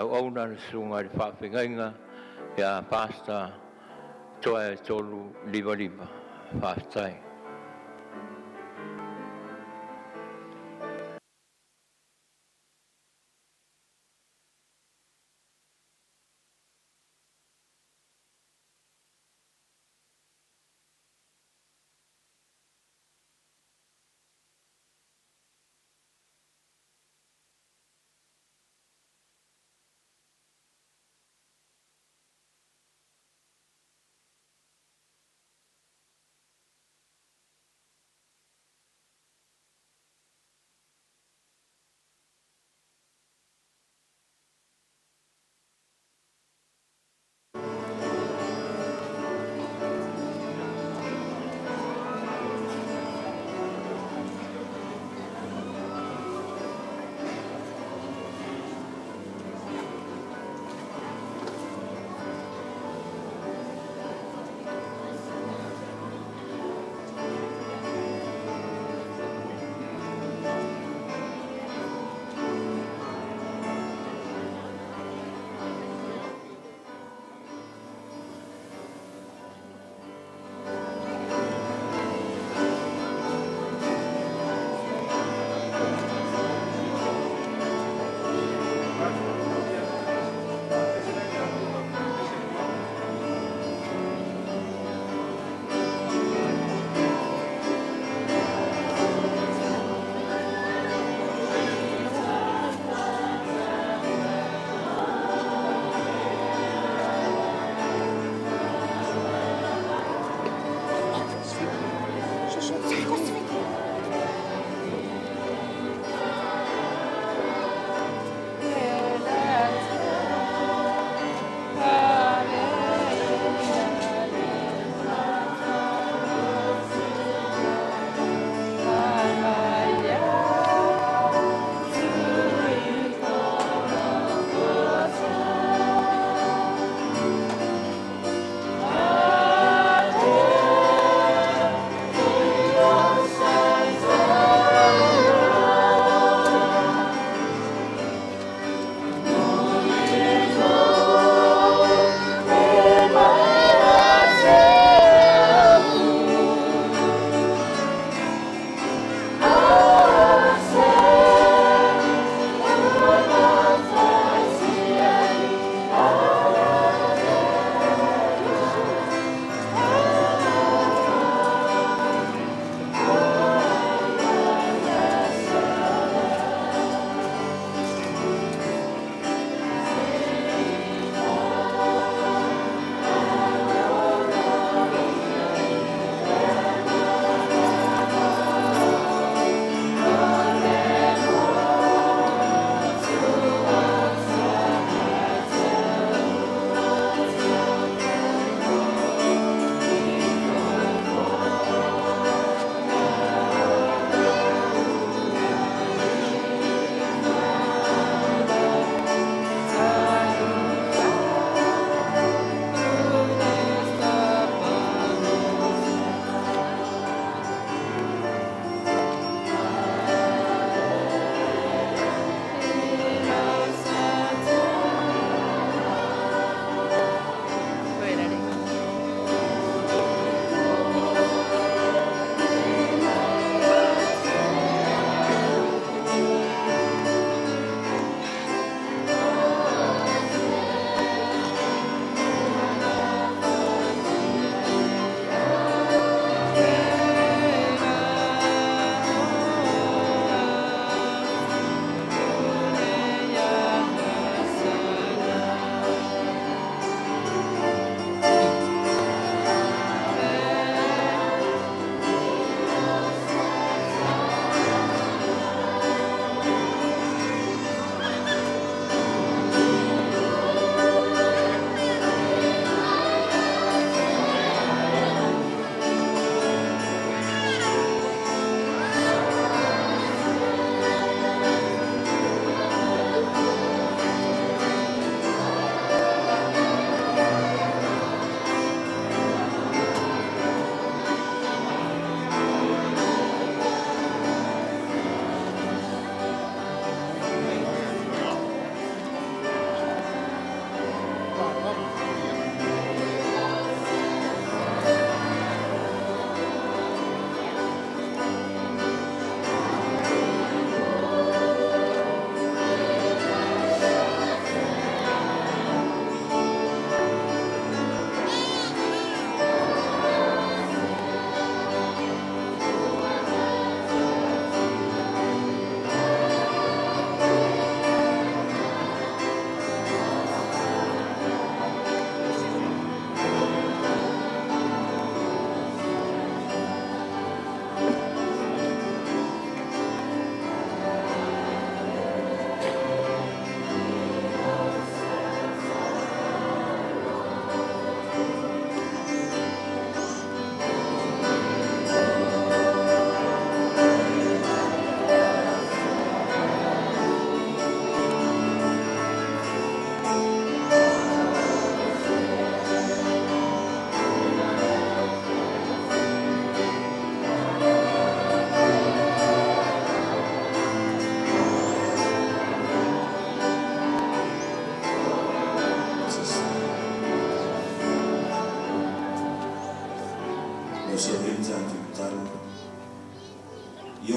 Auauna le susuga i le faafeagaiga ia Pastor Toaetolu Livaliva. Faafetai.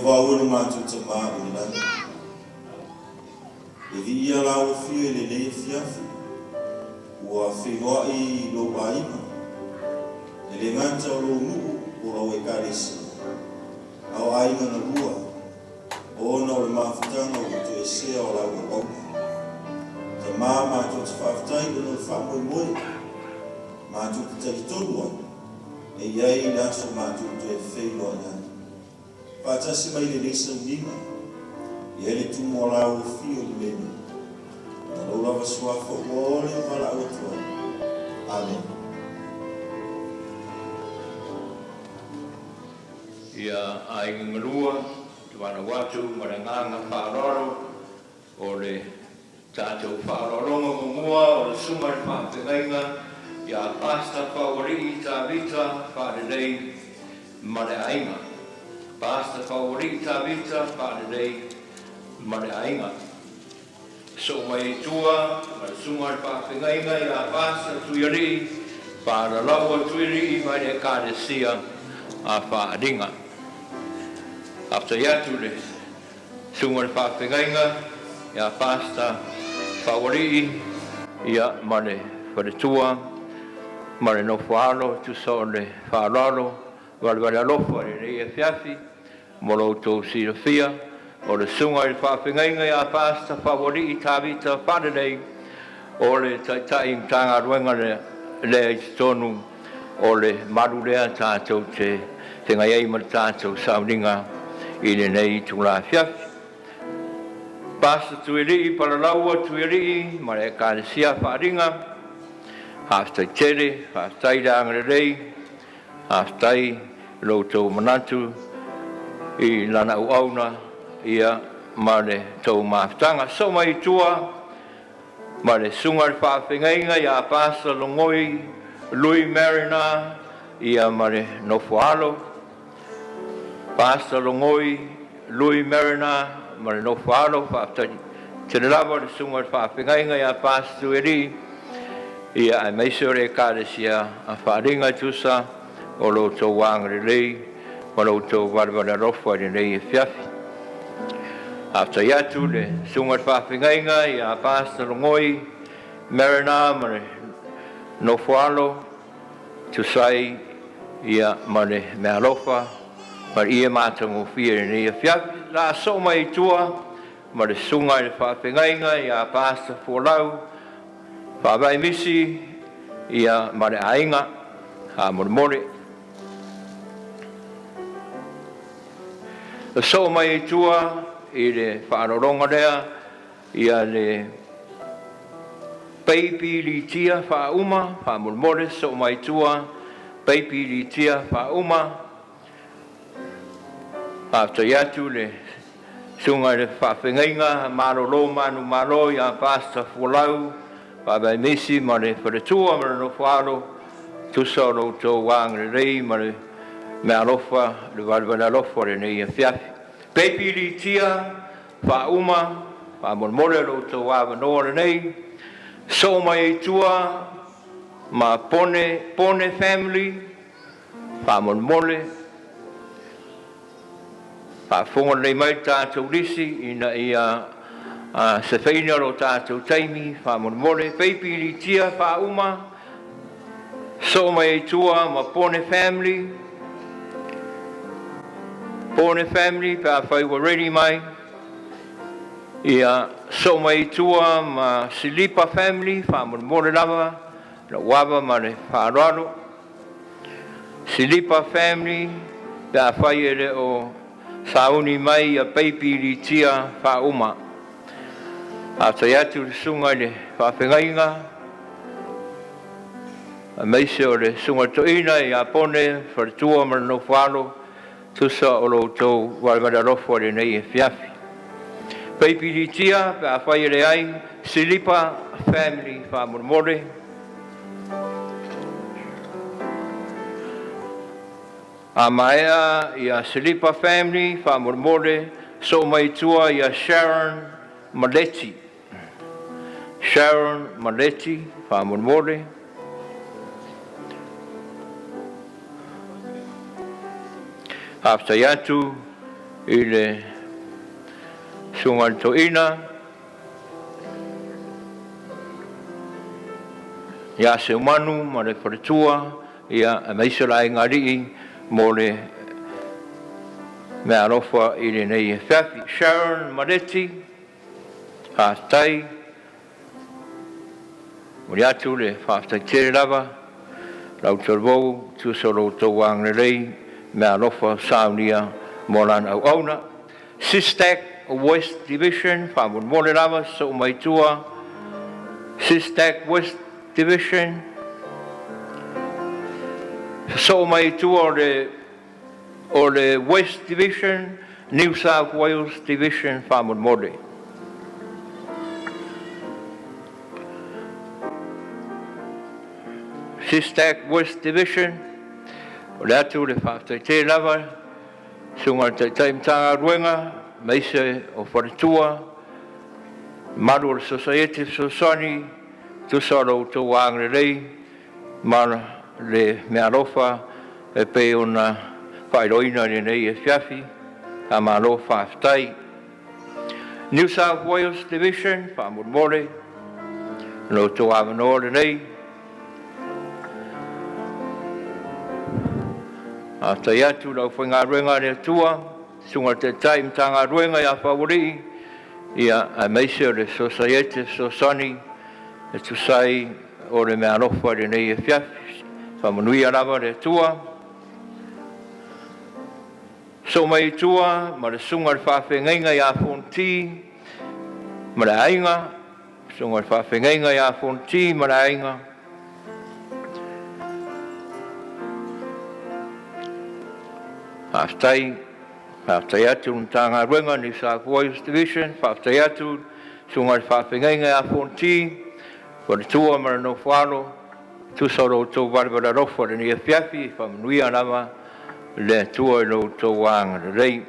vavau e lo matou Tamā i le lagi, e viia lau afio i lenei afiafi, ua feiloai i lou aiga, e le gata o lou nuu po o lau Ekalesia, a o aiga na lua, ona o le mafutaga ua toesea o lau auauna. Tamā, matou te faafetai ona o le faamoemoe matou te talitonu ai, e i ai le aso matou toe feiloai ai. Faatasi mai lenei sauniga, e i ai le tumu o lau afio i le mea nei. Ona lou lava suafa ua ole o valaau atu ai. Amene. Ia aiga galua, ou te valaau atu ma le agaga faaaloalo o le tatou faaaloaloga muamua o le susuga i le faafeagaiga ia Pastor Faualii Tavita Faalelei ma le aiga. Pastor Faualii Tavita Faalelei ma le aiga. Soo mai i tua ma le susuga i le faafeagaiga ia Pastor Tuialii Faalalaua Tuialii mai le Ekalesia a Faaaliga. Faafetai atu le susuga i le faafeagaiga ia Pastor Faualii ia ma le faletua ma le nofoaalo e tusa o le faaaloalo valevale alofa i lenei afiafi. Mo lo outou silafia, o le susuga i le faafeagaiga ia Pastor Faualii Tavita Faalelei o le Taitai Matagaluega lea i totonu o le malu lea tatou te feagai ai ma le tatou sauniga i lenei itula afiafi. Pastor Tuialii Palalaua Tuialii ma le Ekalesia Faaaliga, faafetai tele, faafetai le agalelei, faafetai lo outou manatu i lana auauna ia ma le tou mafutaga. Soo mai i tua ma le susuga i le faafeagaiga ia Pastor Logoi Lui Mariner ia ma le nofoaalo. Pastor Logoi Lui Mariner ma le nofoaalo, faafetai tele lava le susuga i le faafeagaiga ia Pastor Tuialii ia aemaise o le Ekalesia a Faaaliga e tusa o lo outou agalelei ma lo outou valevale alofa i lenei afiafi. Faafetai atu le susuga i le faafeagaiga ia Pastor Logoi Mariner ma le nofoaalo tusa ai ia ma le meaalofa ma le ie matagofie i lenei afiafi. La soo mai i tua ma le susuga i le faafeagaiga ia Pastor Fualau Faavae Misi ia ma le aiga faamolemole. Soo mai i tua i le faaaloaloga lea ia le Peipi Litia faauma faamolemole. Soo mai tua Peipi Litia faauma. Faafetai atu le susuga i le faafeagaiga malolo manumalo ia Pastor Fualau Faavae Misi ma le faletua ma le nofoaalo tusa o lo outou agalelei ma le meaalofa le valevale alofa o lenei afiafi. Peipi Litia faauma faamolemole lo outou avanoa lenei. Soo mai ai tua ma Pone Pone Family faamolemole. Faafofoga lelei mai le tatou lisi ina ia sefeina lo tatou taimi faamolemole. Peipi Litia faauma. Soo mai ai tua ma Pone Family. Pone Family pe afai ua ready mai. Ia soo mai i tua ma Silipa Family faamolemole lava lau ava ma le faaaloalo. Silipa Family pe afai e le o sauni mai ia Peipi Litia faauma. Faafetai atu le susuga i le faafeagaiga aemaise o le susuga i le toeaina ia Pone Faletua ma le nofoaalo tusa o lo outou valevale alofa i lenei afiafi. Peipi Litia pe afai e leai Silipa Family faamolemole. A maea ia Silipa Family faamolemole, soo mai i tua ia Sharon Maleti. Sharon Maleti faamolemole. Faafetai atu i le Susuga i le Toeaina ia Seumanu ma le faletua, ia aemaise o le aigaalii mo le meaalofa i lenei afiafi. Sharon Maleti, faafetai. Momoli atu le faafetai tele lava lau talavou e tusa o lo outou agalelei meaalofa saunia mo lana auauna. SISTAC West Division, faamolemole lava sosoo mai tua. SISTAC West Division, sosoo mai tua o le West Division, New South Wales Division faamolemole. SISTAC West Division, o le atu le faafetai tele lava i le Susuga i le Taitai Matagaluega aemaise o faletua, mamalu o le Sosaiete Fesoasoani e tusa o lo outou agalelei ma le meaalofa e pei ona faailoaina i lenei afiafi. Faamalo faafetai. New South Wales Division, faamolemole lo outou avanoa lenei. Faafetai atu i le aufaigaluega a le Atua, Susuga i le Taitai Matagaluega ia Faumualii, ia aemaise o le Sosaiete Fesoasoani e tusa ai o le meaalofa i lenei afiafi. Faamanuia lava le Atua. Sosoo mai i tua ma le susuga i le faafeagaiga ia Fonoti ma le aiga, susuga i le faafeagaiga ia Fonoti ma le aiga. Faafetai, faafetai atu i le Matagaluega New South Wales Division, faafetai atu i le susuga i le faafeagaiga ia Fonoti, faletua ma le nofo-a-alo, tusa o lo outou valevale alofa i lenei afiafi. Faamanuia lava le Atua i lo outou agalelei.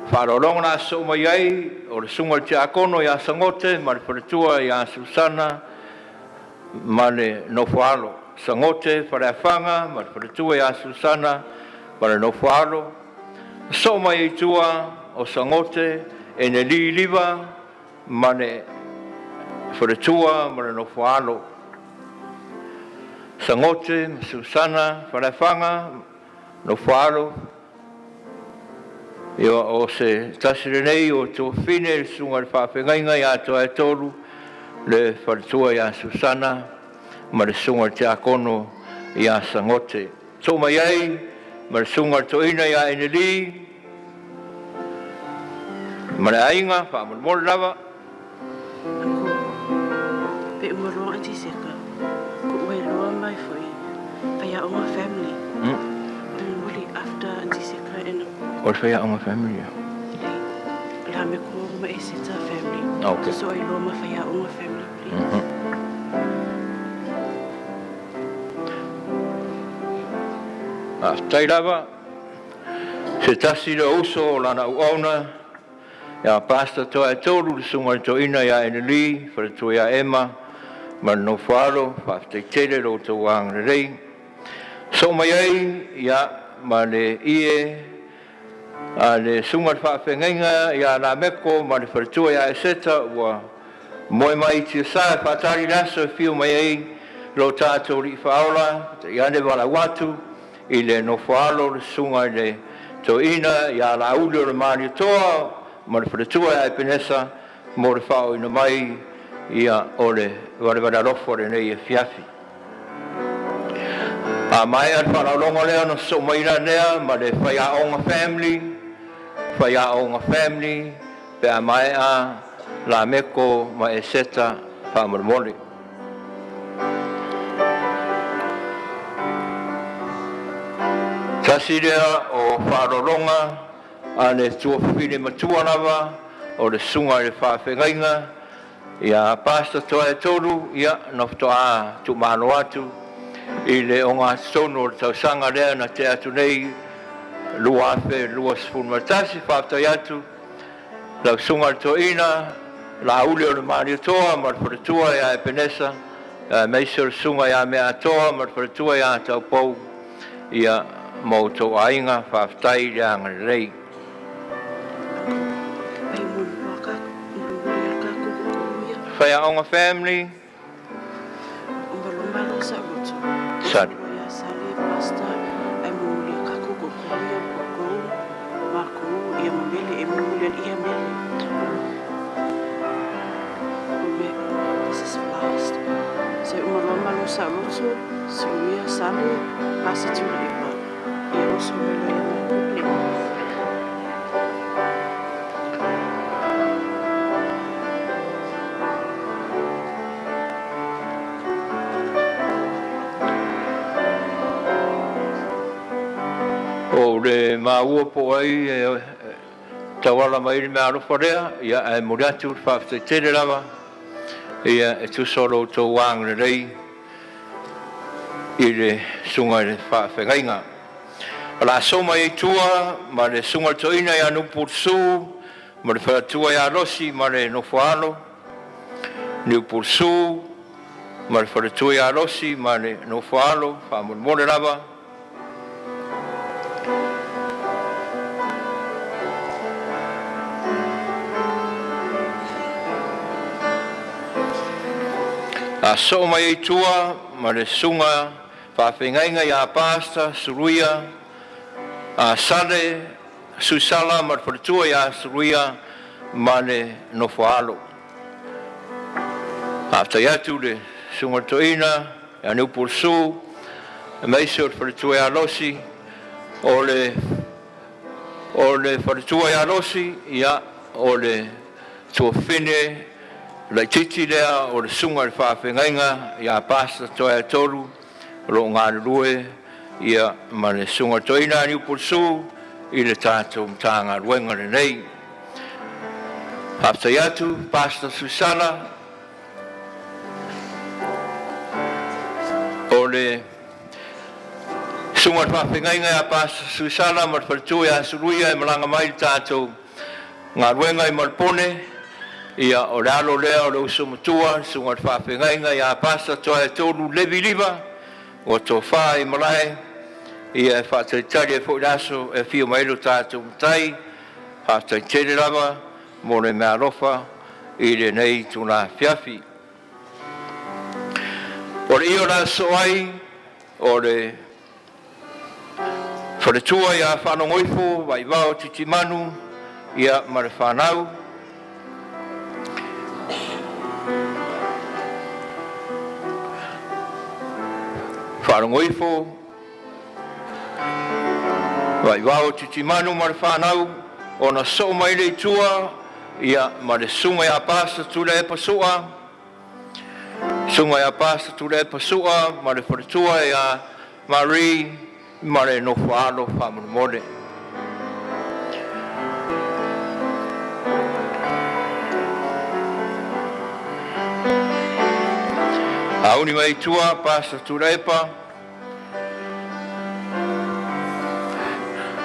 Faaaloaloga o le a sosoo mai ai o le susuga i le Tiakono ia Sagote ma le faletua ia Susana ma le nofo-a-alo. Sagote Faleafaga ma le faletua ia Susana ma le nofo-a-alo. Sosoo mai ai i tua o Sagote Enelī Liva ma le faletua ma le nofo-a-alo. Sagote ma Susana Faleafaga nofo-a-alo, ia o se tasi lenei o tuafafine i le susuga i le faafeagaiga ia Toaetolu le faletua ia Susana ma le susuga i le Tiakono ia Sagote. Sosoo mai ai ma le susuga i le Toeaina ia Enelī ma le aiga, faamolemole lava. Pe uma loa Aunty Seka, ko oe loa mai foi Faiaoga family. Mulimuli after Aunty Seka and O le Faiaoga family ia. Lameko ma Eseta family. Okay. So ai loa ma Faiaoga family, please. Faafetai lava. Se tasi lea o uso o lana auauna ia Pastor Toaetolu, le susuga i le Toeaina ia Enelī, faletua ia Emma ma le nofo-a-alo, faafetai tele i lo outou agalelei. Sosoo mai ai ia ma le ie a le susuga i le faafeagaiga ia Lameko ma le faletua ia Eseta ua moe mai i tiasa e faatali le aso e afio mai ai lo tatou Alii Faaola, tainane valaau atu i le nofo-a-alo le susuga i le Toeaina ia Laauli o le Malietoa ma le faletua ia Epenesa mo le faaooina mai ia o le valevale alofa o lenei afiafi. A maea le faaaloaloga lea ona sosoo mai lea ma le Faiaoga Family, Faiaoga Family, pe a maea Lameko ma Eseta faamolemole. Tasi lea o faaaloaloga a le tuafafine matua lava o le susuga i le faafeagaiga ia Pastor Toaetolu, ia na faatoa tuumalo atu i le ogatotonu o le tausaga lea na tea atu nei 2021. Faafetai atu lau susuga i le Toeaina Laauli o le Malietoa ma le faletua ia Epenesa, aemaise o le susuga ia Meatoa ma le faletua ia Taupou, ia. ma outou aiga, faafetai i le agalelei. Faiaoga family. Sali. O le maua po o ai e tauala mai le meaalofa lea, ia ae momoli atu le faafetai tele lava ia e tusa o lo outou agalelei i le susuga i le faafeagaiga. O le a soo mai ai i tua ma le susuga i le toeaina ia Niupulesu ma le faletua ia Losi ma le nofoaalo, Niupulesu ma le faletua ia Losi ma le nofoaalo, faamolemole lava. A soo mai ai i tua ma le susuga faafeagaiga ia Pastor Suluia a Sale Suisala ma le faletua ia Suluia ma le nofoaalo. Faafetai atu i le susuga i le toeaina ia Niupulesu aemaise o le faletua ia Losi. O le o le faletua ia Losi, ia o le tuafafine laitiiti lea o le susuga i le faafeagaiga ia Pastor Toaiatolu o lo o galulue ia ma le susuga i le toeaina ia Niupulesu i le tatou Matagaluega lenei. Faafetai atu Pastor Suisala o le susuga i le faafeagaiga ia Pastor Suisala ma le faletua ia Suluia e malaga mai i le tatou galuega i Malepone. Ia o le alo lea o le uso matua, le susuga i le faafeagaiga ia Pastor Toaiatolu Levi Liva, ua tofa i malae ia e faatalitali ai foi le aso e afio mai ai lo tatou Matai. Faafetai tele lava mo le meaalofa i lenei itula afiafi. O le ie o le a sosoo ai o le faletua ia Faalogoifo Vaivao Titimanu ia ma le fanau. Faalogoifo Vaivao Titimanu ma le fanau, ona soo mai lea i tua ia ma le susuga ia Pastor Tuilaepa Sua, susuga ia Pastor Tuilaepa Sua ma le faletua ia Marie ma le nofoaalo faamolemole. Auni mai i tua Pastor Tuilaepa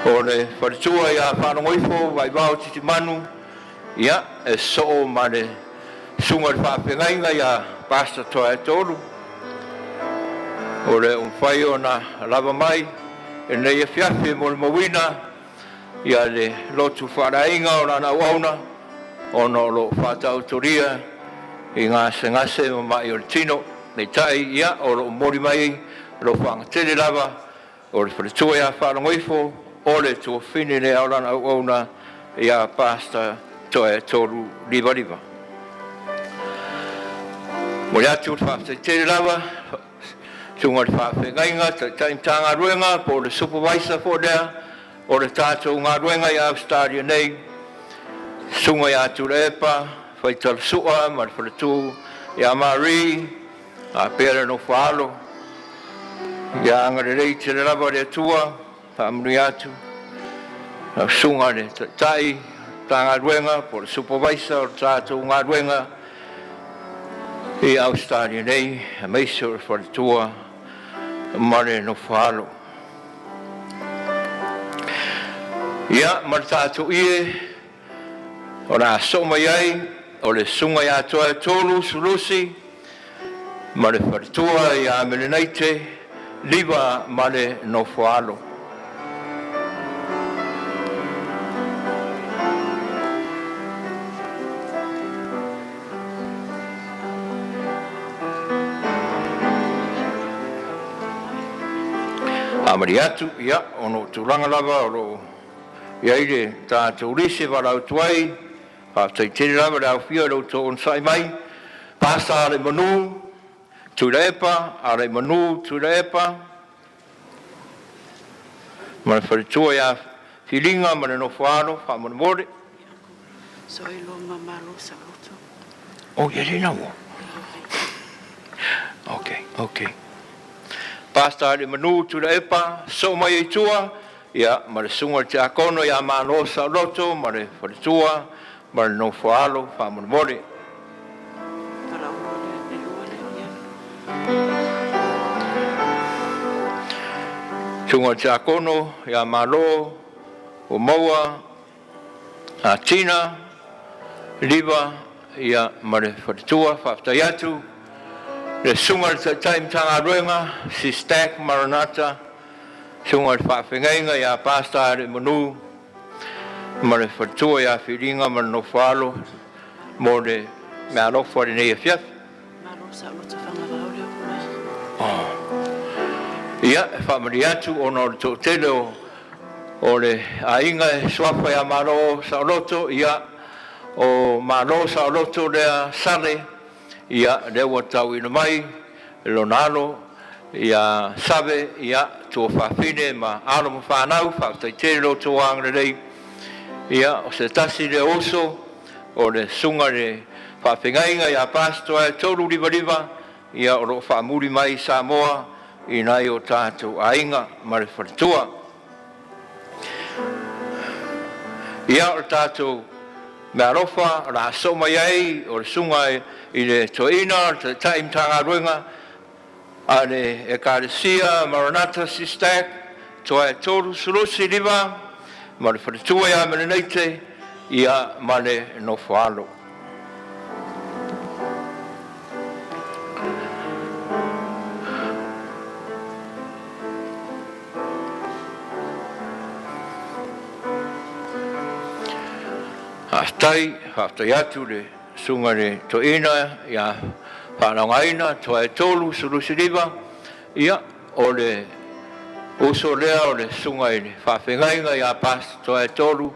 o le faletua ia Faalogoifo Vaivao Titimanu, ia e sosoo ma le susuga i le faafeagaiga ia Pastor Toaetolu, o le ua mafai ona lava mai i lenei afiafi e molimauina ia le lotu faaleaiga o lana auauna ona o lo o faataotolia i gasegase ma mai o le tino. Peitai, ia, o lo o momoli mai alofaga tele lava o le faletua ia Faalogoifo o le tuafafine lea o lana auauna ia Pastor Toaetolu Livaliva. Momoli atu le faafetai tele lava susuga i le faafeagaiga, Taitai Matagaluega po o le Supervisor foi lea o le tatou galuega i Ausetalia nei, Susuga ia Tuilaepa Faitalasua ma le faletu ia Marie, faapea le nofo-a-alo. Ia agalelei tele lava le Atua, faamanuia atu lau susuga i le Taitai Matagaluega po o le Supervisor o le tatou galuega i Ausetalia nei, aemaise o le faletua ma le nofo-a-alo. Ia, ma le tatou ie o le a soo mai ai o le susuga ia Toaetolu Sulusi ma le faletua ia Melenaite Liva ma le nofoaalo. Faamalie atu, ia, ona o tulaga lava o lo o i ai le tatou lisi e valaau ai, faafetai tele lava le alofia i lo outou onosai mai. Pasta Aliimalemanu Tuilaepa Alaimanu Tuilaepa ma le faletua ia Filiga ma le nofo-a-alo, faamolemole. Soailoa ma Malo Saoloto. Oh, e le ua. Ok. Pastor Aliimalemanu Tuilaepa, soo mai ai tua, ia ma le susuga i le tiakono ia Malo Saoloto ma le faletua ma le nofo-a-alo, faamolemole. Valaau le lua lea, ia. Susuga i le tiakono ia Malo ua maua Tina Liva, ia ma le faletua. Faafetai atu le susuga i le Taitai Matagaluega SYSTAC Maranatha, susuga i le Faafeagaiga ia Pastor Aliimalemanu ma le faletua ia Filiga ma le nofo-a-alo mo le meaalofa i lenei afiafi. Malo Saoloto Fagavao lea ua mai. Ia, e faamalie atu ona o le toatele o le aiga e suafa ia Malo Saoloto, ia o Malo Saoloto lea Sale, ia lea ua tauina mai e lona alo ia Save, ia tuafafine ma alo ma fanau, faafetai tele i lo outou agalelei. Ia o se tasi lea o uso o le susuga i le Faafeagaiga ia Pastor 355, ia o lo o faamuli mai i Samoa i nai o tatou aiga ma le faletua. Ia o le tatou meaalofa o le a soo mai ai o le susuga i le Toeaina, le Taitai Matagaluega a le Ekalesia Maranatha SYSTAC Toaetolu Sulusi Liva ma le faletua ia Meleneite, ia ma le nofo-a-alo. Faafetai, faafetai atu i le susuga i le Toeaina ia faaleaogaina Toaetolu Sulusi Liva, ia o le uso lea o le susuga i le Faafeagaiga ia Pastor Toaetolu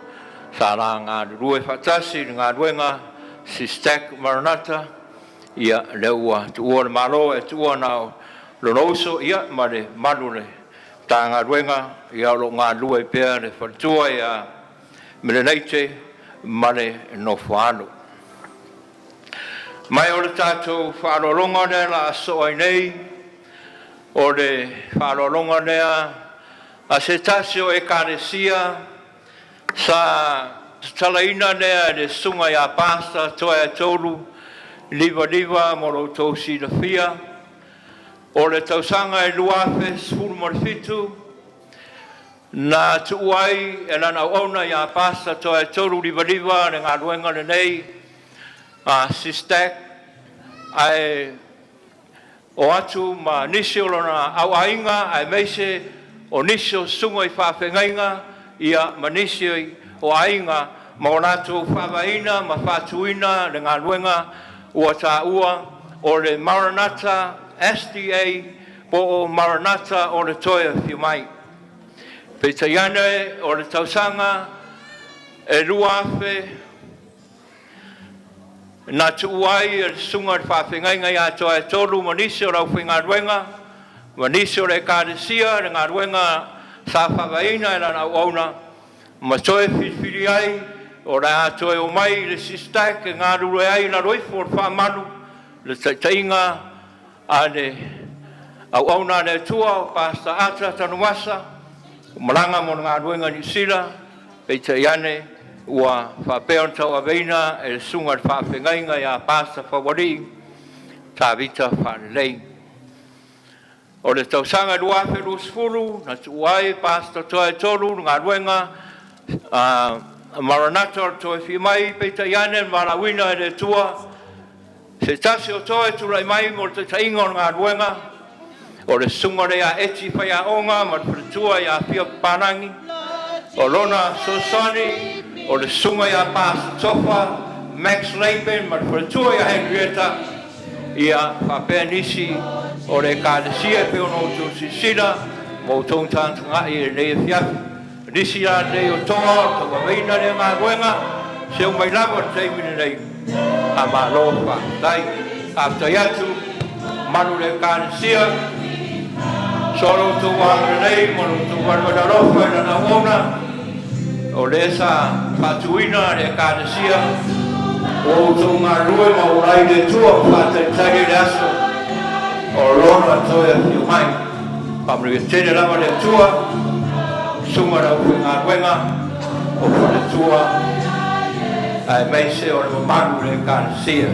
sa la galulue faatasi i le galuega SYSTAC Maranatha, ia lea ua tuua le Malo ae tuua na o lona uso, ia ma le mamalu o le Matagaluega, ia o lo o galulue ai pea le faletua ia Melenaite ma le nofo-a-alo. Ma o le tatou faaaloaloga lea o le a sosoo ai nei, o le faaaloaloga lea a se tasi o Ekalesia sa tatalaina lea e le Susuga ia Pastor Toaetolu Liva mo lo outou silafia. O le tausaga e 2017 na tuua ai e lana auauna ia Pastor Toaetolu Liva le galuega lenei a SYSTAC, ae o atu ma nisi o lona auaiga aemaise o nisi o susuga i faafeagaiga, ia ma nisi o aiga ma o latou faavaeina ma faatuina le galuega ua taua o le Maranatha SDA po o Maranatha o le Toe Afio Mai. Peitai ane o le tausaga e 2000 na tuua ai e le susuga i le Faafeagaiga ia Toaetolu ma nisi o le aufaigaluega ma nisi o le Ekalesia le galuega sa faavaeina e lana auauna ma toe filifili ai o le a toe omai i le SYSTAC e galulue ai i lalo ifo o le faamalu le taitaiga a le auauna a le Atua o Pastor Ata Tanuvasa ua malaga mo le galuega i Niu Sila, peitai ane ua faapea ona tauaveina e le susuga i le Faafeagaiga ia Pastor Faualii Tavita Faalelei. O le tausaga 2020 na tuua ai e Pastor Toaetolu le galuega a Maranatha o le Toe Afio Mai, peitai ane na valaauina e le Atua se tasi o toe tulai mai mo le taitaiga o le galuega, o le susuga lea ia Eti Faiaoga ma le faletua ia Fia Papalangi. O lona fesoasoani o le susuga ia Pastor Tofa Max Laban ma le faletua ia Henrietta, ia faapea nisi o le Ekalesia e pei ona outou silasila. Ma outou tagatagai i lenei afiafi. O nisi la lenei o toa o le tauaveina lea galuega, seu mai lava i le taimi lenei, a malo faafetai. Faafetai atu mamalu o le Ekalesia, so lo outou agalelei ma lo outou valevale alofa i lana auauna, o lea sa faatuina le Ekalesia, ua outou galulue ma ola ai le Atua ma faatalitali ai le aso o Lona toe afio mai. Faamanuia tele lava le Atua, susuga i le aufaigaluega o faletua aemaise o le mamalu o le Ekalesia.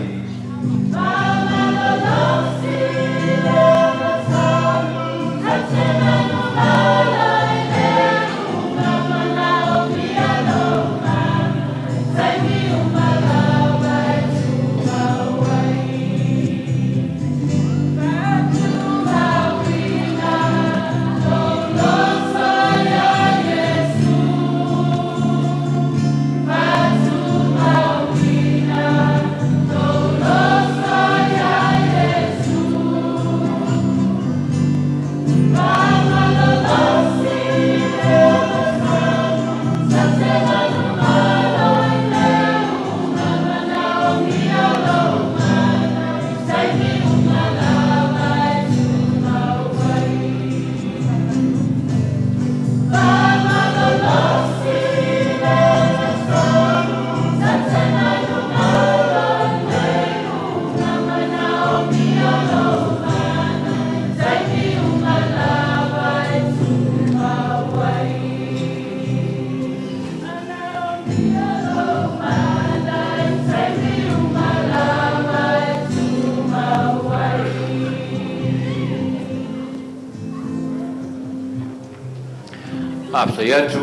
Faafetai atu i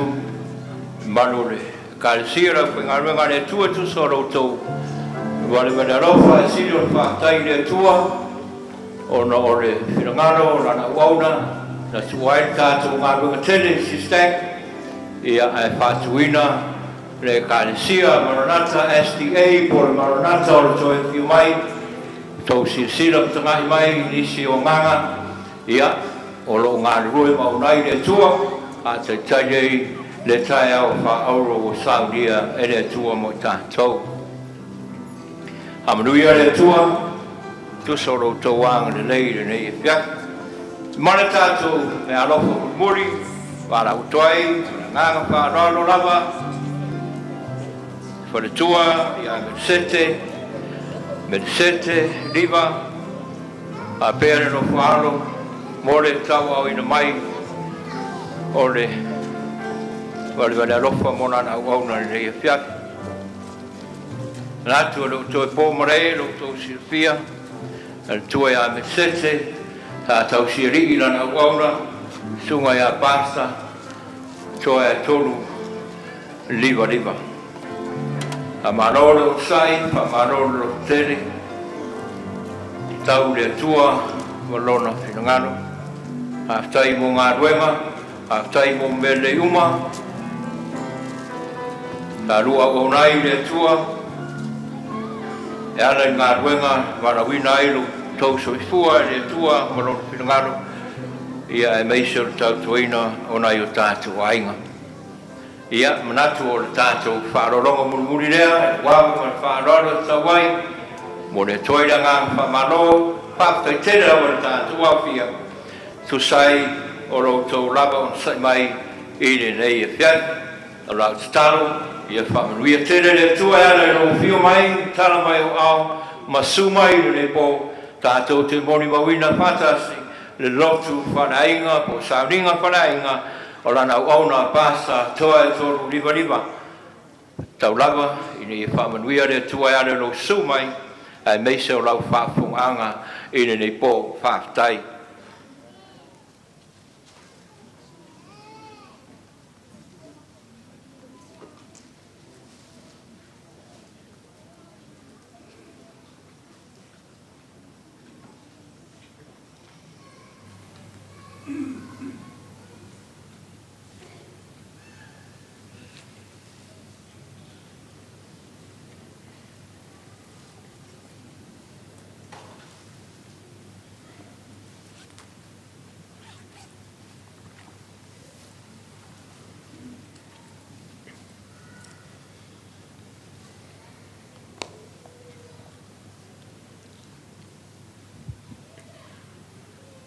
mamalu o le Ekalesia, le aufaigaluega a le Atua e tusa o lo outou valevale alofa, e sili ona faafetai i le Atua ona o le finagalo o Lana auauna na tuua ai le tatou galuega tele i SYSTAC, ia ae faatuina le Ekalesia Maranatha SDA po o le Maranatha o le Toe Afio Mai. Outou silasila ma tagai mai i nisi o agaga, ia, o lo o galulue ma aunai le Atua, faatalitali ai le taeao faaauuro ua saunia e le Atua mo i tatou. Faamanuia le Atua, tusa o lo outou agalelei i lenei afiafi. Ma le tatou meaalofa mulimuli, valaauto ai ma le agaga faaaloalo lava, faletua ia Melisete, Melisete Liva, faapea le nofo alo mo le tauaoina mai o le valevale alofa mo lana auauna i lenei afiafi. Manatu e le o toe po malae lo outou silafia, le tua ia Melisete sa tausialii lana auauna, susuga ia Pasta Toa e 355. Faamalo le onosai, faamalo le lototele, tau le Atua ma Lona finagalo. Faafetai mo galuega, faafetai mo mea lelei uma. Talu auauna ai le Atua e ala i galuega valaauina ai lo outou soifua e le Atua ma Lona finagalo, ia aemaise o le tautuaina o nai o tatou aiga. Ia, manatu o le tatou faaaloaloga mulimuli lea, e uafu ma le faaaloalo e tatau ai, mo le Atua i le agaga faamalo, faafetai tele lava i le tatou aofia, tusa ai o lo outou lava onosai mai i lenei afiafi. O lau tatalo, ia faamanuia tele le Atua e ala i lou afio mai, tala mai o ao, ma susu mai i lenei po, tatou te molimauina faatasi le lotu faaleaiga po o sauniga faaleaiga o lana auauna Pasta Toa e 355. Tau lava ina ia faamanuia le Atua e ala i lou susu mai, aemaise o lau faafofogaaga i lenei po. Faafetai.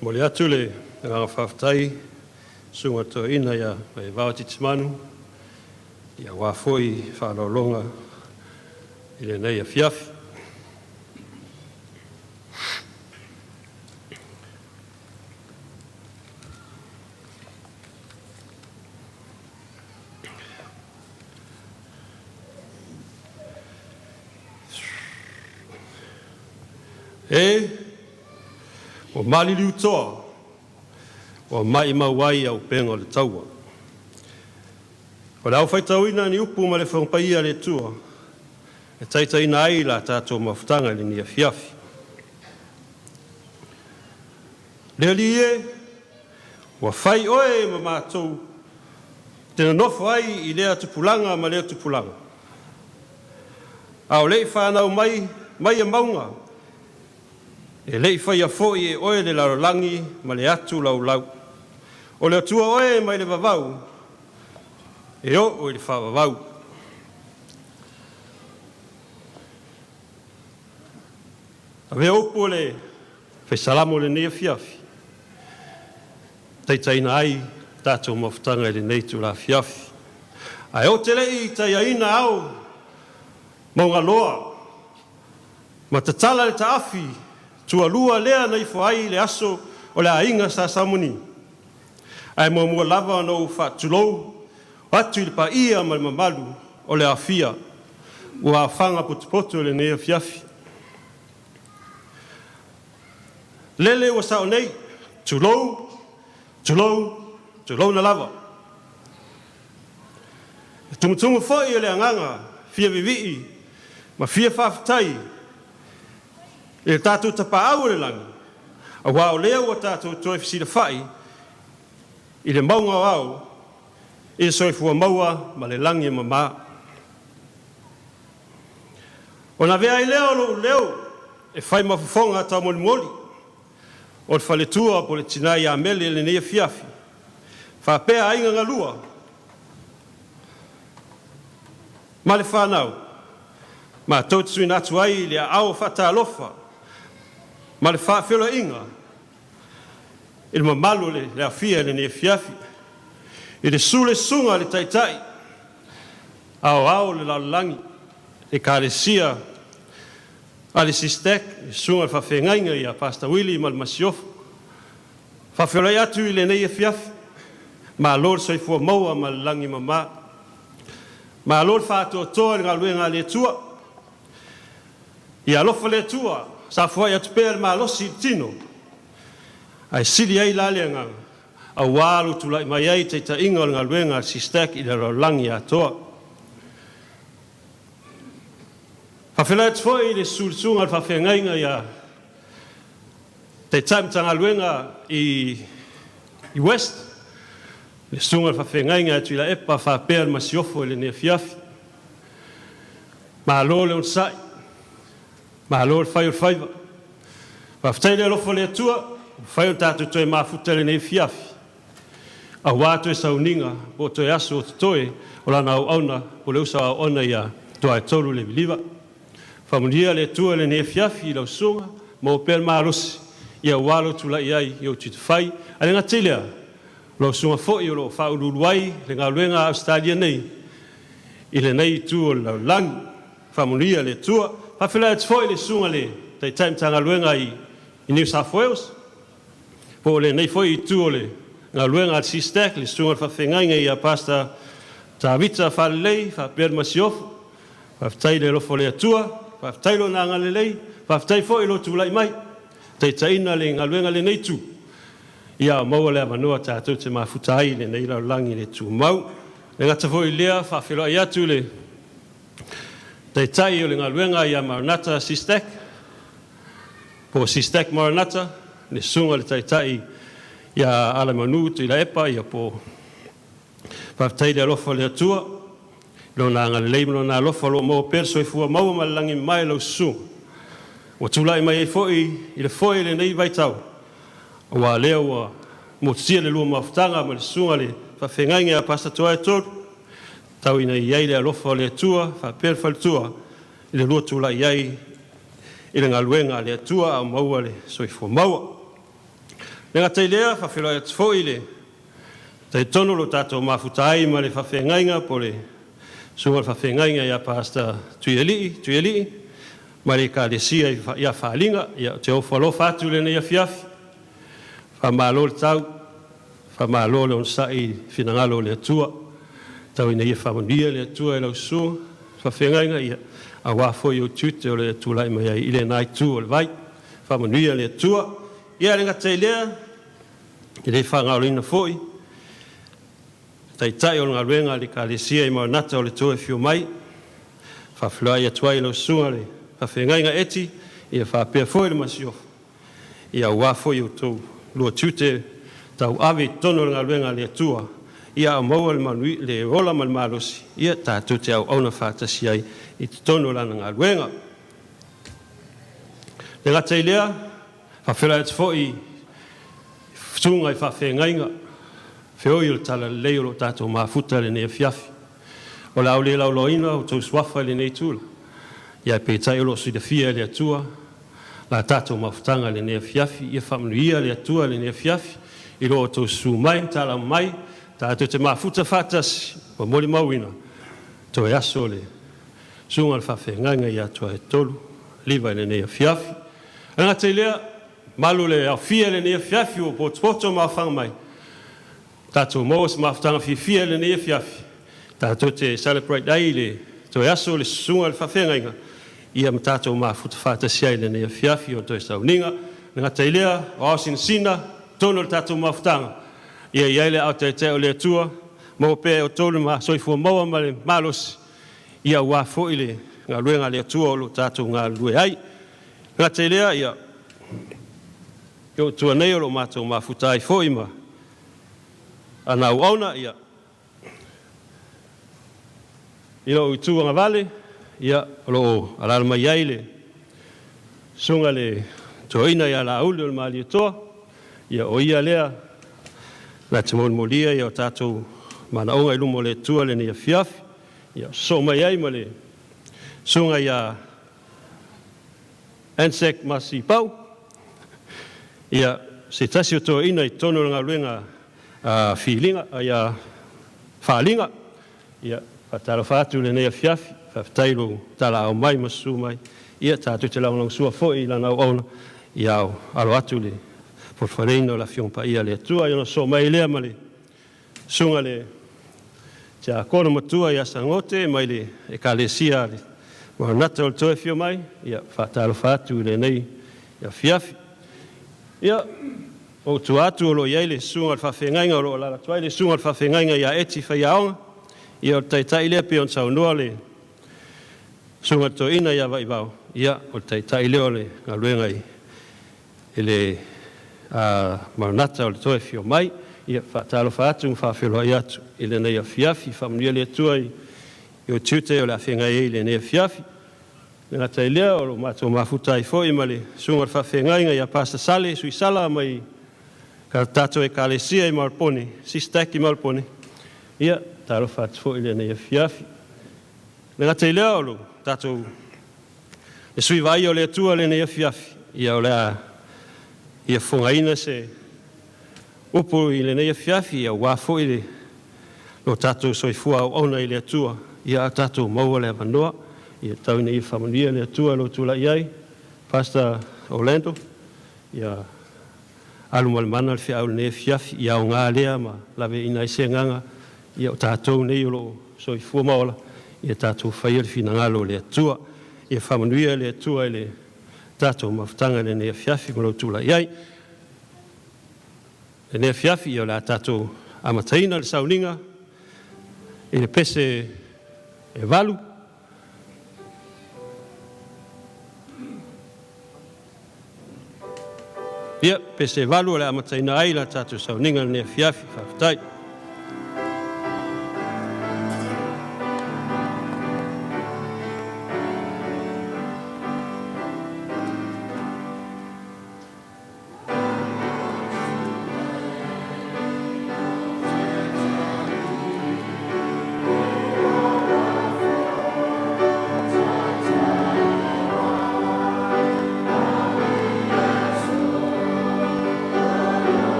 Momoli atu le agaga faafetai i Susuga Toeaina ia Vaivao Titimanu, aua foi faaaloaloga i lenei afiafi. E ua maliliutoa ua maimau ai auupega o le taua. O le aufaitauina ni upu ma le Fofoga Paia a le Atua e taitaiina ai la tatou mafutaga i lenei afiafi. Le Alii e, ua fai oe ma matou te nonofo ai i lea tupulaga ma lea tupulaga. A o le i fanau mai mai mauga, e le i faia foi e oe le lalolagi ma le atu laulau. O le Atua oe mai le vavau, e oo i le faavavau. Avea upu o le faisalamo i lenei afiafi, taitaiina ai tatou mafutaga i lenei itula afiafi. Ae ou te le i taiaina ao maugaloa ma tatala le taafi tualua lea na ifo ai le aso o le aiga Sa Samoni. Ae muamua lava ona ou faatulou atu i le paia ma le mamalu o le aofia ua aofaga potopoto i lenei afiafi. Lele ua sao nei, tulou, tulou, tulouna lava. E tumutumu foi o le agaga fia vivii ma fia faafetai i le tatou Tapaau o le lagi, aua o lea ua tatou toe fesilafai i le mauga o ao i le soifua maua ma le lagi e mama. Ona avea ai lea o lou leo e fai ma fofoga taumolimoli o le faletua po o le tina ia Mele i lenei afiafi, faapea aiga galua ma le fanau, matou te tuuina atu ai le aao faatalofa ma le faafeiloaiga i le mamalu o le aofia i lenei afiafi, i le susu le susuga i le Taitai aoao o le lalolagi, Ekalesia a le SYSTAC, le susuga i le faafeagaiga ia Pastor Willie ma le Masiofo. Faafeiloai atu i lenei afiafi, malo le soifua maua ma le lagi e mama. Malo le faatoatoa i le galuega a le Atua. Ia alofa le Atua, safoai atu pea le malosi i le tino, ae sili ai la le agaga, aua lo tulai mai ai taitaiga o le galuega a le SYSTAC i le lalolagi atoa. Faafeiloai atu foi i le susuga i le faafeagaiga ia Taitai Matagaluega i West, le susuga i le faafeagaiga ia Tuilaepa faapea le Masiofo i lenei afiafi. Malo le onosai, malo le fai o le faiva. Faafetai le alofa o le Atua, ua mafai ona tatou toe mafuta i lenei afiafi, aua toe sauniga po o toe aso o totoe o lana auauna po o le uso a auauna ia Tuaetolu Leviliva. Faamanuia le Atua i lenei afiafi i lau susuga, maua pea le malosi aua lou tulai ai i ou tiute fai. Ae le gata i lea, o lau susuga foi o lo o faauluulu ai le galuega a Ausetalia nei i lenei itu o le lalolagi. Faamanuia le Atua. Faafeiloai atu foi i le susuga i le Taitai Matagaluega i New South Wales, po o lenei foi itu o le galuega a le SYSTAC, le susuga i le faafeagaiga ia Pastor Tavita Falelei faapea le Masiofo. Faafetai i le alofa o le Atua, faafetai Lona agalelei, faafetai foi i lou tulai mai, taitaiina le galuega i lenei itu, ia maua le avanoa tatou te mafuta ai i lenei lalolagi le tumau. E gata foi i lea, faafeiloai atu le Taitai o le galuega ia Maranatha SYSTAC, po o SYSTAC Maranatha, le susuga i le Taitai ia Alamanu Tuilaepa, ia po faafetai le alofa o le Atua, Lona agalelei ma Lona alofa o lo o maua pea le soifua maua ma le lagi mamae lau susuga. Ua tulai mai ai foi i le foe i lenei vaitau, aua lea ua motusia le lua mafutaga ma le susuga i le faafeagaiga ia Pastor Tuaetolu, tau ina i ai le alofa o le Atua faapea le faletua i le lua tulai ai i le galuega a le Atua a o maua le soifua maua. Le gata i lea, faafeiloai atu foi i le talitonu o lo tatou mafuta ai ma le faafeagaiga po o le susuga i le faafeagaiga ia Pastor Tuialii, Tuialii ma le Ekalesia ia Faliga. Ia, ou te ofo alofa atu i lenei afiafi. Faamalo le tau, faamalo le onosai i finagalo o le Atua. Tau ina ia faamanuia le Atua i lau susuga faafeagaiga, ia, aua foi ou tiute o le tulai mai ai i lena itu o le vai. Faamanuia le Atua. Ia, le gata i lea, e le faagaloina foi Taitai o le galuega a le Ekalesia i Maranata o le Toe Afio Mai, faafeiloai atu ai i lau susuga le faafeagaiga Eti, ia faapea foi le Masiofo, ia aua foi outou lua tiute tauave i totonu o le galuega a le Atua, ia a maua le ola ma le malosi, ia tatou te auauna faatasi ai i totonu o lana galuega. Le gata i lea, faafeiloai atu foi i susuga i faafeagaiga feoi o le talalelei o lo o tatou mafuta i lenei afiafi. O le a ou le lauloaina outou suafa i lenei itula, ia peitai o lo o silafia e le Atua la tatou mafutaga i lenei afiafi. Ia faamanuia le Atua i lenei afiafi i lo outou susu mai ma tala mai, tatou te mafuta faatasi ma molimauina toe aso o le susuga i le faafeagaiga ia Tuaetolu Liva i lenei afiafi. E gata i lea, malu le aofia i lenei afiafi ua potopoto ma aofaga mai, tatou maua se mafutaga fiafia i lenei afiafi, tatou te celebrate ai le toe aso o le susuga i le faafeagaiga, ia ma tatou mafuta faatasi ai i lenei afiafi o toe sauniga. E gata i lea, o ao sinasina totonu o le tatou mafutaga, ia i ai le aao teuteu o le Atua, maua pea e outou le soifua maua ma le malosi, ia aua foi le galuega a le Atua o lo o tatou galulue ai. E gata i lea, ia, i ou tua nei o lo o matou mafuta ai foi ma ana auauna, ia, i lou itu agavale, ia, o lo o alaala mai ai le susuga le toeaina ia Laauli o le Malietoa, ia, o ia lea na te molimolia ia o tatou manaoga i luma o le Atua i lenei afiafi. Ia, sosoo mai ai ma le susuga ia Ansek Masipau, ia, se tasi o toeaina i totonu o le galuega a filiga, ia faaliga. Ia, faatalofa atu i lenei afiafi, faafetai lou talaau mai ma susu mai, ia tatou te lagolagosua foi i lana auauna, ia alo atu le folafoleina o le Afioga Paia a le Atua. Ia ona sosoo mai lea ma le susuga le Tiakono Matua ia Sagote mai le Ekalesia le Maranata o le Toe Afio Mai, ia faatalofa atu i lenei afiafi. Ia, o tua atu o lo o i ai le susuga o le faafeagaiga o lo o alaala atu ai le susuga o le faafeagaiga ia Eti Faiaoga, ia o le taitai lea pei ona saunoa le susuga i le toeaina ia Vaivao, ia o le taitai lea o le galuega i le Maranata o le Toe Afio Mai. Ia faatalofa atu ma faafeiloai atu i lenei afiafi. Faamanuia le Atua i o tiute o le a feagai ai i lenei afiafi. Le gata i lea, o lo o matou mafuta ai foi ma le susuga o le faafeagaiga ia Pasa Sale Suisala mai ka tatou Ekalesia i Malepone, Sistak i Malepone. Ia, talofa atu foi i lenei afiafi. Le gata i lea, o lo tatou le sui vaaia o le Atua i lenei afiafi, ia o le a ia fofogaina se upu i lenei afiafi, ia aua foi le lo tatou soifua auauna i le Atua, ia a tatou maua le avanoa. Ia tau ina ia faamanuia le Atua i lou tulai ai, Pastor Orlando, ia alu ma le mana le feau i lenei afiafi, ia aoga lea ma laveaiina ai se agaga, ia o tatou nei o lo o soifua ma ola, ia tatou faia le finagalo o le Atua. Ia faamanuia le Atua i le tatou mafutaga i lenei afiafi ma lou tulai ai. Lenei afiafi, ia o le a tatou amataina le sauniga i le pese e 8. Ia, pese e 8 o le amataina ai la tatou sauniga i lenei afiafi. Faafetai.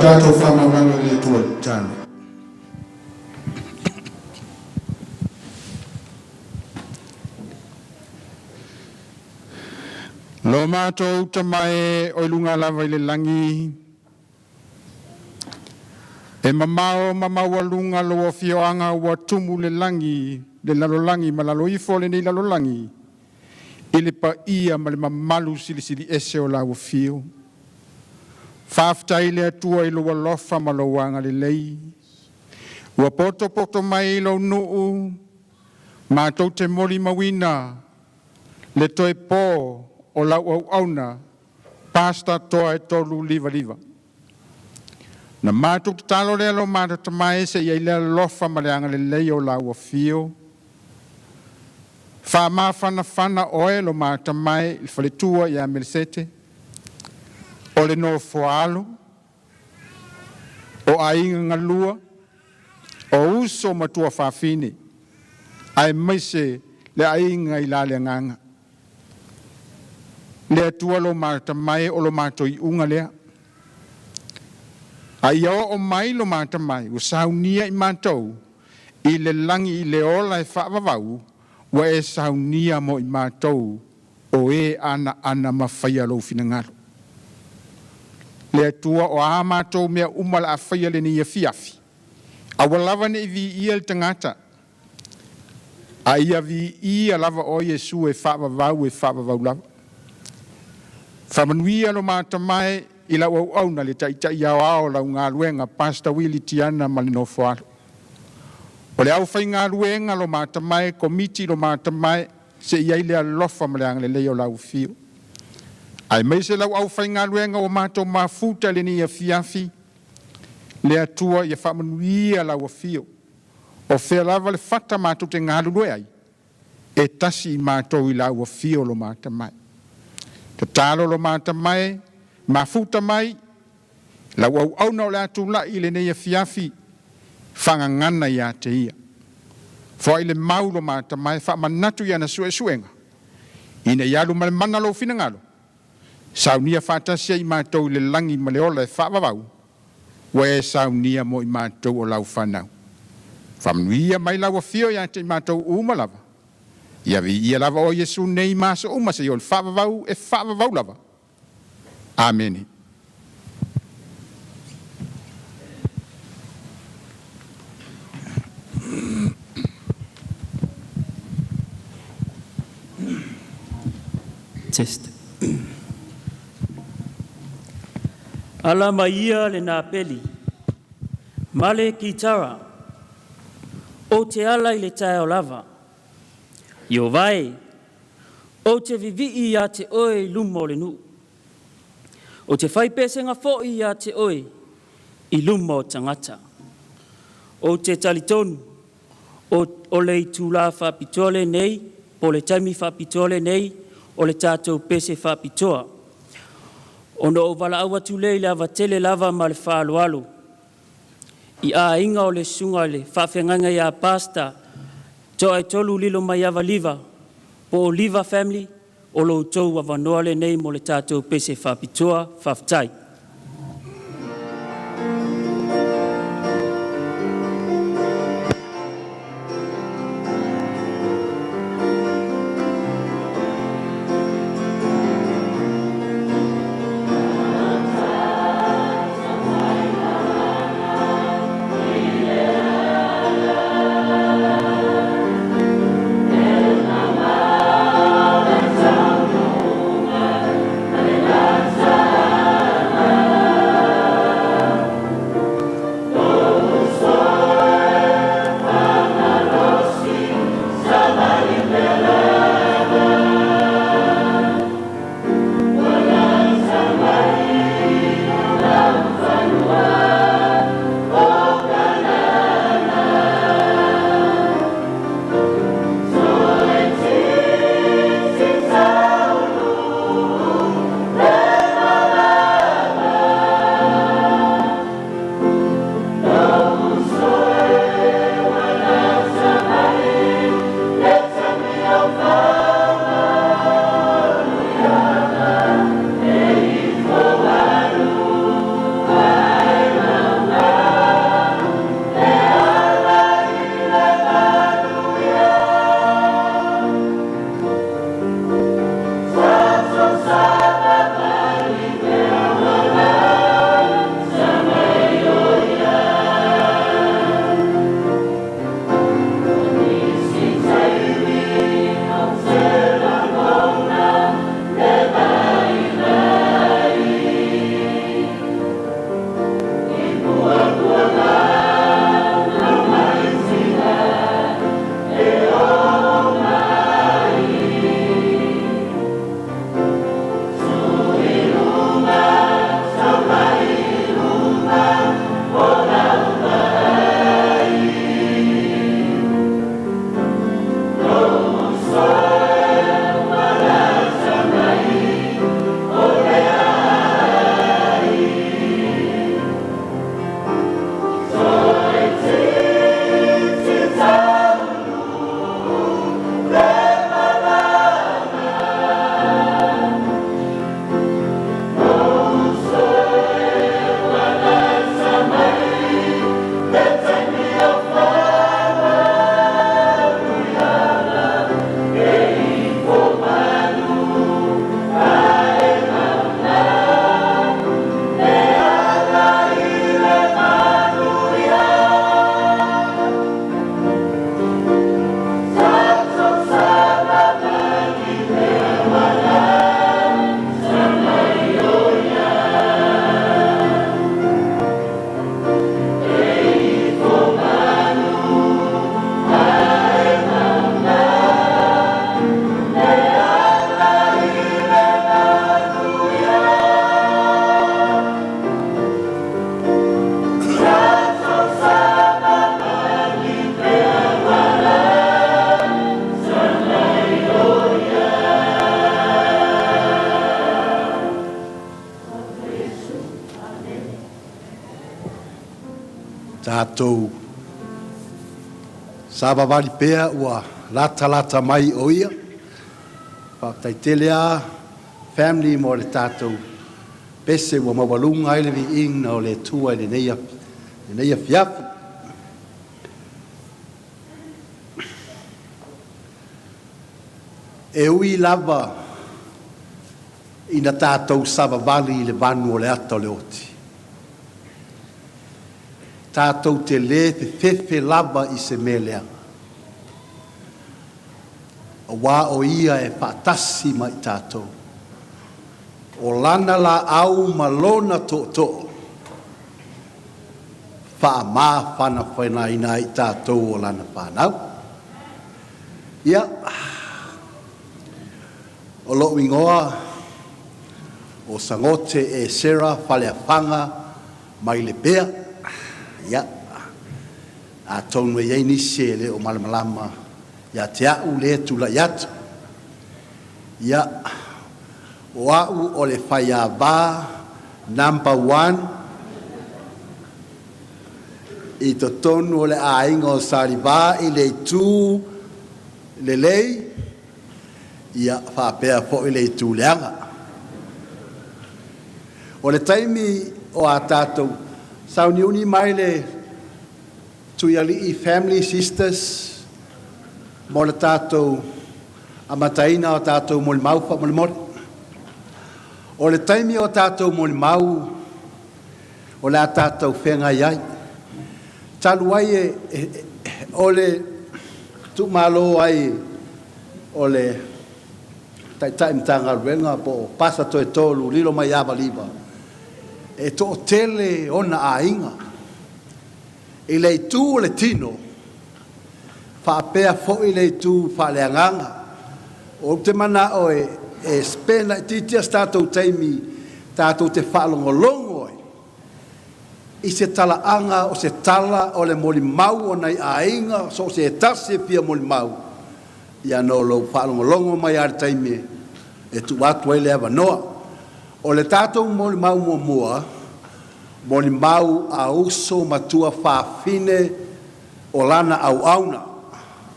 Tatou faamaualalo i le Atua i le tatalo. Lo matou Tama e o i luga lava i le lagi, e mamao ma maualuga lou afioaga ua tumu le lagi, le lalolagi ma lalo ifo o lenei lalolagi i le paia ma le mamalu silisili ese o lau Afio. Faafetai i le Atua i lou alofa ma lou agalelei ua potopoto mai i lou nuu matou te molimauina le toe po o lau auauna Pastor Toaetolu Livaliva. Na matou tatalo lea lo matou Tama e se i ai le alofa ma le agalelei o lau afio, faamafanafana oe lo ma Tama e i le faletua ia Melesete, o le nofo a alo, o aiga galua, o uso ma tuafafine, aemaise le aiga i la le agaga. Le Atua lo matou e o lo matou iuga lea, a ia oo mai lo matamai ua saunia i matou i le lagi i le ola e faavavau, ua e saunia mo i matou o e ana ma faia lou finagalo. Le Atua o a matou mea uma o le a faia i lenei afiafi, aua lava ne i viia le tagata, a ia viia lava oe Iesu e faavavau e faavavau lava. Faamanuia lo matamai i lau auauna le Taitai Aoao o lau galuega Pastor Wili Tiana ma le nofo alo. O le aufaigaluega lo matamai komiti lo matamai se i ai le alofa ma le agalelei o lau afio. Aemaise lau aufaigaluega ua matou mafuta i lenei afiafi, le Atua ia faamanuia lau afio. O fea lava le fata matou te galulue ai, e tasi i matou i lau afio lo matamai. Tatalo lo matamai, mafuta mai, lau auauna o le atulai i lenei afiafi, fagagana ia te ia. Foai le mau lo matamai, faamanatu i ana suesuega, ina ia alu ma le mana lou finagalo, saunia faatasi ai i matou i le lagi ma le ola e faavavau, ua e saunia mo i matou o lau fanau. Faamanuia mai lau afio ia te i matou uma lava, ia viia lava oe Iesu nei ma aso uma seia oo i le faavavau e faavavau lava. Amene. Test. Ala mai ia le napeli, ma le kitara, ou te ala i le taeao lava. Ieova e, ou te vivii ia te oe i luma o le nuu. Ou te fai pesega foi ia te oe i luma o tagata. Ou te talitonu o, o le itulā faapitoa lenei, po o le taimi faapitoa lenei, o le tatou pese faapitoa. Ona ou valaau atu lea i le avatele lava ma le faaaloalo i aiga o le susuga i le faafeagaiga ia Pastor Toaetolu Lilomaiava Liva, po o Liva Family, o lo outou avanoa lenei mo le tatou pese faapitoa. Faafetai. Tatou savavali pea ua latalata mai o ia. Faafetai tele lava family mo le tatou pese ua maualuga ai le viiga o le Atua i lenei afiafi. E ui lava ina tatou savavali i le vanu o le ata o le oti, tatou te lē fefefe lava i se mea leaga, auā o Ia e faatasi ma i tatou. O Lana laau ma Lona tootoo faamafanafanaina ai i tatou o Lana fanau. Ia, o lou igoa o Sagote Esera Faleafaga mai Lepea. Ia, atonu e i ai nisi e le o malamalama ia te au lea e tulai atu. Ia, o au o le faiava number one i totonu o le aiga o Saliva i le itu lelei, ia faapea foi le itu leaga. O le taimi o a tatou sauniuni mai le Tuialii Family Sisters mo le tatou amataina o tatou molimau faamolemole. O le taimi o tatou molimau o le a tatou feagai ai. Talu ai e, e, o le tuumalo ai o le Taitai Matagaluega po o Pasa Toetolu Lilomaiava e toatele ona aiga i le itu o le tino faapea foi le itu faaleagaga. Ou te manao e, e spend laitiiti se tatou taimi tatou te faalogologo ai i se talaaga o se tala o le molimau o nai aiga so o se tasi e fia molimau, ia no lou faalogologo mai lava i le taimi e tuu atu ai le avanoa. O le tatou molimau muamua, molimau a uso ma tuafafine o lana auauna.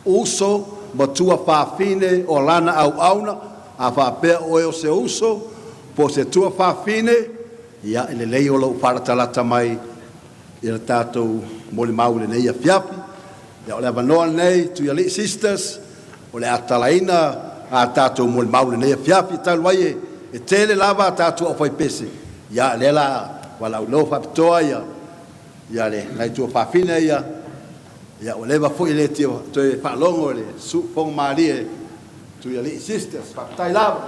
Uso ma tuafafine o lana auauna, a faapea o oe o se uso po o se tuafafine, ia e lelei o lou faalatalata mai i le tatou molimau i lenei afiafi. Ia o le avanoa lenei Tuialii Sisters o le a tatalaina a tatou molimau i lenei afiafi. Talu ai e, e tele lava a tatou aufaipese, ia lea la valaauloa faapitoa ia ia le nai tuafafine ia ia ua leva foi le toe faalogo i le suufofoga malie Tuialii Sisters. Faafetai lava.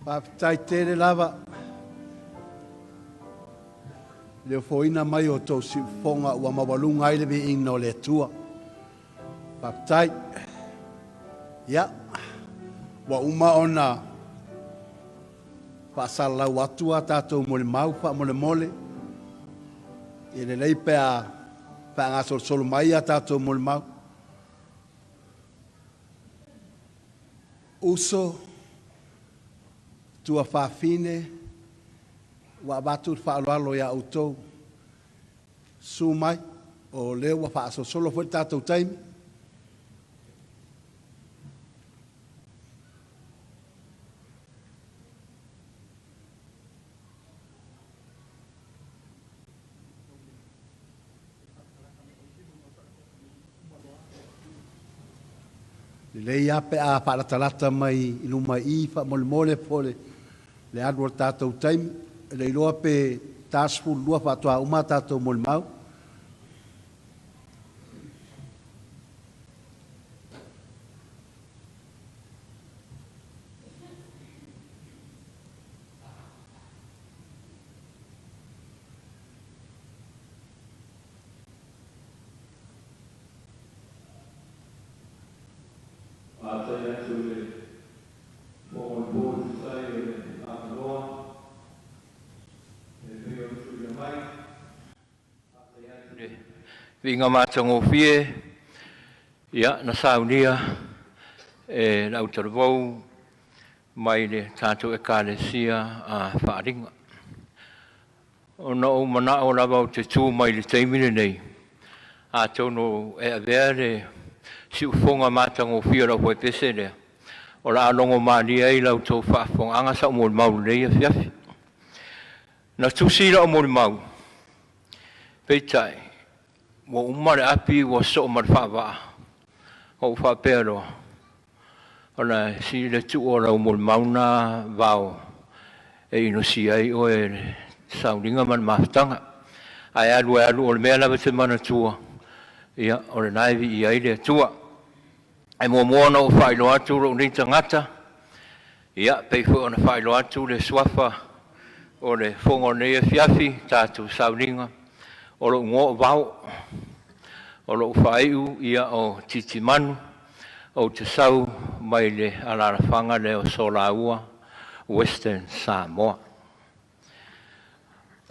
Faafetai tele lava i le ofoina mai o tou siufofoga ua maualuga ai le viiga o le Atua. Faafetai. Ia, ua uma ona faasalalau atu a tatou molimau faamolemole. E lelei pe a faagasolosolo mai a tatou molimau. Uso, tuafafine, ua avatu le faaaloalo ia outou. Susu mai, o lea ua faasolosolo foi le tatou taimi. Lelei lava pe a faalatalata mai i luma i i faamolemole po o le alu o le tatou taimi. E le iloa pe 42 faatoa uma a tatou molimau. Faafetai atu i le Fofoga o le Po e tusa ai o le avanoa e pei ona tuuina mai. Faafetai atu i le viiga matagofie ia na saunia e le autalavou mai le tatou Ekalesia a Faaaliga. Ona ou manao lava ou te tu mai i le taimi lenei, atonu e avea le siufofoga matagofie o lau fuaipese lea, o le a logo malie ai la outou faafofogaaga sa ou molimau i lenei afiafi. Na tusi lau molimau, peitai, ua uma le api ua sosoo ma le faavaa, ou faapea loa, ona e sili le tuu o lau molimau lena vao e inosia ai oe e le sauniga ma le mafutaga. Ae alu alu, o le mea lava e te manatua, ia, o lena e viia ai le Atua. Ae muamua ona ou faailoa atu lou nei tagata, ia, pei foi ona faailoa atu le suafa o le fono o lenei afiafi, tatou sauniga, o lou igoa o Vao, o lou faaiu ia o Titimanu, ou te sau mai le alaalafaga lea o Solaua, Western Samoa.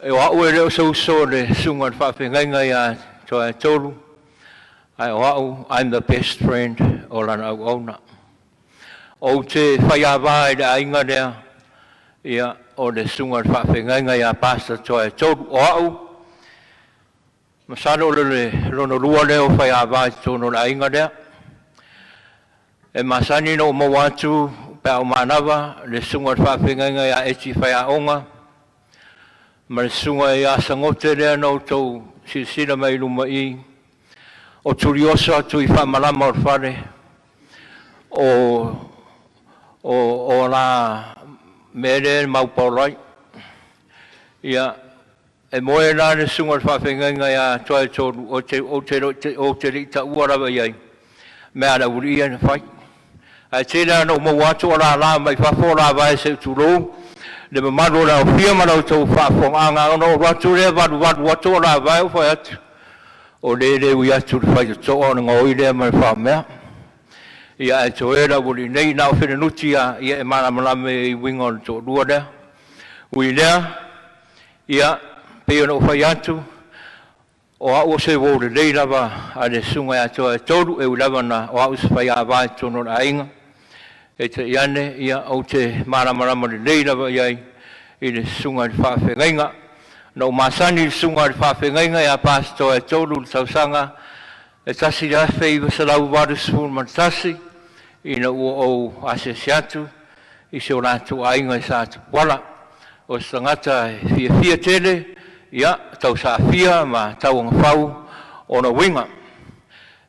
E o au e le o se uso i le susuga i le faafeagaiga ia Toaetolu, ae o au, I'm the best friend o lana auauna. Ou te faiava i le aiga lea, ia, o le susuga i le faafeagaiga ia Pastor Toaetolu. O au, masalo o le lona lua lea o faiava i totonu o le aiga lea. E masani ona ou maua atu pe a ou manava le susuga i le faafeagaiga ia Eti Faiaoga ma le susuga ia Sagote lea na outou silasila mai i luma i i, o Tuliosa tui faamalama o le fale, o la mea lea e maupaolo ai. Ia, e moe la le susuga i le faafeagaiga ia Toaetolu, ou te le i taua lava i ai mea a le aualii ia na fai. Ae tele lava ina ou maua atu o lala mai fafo o lavae se i tulou le mamalu o le aofia ma la outou faafofogaaga, ona ou alu atu lea valuvalu atu o lavae ou fai atu, o le e le ui atu i le faitotoa ona gaoi lea ma le faomea. Ia ae toe le aualii nei, na o felenuti lava e malamalama i uiga o le toalua lea. Ui i lea, ia, pei ona ou fai atu, o au o se uo lelei lava a le Susuga ia Toaetolu, e ui lava ina o au o se faiava i totonu o le aiga, peitai ane ou te malamalama lelei lava i ai i le susuga i le faafeagaiga. Na ou masani i le susuga i le faafeagaiga ia Pastor Toaetolu i le tausaga e 1981 ina ua ou asiasi atu i si o latou aiga i Satupuala. O se tagata e fiafia tele, tausaafia ma tauagafau ona uiga.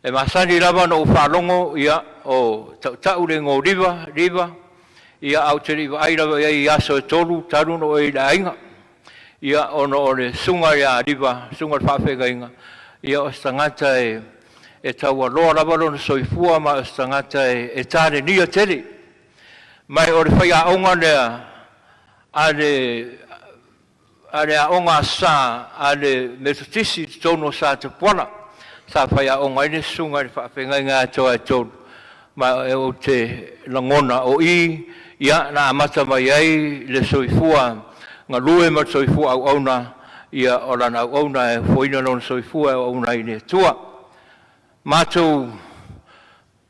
E masani lava ona ou faalogo o tautau le igoa o Liva Liva, ae ou te le i vaai lava i ai i aso e tolu talu ona ou i ai i le aiga. Ia, ona o le susuga ia Liva le susuga i le faafeagaiga, o se tagata e taualoa lava lona soifua ma o se tagata e talenia tele. Ma o le faiaoga lea a le aoga Aso Sa a le Metotisi i totonu o Satapuala, sa faiaoga ai le susuga i le faafeagaiga ia Toaetolu, ma ou te lagona o i na amata mai ai le soifua galue ma le soifua auauna o lana auauna e ofoina lona soifua e auauna ai i le Atua. Matou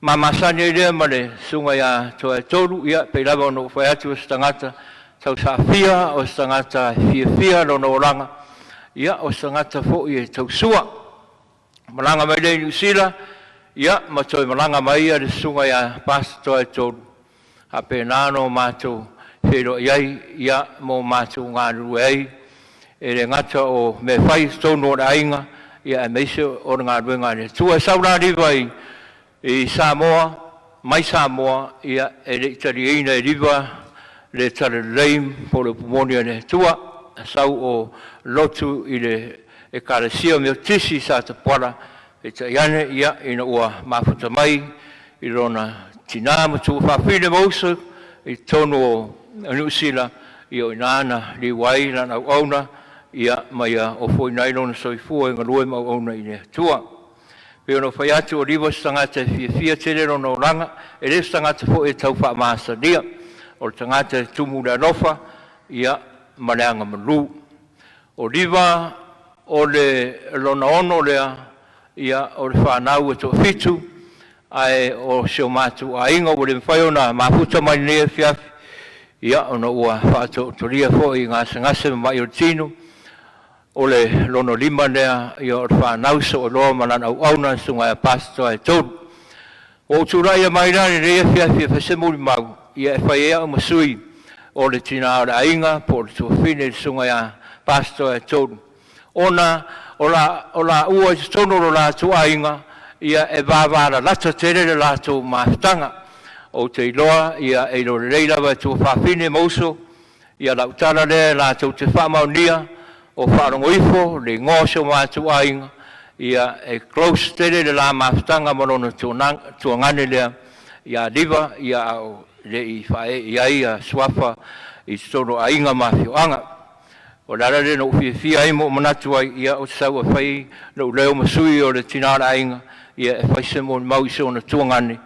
ma masani ai lea ma le susuga ia Toaetolu, ia pei lava ona ou fai atu o se tagata tausaafia, o se tagata e fiafia lona olaga, o se tagata foi e tausua. Malaga mai lea i Niu Sila, ia ma toe malaga mai le susuga ia Pastor Toaetolu, faapena ona matou feiloai ai ma matou galulue ai, e le gata o mea fai i totonu o le aiga, aemaise o le galuega a le Atua. E sau la Liva i Samoa, mai Samoa, e le i taliaina e Liva le Talalelei po o le upu moni a le Atua. Na sau o lotu i le Ekalesia Metotisi i Satapuala, peitai ane ina ua mafuta mai i lona tina ma tuafafine ma uso i totonu o Niu Sila, ia o i ina na liua ai lana auauna ma ia ofoina ai lona soifua e galue ma auauna i le Atua. E pei ona ou fai atu o Liva o se tagata e fiafia tele lona olaga, e le o se tagata foi e tau faamasalia, o le tagata e tumu i le alofa ma le agamalu. O Liva o le lona ono lea o le fanau e toafitu, ae o si o matou aiga ua le mafai ona mafuta mai i lenei afiafi ona ua faataotolia foi i gasegase ma ma'i o le tino. O le lona lima lea o le fanau sooiloa ma lana auauna le susuga ia Pastor Toaetolu. Ua ou tulai mai la i lenei afiafi e fai se molimau, e fai ai au ma sui o le tina o le aiga po o le tuafafine i le susuga ia Pastor Toaetolu, ona o laua i totonu o lo latou aiga e vavalalata tele le latou mafutaga. Ou te iloa e iloa lelei lava e tuafafine ma uso lau tala lea latou te faamaonia, o faalogo ifo le igoa o si o matou aiga, e close tele le la mafutaga ma lona tuagane lea ia Liva, a o le i faaee i ai suafa i totonu o aiga ma afioaga. O le ala lea na ou fiafia ai ma ou manatu ai ou te sau e fai lou leo ma sui o le tina o le aiga e fai se molimau i si ona tuagane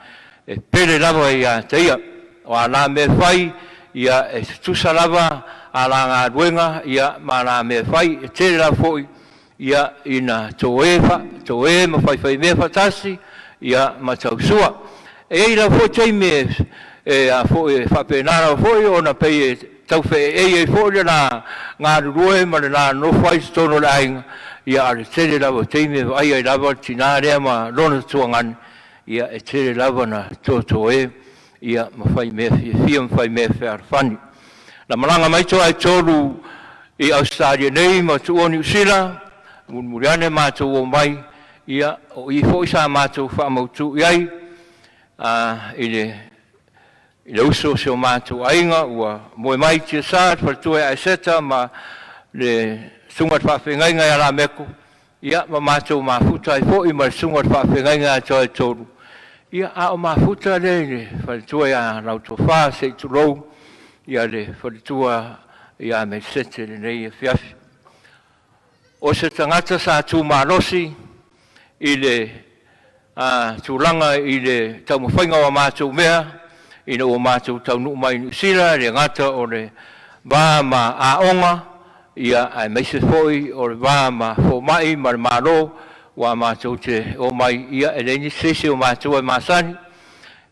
e pele lava ia te ia. O a la mea e fai, e tutusa lava a la galuega ma a la mea e fai. E tele lava foi ina toe ma faifaimea faatasi ma tausua. E i ai lava foi taimi e faapena lava foi ona pei e tau feeei ai foi le la galulue ma le la nonofo ai i totonu o le aiga, a o le tele lava o taimi e vaaia ai lava le tina lea ma lona tuagane, e tele lava ina totoe ma faimea fiafia ma faimea fealofani. Na malaga mai Toaetolu i Ausetalia nei ma tuua Niu Sila, mulimuli ane matou omai, o i foi sa matou faamautu i ai i le uso o si o matou aiga ua moe mai i tiasa, le faletua ia Eseta ma le susuga i le faafeagaiga ia Lameko, ma matou mafuta ai foi ma le susuga i le faafeagaiga ia Toaetolu. Ia, a o mafuta lea i le faletua ia Lautofa, se i tulou ia le faletua ia Melesete i lenei afiafi. O se tagata sa tumalosi i le tulaga i le taumafaiga o a matou mea ina ua matou taunuu mai i Niu Sila, e le gata o le va ma aoga, ia aemaise foi o le va ma fomai ma le Malo, aua matou te omai, ia e leai ni se isi o matou e masani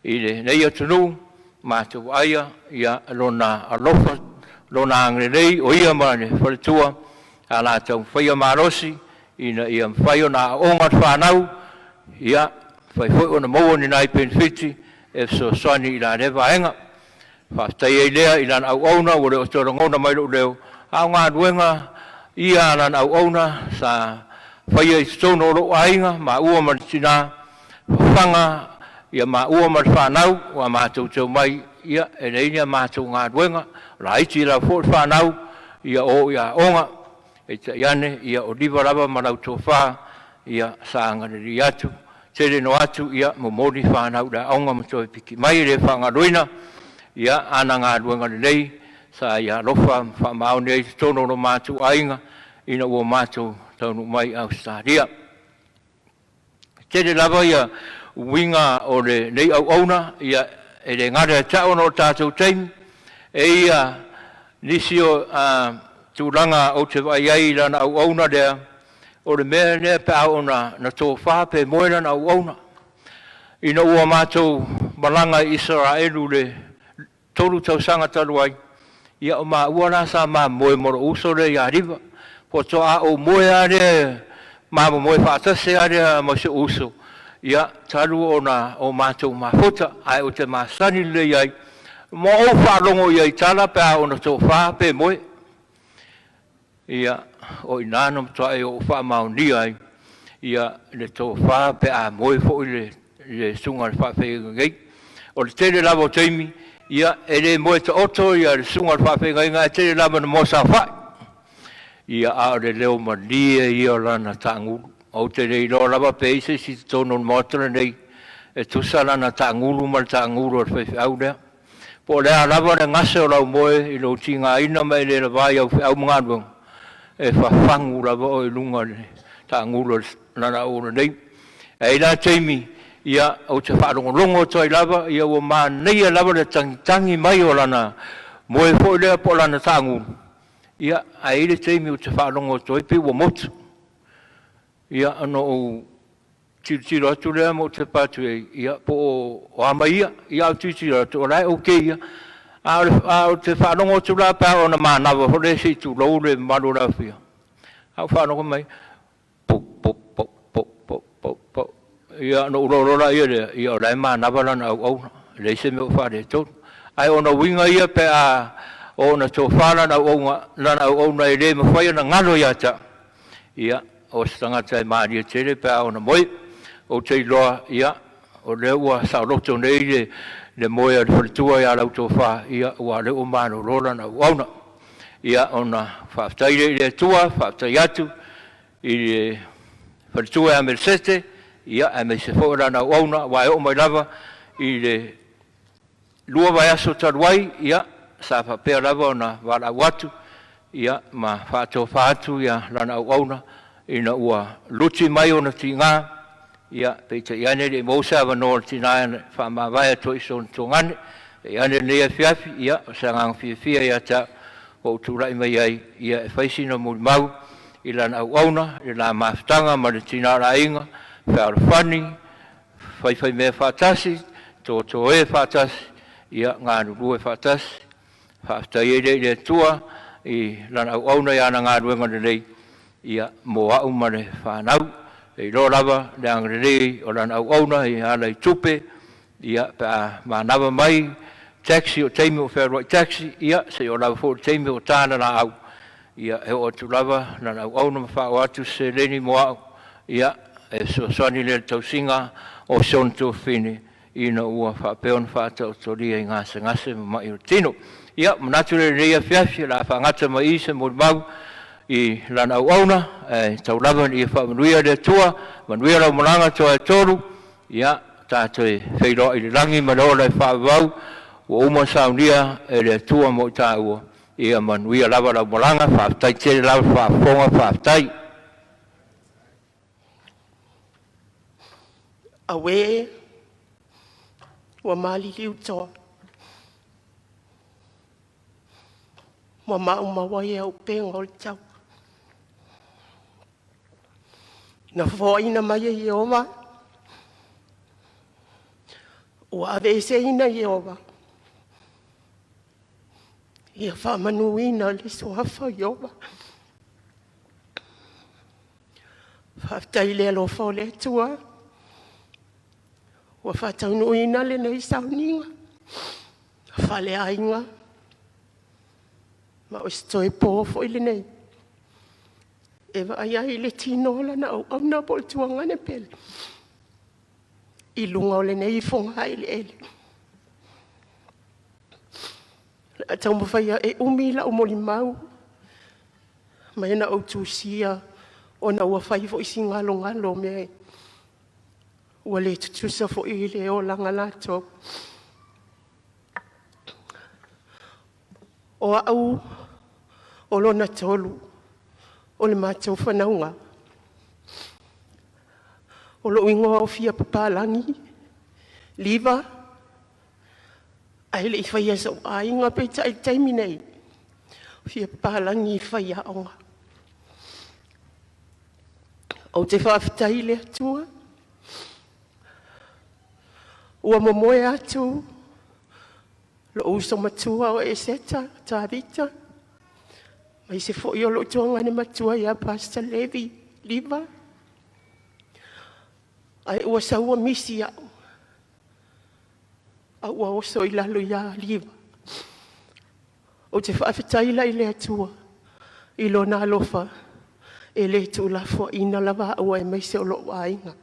i lenei atunuu, matou vaaia ia lona alofa, lona agalelei, o ia ma le faletua sa latou taumafaia malosi ina ia mafai ona aooga le fanau, ia mafai foi ona maua ni nai penefiti e fesoasoani i la lea vaega. Faafetai ai lea i lana auauna ua le o toe lagona mai lou leo, a o galuega ia a lana auauna sa faia i totonu o lou aiga, maua ma le tina, fafaga maua ma le fanau, aua matou te omai, ia e leai ni a matou galuega, laiti lava foi le fanau ia o i aoga. Peitai ane, ia o Liva lava ma lau tofa ia sa agalelei atu, tele ina o atu momoli fanau i le aoga ma toe piki mai. E le faagaloina ana galuega lelei sa ia alofa ma faamaoni ai i totonu o lo matou aiga ina ua matou taunuu mai i Ausetalia. E tele lava ia uiga o lenei auauna, ia e le galo ia te au ona o le tatou taimi, e i ai ia nisi o tulaga ou te vaai ai i lana auauna lea, o le mea lea pe a oo ina tofa pe moe lana auauna. Ina ua matou malaga i Isaraelu i le 3 tausaga talu ai, ia o maua la sa ma moe ma lou uso lea ia Liva. Faatoa ou moe lava lea, ma momoe faatasi lava lea ma si ou uso, ia, talu ona o matou mafuta, ae ou te masani lelei ai ma ou faalogo i ai i tala pe a oo ina tofa pe moe. Ia, o i ina na matuai ou faamaonia ai le tofa pe a moe foi le susuga i le faafeagaiga nei. O le tele lava o taimi, ia, e le moe taoto le susuga i le faafeagaiga, ae tele lava ina moe saofai. Ia, a o le leo malie ia o lana taagulu. Ou te le iloa lava pe i ai se isi i totonu o le Maota lenei e tusa lana taagulu ma le taagulu a le faifeau lea. Po o le a lava le gase o lau moe i lou tigaina ma e le lava i au feau ma galuega, e fafagu lava oe i luga o le taagulu a lana auauna nei. E i ai la taimi, ia, ou te faalogologo atu ai lava, ia ua manaia lava le tagitagi mai o lana moe foi lea po o lana taagulu, ia, ae i ai le taimi ou te faalogo atu ai pei ua motu. Ia, ona ou tilotilo atu lea ma ou tepa atu i ai, ia, po o a mai ia. Ia ae ou tilotilo atu o la e okay lava. Ae ou te faalogo atu la pe a oo ina manava foi lea se i tulou le mamalu o le aofia, ae ou faalogo mai, po po po po po po. Ia ona ou iloa loa lea, ia o la e manava lana auauna, e leai se mea o faaletonu. Ae ona uiga ia pe a oo ina tofa lana auauna, lana auauna e le mafai ona galo ia te au, ia, o se tagata e malie tele pe a oo ina moe. Ou te iloa, ia, o lea ua saoloto nei le le moe a le faletua ia Lautofa, ia, aua o lea ua malolo lana auauna. Ia ona faafetai lea i le Atua, faafetai atu i le faletua ia Melesete, ia, aemaise foi o lana auauna, aua e oo mai lava i le 2 vaiaso talu ai, ia, sa faapea lava ona valaau atu, ia, ma faatofa atu lana auauna ina ua luti mai ona tiga, ia, peitai ane e le i maua se avanoa o le tina e faamavae atu ai i si ona tuagane. Peitai ane i lenei afiafi, ia, o se agaga fiafia ia te au ua ou tulai mai ai, ia, e fai sina molimau i lana auauna, i le la mafutaga ma le tina o le aiga, fealofani, faifaimea faatasi, totoē faatasi, ia galulue faatasi. Faafetai ai lea i le Atua i lana auauna i ana galuega lelei ia mo au ma le fanau. E iloa lava le agalelei o lana auauna e ala i tupe, ia pe a manava mai taxi o taimi o fealuai taxi, ia seia oo lava foi i le taimi ua ta le laau, ia e oo atu lava lana auauna ma faaoo atu se seleni mo au, ia e fesoasoani lea i le tausiga o si ona tuafafine ina ua faapea ona faataotolia i gasegase ma mai o le tino. Ia, ona manatu lea i lenei afiafi o le a faagata mai i i se molimau i lana auauna, ae tau lava ina ia faamanuia le Atua, manuia lau malaga Toaetolu, ia. Ta toe feiloai i le lagi ma le ola e faavavau, ua uma ona saunia e le Atua mo i taua. Ia manuia lava lau malaga. Faafetai tele lava le faafofoga, faafetai. Auē, ua maliliu toa, ua maumau ai auupega o le taua. Na foaina mai e Ieova, ua aveeseina e Ieova, Ia faamanuina le Suafa o Ieova. Faafetai i le alofa o le Atua ua faataunuuina lenei sauniga faaleaiga, ma o se toe po foi lenei e vaai ai i le tino o Lana auauna po o le tuagane pele i luga o lenei fogaeleele. O le a taumafai e umi lau molimau ma na ou tusia ona ua fai foi si galogalo o mea ua le tutusa foi i le olaga latou. O au o lona tolu o le matou fanauga. O lou igoa o fia Papalagi Liva, ae le i faia e sou aiga, peitai o le taimi nei, ua fia papalagi faiaoga. Ou te faafetai i le Atua ua momoe atu lou uso matua o Eseta Tavita aemaise foi o lou tuagane matua ia Pastor Levi Liva, ae ua sau ua misi au, ae ua oso i lalo ia Liva. Ou te faafetai la i le Atua i Lona alofa e le tuulafoaiina lava au aemaise o lou aiga.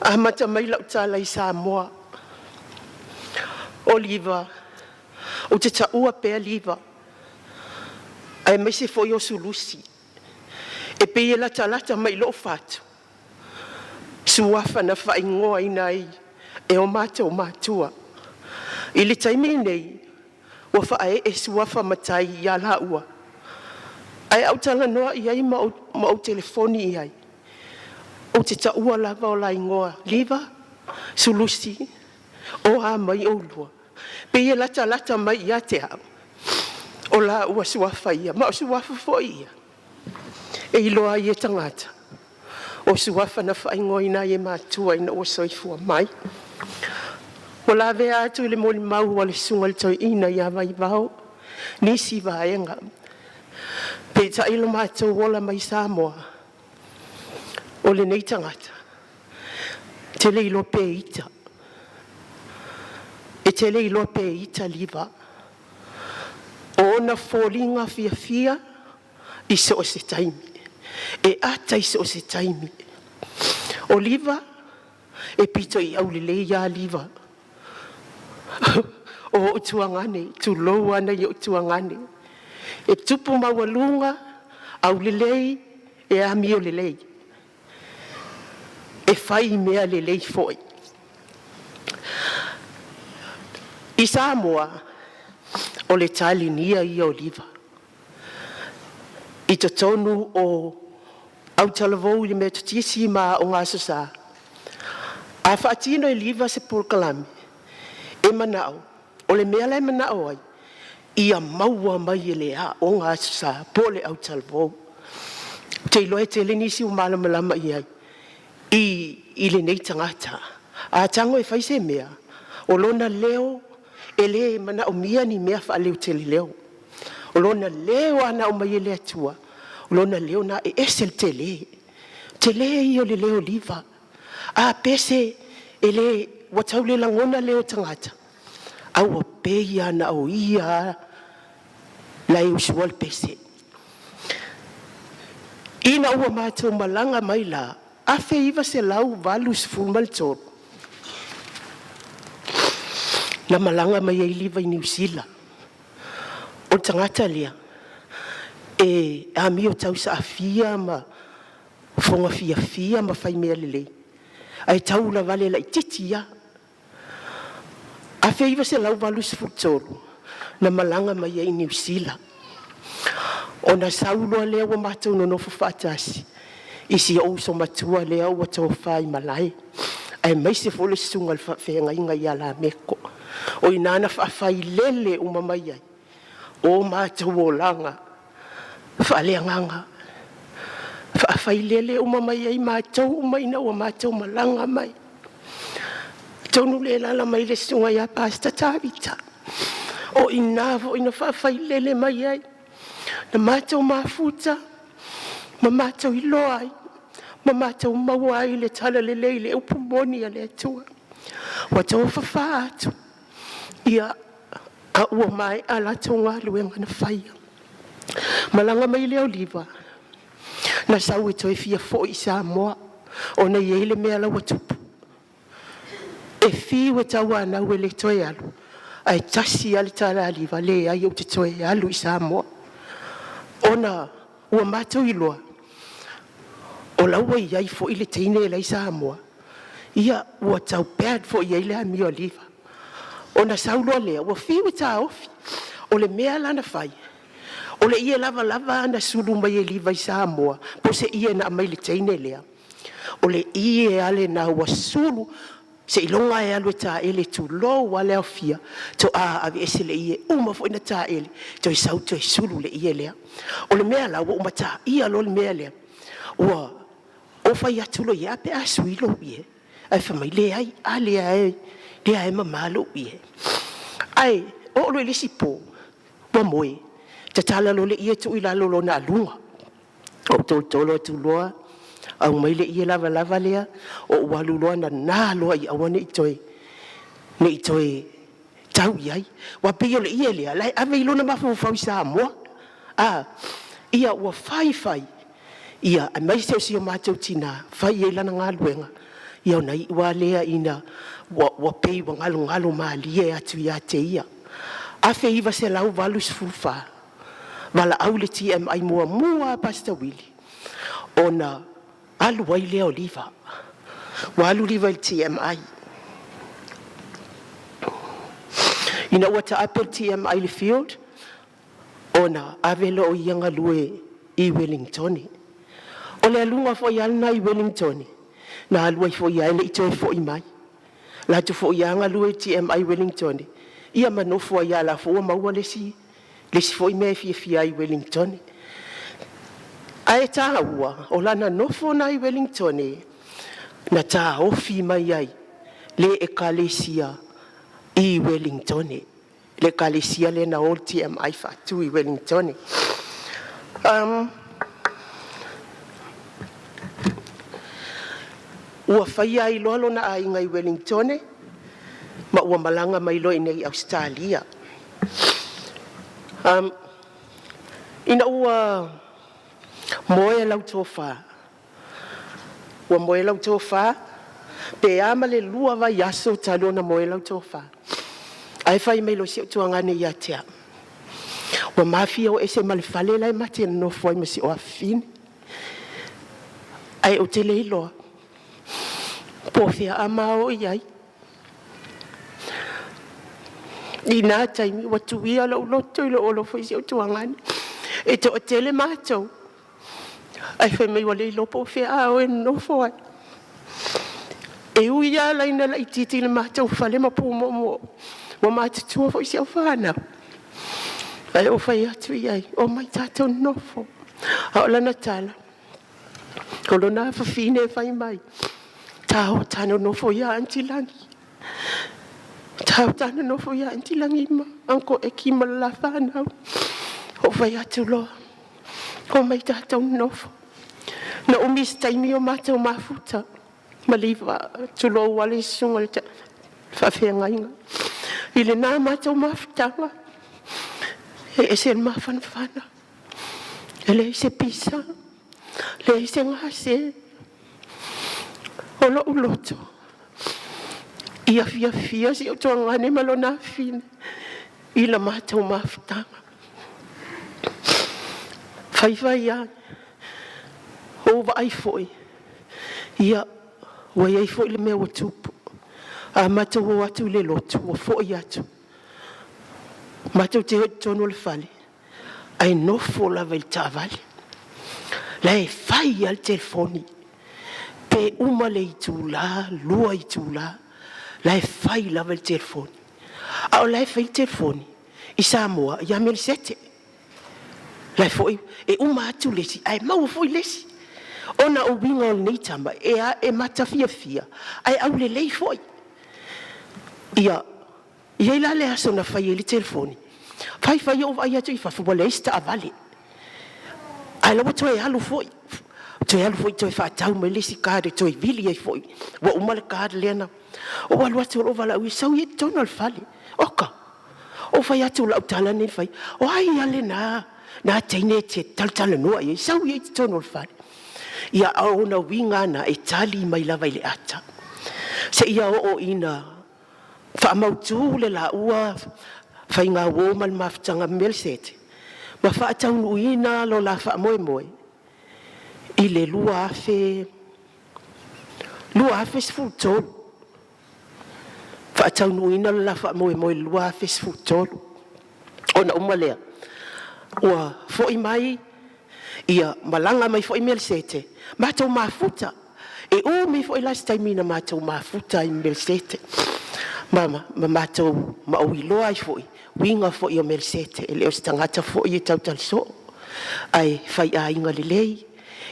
Amata mai lau tala i Samoa, o Liva, ou te taua pea Liva aemaise foi o Sulusi, e pei e latalata mai i lou fatu, suafa na faaigoaina ai e o matou matua. I le taimi lenei, ua faaee suafa matai ia laua, ae a ou talanoa i ai ma ou telefoni i ai, ou te taua lava o la igoa Liva, Sulusi, o a mai oulua? Pei e latalata mai ia te au, o laua suafa ia, ma o suafa foi ia e iloa ai e tagata, o suafa na faaigoaina ai e matua ina ua soifua mai. Ua lavea atu i le molimau a le susuga i le toeaina ia Vaivao nisi vaega, peitai lo matou ola mai Samoa, o lenei tagata, e te le iloa pe ita, e te le iloa pe ita Liva. O ona foliga fiafia i so o se taimi, e ata i so o se taimi. O Liva e pito i aulelei lava Liva. O ou tuagane, tulou ana i ou tuagane, e tupu maualuga, aulelei, e amio lelei, e fai mea lelei foi. I Samoa, o le talenia ia o Liva. I totonu o autalavou i le Metotisi ma Aoga Aso Sa, a faatino e Liva se polokalame, e manao, o le mea la e manao ai, ia maua mai e le Aoga Aso Sa po o le autalavou. Ou te iloa e tele nisi ua malamalama i ai i lenei tagata. A tago e fai se mea, o lona leo e le manaomia ni mea faaleoteleleo. O lona leo lava na aumai e le Atua, o lona leo lena e ese le tele. Tele ia o le leo o Liva. A pese, e le ua tau le lagona leo o tagata, a ua pei lava na o ia lava la e usua le pese. Ina ua matou malaga mai la 1983, na malaga mai ai Liva i Niu Sila. O le tagata lea, E amio tausaafia ma fofoga fiafia ma fai mea lelei, ae taulavale laitiiti lava. 1983 na malaga mai ai i Niu Sila, ona sau loa lea ua matou nonofo faatasi i si ou uso matua lea ua tofa i malae, aemaise foi le susuga i le faafeagaiga ia Lameko. O i ina na faafailele uma mai ai o matou olaga faaleagaga, faafailele uma mai ai matou uma ina ua matou malaga mai. Atonu o lea e alaala mai le susuga ia Pastor Tavita, o i ina foi na faafailele mai ai, na matou mafuta ma matou iloa ai ma matou maua ai le talalelei i le upu moni a le Atua. Ua tofafa atu, ia, a ua maea latou galuega na faia. Malaga mai lea o Liva, na sau e toe fia foi i Samoa, ona e i ai le mea la ua tupu. E fiu e tauanau e le toe alu, ae tasi lava le tala a Liva, leai ou te toe alu i Samoa, ona ua matou iloa, o la ua i ai foi le teine la e i Samoa, ia ua tau bad foi i ai le amio a Liva. Ona sau loa lea, ua fiu e taofi. O le mea la na fai, o le ie lavalava na sulu mai e Liva i Samoa, po o se ie na aumai i le teine lea, o le ie lava lena ua sulu seiloga e alu e taele, tulou lava le aofia, faatoa aveese le ie. Uma foi ona taele, toe sau toe sulu le ie lea. O le mea la, ua ou mataia loa le mea lea, ua ou fai atu loa i ai, “Ae a pe a sui lou ie?” Ae fai mai, “Leai, a lea e mama lou ie.” Ae oo loa i le isi po, ua moe, tatala loa le ie tuu i lalo o lona aluga. Ou tolotolo atu loa, aumai le ie lavalava lea, ou alu loa nana loa ia aua ne i toe tau i ai. Aua pei o le ie lea, o la e ave i lona mafaufau i Samoa. Ia ua fai fai, ia aemaise o si o matou tina, fai i ai lana galuega, ia ona iu lava lea ina ua pei ua galogalo malie atu ia te ia. 1984, valaau le TMI muamua lava Pastor Willie, ona alu ai lea o Liva. Ua alu Liva i le TMI. Ina ua taape le TMI i le field, ona ave lea o ia galue i Ueligitone. O le aluga foi lava lena i Ueligitone, na alu ai foi lava e le i toe foi mai. Na alu atu foi lava galue i le TMI i Ueligitone, ia ma nofo ai lava o la foi ua maua le isi foi mea e fiafia ai i Ueligitone. Ae taua, o lana nofo lena i Ueligitone, na taofi mai ai le ekalesia i Ueligitone, le ekalesia lea na o le TMI faatu i Ueligitone. Ua faia ai loa lona aiga i Ueligitone ma ua malaga mai loa i inei i Ausetalia. Ina ua moe lau tofa, ua moe lau tofa pe a ma le 2 vaiaso talu ona moe lau tofa, ae fai mai loa si ou tuagane ia te au, ua ma fia o ese ma le fale la e ma te nonofo ai ma si ou afafine. Ae ou te le iloa po o fea a ma o i ai. I na taimi ua tuia lou loto i lou alofa i si ou tuagane. E toatele matou, ae fai mai ua le iloa po o fea a o e nonofo ai. E ui lava la ina laitiiti i le matou fale ma pumoomoo, ua matutua foi si au fanau, ae ou fai atu i ai, omai tatou nonofo. A o lana tala, o lona afafine e fai mai, ta o ta nonofo ia Aunty Lagi. Ta o ta nonofo ia Aunty Lagi ma Uncle Eki ma le la whanau. Ou fai atu loa, omai tatou nonofo. Na umi se taimi o matou mafuta, ma Liva, tulou lava le susuga i le faafeagaiga. I lena matou mafutaga, e ese le mafanafana, e leai se pisa, leai se gase. O lou loto, ia fiafia si ou tuagane ma lona afine i la matou mafutaga. Faifai lava, ou vaai foi, ia, ua i ai foi le mea ua tupu. A matou o atu i le lotu, ua foi atu, matou te o i totonu o le fale, ae nofo lava i le taavale. La e fai lava le telefoni, pe uma le itula, 2 itula, la e fai lava le telefoni. A o la e fai le telefoni i Samoa ia Melesete. La e foi, e uma atu le isi, ae maua foi le isi. Ona o uiga o lenei tama, e matafiafia, ae aulelei foi. Ia, e i ai la le aso na fai ai le telefoni, fai fai ou vaai atu i fafo ua leai se taavale. Ae la ua toe alu foi, toe alu foi toe faatau mai le isi card e toe vili ai foi. Ua uma le card lea na... Ou alu atu o lou valaauina, sau ia i totonu o le fale. Oka, ou fai atu o lau tala nei na fai, o ai lava lena na teine e te talatalanoa i ai, sau ia i totonu o le fale. Ia, a o ona uiga na e tali mai lava i le ata. Seia oo ina faamautu le laua faigauo ma le mafutaga Melesete, ma faataunuuina lo la faamoemoe i le 2013. Faataunuuina le la faamoemoe i le 2013. Ona uma lea, ua foi mai, ia malaga mai foi Melesete, matou mafuta. E umi foi la se taimi na matou mafuta ai ma Melesete, ma matou ma ou iloa ai foi uiga foi o Melesete, e le o se tagata foi e tautala soo, ae faiaiga lelei,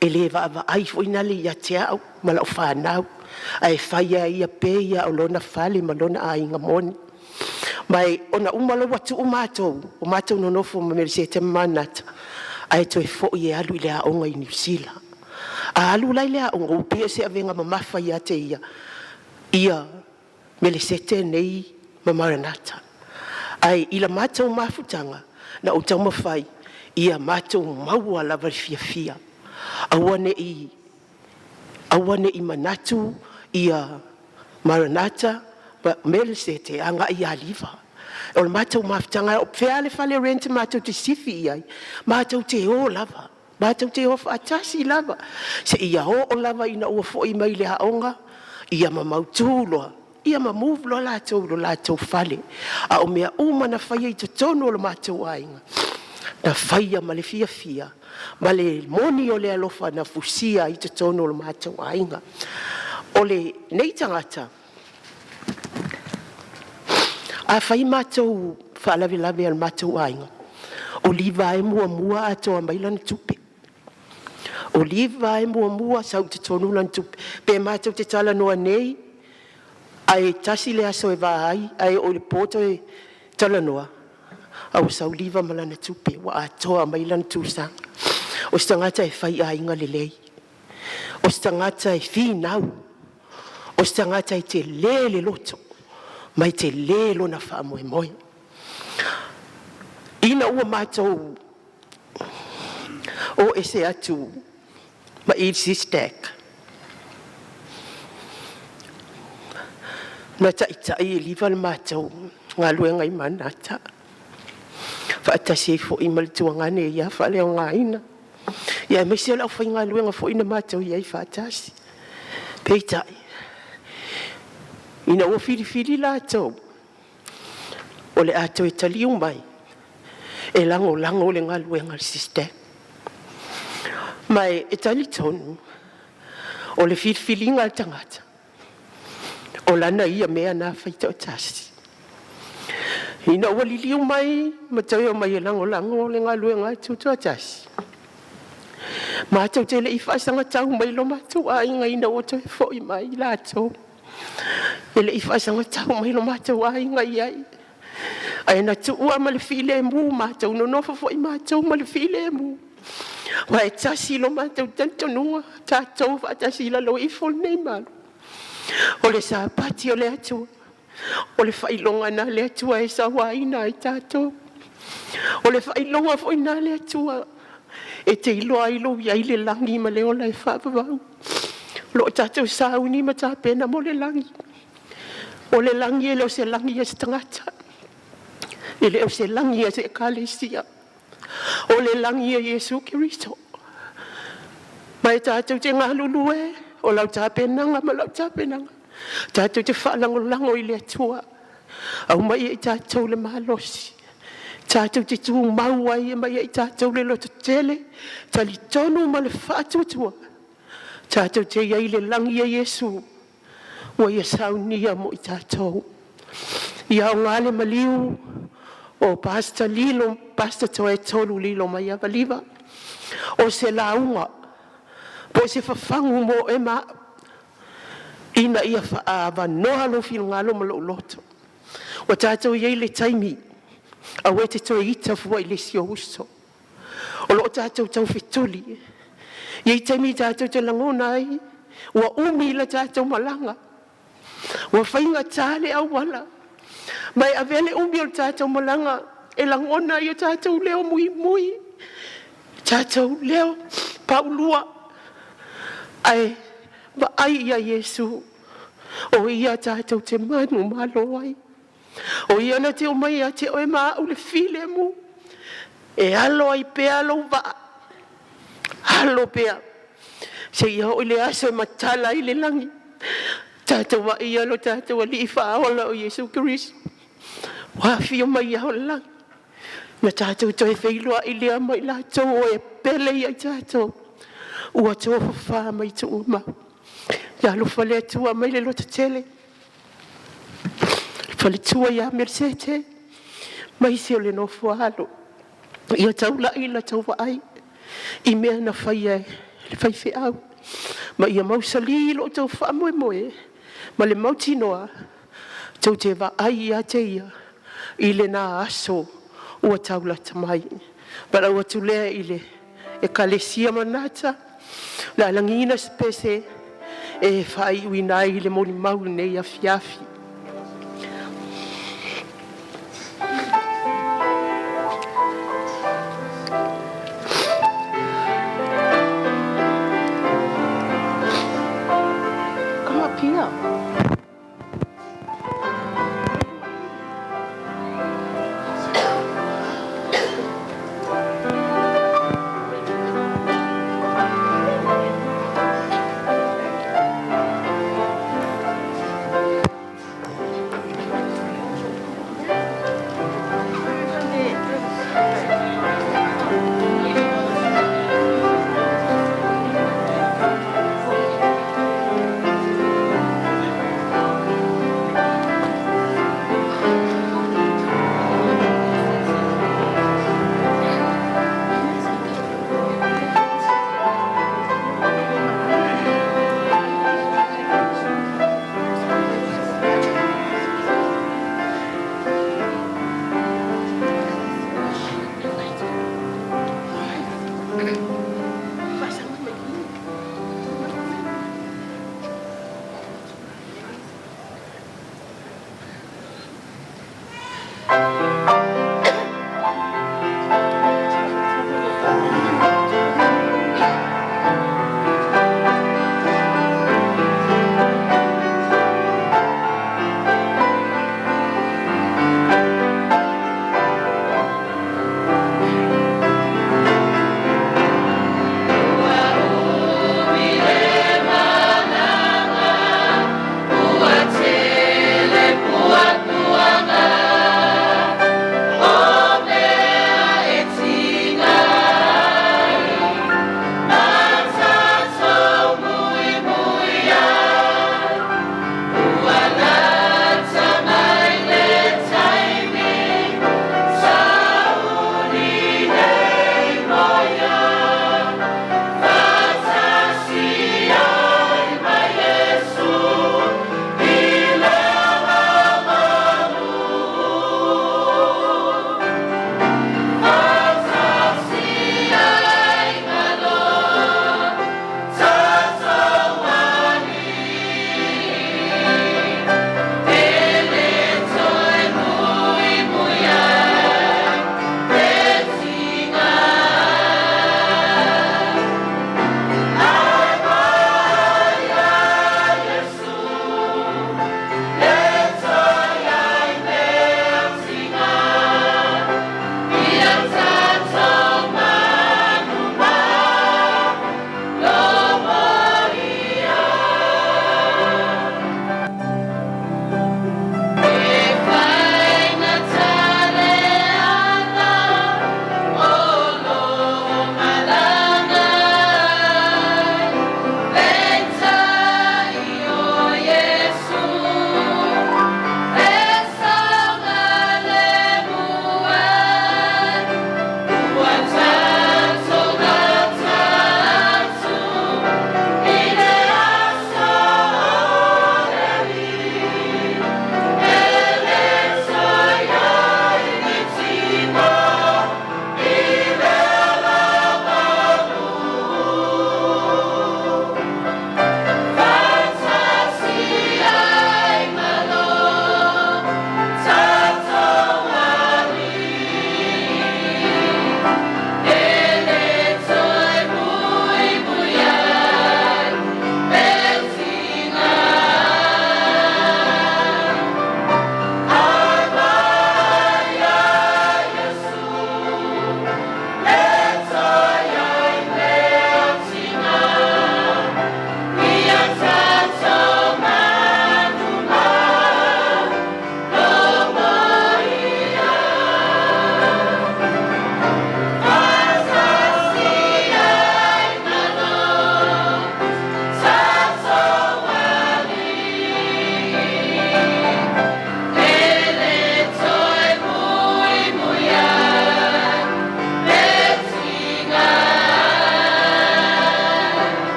e le vaavaai foi lea ia te au ma lau fanau, ae fai lava e ia pei lava o lona fale ma lona aiga moni. Ma ona uma loa ua tuu matou, o matou nonofo ma Melesete ma Manata, ae toe foi e alu i le aoga i Niu Sila. A alu la i le aoga, ua pei o se avega mamafa ia te ia, ia Melesete nei ma Maranata. Ae i la matou mafutaga, na ou taumafai ia matou maua lava le fiafia. Aua ne i manatu ia Maranata ma Melesete agai ia Liva. O le matou mafutaga, o fea lava le fale rent matou te sifi i ai, matou te o lava. Matou te o faatasi lava, seia oo lava ina ua foi mai le aoga, ia ma mautu loa, ia ma move loa latou i lo latou fale. A o mea uma na faia i totonu o lo matou aiga, na faia ma le fiafia, ma le moni o le alofa na fusia i totonu o lo matou aiga. O lenei tagata, a fai matou faalavelave a le matou aiga, o Liva e muamua atoa mai lana tupe. O Liva e muamua sau i totonu lana tupe. Pe matou te talanoa nei, ae tasi le aso e va ai, ae oo i le po toe talanoa, a ua sau Liva ma lana tupe, ua atoa mai lana tusaga. O se tagata e faiaiga lelei, o se tagata e finau, o se tagata e tele le loto, ma e tele lona faamoemoe. Ina ua matou o ese atu ma i le SISTAC, na taitai e Liva le matou galuega i Manata, faatasi ai foi ma le tuagane ia faaleaogaina, ia aemaise o le aufaigaluega foi na matou i ai faatasi. Peitai, ina ua filifili latou o le a toe taliu mai e lagolago le galuega a le SISTAC. Ma e talitonu, o le filifiliga a le tagata, o lana ia mea na faitoatasi. Ina ua liliu mai ma toe o mai e lagolago le galuega a Tutoatasi, matou te le i faasagatau mai lo matou aiga ina ua toe foi mai latou. E le i faasagatau mai lo matou aiga i ai, ae na tuua ma le filemu matou, nonofo foi matou ma le filemu. Aua e tasi lo matou talitonuga, tatou faatasi i lalo ifo o lenei malu, o le sapati o le Atua, o le faailoga na le Atua e sauaina ai tatou. O le faailoga foi na le Atua e te iloa ai lou iai le lagi ma le ola e faavavau. O lo o tatou sauni ma tapena mo le lagi. O le lagi e le o se lagi a se tagata, e le o se lagi a se ekalesia. O le lagi e Iesu Keriso. Ma e tātou te galulue, o lau tapenaga ma lau tapenaga, tātou te faalagolago i le Atua. Aumai ia i tatou le malosi, tatou te tumau ai, aumai ia i tatou le lototele, talitonu ma le faatuatua, tatou te i ai i le lagi e Iesu, ua ia saunia mo i tatou. Ia aoga le maliu o Pastor Lilo, Pastor Toetolu Lilo Maiava o se lauga po o se fafagu mo oe ma a'u ina ia faaavanoa lou finagalo ma lou loto. Ua tatou i ai i le taimi, aua e te toe ita fua i le isi ou uso, o lo o tatou taufetuli. E i ai taimi tatou te lagona ai ua umi la tatou malaga, ua faigata le auala, ma e avea le umi o le tatou malaga e lagona ai o tatou leo muimui, tatou leo paulua, ae vaai ia Iesu, o Ia tatou te manumalo ai. O Ia na te omai ia te oe ma a'u le filemu, e alo ai pea lou vaa, alo pea seia oo i le aso e matala ai le lagi. Tatou vaaia lo tatou Alii Faaola o Iesu Keriso ua afio mai i ao o le lagi, na tatou toe feiloai lea ma i latou o e pele ia i tatou ua tofafa mai tuugamau. Ia alofa le Atua aumai le lototele i le faletua ia Melesete aemaise o le nofo a alo, ia taulai la outou vaai i mea na faia e le faifeau, ma ia mausali lo outou faamoemoe ma le mautinoa tou te vaai ia te Ia i lena aso ua taulata mai. Valaau atu lea i le Ekalesia Maranatha, o le a lagiina se pese e faaiuina ai le molimau i lenei afiafi. Come up here.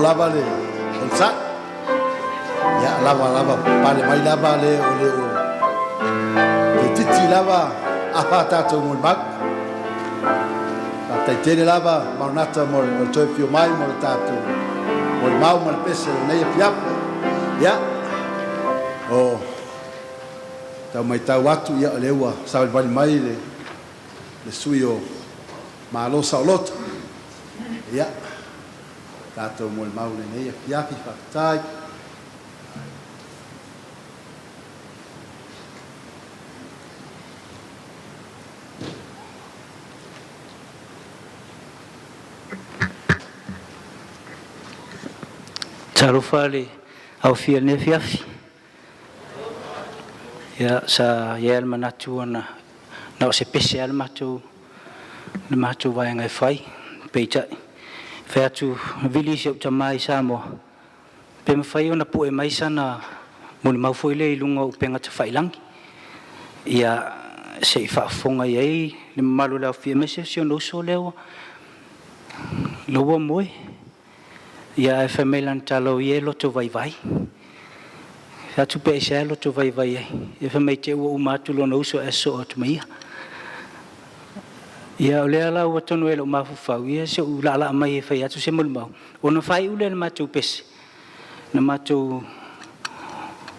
lava le onosai. Ia, lava lava pale mai lava le o le o toeitiiti lava afa a tatou molimau. Faafetai tele lava Maranatha mo le toe afio mai mo le tatou molimau ma le pese o lenei afiafi. Ia, o tau matau atu, ia, o lea ua savalivali mai le le sui o Malo Saoloto. Ia, tatou molimau lenei afiafi, faafetai. Talofa le aofia i lenei afiafi. Ia, sa i ai le manatu ona na o se pese lava le matou vaega e fai. Peitai, fai atu na vili si ou tama i Samoa, pe mafai ona pue mai sana molimau foi lea i luga o upega tafailagi. Ia, se i faafofoga i ai le mamalu o le aofia, aemaise o si ona uso lea ua ua moe. Ia, ae fai mai lana tala o ia e loto vaivai. Fai atu pe aisea e loto vaivai ai. Ia fai mai te ua uma atu lona uso ae sosoo atu ma ia. Ia, o lea la ua tonu ai lou mafaufau, ia se i ou laalaa mai e fai atu se molimau. Ona faaiu lea i le matou pese, na matou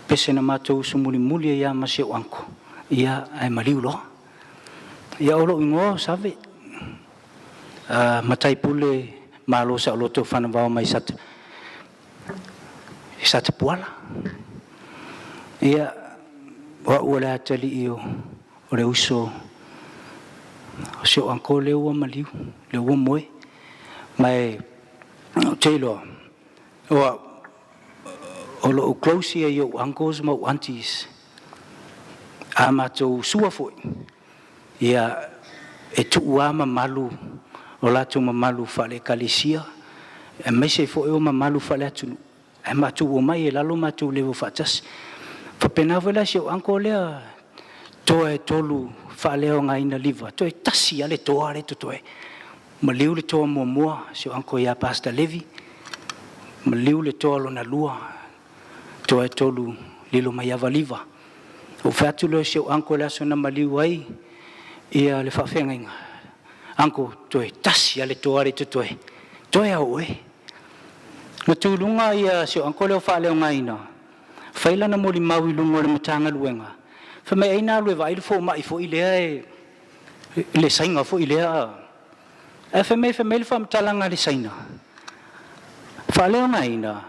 pese na matou uso mulimuli ai lava ma si ou uncle, ia, ae maliu loa. Ia, o lou igoa o Save, matai pule malo saoloto fanavao mai Sata i Satapuala. Ia, o au o le atalii o le uso o si ou uncle lea ua maliu, lea ua moe. Ma e ou te iloa, o au, o lou close ia i ou uncles ma ou aunties. A matou sua foi, ia, e tuu lava mamalu o latou mamalu faale-ekalesia, aemaise foi o mamalu faale-atunuu, ae matou omai e lalo matou level faatasi. Faapena foi la si ou uncle lea, toa e tolu faaleaogaina liva, toe tasi lava le toa lea totoe. Maliu le toa muamua, si ou uncle ia Pastor Levi, maliu le toa lona lua, toa e tolu lilo mai ava liva. Ou fai atu loa i si ou uncle i le aso na maliu ai ia le faafeagaiga, Uncle, toe tasi lava le toa lea totoe, toe a oe. Na tu i luga ia si ou uncle lea o faaleaogaina, fai lana molimau i luga o le Matagaluega, fai mai ai na alu e vaai le fomai foi lea e le Saina foi lea. Ae fai mai le faamatalaga a le Saina, faaleaogaina,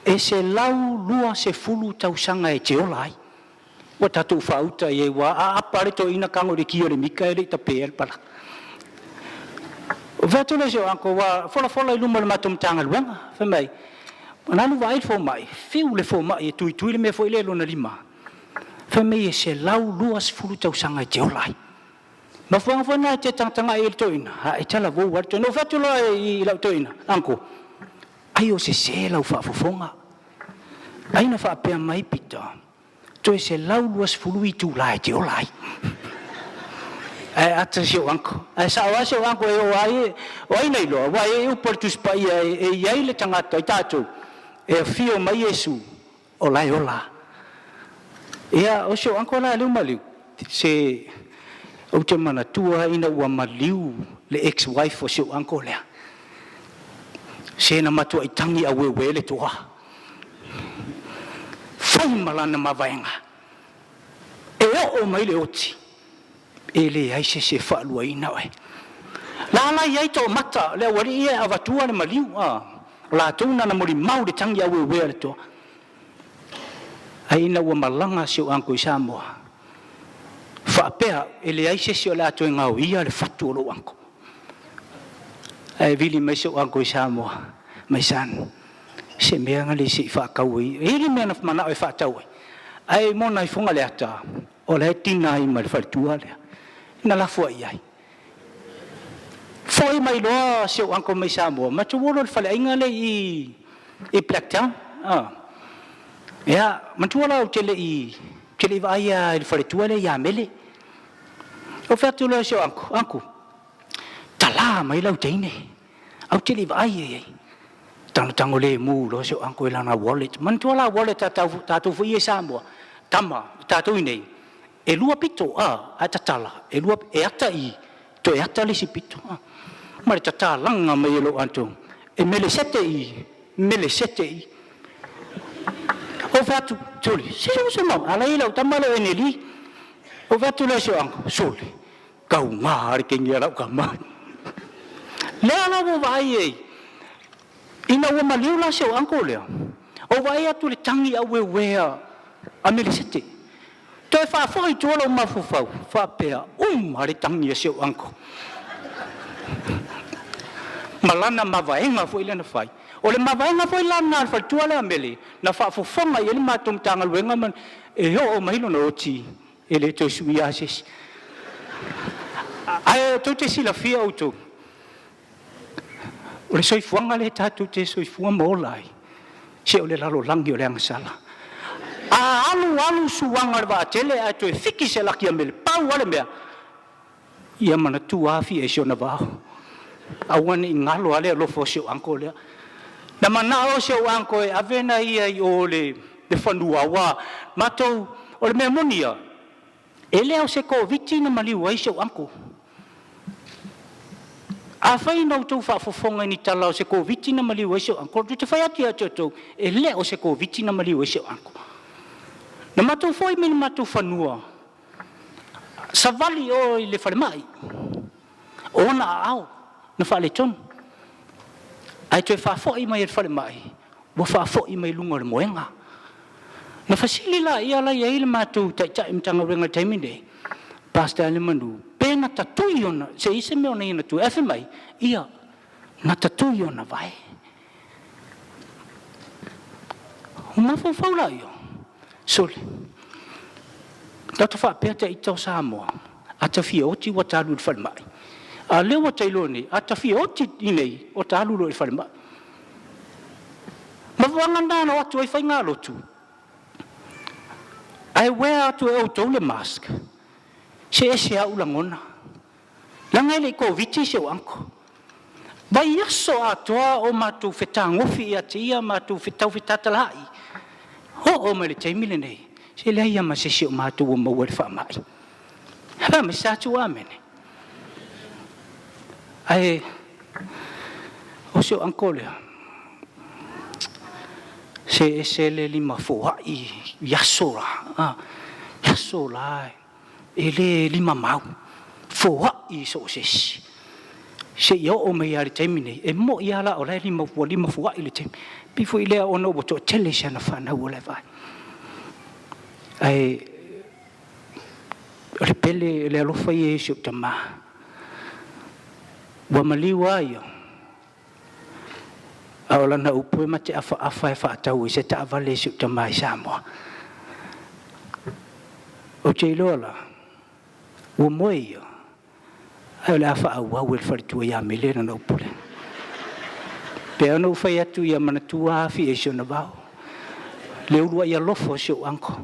e 120 tausaga e te ola ai. Ua tatou faauta i ai ua aapa le toeaina tago i le ki o le mika e le i tapea le pala. O fai atu lea i si ou uncle ua folafola i luma o le matou Matagaluega, fai mai, na alu vaai le fomai, fiu le fomai e tuitui le mea foi lea i lona lima, fai mai e 120 tausaga e te ola ai. Mafuaaga foi lena e te tagatagai ai i le toeaina, a e talavou lava le toeaina. Ou fai atu loa i lau toeaina, uncle, ai o sese lau faafofoga. Ai na faapea mai Pita, toe 120 itula e te ola ai. Ae ata si ou uncle. Ae sao lava si ou uncle e oo ai, o ai na iloa, aua e i ai upu a le Tusi Paia e i ai le tagata i tatou, e afio mai Iesu, o la e ola. Ia, o si ou uncle la lea ua maliu, se ou te manatua ina ua maliu le ex-wife o si ou uncle lea, se na matuai tagi aueue le toa, fai ma lana mavaega, e oo mai le oti, e leai se isi e faaluaina oe. La la i ai toamata le aualii ia e avatua le maliu, a o latou na na molimau le tagi aueuea le toa. Ai ina ua malaga si ou uncle i Samoa, faapea e leai se isi o le a toe gaoia le fatu o lou uncle. Ae vili mai si ou uncle i Samoa, my son, se mea na le se i faatau ai. E i ai le mea na manao e faatau ai, ae mo nai Fogaleata, o la e tina ai ma le faletua lea. Na lafo ai i ai. Foi mai loa si ou uncle mai Samoa, matou o loa i le faleaiga lea i i Blacktown. Ia, manatua la ou te le i te le i vaai lava i le faletua lea ia Mele. Ou fai atu loa i si ou uncle, uncle, tala mai lau teine, ae ou te le i vaai i ai. Tagotago lemu loa si ou uncle i lana wallet. Manatua la wallet a tatou foi ia i Samoa, tama, tatou i nei, e lua pito, a, ae tatala, e lua, e ata i, toe ata le isi pito, a. Ma le tatalaga mai e lou uncle, e melesete i, melesete i. Ou fai atu, sole, se se mau, a la e i lau tama lea o Eneli. Ou fai atu lea i si ou uncle, sole, Tauga le kegi a lau tama. Lea la ua ou vaai ai, ina ua maliu la si ou uncle lea, ou vaai atu i le tagi aueuea a Melesete. Toe faafoi i tua lou mafaufau, faapea, uma le tagi a si ou uncle. Ma lana mavaega foi lea na fai. O le mavaega foi la lena a le faletua lea a Mele, na faafofoga i ai le matou Matagaluega ma e oo mai lona oti E le toe suia lava se isi. Ae tou te silafia outou, o le soifuaga lea tatou te soifua ma ola ai, se o le lalolagi o le agasala. A alu alu suaga o le vaatele ae toe fiki se laki a mele, pau lava le mea, ia manatua Afia i si ona vao. Aua ne i galo lava le alofa o si ou uncle lea. Na manao si ou uncle e ave na ia i o le fanua, aua matou, o le mea moni ia, e le o se Koviti na maliu ai si ou uncle. Afai na outou faafofoga i ni tala o se Koviti na maliu ai si ou uncle, ou te fai atu ia te outou, e le o se Koviti na maliu ai si ou uncle. Na matou foi mai le matou fanua, savali i o i le falemai, o ona aao na faaletonu, ae toe faafoi mai e le falemai, ua faafoi mai luga o le moega. Na fesili laia la e i ai le matou taitai Matagaluega i le taimi nei, Pastor Aliamanu, pe na tatui ona, se i ai se mea o na ia na tui, ae fai mai, ia, na tatui ona vae. Ona mafaufau laia, sole, tatou faapea ta ita o Samoa, a ta fia oti ua ta alu i le falemai. A o lea ua ta iloa nei, a ta fia oti i nei, ua ta alu loa i le falemai. Mafuaaga lena na o atu ai faigalotu, ae wear atu e outou le mask, se ese au lagona. Leaga e le i Koviti si ou uncle. Vaiaso atoa o matou fetagofi ia te ia, matou tau fetatalaai. Oo mai le taimi lenei, se leai lava ma se isi o matou ua maua i le faamai. Fai mai sa atu amene. Ae o si ou uncle lea, se ese le lima foai i aso la, i aso la e le lima mau, foai i so o se isi. Seia oo mai lava i le taimi nei, e moni lava la o la e lima, ua lima foai i le taimi. Pei foi lea ona ua toatele si ana fanau o la e vaai. Ae o le pele, le alofa ia i si ou tama. Ua maliu lava ia, a o lana upu e mateafaafa e faatau ai se taavale i si ou tama i Samoa. Ou te iloa la, ua moe ia, ae o le a faaauau e le faletua ia Mele lana upu lea. Pei ona ou fai atu ia manatua Afia i si ona vao, le uluai alofa o si ou uncle.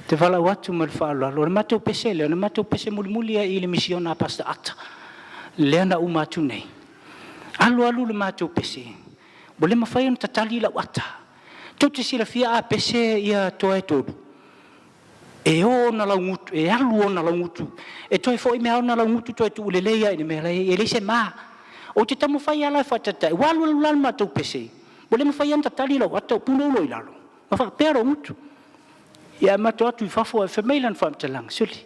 Te valaau atu ma le faaaloalo, o le matou pese lea, o le matou pese mulimuli lava i le misiona a Pastor Ata, lea na uma atu nei. Alu alu le matou pese, ua le mafai ona tatali lau ata. Tou te silafia a pese ia toa e tolu, e o ona laugutu, e alu ona laugutu, e toe foi mai ona laugutu toe tuu lelei ai i le mea la e leai se ma. Ou te taumafai lava la e faataitai, ua alu alu la le matou pese, ua le mafai ona tatali lau ata, ua punou loa i lalo, ma faapea lou gutu. Ia ae matou atu i fafo ae fai mai lana faamatalaga, sole,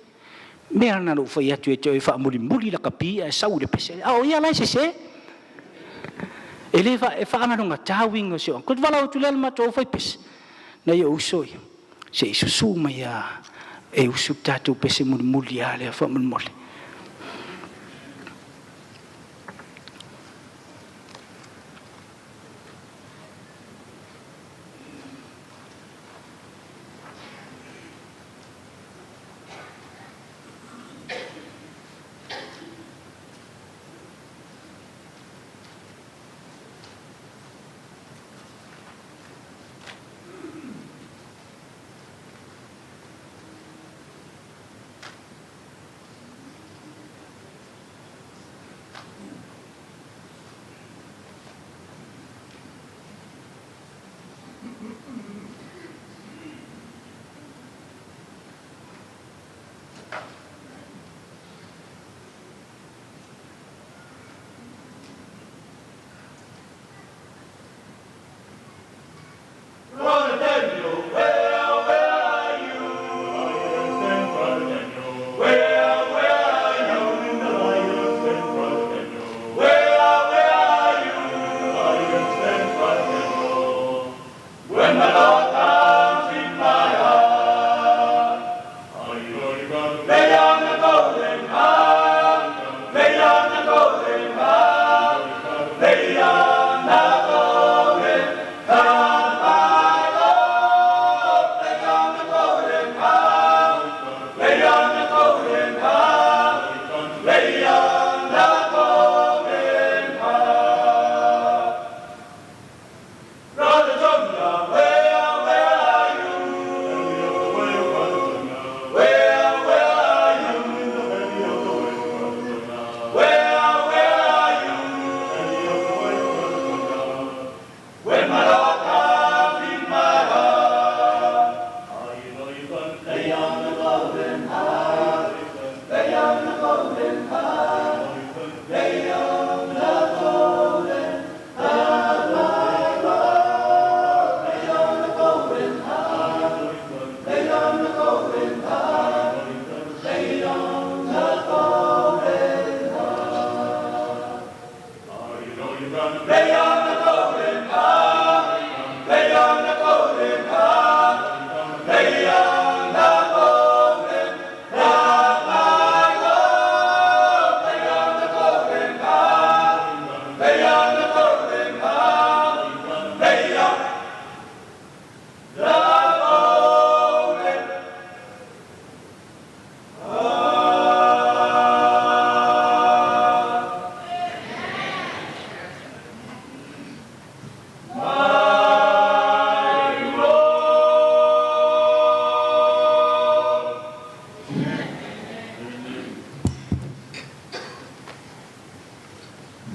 mea na ou fai atu ia te oe faamulimuli lakapi ae sau i le pese. A o ia la e sese. E le fa, e faagalogata uiga o si ou. Ko te valaau atu lea le matou fai pese. Na ia uso ia. Se i susu mai a e usu le tatou pese mulimuli a lea faamolemole.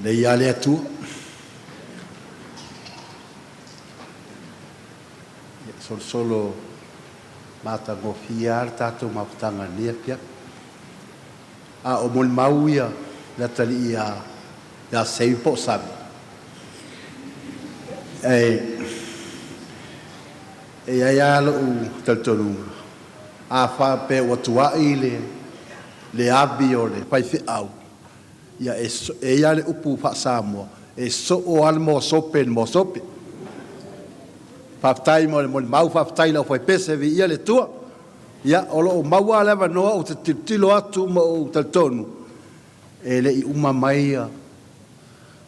Lelei lava le Atua. Ia, solosolo matagofie lava le tatou mafutaga i lenei afiafi. A o molimau ia le atalii ia, ia Seui po o Sami, e, e i ai lava lou talitonuga, a faapea ua tuai le, le ave o le faifeau, ia e, e i ai lava le upu faa-Samoa, e soo lava le moa sope i le moa sope. Faafetai mo le molimau, faafetai i le aufaipese, viia le Atua. Ia, o lo o maua lava le avanoa ou te tilotilo atu ma ou talitonu, e le i uma mai ia,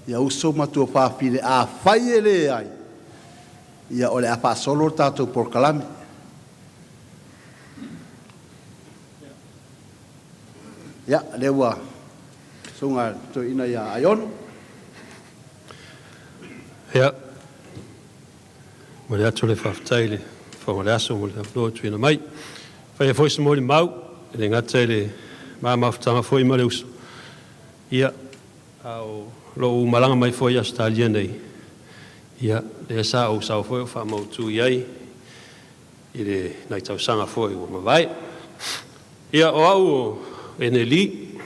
ia uso ma tuafafine. Afai e leai, ia o le a faasolo le tatou polokalame. Ia, lea ua susuga i le toeaina ia Aiono. Ia, momoli atu le faafetai i le Fofoga o le Aso mo le avanoa ua tuuina mai. E faia foi se molimau, e le gata i le ma mafutaga foi ma le uso, ia, a o lou malaga mai foi i Ausetalia nei, ia, lea sa ou sau foi o faamautu i ai i le nai tausaga foi ua mavae. Ia, o au o Eneli,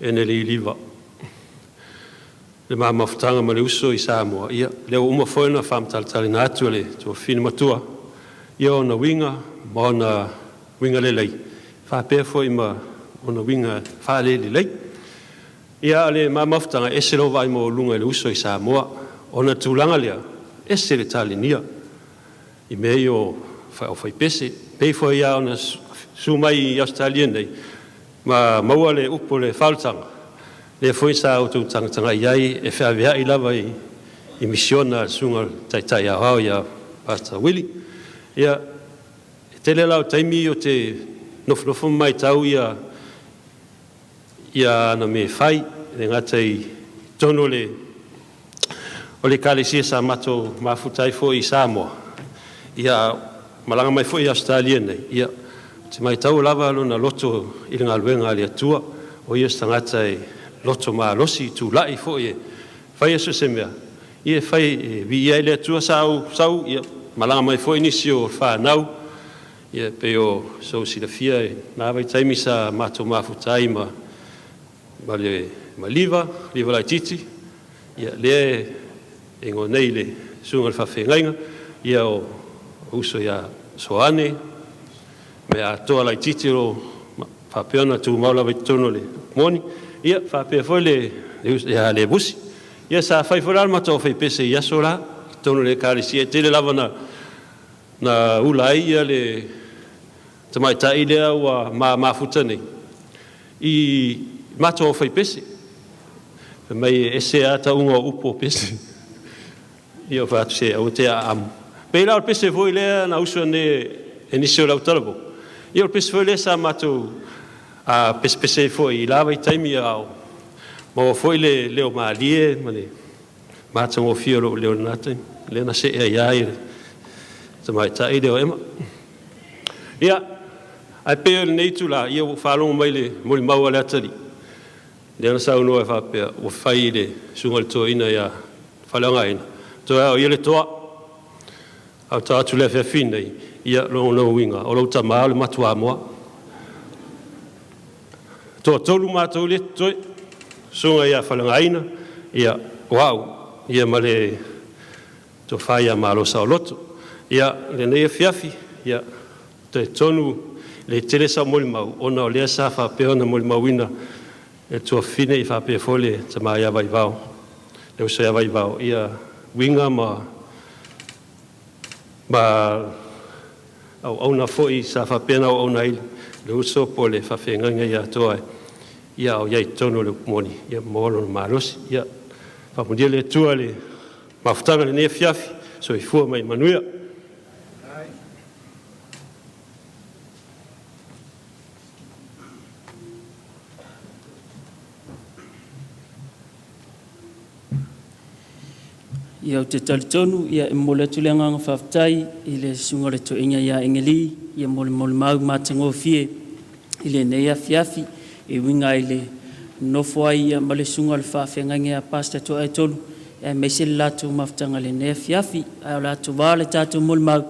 Eneli Liva, le ma mafutaga ma le uso i Samoa, ia, lea ua uma foi ona faamatalatalaina atu e le tuafafine matua, ia ona uiga ma ona uiga lelei, faapea foi ma ona uiga faalelelei. Ia, o le ma mafutaga, e ese lou vaai maualuga i le uso i Samoa, ona o le tulaga lea, ese le talenia i mea ia o aufaipese. Pei foi lava ona susu mai i Ausetalia nei, ma maua le upu o le faaolataga, lea foi sa outou tagatagai ai e feaveai lava i misiona a le susuga i le Taitai Aoao ia Pastor Willie. Ia, e tele la o taimi ou te nofonofo ma matau ia ana mea e fai, e le gata i totonu o le ekalesia sa matou mafuta ai foi i Samoa, ia malaga mai foi i Ausetalia nei, ia, ou te matau lava lona loto i le galuega a le Atua, o ia o se tagata e loto malosi, tulai foi e faia so o se mea, ia e fai e viia ai le Atua. Sa ou sau, ia, malaga mai foi nisi o fanau, ia pei o sou silafia i na vaitaimi sa matou mafuta ai ma le Liva, Liva laitiiti, ia lea e igoa nei le susuga i le faafeagaiga, ia o uso ia Soane, me atoa laitiiti o lo o faapea ona tumau lava i totonu o le moni, ia faapea foi le ia Levusi. Ia sa fai foi la le matou aufaipese i aso la, i totonu o le ekalesia, e tele lava na ula ai ia le tamaitai lea ua ma mafuta nei i matou aufaipese. Fai mai e ese lava tauga o upu o pese. Ia fai atu se aua te aamu. Pei la o le pese foi lea na usu nei e nisi o le autalavou. Ia o le pese foi lea sa matou pesepese ai foi i la vaitaimi a o maua foi le leo malie ma le matagofie o lou leo i lena taimi. Lea na see ai lava le tamaitai lea o Ema. Ia, ae pei o lenei itula, ia ua faalogo mai i le molimau a le atalii, lea na saunoa e faapea, ua fai i le susuga i le toeaina ia Faleaogaina, toe a o ia le toa. Ae ou tau atu i le afiafi nei, ia lona uiga, o lou tama o le matuamoa. Toatolu matou lea totoe, susuga ia Faleaogaina, ia o au, ia ma le tofa ia Malo Saoloto. Ia, lenei afiafi, ia, talitonu le tele sau molimau, ona o lea sa faapea ona molimauina e le tuafafine i faapea foi le tama ia Vaivao, le uso ia Vaivao, ia uiga ma auauna foi sa faapea ona auauna ai le uso po o le faafeagaiga ia Toa, ia o i ai i totonu o le upu moni, ia maua lona malosi. Ia faamanuia le Atua i le mafutaga i lenei afiafi, soifua ma ia manuia. Ia, ou te talitonu ia e momoli atu le agaga faafetai i le susuga o le toeaina ia Engelī ia mo le molimau matagofie i lenei afiafi e uiga i le Nofo ai ma le susuga i le faafeagaiga ia Pastor Toaetolu aemaise le latou mafutaga i lenei afiafi. Ae o le a tuvā le tatou molimau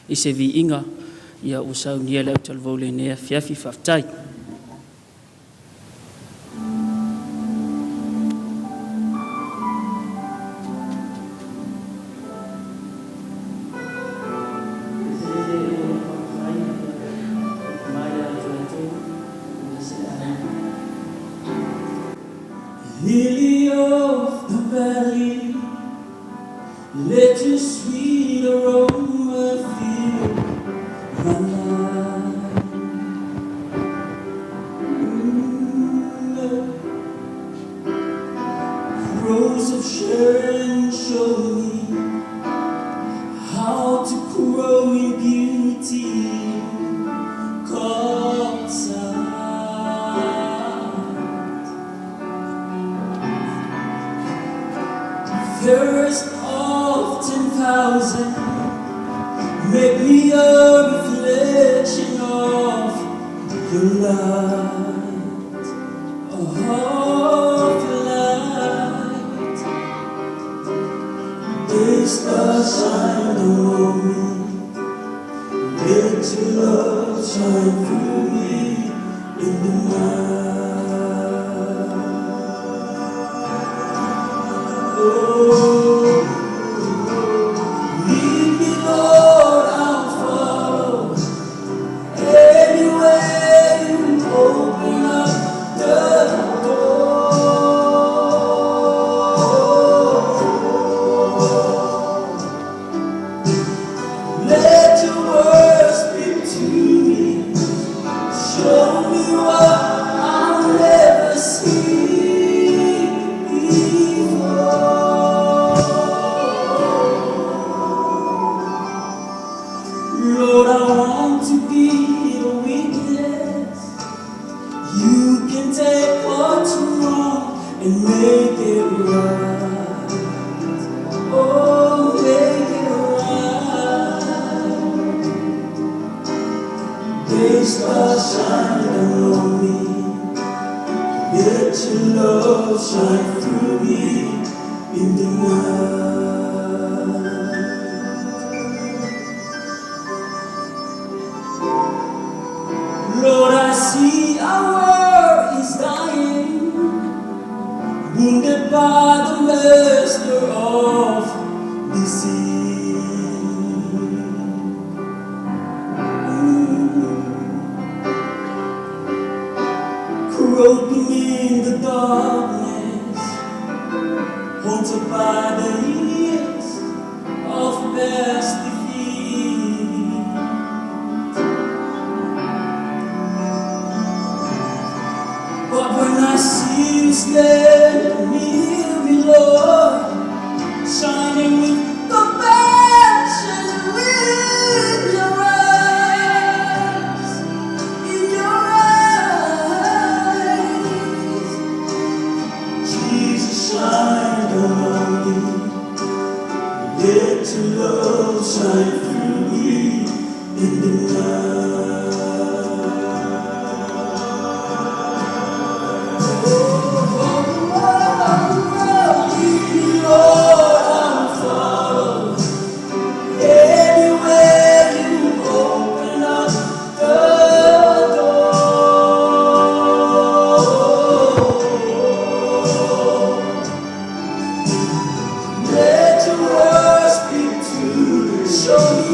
i se viiga ua saunia e le autalavou i lenei afiafi. Faafetai. Lily of the valley, let your sweet aroma fill my life. Rose of Sharon, show me how to grow in beauty. God's sight. Fairest of 10,000, make me a reflection of your light, of your light. Day stars shine on me, let your love shine through me in the night. Oh, lead me, Lord, I'll follow. Anywhere you open up the door. Let your word speak to me. Show me what I'll never see before. Lord, I want to be a witness. You can take what's wrong and make it right. Oh, make it right. Day stars shine on me. Let your love shine through me in the night. Lord, I see our world is dying, wounded by the master of deceit. Groping in the darkness, haunted by the years of past defeat. But when I see you stand near me, Lord, shining with compassion in your eyes, in your eyes, Jesus, shine on me. Let your love shine through me in the night. Oh, lead me, Lord, I'll follow. Anywhere you open up the door. Let your word speak to me. Show me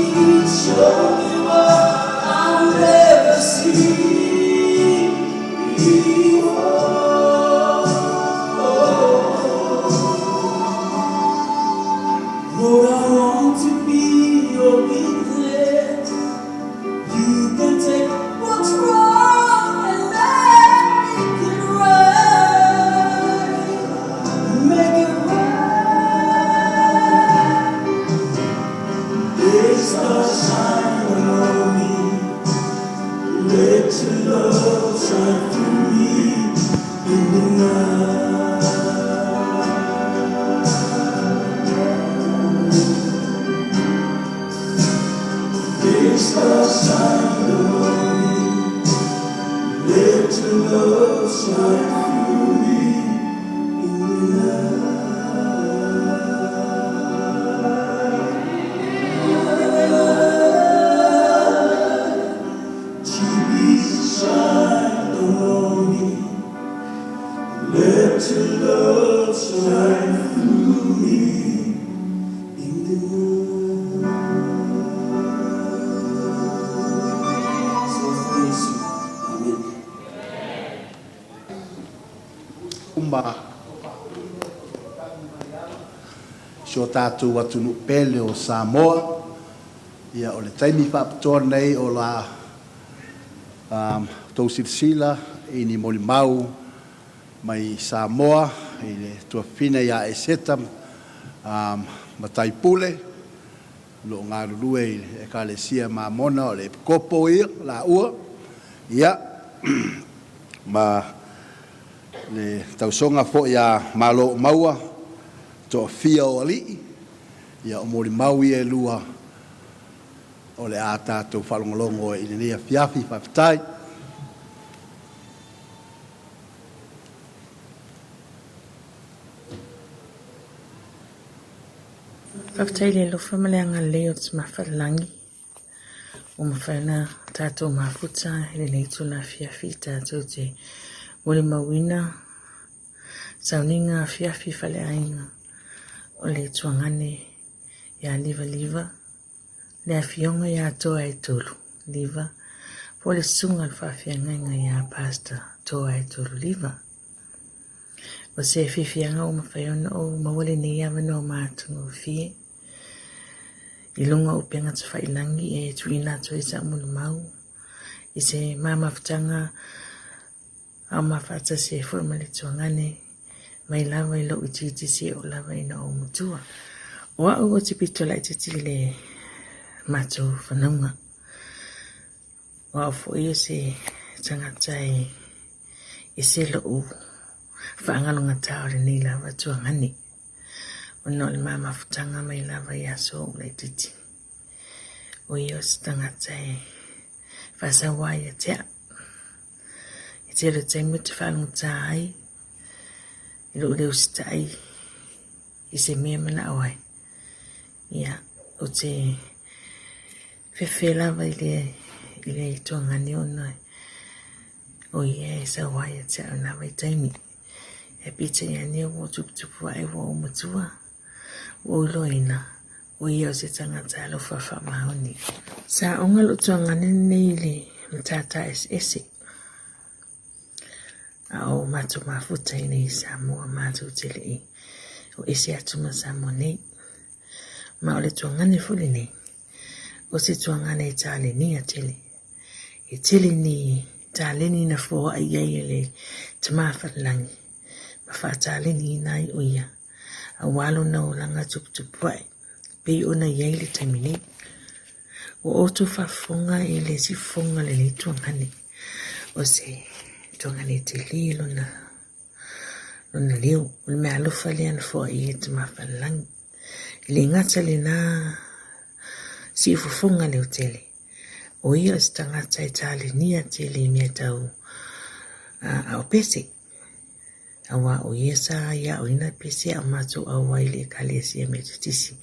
Let your love shine through me in the night. Soifua Iesu. Amene. Uma si o tatou atunuu pele o Samoa. Ia, o le taimi faapitoa lenei o la outou silasila i ni molimau mai Samoa i le tuafafine ia Eseta Mataipule, o lo o galulue i le Ekalesia Mamona o le Epikopo ia laua, ia, ma le tausoga foi ia Malomaua, toafia o alii. Ia, o molimau ia e lua o le a tatou faalogologo ai i lenei afiafi. Faafetai. Faafetai i le alofa ma le agalelei o le Tamafailalagi ua mafai ona tatou mafuta i lenei itula afiafi tatou te molimauina sauniga afiafi faleaiga o le Tuagane ia Livaliva, le Afioga ia Toaetolu Liva po o le Susuga i le Faafeagaiga ia Pastor Toaetolu Liva. O se fiafiaga ua mafai ona ou maua lenei avanoa matagofie i luga o upega tafailagi e tuuina atu ai sau molimau i se mamafutaga a o mafaatasi ai foi ma le tuagane mai lava i lou itiiti seia oo lava ina ou matua. O au ou te pito laitiiti i le matou fanauga. O au foi o se tagata e ese lou faagalogata o lenei lava tuagane, ona o le ma mafutaga mai lava i aso o ou laitiiti. O ia o se tagata e faasaua ia te au. E tele o taimi ou te faalogotā ai i lou le usitai i se mea e manao ai. Ia, ou te fefe lava i le, i le tuagane ona o ia e sau ai ia te au i nā vaitaimi. E peitai ane ua tuputupu ae ua ou matua, ua ou iloaina, o ia o se tagata alofa faamaoni. Sa oga lou tuagane lenei i le matata eseese, a o matou mafuta i inei i Samoa matou te le i o ese atu ma Samoa nei. Ma o le tuagane foi lenei, o se tuagane e talenia tele. E tele ni taleni na foai i ai e le Tama Falelagi ma faataleniina ai o ia aua lona olaga tuputupuae pei ona i ai le taimi nei. Ua outou faafofoga i le siufofoga o lenei tuagane, o se tuagane tele lona lona leo, o le meaalofa lea na foai ai e Tama Falelagi. E le gata lena siufofoga leotele, o ia o se tagata e talenia tele i mea tau aopese, aua o ia sa i aoina pese a o matou auai i le Ekalesia Metotisi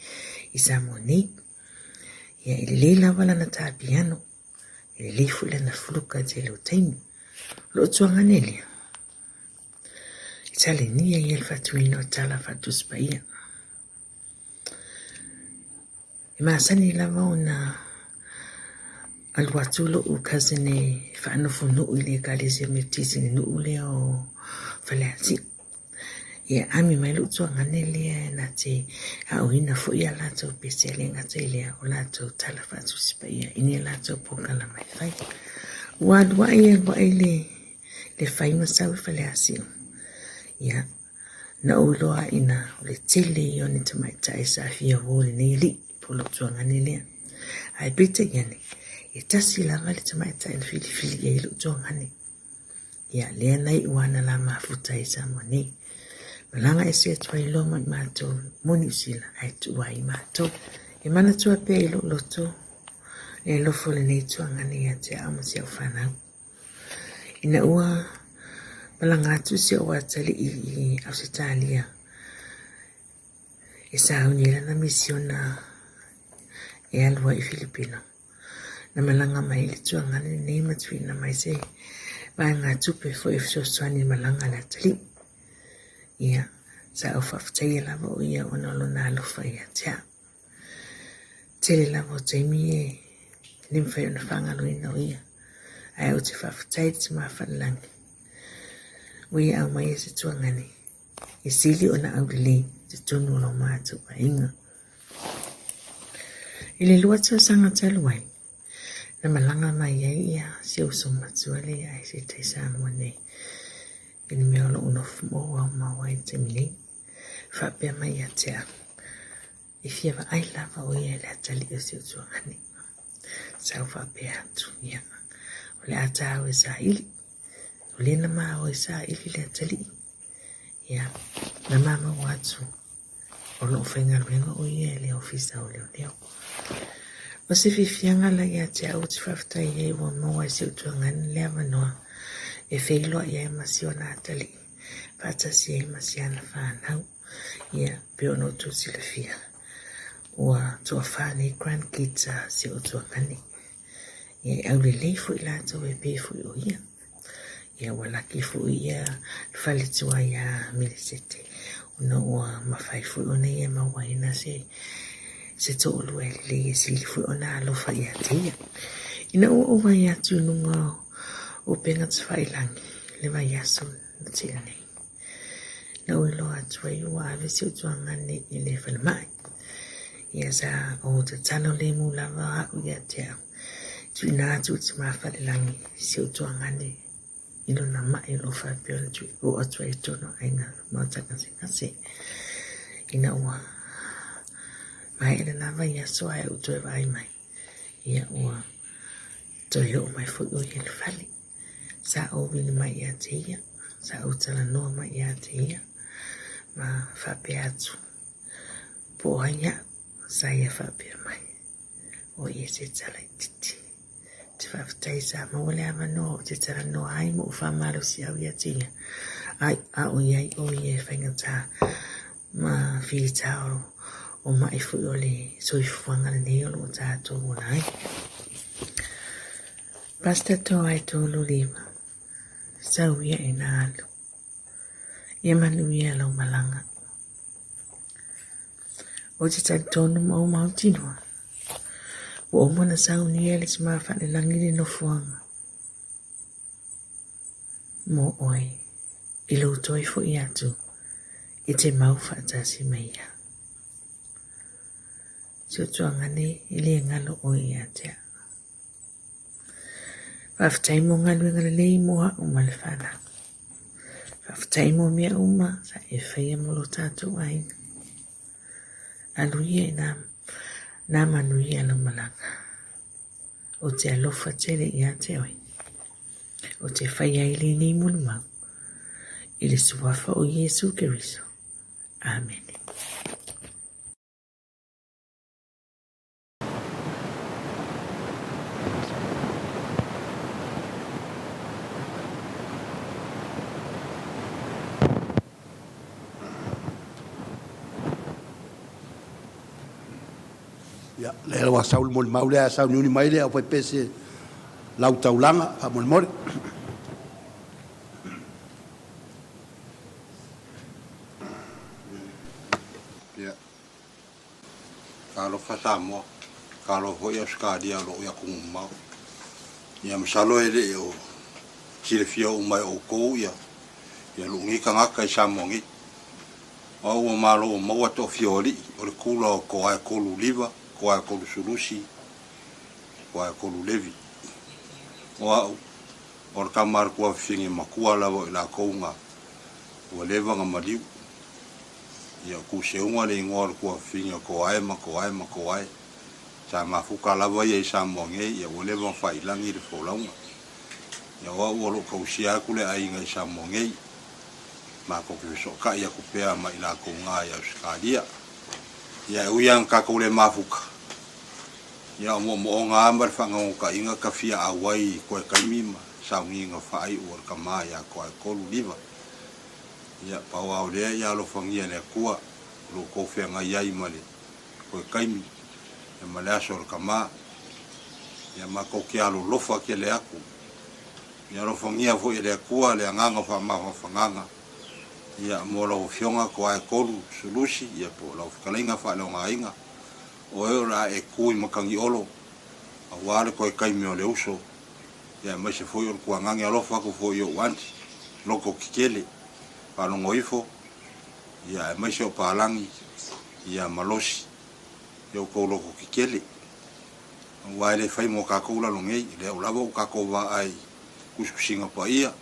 i Samoa nei. Ia, e lelei lava lana tā piano, e lelei foi lana fuluka i le tele o taimi. O lou tuagane lea, e talenia ia i le faatuina o tala faatusi paia. E masani lava ona alu atu lou cousin e faanofonuu i le Ekalesia Metotisi i le nuu lea o Faleasiu. Ia ami mai lou tuagane lea na te aoina foi a latou pese e le gata i lea o latou tala faatusi paia i ni a latou polokalame e fai. Ua alu ae alu ae le le fai ma sau i Faleasiu. Ia, na ou iloa ina o le tele ia o ni tamaitai sa fia uo i lenei alii po o lou tuagane lea. Ae peitai ane, e tasi lava le tamaitai na filifili i ai lou tuagane. Ia, lea na iu ana la mafuta i Samoa nei. Malaga ese atu ai loa ma i matou mo Niu Sila ae tuu ai matou. E manatua pea i lou loto le alofa o lenei tuagane ia te au ma si au fanau. Ina ua malaga atu si ou atalii i Ausetalia e sauni ai lana misiona e alu ai i Filipino, na malaga mai le tuagane lenei ma tuuina mai se vaegatupe foi e fesoasoani i le malaga a le atalii. Ia, sa ou faafetaia lava o ia ona o lona alofa ia te au. Tele lava o taimi e le mafai ona faagaloina o ia, ae ou te faafetai i le Tama Falelagi ua ia aumaia se tuagane e sili ona aulelei i totonu o lo matou aiga. I le 2 tausaga talu ai, na malaga mai ai ia si ou uso matua lea ia Aiseta i Samoa nei, i le mea o loo nofo maua ai i le taimi nei. Faapea mai ia te au, e fia vaai lava o ia i le atalii o si ou tuagane. Sa ou faapea atu, ia, o le a tāu e saili. O lea na ma o e saili le atalii. Ia, na ma maua atu o loo faigaluega o ia i le ofisa o leoleo. O se fiafiaga la ia te au ou te faafetai ai ua maua e si ou tuagane le avanoa e feiloai ai ma si ona atalii faatasi ai ma si ana fanau. Ia, pei ona outou silafia, ua toafa nei grandkids a si ou tuagane. Ia, e aulelei foi latou e pei foi o ia. Ia, ua laki foi ia le faletua iā Milisete ona ua mafai foi ona ia mauaina se se toalua e lelei e sili foi ona alofa ia te ia. Ina ua ou vaai atu i luga o upega tafailagi le vaiaso na tea nei, na ou iloa atu ai ua ave si ou tuagane i le falemai. Ia sa ou tatalo lemu lava au ia te au. Tuuina atu i Tama Falelagi si ou tuagane i lona ma'i o lo o faapea ona oo atu ai i totonu o aiga maota gasegase. Ina ua maea lena vaiaso ae ou toe vaai mai, ia ua toe oo mai foi o ia i le fale. Sa ou vili mai ia te ia, sa ou talanoa mai ia te ia, ma faapea atu, po o ai au, sa ia faapea mai. O ia se tala itiiti. Ou te faafetai sa maua le avanoa ou te talanoa ai ma ou faamalosiau ia te ia, ai, a o i ai ʻo ia e faigata ma fita o maʻi foi o le soifuaga lenei o lo o tatou ola ai. Pastor Toai 35, Sau ia ina alu. Ia manuia lau malaga. Ou te talitonu ma ou mautinoa, ua uma ona saunia e le Tama Falelagi le nofoaga mo oe i lou toe foi atu i te mau faatasi mai ia. Si ou tuagane e le galo oe ia te au. Faafetai mo galuega lelei mo au ma le fanau. Faafetai mo mea uma sa e faia mo lo tatou aiga. Alu ia i nā manuia lau malaga. Ou te alofa tele ia te oe. Ou te fai ai lenei molimau i le suafa o Iesu Keriso. Amene. Ia, lea ua sau le molimau lea, sauniuni mai le aufaipese lau taulaga, faamolemole. Ia, Talofa Samoa, talofa foi Ausetalia o lo o i atunuu mamao. Ia masalo e le o silafia uma e outou ia ia lou nei tagata i Samoa nei. O au ua malo ua maua toafia o alii, o le kula o Toae Tolu Liva, Toae Tolu Sulusi, Toae Tolu Levi. O au, o le tama a le tuafafine matua lava o i latou na ua leva na maliu. Ia, o Tuseuga le igoa o le tuafafine o Toae ma Toae ma Toae. Sa mafuta lava ia i Samoa nei, ia ua leva ona faailagi le folauga. Ia o au o lo o tausia atu le aiga i Samoa nei, matou te fesootai atu pea ma i latou na i Ausetalia. Ia e ui lava ina tatou le mafuta, ia o moomooga lava ma le faanaunautaiga ta fia auai i toe taimi ma sauniga faaiu o le tama ia Toae Tolu Liva. Ia, pau lava o lea, ia alofagia e le Atua o lo outou feagai ai ma le toe taimi, ia ma le aso o le tama. Ia matou te alolofa tele atu. Ia alofagia foi e le Atua le agaga o faamafanafanaga Ia, mo lau Afioga Toaetolu Sulusi, ia, po o lau fetalaiga faaleogaina, o oe o le a e tu i Matagiolo, aua le toe taimi o le uso, ia, aemaise foi o le tuanage alofa atu foi i ou aunty, loto tetele, faalogo ifo, ia, aemaise o palagi, ia, malosi, i outou loto tetele. Aua e le fai mo tatou lalo nei, lea ua lava ua tatou vaai i tusitusiga paia,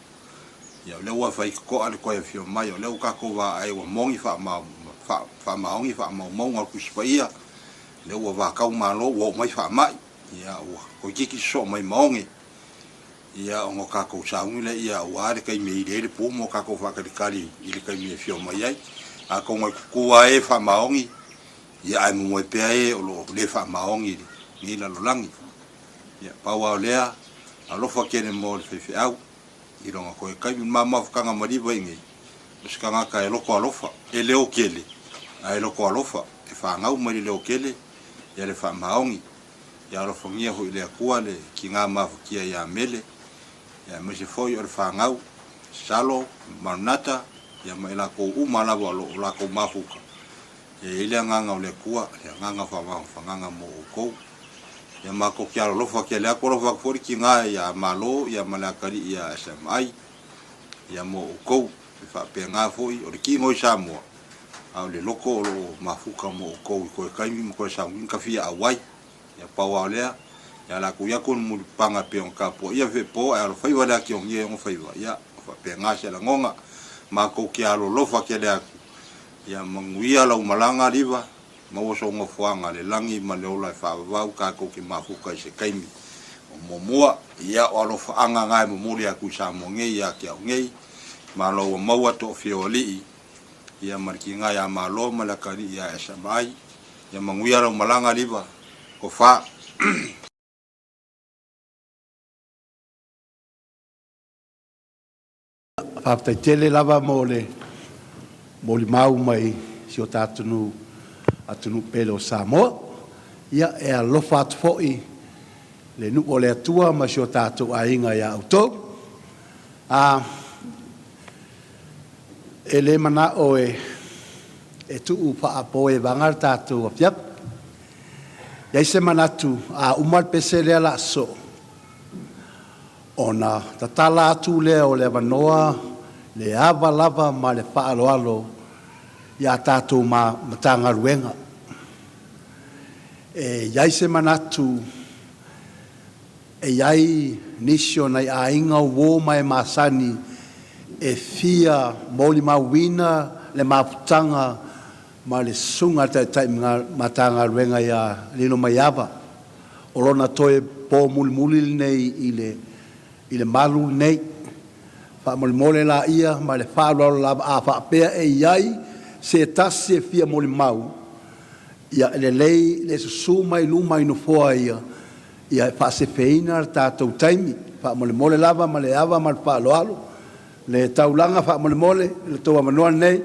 Ia, o lea ua fai totoa le toe afio mai, o lea ua tatou vaai ua moni faamaoni faamaumauga o le Tusi Paia, o lea ua vatau malo ua oo mai faamai, ia, ua toeitiiti sosoo mai ma oge, ia, ona tatou sauni lea aua le taimi e ili ai le pu mo tatou faatalitali i le taimi e afio mai ai. Atonu e tutu lava e faamaoni, ia, ae momoe pea e o lo o le faamaoni i lenei lalolagi. Ia, pau lava o lea, alofa tele mo le faifeau. I lona toe taimi, ma mafutaga maliva i nei, o se tagata e loto alofa, e leo tele, ae loto alofa, e fanau mai le leo tele, ia le faamaoni, ia alofagia foi e le Atua le tiga mafatia ia Mele, ia aemaise foi o le fanau, Salo, Maranatha, ia ma i latou uma lava o lo o latou mafuta, Ia i ai le agaga o le Atua, le agaga faavagafagaga mo outou. Ia matou te alolofa tele atu, alofa atu foi le tiga ia Malo ia ma le atalii ia SMI, ia mo outou. E faapena foi, o le tino i Samoa, a o le loto o lo o mafuta mo outou i toe taimi ma toe sauniga ta fia auai. Ia pau lava o lea, ia latou i atu le mulipapaga e pei ona tapuaia fepo ae alofaiva le ati o ona faiva, ia faapena se lagona. Matou te alolofa tele atu, Ia manuia lau malaga Liva, maua sou nofoaga le lagi ma le ola e faavavau tatou te mafuta i se taimi o muamua. Ia o alofaaga na e momoli atu i Samoa nei ia te au nei, malo ua maua toafia o alii, ia ma le tiga ia Malo ma le atalii ia SMI. Ia manuia lau malaga Liva, tofa. Faafetai tele lava mo le molimau mai si o tatou atunuu pele o Samoa. Ia, e alofa atu foi le nuu o le Atua ma si o tatou aiga ia outou. E le manao e tuu faapoevaga le tatou afiafi. E i ai se manatu a uma le pese lea o le a sosoo, ona tatala atu lea o le avanoa le ava lava ma le faaaloalo i a tatou Matagaluega. E i ai se manatu e i ai nisi o nai aiga uo ma e masani e fia molimauina le mafutaga ma le Susuga i le Taitai Matagaluega ia Lilomaiava. O lona toe po mulimuli lenei i le i le malu lenei. Faamolemole laia ma le faaaloalo lava, a faapea e i ai se tasi e fia molimau, ia e lelei le susu mai luma i nofoa ia e faasefeina le tatou taimi. Faamolemole lava ma le ava ma le faaaloalo le taulaga faamolemole i le tou avanoa lenei.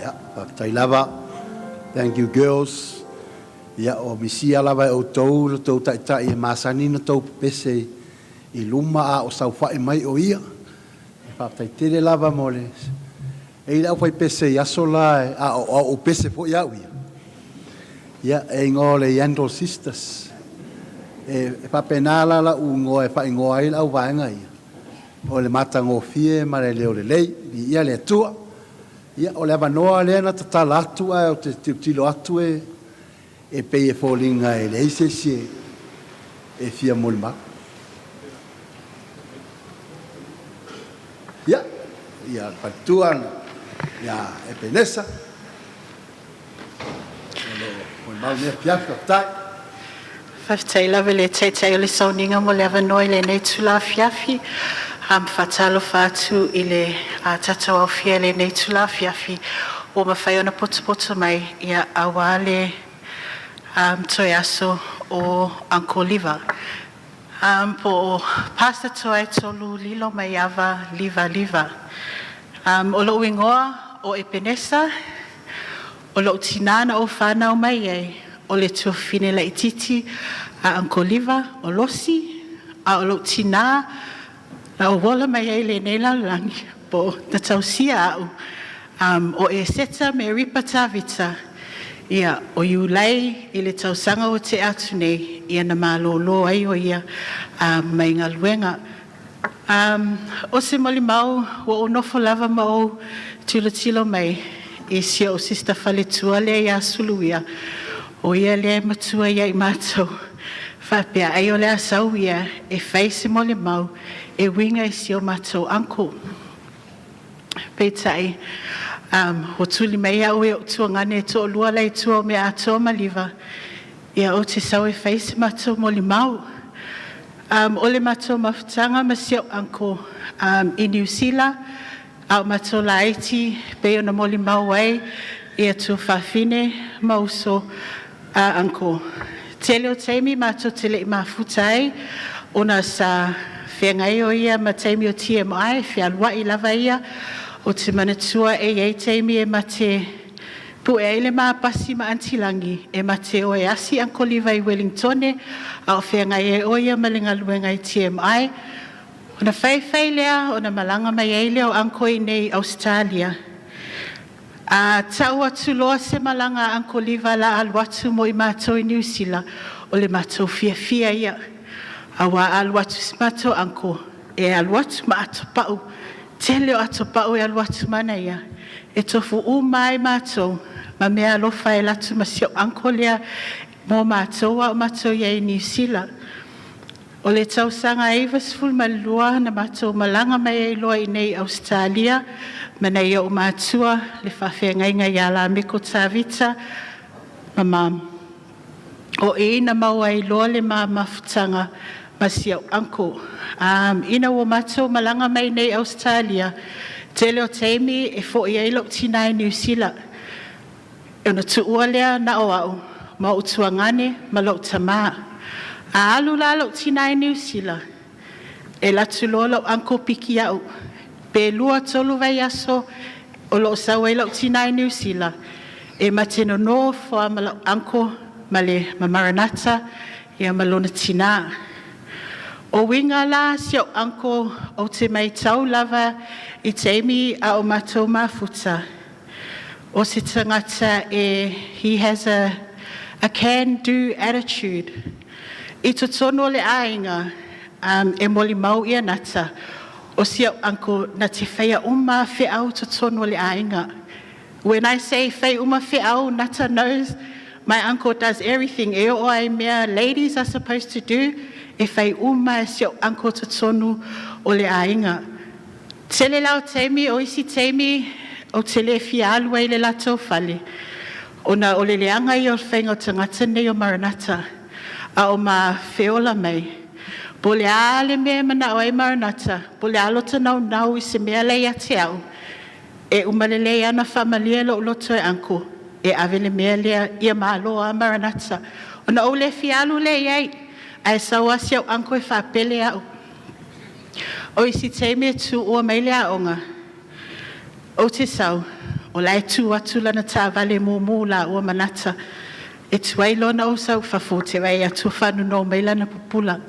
Ia, faafetai lava. Thank you girls. Ia, o misia lava e outou lo tou taitai e masani na tou pepese i luma a o saofai mai o ia. E faafetai tele lava mo le e i le aufai pese i aso la e, a o, o, o pese foi au ia. Ia, e igoa o le Yandel Sisters. E, e faapena la la u ngoa e faaigoa ai le au vaega ia. O le matagofie ma le leo lelei, viia le Atua. Ia, o le avanoa lea na tatala atu ae ou te tilotilo atu e, e pei e foliga e leai se isi e, e fia molimau. Ia, ia le faletua ia Epenesa. O lo o molimau lenei afiafi, faafetai. Faafetai lava i le Taitai o le Sauniga mo le avanoa i lenei itula afiafi. Faatalofa atu i le tatou aofia i lenei itula afiafi ua mafai ona potopoto mai ia aua le toe aso o Uncle Liva. Po o Pastor Toetolu Lilo Maiava Liva Liva. O lou igoa o Epenesa, o lou tinā na ou whānau mai ai, o le tuafafine laitiiti a Uncle Liva o Losi, a o lou tinā na ou ola mai ai i lenei lalolagi po o na tausia au o Eseta me Ripa Tavita ia o Iulai i le tausaga ua tea atu nei ia na malōlō ai o ia mai galuega. O se molimau ua ou nofo lava ma ou tilotilo mai i si ou sista faletua lea ia Suluia, o ia lea e matua ia i matou, faapea ai o le a sau ia e fai se molimau e uiga i si o matou uncle. Peitai, ua tuli mai au e ou tuagane e toalua la i tua o Meatoa ma Liva, ia ou te sau e fai se matou molimau. O le matou mafutaga ma si ou uncle i Niu Sila, a o matou laiti pei ona molimau ai ia tuafafine ma uso a uncle. Tele o taimi matou te le i mafuta ai, ona sa feagai o ia ma taimi o TMI, fealuai lava ia. O te manatua e iai taimi e mate pue ai le ma pasi ma Aunty Lagi e ma te o e asi Uncle Liva i Wellingtone a o feagai ai o ia ma le galuega i TMI. Ona faifai lea ona malaga mai ai lea o Uncle i nei Ausetalia. A tau atu loa se malaga a Uncle Liva la alu atu mo i matou i Niu Sila, o le matou fiafia ia. Auā a alu atu si matou uncle, e alu atu ma atopau, tele o atopau e alu atu ma ana ia. E tofu uma ai matou ma mea alofa e alu atu ma si ou uncle lea mo matou a o matou i ai i Niu Sila. O le tausaga e 92 na matou malaga mai ai loa i nei Ausetalia ma nai ou matua le faafeagaiga ia Lameko Tavita ma ma o i na maua ai loa le ma mafutaga ma si au uncle. Ina ua matou malaga mai nei Ausetalia, tele o taimi e fo'i ai lou tinā i Niu Sila. E ona tuua lea na o au ma ou tuagane ma lou tamā. A alu la lou tinā i Niu Sila, e alu atu loa lou uncle piki au. Pe 2, 3 vaiaso O loo sau ai la'u tinā i Niu Sila e ma te nonofo a ma la'u uncle ma le ma Maranata ia ma lona tinā. O uiga la si o'u uncle ou te maitau lava i taimi a o matou mafuta. O se tagata e he has a can-do attitude. I totonu o le aiga e molimau ia Nata o si au uncle na te faia uma feau totonu o le aiga. When I say fai uma feau, Nata knows my uncle does everything. E o ai mea ladies are supposed to do, e fai uma e si au uncle totonu o le aiga. Tele la o taimi o isi taimi ou te le fia alu ai le latou fale. Ona o le leaga ia o le faiga o tagata nei o Maranata. A o ma feola mai. Po le a le mea mana o ai Maranata, po le alo te nau nau i se mea lei a te au. E umalele ana whamalia lo loto e uncle. E ave le mea lea ia malo a Maranata. Ona ou le fia alu le iai. Ae sau asi au uncle e whapele au. O isi taimi e tu ua mai le aoga. O te sau, o lae tu atu lana taavale mumu la ua manata. E tuai lona o sau fafo te vai atu whanu no mai lana pupula.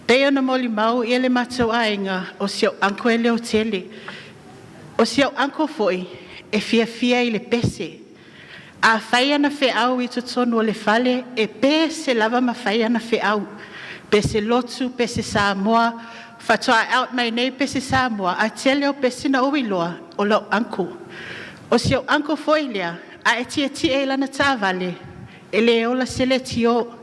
Pei ona molimau ia le matou aiga o si au uncle e leo tele. O si au uncle foi e fiafia i le pese. A fai ana feau i totonu o le fale, e pese lava ma fai ana feau. Pese lotu, pese Samoa, faatoa out mai nei pese Samoa, a tele o pese na ui loa o lau uncle. O si au uncle foi lea, a e tia tia i lana taavale, e le ola se leitio,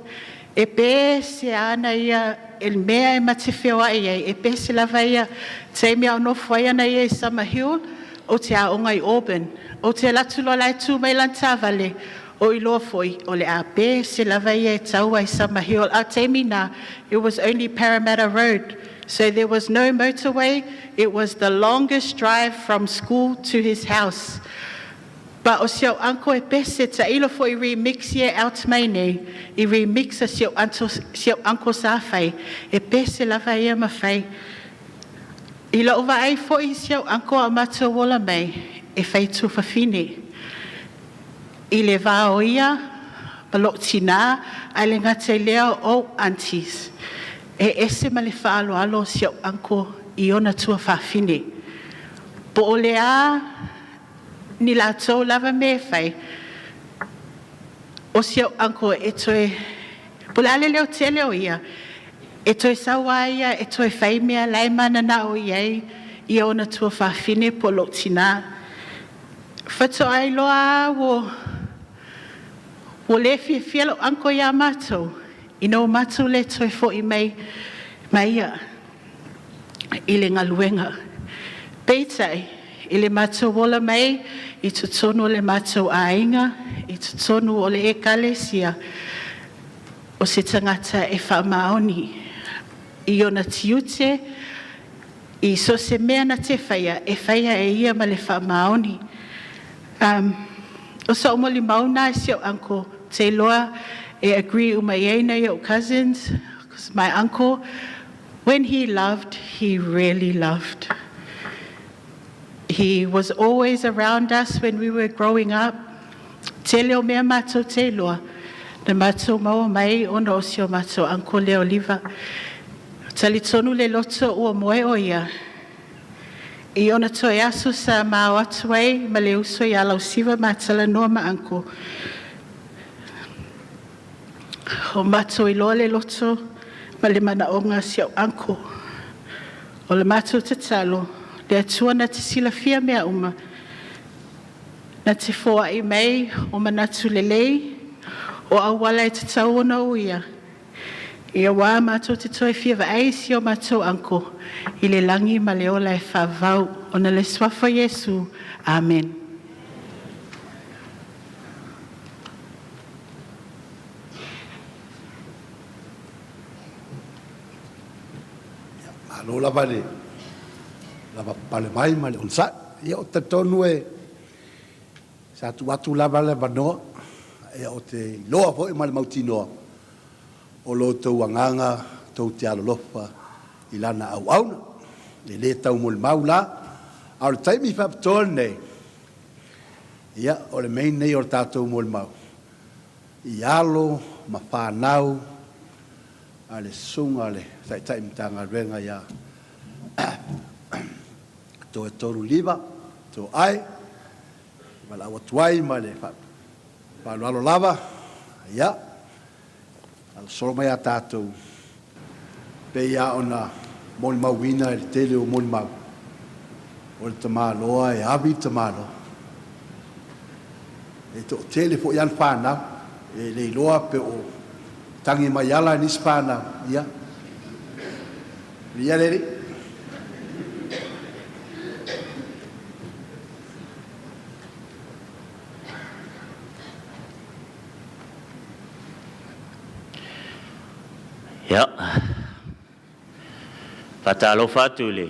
e pese ana ia el mea e mate ai ai, e pese lava ia taimi au nofo ai ana ia i Summer Hill, o te aoga i Auburn. O te latu loa lai tu mai lana taavale, o iloa foi, o le a pese lava ia e tau ai Summer Hill. A taimi na, it was only Parramatta Road. So there was no motorway. It was the longest drive from school to his house. But o si au uncle e pese ta ilo fo i remix ia out mai nei, i remix a si au uncle, si au uncle sa fai, e pese lava ia ma fai. I lau vaai foi si au uncle a matou ola mai, e fai tuafafine. I le vā o ia, ma lou tinā, ae le gata i lea o aunties. E ese ma le faaaloalo o si au uncle i ona tuafafine. Po o le a ni latou lava me fai. O si au uncle e toe, po le ale leo tele o ia, e toe saua ia, e toe fai mea lai mana na o iai, ia ona tuafafine po lou tinā. Faatoa ai loa ua le fiafia lou uncle iā matou, ina o matou le toe fo'i mai, mai ia i le galuega. Peitai, i le matou ola mai, i totonu o le matou aiga, i totonu o le ekalesia, o se tagata e faamaoni i ona tiute, i so se mea na te faia, e faia e ia ma le faamaoni. O sa o molimau na si au uncle, te iloa e agree uma i ai nai o cousins, because my uncle, when he loved, he really loved. He was always around us when we were growing up. Tele o mea matou te iloa, na matou maua mai ona o si o matou uncle lea o Liva. Talitonu le loto ua moe o ia. I ona toe aso sa mao atu ai ma le uso ia lausiva ma talanoa ma uncle. O matou iloa le loto ma le manaoga si au uncle. O le matou tatalo, le Atua na te silafia mea uma. Na te foai mai o manatu lelei, o auala e tatau ona uia. Ia wā mātou te toe fia vaai si o matou uncle i le lagi ma le ola e faavavau ona le suafa Iesu. Amen. Malo lava le lava pale mai ma le onosai. Ia o talitonu e sa tu atu lava le avanoa, ia o te iloa foi ma le mautinoa o lo outou agaga tou te alolofa i lana auauna. E le tau molimau la, A o le taimi faapitoa lenei, ia, o le main nei o le tatou molimau i alo ma fanau a le susuga a le Taitai Matagaluega ia Toetolu Liva Toai, valaau atu ai ma le faaaloalo lava, ia, solo mai a tatou, pei lava ona molimauina i le tele o molimau, o le tamaloa e ave i le tamaloa. E toatele foi lava fanau, e le iloa pe o tagi mai ala nisi fanau, ia, ia le alii. Ia, faatalofa atu i le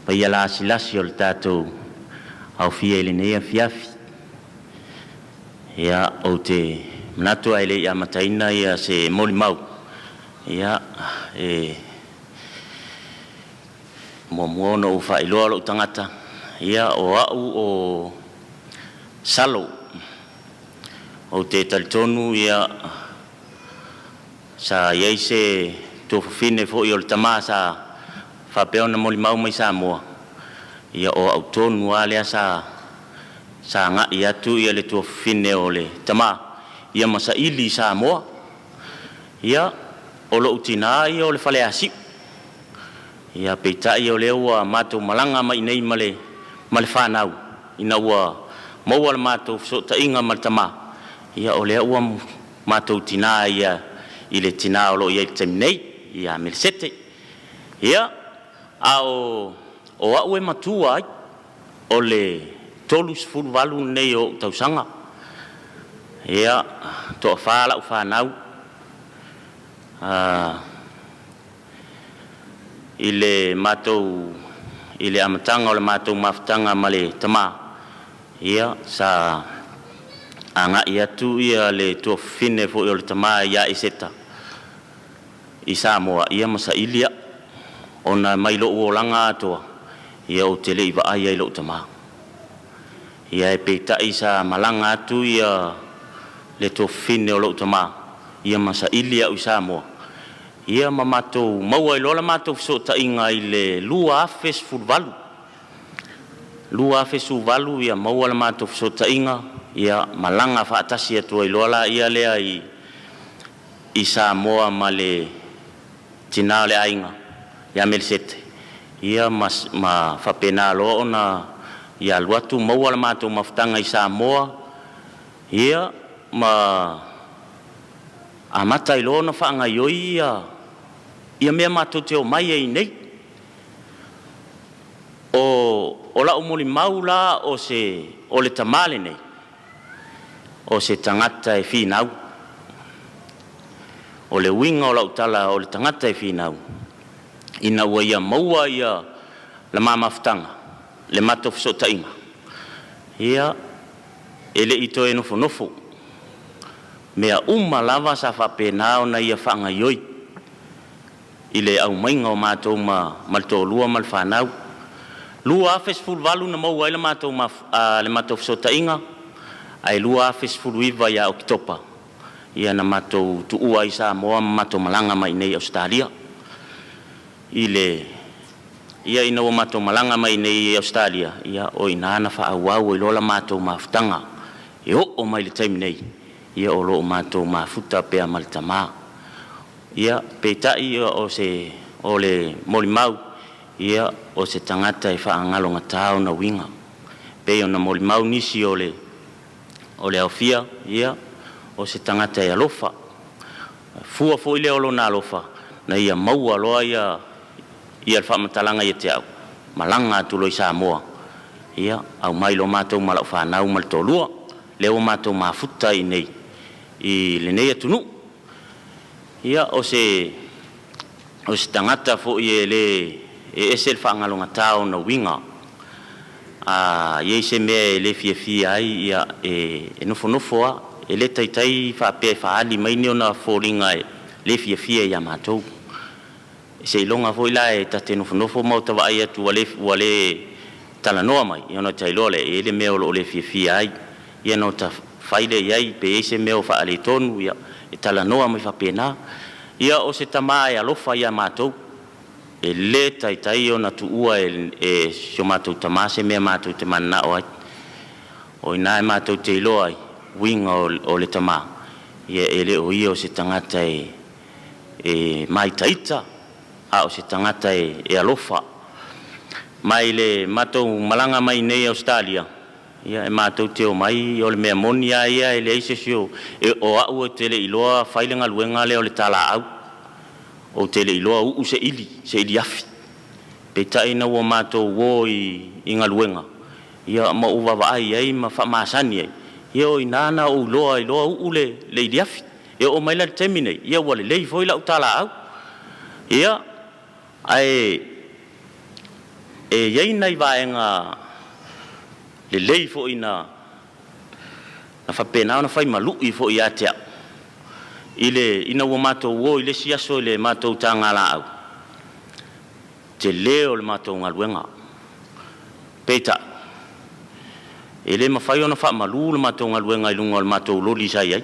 paia lasilasi o le tatou aofia i lenei afiafi. Ia, ou te manatu ae le i amataina ia se molimau, ia, e muamua ona ou faailoa lou tagata, ia, o au o Salo. Ou te talitonu ia sa i ai se tuafafine foi o le tamā sa faapea ona molimau mai Samoa, ia o au tonu lava lea sa agai atu ia le tuafafine o le tamā ia ma saili i Samoa. Ia, o lou tinā ia o le Faleasiu. Ia peitai o lea ua matou malaga mai nei ma le fanau ina ua maua le matou fesootaiga ma le tamā, ia o lea ua matou tinā ia i le tinā o lo o i ai i le taimi nei ia Melesete. Ia, a o au e matua ai, o le 38 lenei o ou tausaga. Ia, toafa lau fanau. I le matou i le amataga o le matou mafutaga ma le tamā, ia sa agai atu ia le tuafafine foi o le tamā ia Eseta i Samoa ia ma saili au, ona mai lou olaga atoa ia ou te le i vaai ai i lou tamā. Ia e peitai sa malaga atu ia le tuafafine o lou tamā ia ma saili au i Samoa, ia ma matou maua ai loa la matou fesootaiga i le 2018. 2018 ia maua la matou fesootaiga, ia malaga faatasi atu ai loa laia lea i Samoa ma le tinā o le aiga ia Melesete, ia ma faapena loa ona ia alu atu maua la matou mafutaga i Samoa, ia ma amata ai loa ona faagaioi ia mea matou te omai ai nei. O lau molimau la o se o le tamā lenei, o se tagata e finau. O le uiga o lau tala o le tagata e finau, ina ua ia maua ia la ma mafutaga, le matou fesootaiga, ia e le i toe nofonofo. Mea uma lava sa faapena ona ia faagaioi i le aumaiga o matou ma le toalua ma le fanau. 2018 na maua ai le matou fesootaiga, ae 2019 ia Oketopa ia na matou tuua ai Samoa ma matou malaga mai i nei i Ausetalia. I le ia ina ua matou malaga mai nei i Ausetalia, ia o i ina na faaauau ai loa la matou mafutaga e oo mai le taimi nei, ia o lo o matou mafuta pea ma le tamā. Ia peitai o se o le molimau, ia o se tagata e faagalogata ona uiga. Pei ona molimau nisi o le aofia, ia o se tagata e alofa. Fua foi lea o lona alofa, na ia maua loa ia le faamatalaga ia te au, malaga atu loa i Samoa, ia aumai loa matou ma lau fanau ma le toalua. Lea ua matou mafuta i nei i lenei atunuu. Ia o se tagata foi e le e ese le faagalogata ona uiga. A i ai se mea e le fiafia ai, ia e nofonofo lava, e le taitai faapea e faaali mai ni ona foliga e le fiafia ia matou. Seiloga foi la e ta te nofonofo ma ota vaai atu ua le talanoa mai, ia ona ota iloa lea e i ai le mea o lo o le fiafia ai, ia ona ota fai lea i ai pe i ai se mea o faaletonu, ia e talanoa mai faapena. Ia o se tama e alofa ia matou, e le taitai ona tuua e si o matou tama se mea matou te mananao ai. O i ina matou te iloa ai uiga o le tama, ia e le o ia o se tagata e maitaita, a o se tagata e alofa. Mai le matou malaga mai nei i Ausetalia, ia e matou te omai, o le mea moni lava ia, e leai se isi o au ou te le i iloa fai le galuega lea o le talaau. Ou te le i iloa uu se ili, se ili afi. Peitai ina ua matou o i galuega, ia ma ou vaavaai ai ma faamasani ai, ia o i ina na ou iloa ai loa uu le iliafi. E oo mai la i le taimi nei, ia ua lelei foi lau talaau. Ia, ae e i ai nai vaega lelei foi na faapena ona fai ma lui foi ia te au i le ina ua matou o i le isi aso i le matou tagalaau, tele o le matou galuega. Peitai, e le mafai ona faamalu le matou galuega i luga o le matou loli sa i ai.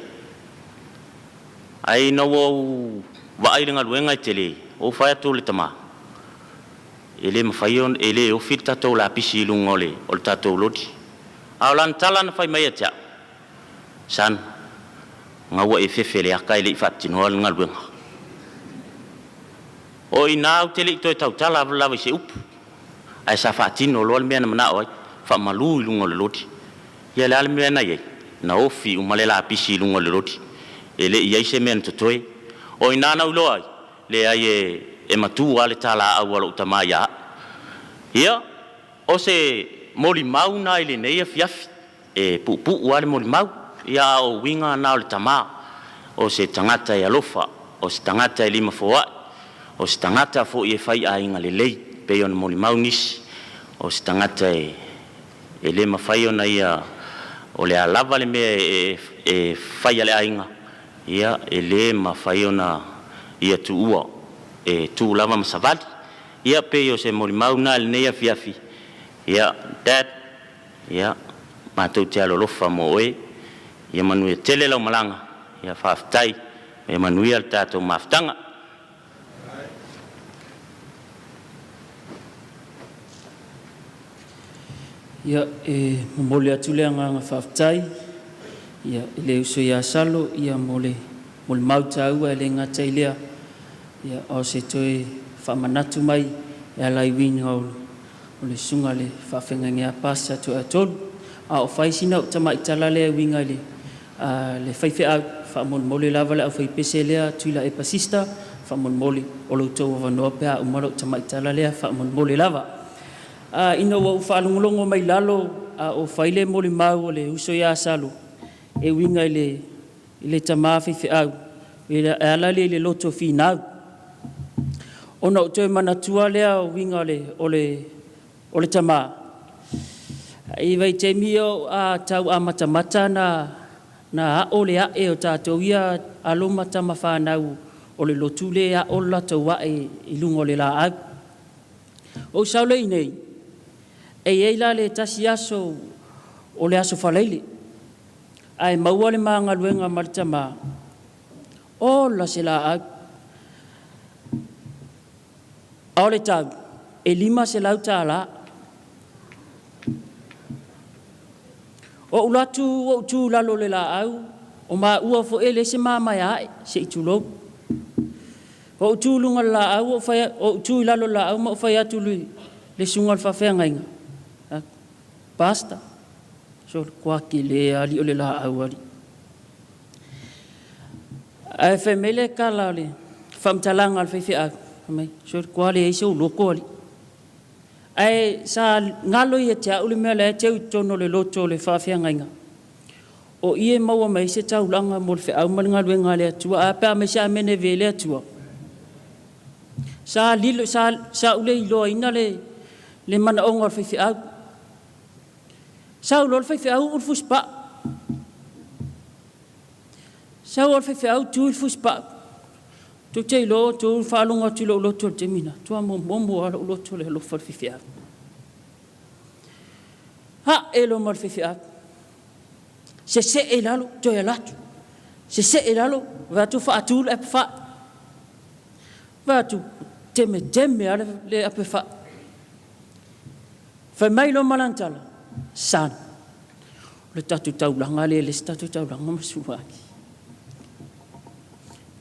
Ae ina ua ou vaai i le galuega e tele, ou fai atu i le tama, e le mafai ona, e le ofi le tatou lapisi i luga o le tatou loli. A o lana tala na fai mai ia te au, “Son, gaua e fefe i le aka e le i faatinoa le galuega.” O i ina ou te le i toe tautala lava i se upu, ae sa faatino loa le mea na manao ai, faamalu i luga o le loli. Ia le a le mea na i ai? Na ofi uma le lapisi i luga o le loli, e le i i ai se mea na totoe. O i ina na ou iloa ai, leai e matua lava le talaau a lou tama ia au. Ia, o se molimau lena i lenei afiafi, e puupuu lava le molimau, ia a o uiga na o le tama, o se tagata e alofa, o se tagata e limafoai, o se tagata foi e faiaiga lelei, pei ona molimau nisi, o se tagata e le mafai ona ia, o le a lava le mea e fai a le aiga, ia e le mafai ona ia tuua, e tu lava ma savali. Ia pei o se molimau lena i lenei afiafi. Ia, Dad, ia matou te alolofa mo oe. Ia manuia tele lau malaga. Ia faafetai. Ia manuia le tatou mafutaga. Ia, e momoli atu le agaga faafetai ia i le uso ia Salo ia mo le molimau taua e le gata i lea, ia o se toe faamanatu mai e ala i uiga o le susuga i le faafeagaiga ia Pastor Toeatolu. A o fai sina ou tamaitala lea e uiga i le faifeau, faamolemole lava le aufaipese lea Tuilaepa Sister, faamolemole o lo outou avanoa pe a uma lou tamaitala lea, faamolemole lava. Ina ua ou faalogologo mai lalo a o fai le molimau a le uso ia Salo e uiga i le tama faifeau e ala lea i le loto finau, ona ou toe manatua lea o uiga o le tama. I vaitaimi ia o tau amatamata na ao le ae o tatou ia alo ma tama fanau o le lotu le ao le latou ae i luga o le laau. Ou sau lea i nei, e i ai la le tasi aso o le aso Faraile, ae maua le ma galuega ma le tama, ola se laau. A o le tau, e $500. Ou atu ou tu lalo o le laau, o maua foi e le se mamae ae, se i tulou. Ou tu luga o le laau, ou tu i lalo o le laau ma ou fai atu le susuga o le faafeagaiga, Pastor, so kwa ke le ali o le laau ali. Ae fai mai le tala o le faamatalaga a le faifeau, fai mai, so kwa le ai se loko ali. Ae sa galo ia te au le mea la e teu i totonu o le loto o le faafeagaiga. O i e maua mai se taulaga mo le feau ma le galuega a le Atua. A pe a mai se amene ve le Atua. Sa lilo, sa ule iloaina le manaoga o le faifeau. Sau loa le faifeau uu le fusipau. Sau o le faifeau tu i le fusipau. Tou te iloa tou faalogo atu i lou loto i le taimi lena, tua momomo lava lou loto i le alofa o le faifeau. Fa'e loa ma le faifeau. Sese'e i lalo, toe alu atu. Sese'e i lalo, vaai atu ua fa'atu le ape fai. Vaai atu, temeteme lava le ape fai. Fai mai loa ma lana tala, Son, o le tatou taulaga lea e le se tatou taulaga ma Suaki.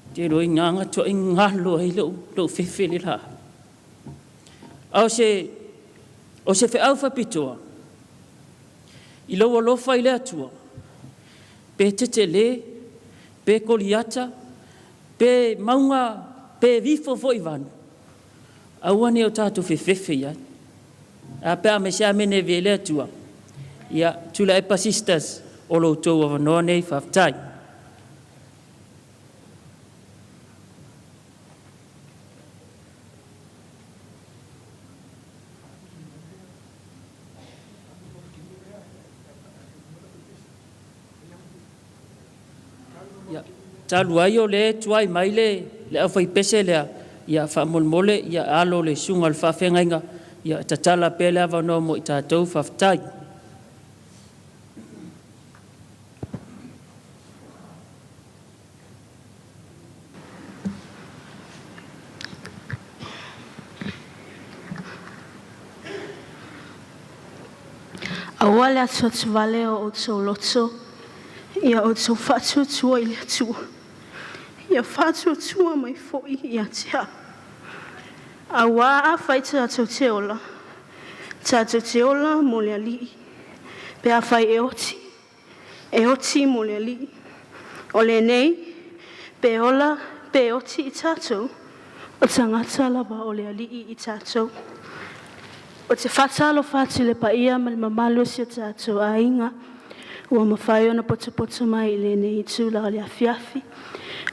Ou te iloa i ina na tuai galo ai lou fefe i le laau. A o se, o se feau faapitoa, i lou alofa i le Atua, pe tetele, pe Koliata, pe mauga, pe vifo foi i vanu, aua ne i o tatou fefefe i ai. A pe a me se amene e le Atua. Ia, Tuilaepa Sisters, o lo outou avanoa nei, faafetai. Ia, talu ai o lea e tuai mai le aufaipese lea, ia faamolemole, ia alo le susuga i le faafeagaiga, ia tatala pea le avanoa mo i tatou, faafetai. Aua le atuatuvale o outou loto, ia outou faatuatua i le Atua, ia faatuatua mai foi ia te au. Auā afai tatou te ola, tatou te ola mo le Alii, pe afai e oti, e oti mo le Alii. O lenei, pe ola, pe oti i tatou, o tagata lava o le Alii i tatou. Ou te faatalofa atu i le paia ma le mamalu o si o tatou aiga ua mafai ona potopoto mai i lenei itula o le afiafi.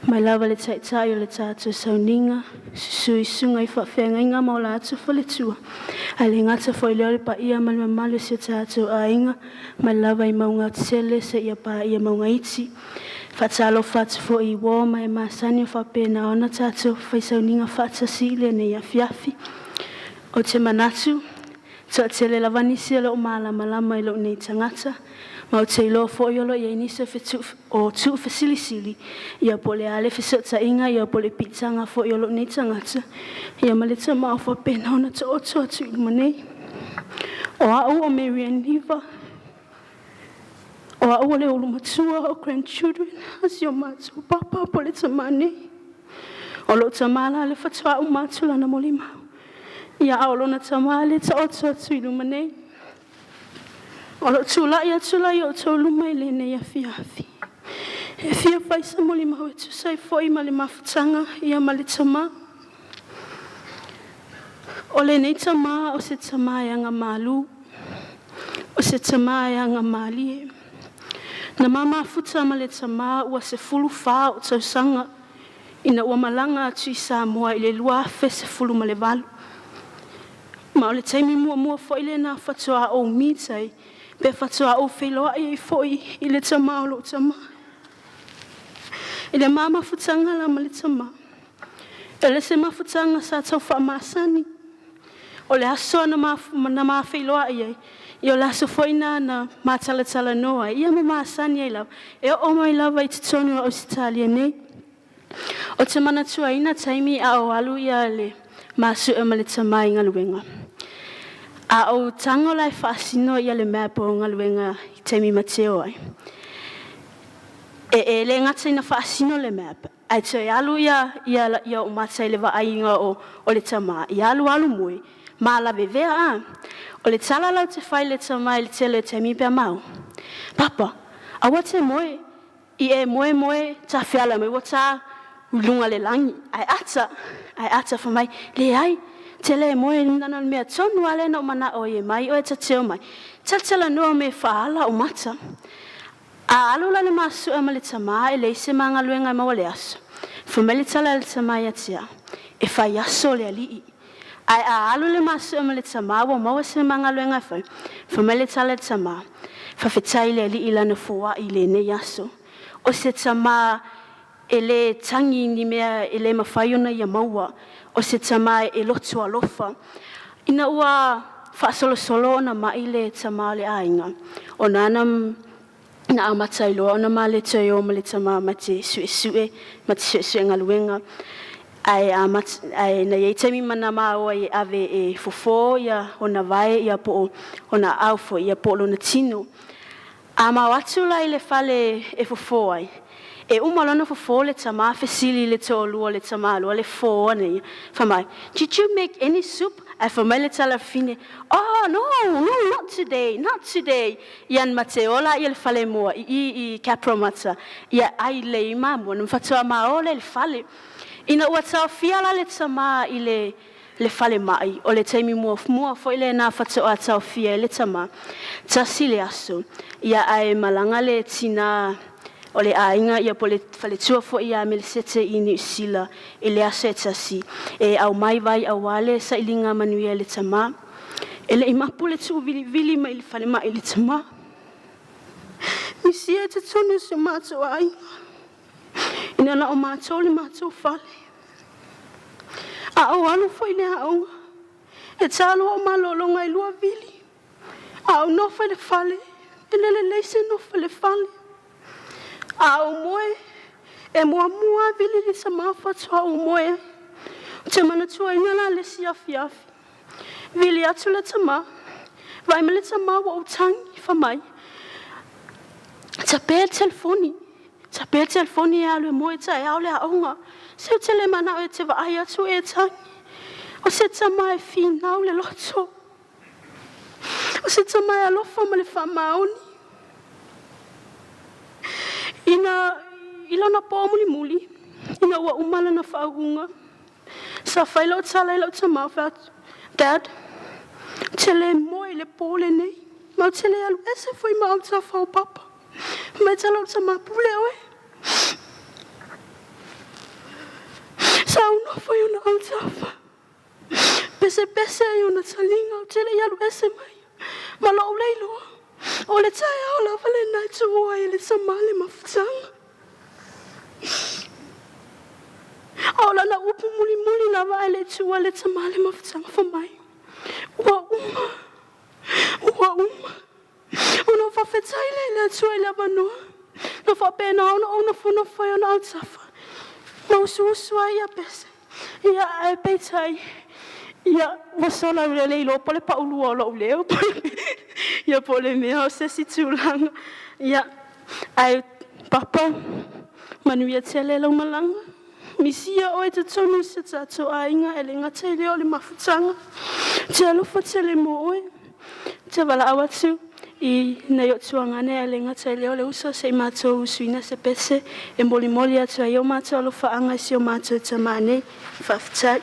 Mai lava le taitai o le tatou sauniga, susu i susuga i faafeagaiga ma o latou faletua, ae le gata foi lea o le paia ma le mamalu o si o tatou aiga, mai lava i mauga tetele seia paia mauga iti. Faatalofa atu foi i uo ma e masani o faapena ona tatou fai sauniga faatasi i lenei afiafi. Ou te manatu, toatele lava nisi o loo malamalama i lou nei tagata, ma ou te iloa foi o lo o i ai nisi o tuufesilisili, ia po o le a le fesootaiga, ia po o le piitaga foi o lou nei tagata, ia ma le tama o faapena ona taoto atu i luma nei. O au o Marianne Niva, o au o le ulu matua o grandchildren a si o matou papa po o le tama nei. O lou tama la le faatoa uma atu lana molimau. Ia a o lona tama le taoto atu i luma nei. O lou tulai atu la i outou luma i lenei afiafi. E fia fai se molimau e tusa ai foi ma le mafutaga ia ma le tama. O lenei tama o se tama e agamalu, o se tama e agamalie. Na ma mafuta ma le tama ua 14 ou tausaga ina ua malaga atu i Samoa i le 2018. Ma o le taimi muamua foi lena faatoa ou meet ai, pe faatoa ou feiloai ai foi i le tama o lou tama. I le ma mafutaga la ma le tama, e le se mafutaga sa tau faamasani. O le aso na ma feiloai ai, ia o le aso foi na na ma talatalanoa ai, ia ma masani ai lava, e oo mai lava i totonu o Ausetalia nei. Ou te manatuaina taimi a o alu ia le masu'e ma le tama i galuega. A ou tago la e faasino ia le map o galuega i taimi mateo ai. E le gata ina faasino le map, ae toe alu ia ia ia o mata i le vaaiga o le tama, ia alu alu moe, ma lavevea a. O le tala lau te fai le tama i le tele o taimi pe a mau. Papa, aua te moe, i e moe moe ta feala mai ua ta luga le lagi, ae ata, ae ata fai mai, leai, te le moe nana le mea tonu lava lea na ou manao ai e mai oe ta te o mai. Talatalanoa me faala o mata. A alu la le masu'a ma le tama e leai se magaluega e maua le aso. Fai mai le tala a le tama ia te au, e fai aso le alii. Ae a alu le masu'a ma le tama ua maua se magaluega e fai, fai mai le tala a le tama, faafetai i le alii i lana foa'i i lenei aso. O se tama e lē tagi ni mea e lē mafai ona ia maua, o se tama e loto alofa. Ina ua faasolosolo ona mai le tama o le aiga, ona na na amata ai loa ona ma le toe o ma le tama ma te suesue ma te suesue galuega. Ae amata ae na iai taimi ma na maua e ave e fofo ia ona vae ia po o ona aao foi ia po o lona tino. A mao atu la i le fale e fofo ai, e uma lona fofo le tama fesili i le toalua o le tamaloa le fofo ana ia, fai mai, "Did you make any soup?" Ae fai mai le tala fine, "Oh no, no, not today, not today." Ia na mate ola ia le fale mua i i i Capromata, ia ai lei mamua na faatoa ma ole le fale. Ina ua taofia la le tama i le le falemai, o le taimi muamua foi lena faatoa taofia ai le tama, tasi le aso, ia ae malaga le tinā o le aiga ia po o le faletua foi ia Melesete i Niu Sila i le aso e tasi, e aumai vai aua le sailiga manuia i le tama. E le i mapu le tuuvilivili mai le falemai i le tama. Misia i totonu o si o matou aiga, ina na o matou le matou fale. A ou alu foi i le aoga, e ta loa ou malologa e lua vili. A ou nofo i le fale, e le lelei se nofo i le fale. A ou moe, e muamua vili le tama faatoa ou moe ai. Ou te manatuaina la le isi afiafi. Vili atu le tama, vaai mai le tama ua ou tagi, fai mai, Tape le telefoni, tape le telefoni e alu e moe taeao le aoga. Se ou te le manao e te vaai atu e tagi. O se tama e finau le loto. O se tama e alofa ma le faamaoni. Ina i lona po mulimuli, ina ua uma lana faauuga, sa fai lau tala i lau tama fai atu, "Dad, ou te le moe i le po lenei, ma ou te le alu ese foi ma autafa o papa." Mai tala lau tama, pule oe. Sa ou nofo i ona autafa. Pesepese ai ona taliga, ou te le i alu ese mai. Ma lou le iloa, o le taeao lava lena e tuua ai e le tama le mafutaga. A o lana upu mulimuli lava ae le i tuua e le tama le mafutaga, fai mai, Ua uma, ua uma. Ona ou faafetai lea i le Atua i le avanoa na faapena ona ou nofonofo ai ona autafa ma usuusu ai ia pese. Ia, ae peitai, ia, ua sola ua le iloa po o le paulua o lou leo ia po o le mea o se isi tulaga. Ia, ae Papa, manuia tele lau malaga. Misia oe i totonu o si o tatou aiga, e le gata i lea o le mafutaga. Ou te alofa tele mo oe. Ou te valaau atu i nai ou tuagane, ae le gata i lea o le uso se i matou usuina se pese e molimoli atu ai o matou alofaaga i si o matou tamā nei. Faafetai.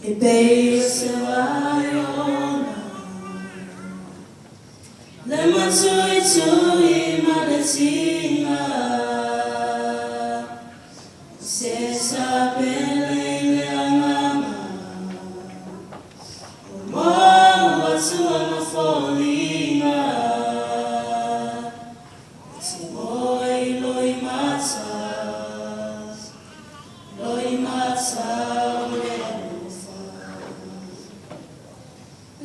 E pei o se laiona le matuitui ma le tiga se sa pele i le agaga o mau atua ma foliga e te moe i loimata loimata o le alofa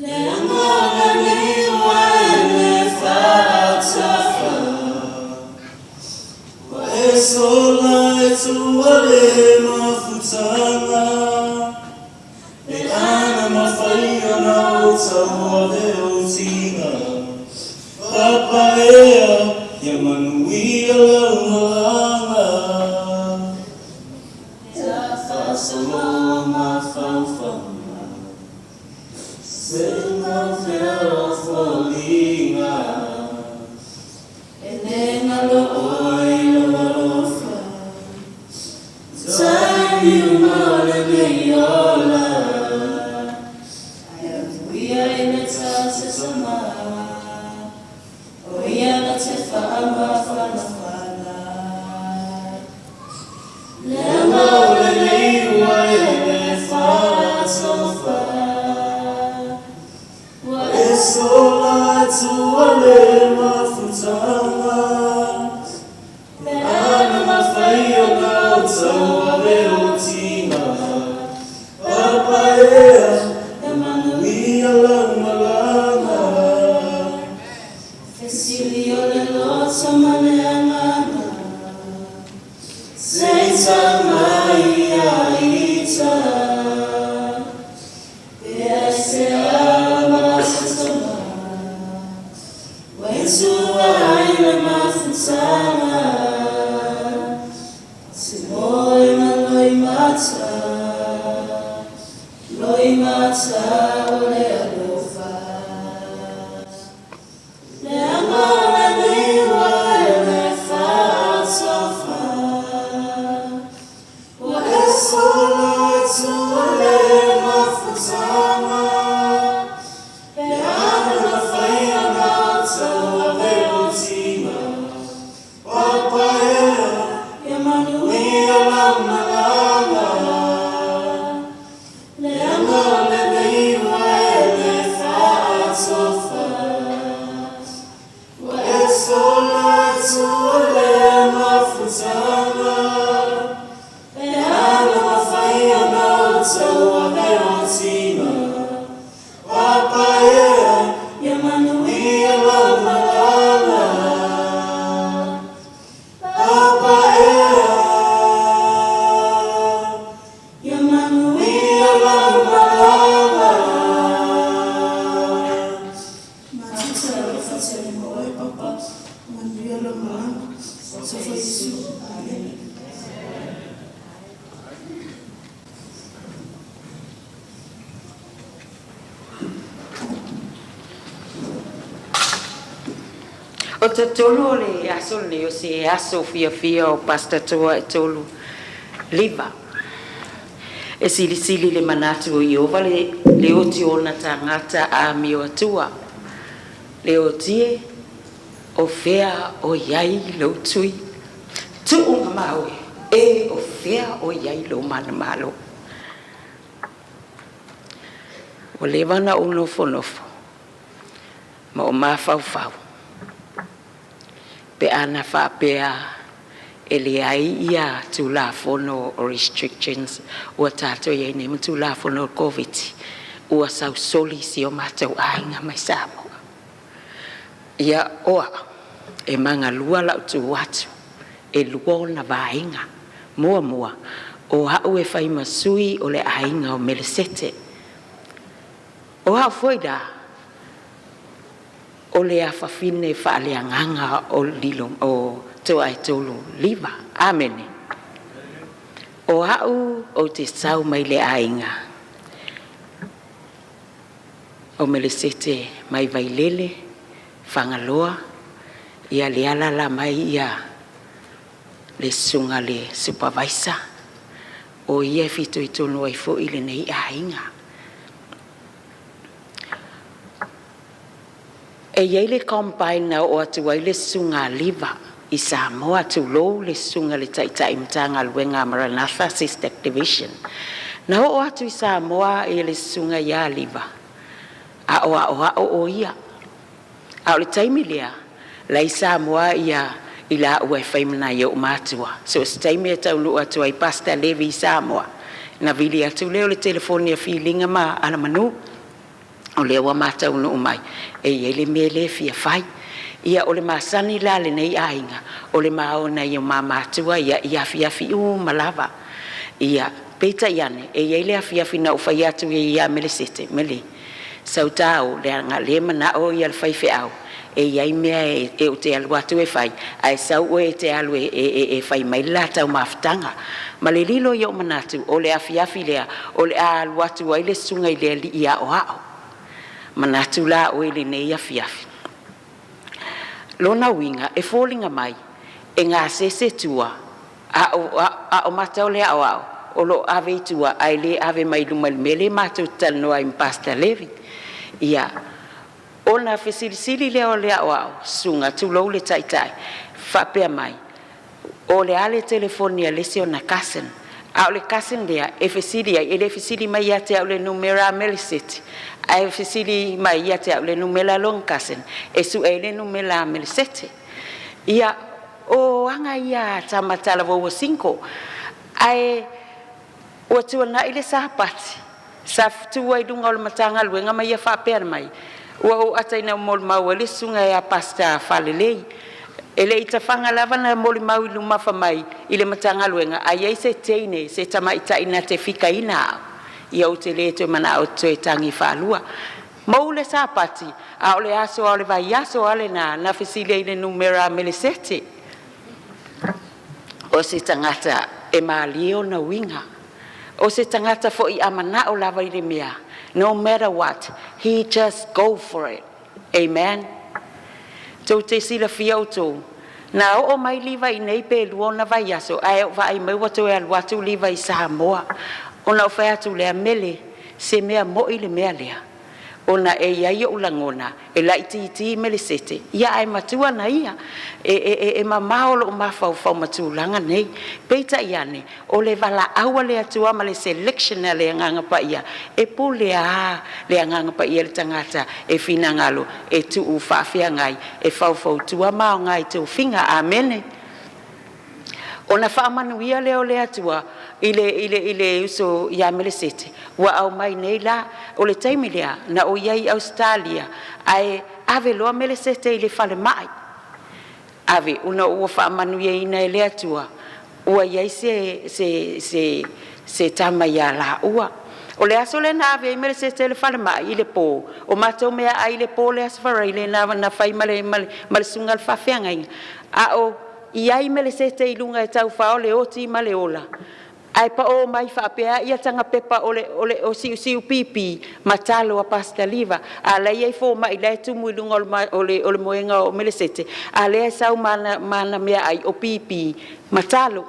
le agaga nei ua e faatafa ua e sola e tuua le mafutaga e ana mafai ona ou taua le ou tiga papaea ia manuia lau malaga tafaasolo mafaufauga se maufea o foliga e le galo oe i lou alofa taimi uma o lenei. Tama O ia na te whaamafanafana Leanga o lenei ua e le faatofa Ua e sola e tua le mafutaga Pe ana mafai ona o tauave o tina Papa ea e manuia lau malaga Fesili o le loto ma le agaga Se i tau mai ia ita Pe aisea ma se tama Ua e tua ai le mafutaga Te moe ma loimata Loimata o le alofa Leanga o lenei ua e le faatofa Ua e sola e tua le mafutaga Pe ana mafai ona o tauave o tina Papa ea ia manuia lau malaga Leanga o lenei ua e le faatofa Ua e sola e tua le mafutaga Pe ana mafai ona o tauave o tina Papa ea ia manuia lau malaga Papa ea ia manuia lau malaga Matou te alofa tele ma oe Papa, manuia lau malaga. Sofa Iesu. Amene. O te tolu o le aso lenei o se aso fiafia o Pastor Toaetolu Liva e silisili le manatu o Ieova le le oti o ona tagata a amio atua. Le oti e, o fea o i ai lou tui? Tuu mamao e, e o fea o i ai lou manamalo? Ua leva ona ou nofonofo ma ou mafaufau pe ana faapea e leai ia Tulafono o restrictions ua tatou i ai nei ma Tulafono o le Koviti, ua sausoli si o matou aiga mai Samoa. Ia o au, e magalua lau tu atu, e lua ona vaega. Muamua, o au e fai ma sui o le aiga o Melesete. O au foi la, o le afafine faaleagaga o lilo o Toaetolu Liva. Amene. O au ou te sau mai le aiga o Melesete mai Vailele, Fagaloa, ia le alaala mai ia le susuga le supervisor o ia e fitoitonu ai foi lenei aiga. E i ai le combine na oo atu ai le susuga a Liva i Samoa, tulou le susuga i le Taitai Matagaluega a Maranatha SISTAC Division. Na oo atu i Samoa le susuga ia Liva a o aoao o ia. A o le taimi lea, la e i Samoa ia i laua e fai ma nai ou matua. So o se taimi e taunuu atu ai Pastor Levi i Samoa, na vili atu lea o le telefoni a Filiga ma Alamanuia, o lea ua ma taunuu mai, e i ai le mea lea e fia fai. Ia o le masani la a lenei aiga, o le ma o nai o ma matua ia i afiafi uma lava. Ia peitai ane, e i ai le afiafi na ou fai atu ai ia Melesete, Meli, sau ta o, leaga o lea e manao ia le faifeau e i ai mea e ou te alu atu e fai, ae sau oe e te alu e fai mai le la taumafataga. Ma le lilo ia o manatu, o le afiafi lea, o le a alu atu ai le susuga i le alii aoao. Manatu la oe i lenei afiafi. Lona uiga, e foliga mai, e gasese tua, a o, a o matou le aoao, o lo o ave i tua, ae le ave mai i luma i le mea lea matou te talanoa ai ma Pastor Levi. Ia, Ona fesilisili lea o le aoao, “Susuga, tulou le taitai, faapea mai, o le a le telefoni a le isi ona cousin?” A o le cousin lea e fesili ai, e le fesili mai ia te au i le numera a Meleseti, ae fesili mai ia te au i le numera a lona cousin e sue ai le numera a Melesete. Ia, o aga ia a tama talavou ua single. Ae ua tuanai le Sapati, sa tu ai i luga o le Matagaluega ma ia faapea mai, ua ou ata ina molimau ai le susuga ia Pastor Falelei. E le i tafaga lava na molimau i luma mai i le Matagaluega, a iai se teine se tamaitai na te fikaina au, ia ou te le toe manao ou te toe tagi faalua. Mou le Sapati, a o le aso lava o le vaiaso a lena na fesili ai i le numera a Melesete. O se tagata e malie ona uiga, o se tagata foi a manao lava i le mea, no matter what, he just go for it. Amen. Tou te silafia outou, na oo mai Liva i nei pe 2 ona vaiaso, ae ou vaai mai ua toe alu atu Liva i Samoa. Ona ou fai atu lea, “Mele, se mea moi le mea lea, ona e iai o'u lagona e laitiiti Melesete ia ae matua na ia e mamao lo'u mafaufau ma tulaga nei.” Peitai ane, o le valaau a le Atua ma le selection a le Agaga Paia, e pule a le Agaga Paia i le tagata e finagalo e tuu faafeagai e faufautua ma aoga i tofiga. Amene. Ona faamanuia lea o le Atua i le uso ia Melesete ua aumai nei la. O le taimi lea na ou i ai i Ausetalia, ae ave loa Melesete i le falemai, ave ona ua faamanuiaina e le Atua ua iai se tama ia laua. O le aso lea na ave ai Melesete i le falemai i le po, o matou meaai i le po le Aso Faraile na fai ma le susuga i le faafeagaiga, a o i ai Melesete i luga e taufao le oti ma le ola, ae pao mai faapea ia taga pepa o siusiu pipi ma talo a Pastor Liva, a la e i ai fomai la e tumu i luga o le moega o Melesete, a lea e sau ma ana meaai o pipi ma talo.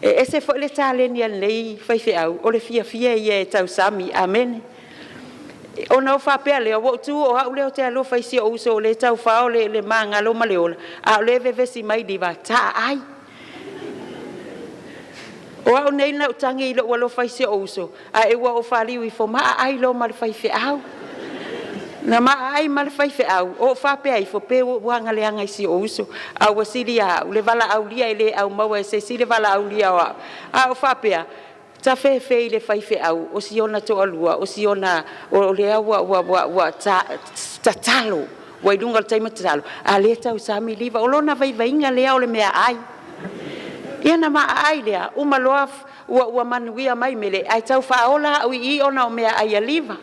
E ese foi le taleni a lenei faifeau, o le fiafia ia e tausami. Amene. Ona ou faapea lea, ua ou tu o au lea ou te alofa i si ou uso o lē taufao le magalo ma le ola, a o lea e vevesi mai Liva taai. O au nei na ou tagi i lou alofa i si ou uso, ae ua ou faliu ifo, maa ai loa ma le faifeau. Na maa ai ma le faifeau, o ou faapea ifo, pe ua aga leaga i si ou uso, a ua sili au le valaaulia e le au maua e se isi le valaaulia o au. A ou faapea, tafefe i le faifeau, o si ona toalua, o si ona, o lea ua ta, tatalo, ua i luga o le taimi tatalo, a lea tausami Liva. O lona vaivaiga lea o le mea ai. Ia na maa ai lea, uma loa ua manuia mai mele, ae tau faaola au i i ona o mea ai a Liva.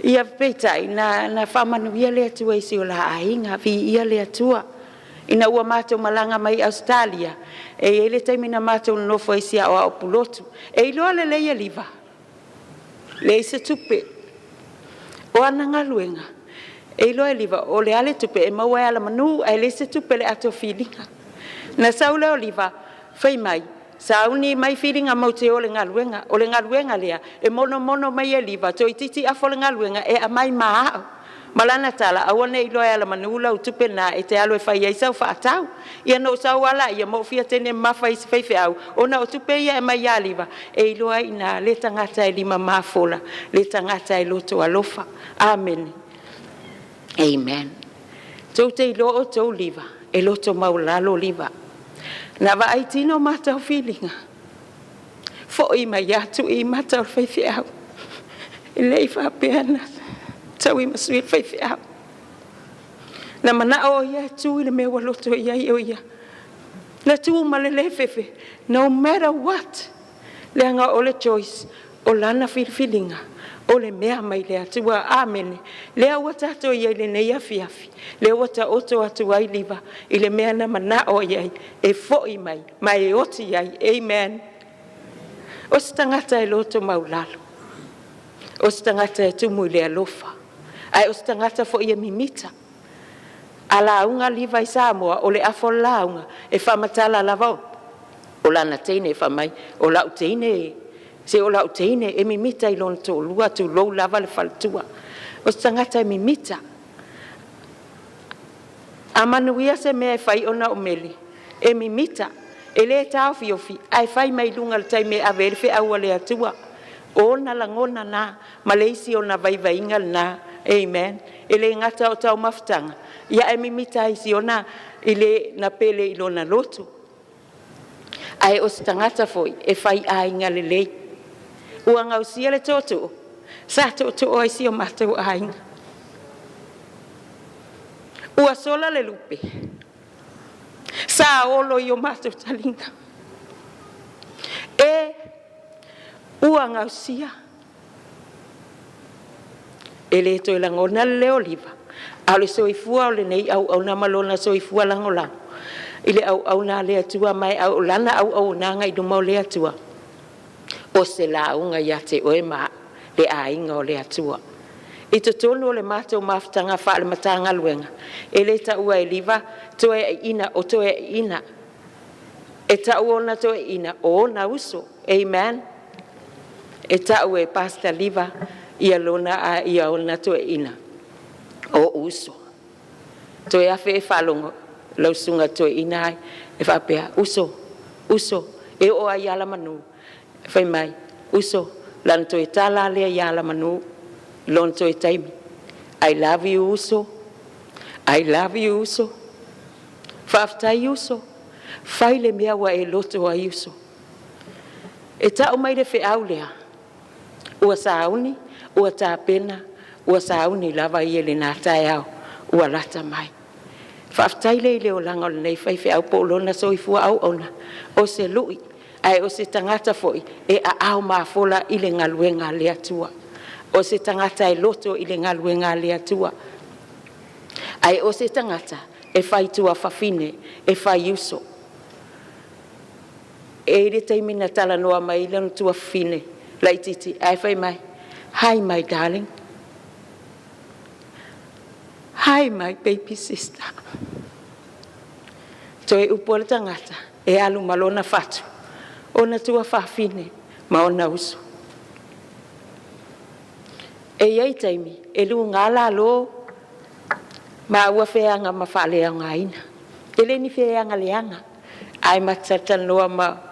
Ia peitai, na faamanuia le Atua i si o la aiga, viia le Atua. Ina ua matou malaga mai Ausetalia, e i ai le taimi na matou nonofo ai si ao pulotu. E iloa lelei e Liva, leai se tupe. O ana galuega, e iloa e Liva, o le ale tupe e maua e Alamanu, ae leai se tupe le ato filiga. Na sau lea o Liva, fai mai, sauni mai filiga mau te o le galuega. O le galuega lea, e monomono mai e Liva, toeitiiti afa o le galuega, e aumai ma au. Ma lana tala, aua ne i iloa e Alamanu lau tupe na e te alu e fai ai sau faatau. Ia na ou sau ala ia ma ou fia tene mafa i se faifeau, ona o tupe ia e mai ia Liva, e iloa ai ina le tagata e lima mafola, le tagata e loto alofa. Amene. Amen. Tou te iloa o tou Liva, e loto maulalo Liva. Na vaai tino matau filiga, foi mai atu i mata o le faifeau. E le i faapea na tau i masui le faifeau. Na manao o ia e tu i le mea ua loto i ai o ia. Na tu ma le le fefe, no matter what. Leaga o le choice, o lana filifiliga, o le mea mai le Atua. Amene. Lea ua tatou i ai lenei afiafi, lea ua taoto atu ai Liva i le mea na manao i ai, e foi mai, ma e oti ai. Amen. O se tagata e loto maulalo, o se tagata e tumu i le alofa, ae o se tagata foi e mimita. A lauga Liva i Samoa, o le afo o le lauga, e faamatala lava o lana teine e fai o lau teine, se o lau teine e mimita i lona toalua, tulou lava le faletua. O se tagata e mimita. A manuia se mea e fai ona o mele, e mimita, e lē taofiofi, ae fai mai luga i le taimi e ave ai le feau a le Atua. O ona lagona na ma le isi ona vaivaiga lena. Amen. E le gata o taumafataga, ia ae mimita ai i siona i le na pele i lona loto. Ae o se tagata foi e fai aiga lelei. Ua gausia le tootoo, sa tootoo ai si o matou aiga. Ua sola le lupe, sa olo i o matou taliga. E ua gausia, e le toe lagona le leo o Liva, a o le soifua o lenei auauna ma lona soifua lagolago i le auauna a le Atua ma e o lana auaunaga i luma o le Atua, o se lauga ia te oe ma a'u le aiga o le Atua. I totonu o le matou mafutaga faale-Matagaluega, e le taua e Liva toeaiina o toeaiina, e tau ona toeaiina o ona uso. Amen. E tau e Pastor Liva ia lona ia ona toeaiina o uso. Toe afe e faalogo lau susuga toeaina ai e faapea, “Uso, uso,” e oo ai ia Alamanuia, fai mai, “Uso,” lana toe tala lea ia Alamanuia lona toe taimi, “I love you uso, I love you uso. Faafetai uso, fai le mea ua e loto ai uso.” E tau mai le feau lea, ua sauni, ua tapena, ua sauni lava ia i lena taeao ua lata mai. Faafetai lea i le olaga o lenei faifeau po o lona soifua auauna, o se lui ae o se tagata foi e aao mafola i le galuega a le Atua. O se tagata e loto i le galuega a le Atua, ae o se tagata e fai tuafafine, e fai uso. E i ai le taimi na talanoa mai ai lona tuafafine laitiiti ae fai mai, “Hi my darling, hi my baby sister.” Toe upu a le tagata e alu ma lona fatu, ona tuafafine ma ona uso. E i ai taimi e luga lalo ma ua feaga ma faaleaogaina. E le ni feaga leaga, ae ma te talatalanoa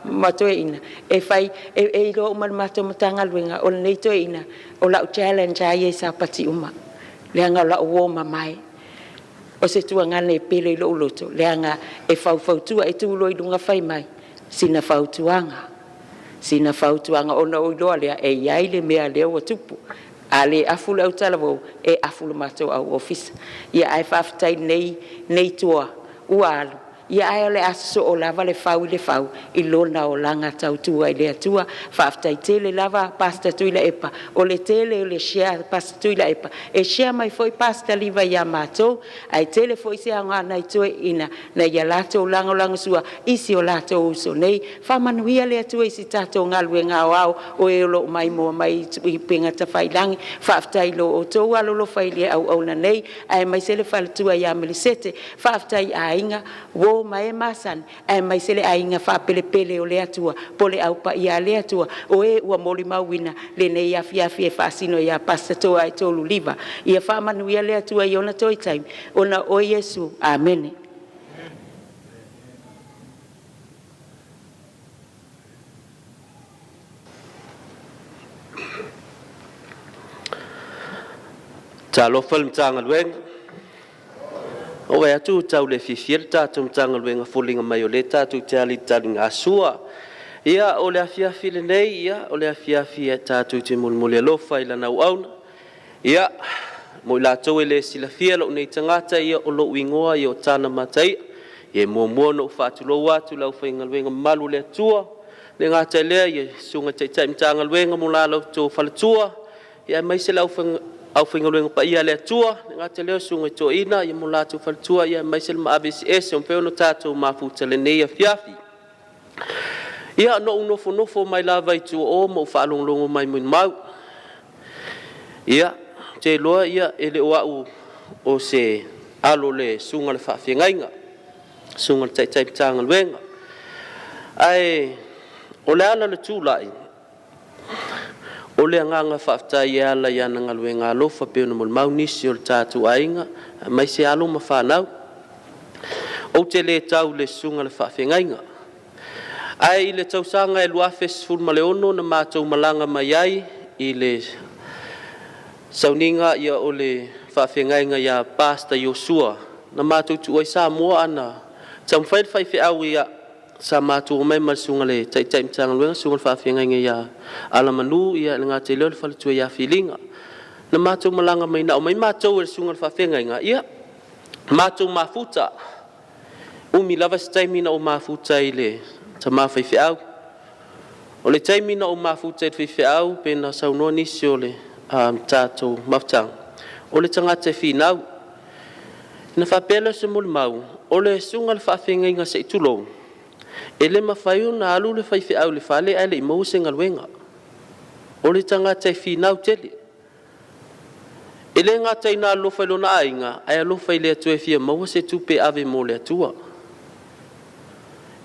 ma toeaiina e fai e iloa uma e le matou Matagaluega o lenei toeaina o lau challenge lava ia i Sapati uma, leaga o lau uo mamae. O se tuagane e pele i lou loto, leaga e faufautua, e tu loa i luga fai mai sina fautuaga, sina fautuaga, ona ou iloa lea e i ai le mea lea ua tupu. A le afu le autalavou, e afu le matou au ofisa. Ia ae faafetai i lenei toa ua alu, ia ae o le a sosoo lava le fau i le fau i lona olaga tautua i le Atua. Faafetai tele lava Pastor Tuilaepa, o le tele o le share a Pastor Tuilaepa, e share mai foi Pastor Liva ia matou, ae tele foi se aoga nai toeaiina nai ia latou lagolagosua i si o latou uso nei. Faamanuia le Atua i si tatou galuega aoao o e o lo o maimoa mai i upega tafailagi. Faafetai i lo outou alolofa i le auauna nei, aemaise le faletua ia Melesete. Faafetai i aiga, uo ma e masani, aemaise le aiga faapelepele o le Atua po o le au paia a le Atua o e ua molimauina lenei afiafi e faasino ia Pastor Toaetolu Liva. Ia faamanuia le Atua i ona toe taimi, ona o Iesu. Amene. Talofa i le Matagaluega, ua ou vaai atu ua tau le fiafia le tatou Matagaluega e foliga mai o lea tatou te ali i le taligasua. Ia, o le afiafi lenei, ia, o le afiafi e tatou te molimoli alofa i lana auauna. Ia, mo i latou e le silafia lou nei tagata, ia o lou igoa ia o Tana Mataia. Ia e muamua ona ou faatulou atu i le aufaigaluega mamalu a le Atua, le gata i lea i Susuga i Taitai Matagaluega mo la outou faletua, ia aemaise le aufaigaluega paia a le Atua, le gata lea o Susuga i Toeaina ia mo latou faletua, ia aemaise le maave eseese ua mafai ona tatou mafuta i lenei afiafi. Ia, na ou nofonofo mai lava i tua o ma ou faalogologo mai molimau. Ia, ou te iloa ia e le o au o se alo o le susuga i le faafeagaiga, susuga i le Taitai Matagaluega. Ae o le ala o le tulai, o O le agaga faafetai e ala i ana galuega alofa pei ona molimau nisi o le tatou aiga aemaise alo ma fanau. Ou te le tau i le susuga i le faafeagaiga, ae i le tausaga e 2016 na matou malaga mai ai i le sauniga o le faafeagaiga ia Pastor Iosua na matou tuua ai Samoa ana taumafai le faifeau ia sa matou omai ma le susuga i le Taitai Matagaluega, susuga i le faafeagaiga ia Alamanu, ia e le gata i lea o le faletua ia Filiga. Na matou malaga mai na aumai matou e le susuga i le faafeagaiga, ia matou mafuta. Umi lava si taimi na ou mafuta ai i le tama faifeau. O le taimi na ou mafuta ai i le faifeau pei ona saunoa nisi o le tatou mafutaga, o le tagata e finau. Na faapea lea o se molimau, o le susuga i le faafeagaiga se i tulou, e le mafai ona alu le faifeau i le fale ae le i maua se galuega. O le tagata e finau tele. E le gata ina alofa i lona aiga, ae alofa i le Atua e fia maua se tupe e ave mo le Atua.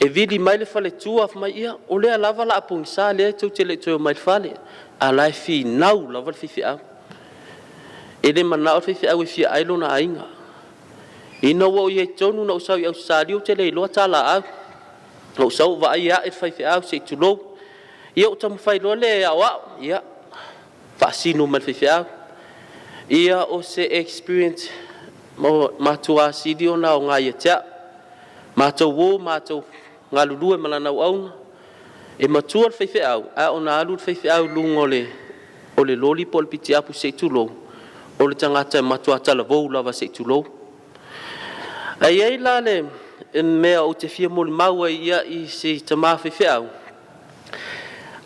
E vili mai le faletua fai mai, ia o lea lava o le a pogisa lea tou te le i toe omai i le fale, a o la e finau lava le faifeau. E le manao le faifeau e fia ai lona aiga. Ina ua ou i ai tonu na ou sau i Ausetalia ou te le iloa talaau. Na ou sau ou vaai e ae le faifeau se i tulou. Ia ou taumafai loa lea e aoao, ia faasino mai e le faifeau. Ia o se experience matua sili ona aoga ia te au. Matou o matou galulue ma lana auauna, e matua le faifeau, ae ona alu le faifeau i luga o le loli po o le pikiapu se i tulou, o le tagata e matua talavou lava se i tulou. Ae i ai la le mea ou te fia molimau ai ia i si tama faifeau,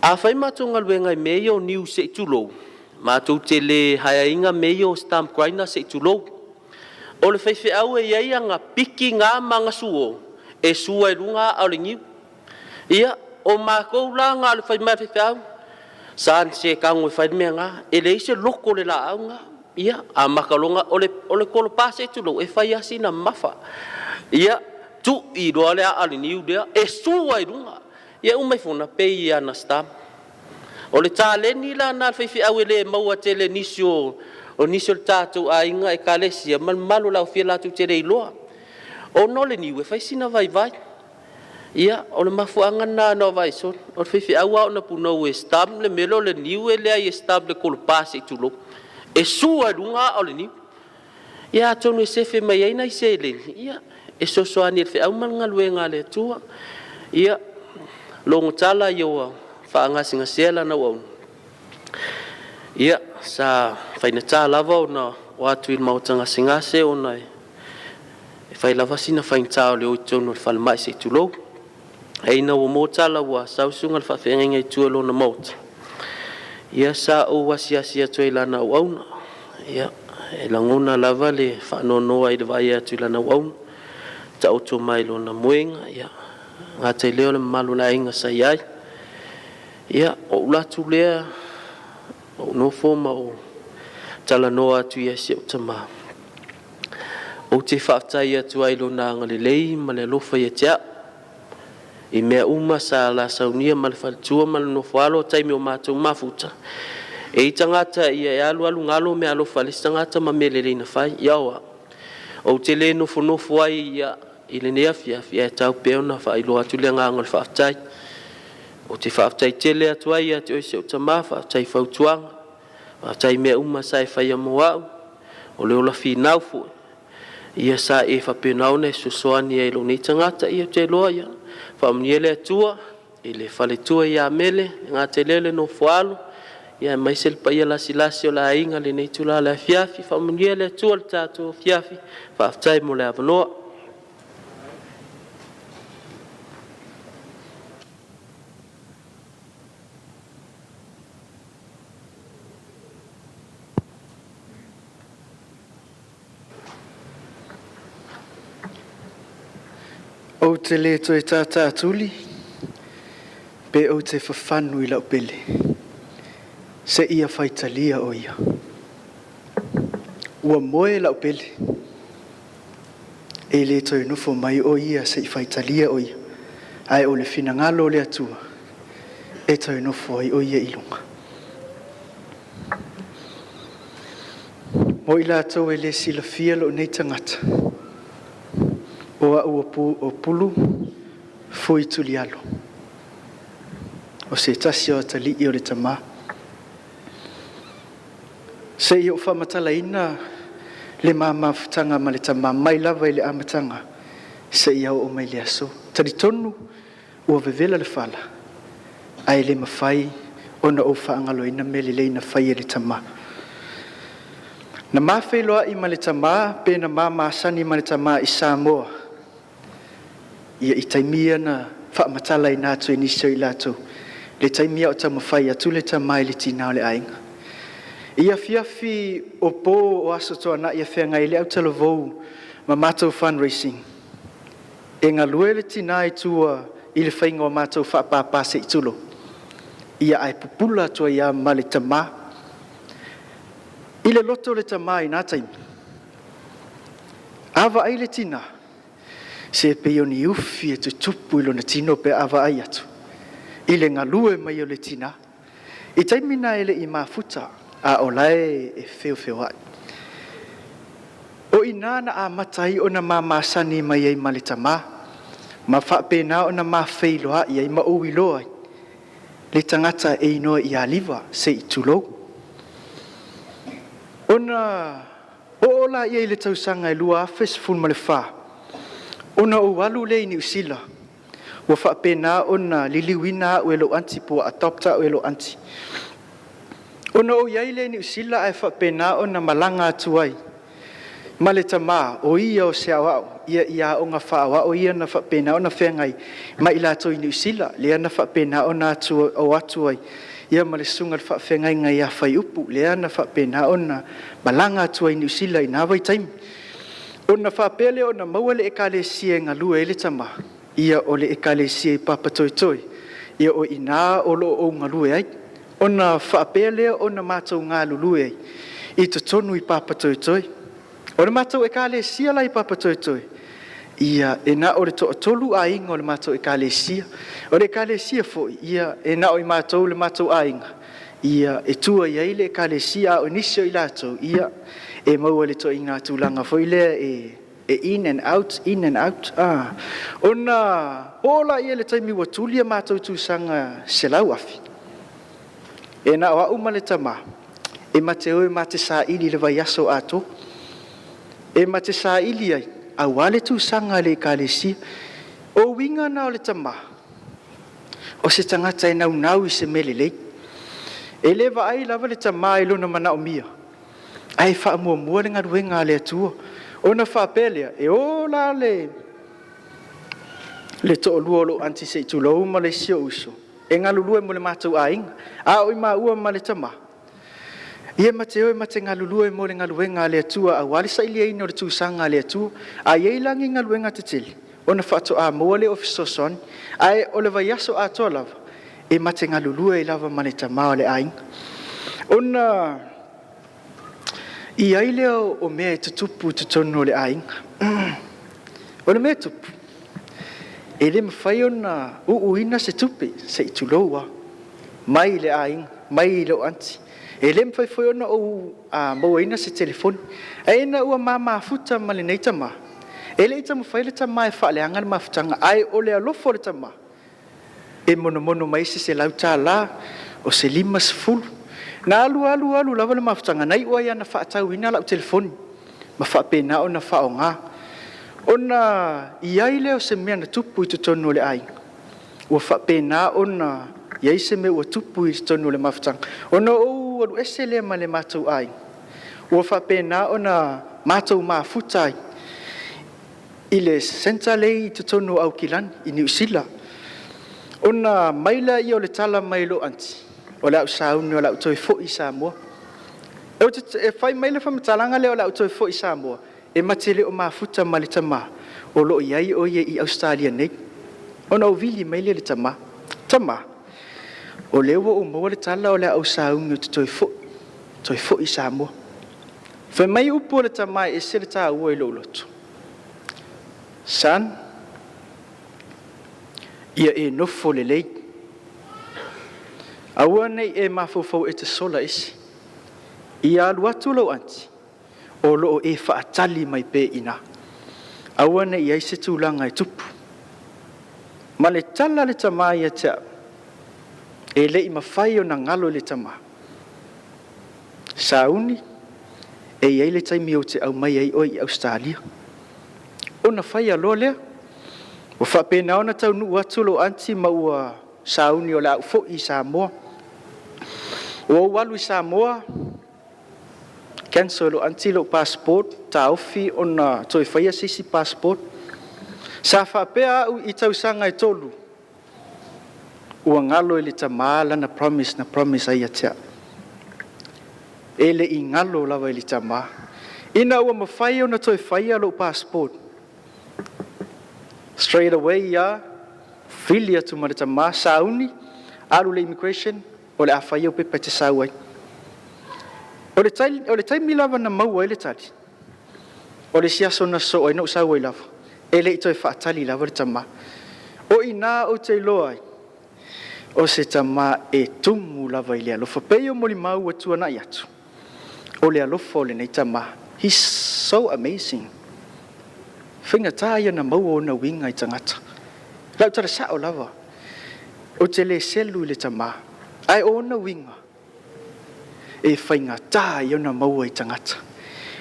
a fai matou galuega i mea ia o niu se i tulou, matou te le hire ina mea ia o stump grinder se i tulou. O le faifeau e i ai ana piki na ma ana suo e sua i luga aa o le niu. Ia, o matou la na o le fai mai a le faifeau, son se tago e fai le mea lena, e leai se loko o le laau lena. Ia, amata loa ona, o le tolopa se i tulou, e fai lava sina mamafa. Ia, tui loa le aa o le niu lea, e sua i luga. Ia uma ifo na pei e ana stamp. O le taleni la lena a le faifeau e le maua tele e nisi o nisi o le tatou aiga ekalesia ma le mamalu o le aufia latou te le iloa. Ona o le niu e fai sina vaivai. Ia, o le mafuaaga lena na vaai solo, o le faifeau lava ona punou e stamp le mea lea o le niu e leai e stamp i le tolopa se i tulou. E sua i luga aa o le niu. Ia atonu e sefe mai ai nai seleni, ia, e fesoasoani i le feau ma le galuega a le Atua. Ia, logo tala ia ua faagasegasea lana auauna, ia, sa faigata lava ona o atu i le maota gasegase ona e fai lava sina faigata o le o i totonu o le falemai se i tulou. Ae ina ua maua tala ua sau le susuga i le faafeagaiga i tua i lona maota, ia sa ou asiasi atu ai i lana auauna. Ia, e lagona lava le faanoanoa i le vaai atu i lana auauna, taoto mai lona moega, ia gata i lea o le mamalu o le aiga sa i ai. Ia, ou alu atu lea, ou nofo ma ou talanoa atu ia si ou tama. Ou te faafetai atu ai i lona agalelei ma le alofa ia te au. I mea uma sa la saunia ma le faletua ma le nofoalo o taimi o matou mafuta, e i tagata ia e alu alu galo meaalofa a le isi tagata ma mea lelei na fai. Ia o au, ou te le nofonofo ai ia i lenei afiafi ae tau pea ona faailoa atu le agaga o le faafetai. Ou te faafetai tele atu ai ia te oe si ou tama, faafetai i fautuaga, faafetai i mea uma sa e faia mo au, o le ola finau foi, ia sa e faapena ona e fesoasoani ai i lou nei tagata. Ia ou te iloa ia faamanuia le Atua i le faletua ia Mele, e le gata i lea o le nofo a alo, aemaise le paia lasilasi o le aiga i lenei itula o le afiafi. Faamanuia le Atua i le tatou afiafi. Faafetai mo le avanoa. Ou te le toe tātātuli pe ou te fafanu i lau pele, seia faitalia o ia. Ua moe lau pele, e le toe nofo mai o ia se i faitalia o ia, ae o le finagalo o le Atua e toe nofo ai o ia i luga. Mo i latou e le silafia lou nei tagata, o au o pu o Pulu Fui Tulialo, o se tasi o atalii o le tamā. Se i ou faamatalaina le ma mafutaga ma le tamā mai lava i le amataga seia oo mai i le aso. Talitonu ua vevela le fala, ae le mafai ona ou faagaloina mea lelei na fai e le tamā. Na ma feiloai ma le tamā pe na ma masani ma le tamā i Samoa, ia i taimi ia na faamatalaina atu e nisi o i latou, le taimi a o taumafai atu le tamā i le tinā o le aiga. I afiafi o po o Aso Toonai e feagai ai le autalavou ma matou fundraising, e galue le tinā i tua i le faiga o matou faapapa se i tulou, ia ae pupula atu ai lava ma le tamā. I le loto o le tamā i na taimi, a vaai le tinā, se pei o ni ufi e tutupu i lona tino pe a vaai atu i le galue mai o le tinā. I taimi na e le i mafuta, a o lae e feofeoai. O i ina na amata ai ona ma masani mai ai ma le tamā, ma faapena ona ma feiloai ai ma ou iloa ai le tagata e igoa ia Liva se i tulou. Ona oo laia i le tausaga e 2014, ona ou alu lea i Niu Sila, ua faapena ona liliuina au e lou aunty po ua adopt au e lou aunty. Ona ou i ai lea i Niu Sila ae faapena ona malaga atu ai ma le tamā, o ia o se aoao ia i aoga faaoao ia na faapena ona feagai ma i latou i Niu Sila, lea na faapena ona atu, o atu ai ia ma le susuga i le faafeagaiga ia Faiupu, lea na faapena ona malaga atu ai i Niu Sila i na vaitaimi. Ona faapea lea ona maua le ekalesia e galue ai le tamā, ia o le ekalesia i Papatoetoe, ia o i ina o lo o ou galue ai. Ona faapea lea ona matou galulue ai i totonu i Papatoetoe. O le matou ekalesia la i Papatoetoe, ia e na o le toatolu aiga o le matou ekalesia. O le ekalesia foi, ia e na o i matou le matou aiga, ia e tua i ai le ekalesia, a o nisi o i latou, ia e maua i le ituaiga tulaga foi lea e in and out, in and out. Ah. Ona oo laia i le taimi ua tuli a matou tusaga 100,000. E na o au ma le tamā, e ma te o e ma te saili i le vaiaso atoa. E ma te saili ai, aua le tusaga a le ekalesia. O uiga na o le tamā, o se tagata e naunau i se mea lelei. E le vaai lava le tamā i lona manaomia, ae faamuamua le galuega a le Atua. Ona faapea lea, e o la le toalua o lou aunty se i tulou ma le isi ou uso, e galulue mo le matou aiga. A o i maua ma le tamā, ia ma te o e ma te galulue mo le galuega a le Atua, aua le sailiaina o le tusaga a le Atua. A i ai la ni galuega tetele, ona faatoa maua lea o fesoasoani. Ae o le vaiaso atoa lava, e ma te galulue ai lava ma le tamā o le aiga. Ona i ai lea o mea e tutupu i totonu o le aiga. O le mea e tupu, e le mafai ona uuina se tupe, se i tulou lava, mai le aiga, mai lou aunty. E le mafai foi ona ou mauaina se telefoni. Ae ina ua ma mafuta ma lenei tamā, e le i taumafai le tamā e faaleaga le mafutaga, ae o le alofa o le tamā, e monomono mai se $100, o se 50. Na alu alu alu lava le mafutaga, na iu ai lava ina faatauina lau telefoni ma faapena ona faaaoga. Ona i ai lea o se mea na tupu i totonu o le aiga, ua faapena ona i ai se mea ua tupu i totonu o le mafutaga. Ona ou alu ese lea ma le matou aiga, ua faapena ona matou mafuta ai i le centre lea i totonu o Aukilani i Niu Sila. Ona mai lea o le tala mai i lou aunty, o le a ou sauni o le a ou toe foi i Samoa. E fai mai le faamatalaga lea o le a ou toe foi i Samoa, e ma te le o mafuta ma le tamā, o lo o i ai o ia i Ausetalia nei. Ona ou vili mai lea i le tamā, tamā, o lea ua ou maua le tala o le a ou sauni ou te toe foi, toe foi i Samoa. Fai mai upu o le tamā e ese le taua i lou loto. Son, ia e nofo lelei. Aua ne i e mafaufau e te sola ese. Ia alu atu lou aunty, O loo e faatali mai pea i ina. Aua ne i i ai se tulaga e tupu. Ma le tala a le tamā ia te au, e le i mafai ona galo i le tamā. Sauni, e i ai le taimi ou te aumai ai oe i Ausetalia. Ona faia loa lea. Ua faapena ona taunuu atu lou aunty ma ua sauni o le a ou foi i Samoa. Ua ou alu i Samoa, cancel e lou aunty lou passport, taofi ona toe faia se isi passport. Sa faapea au i tausaga e 3, ua galo i le tamā lana promise na promise ai ia te au. E le i galo lava i le tamā. Ina ua mafai ona toe faia lou passport, straight away ia fili atu ma le tamā, sauni, alu le immigration, o le a fai au pepa e te sau ai. O le taimi lava na maua ai le tali, o le isi aso na sosoo ai na ou sau ai lava, e le i toe faatali lava le tamā. O i nā ou te iloa ai, o se tamā e tumu lava i le alofa. Pei o molimau ua tuanai atu, o le alofa o lenei tamā. He's so amazing. Faigata ia na maua ona uiga i tagata. Lau tala sao lava, ou te le selu i le tamā, ae o ona uiga, e faigata ia ona maua i tagata.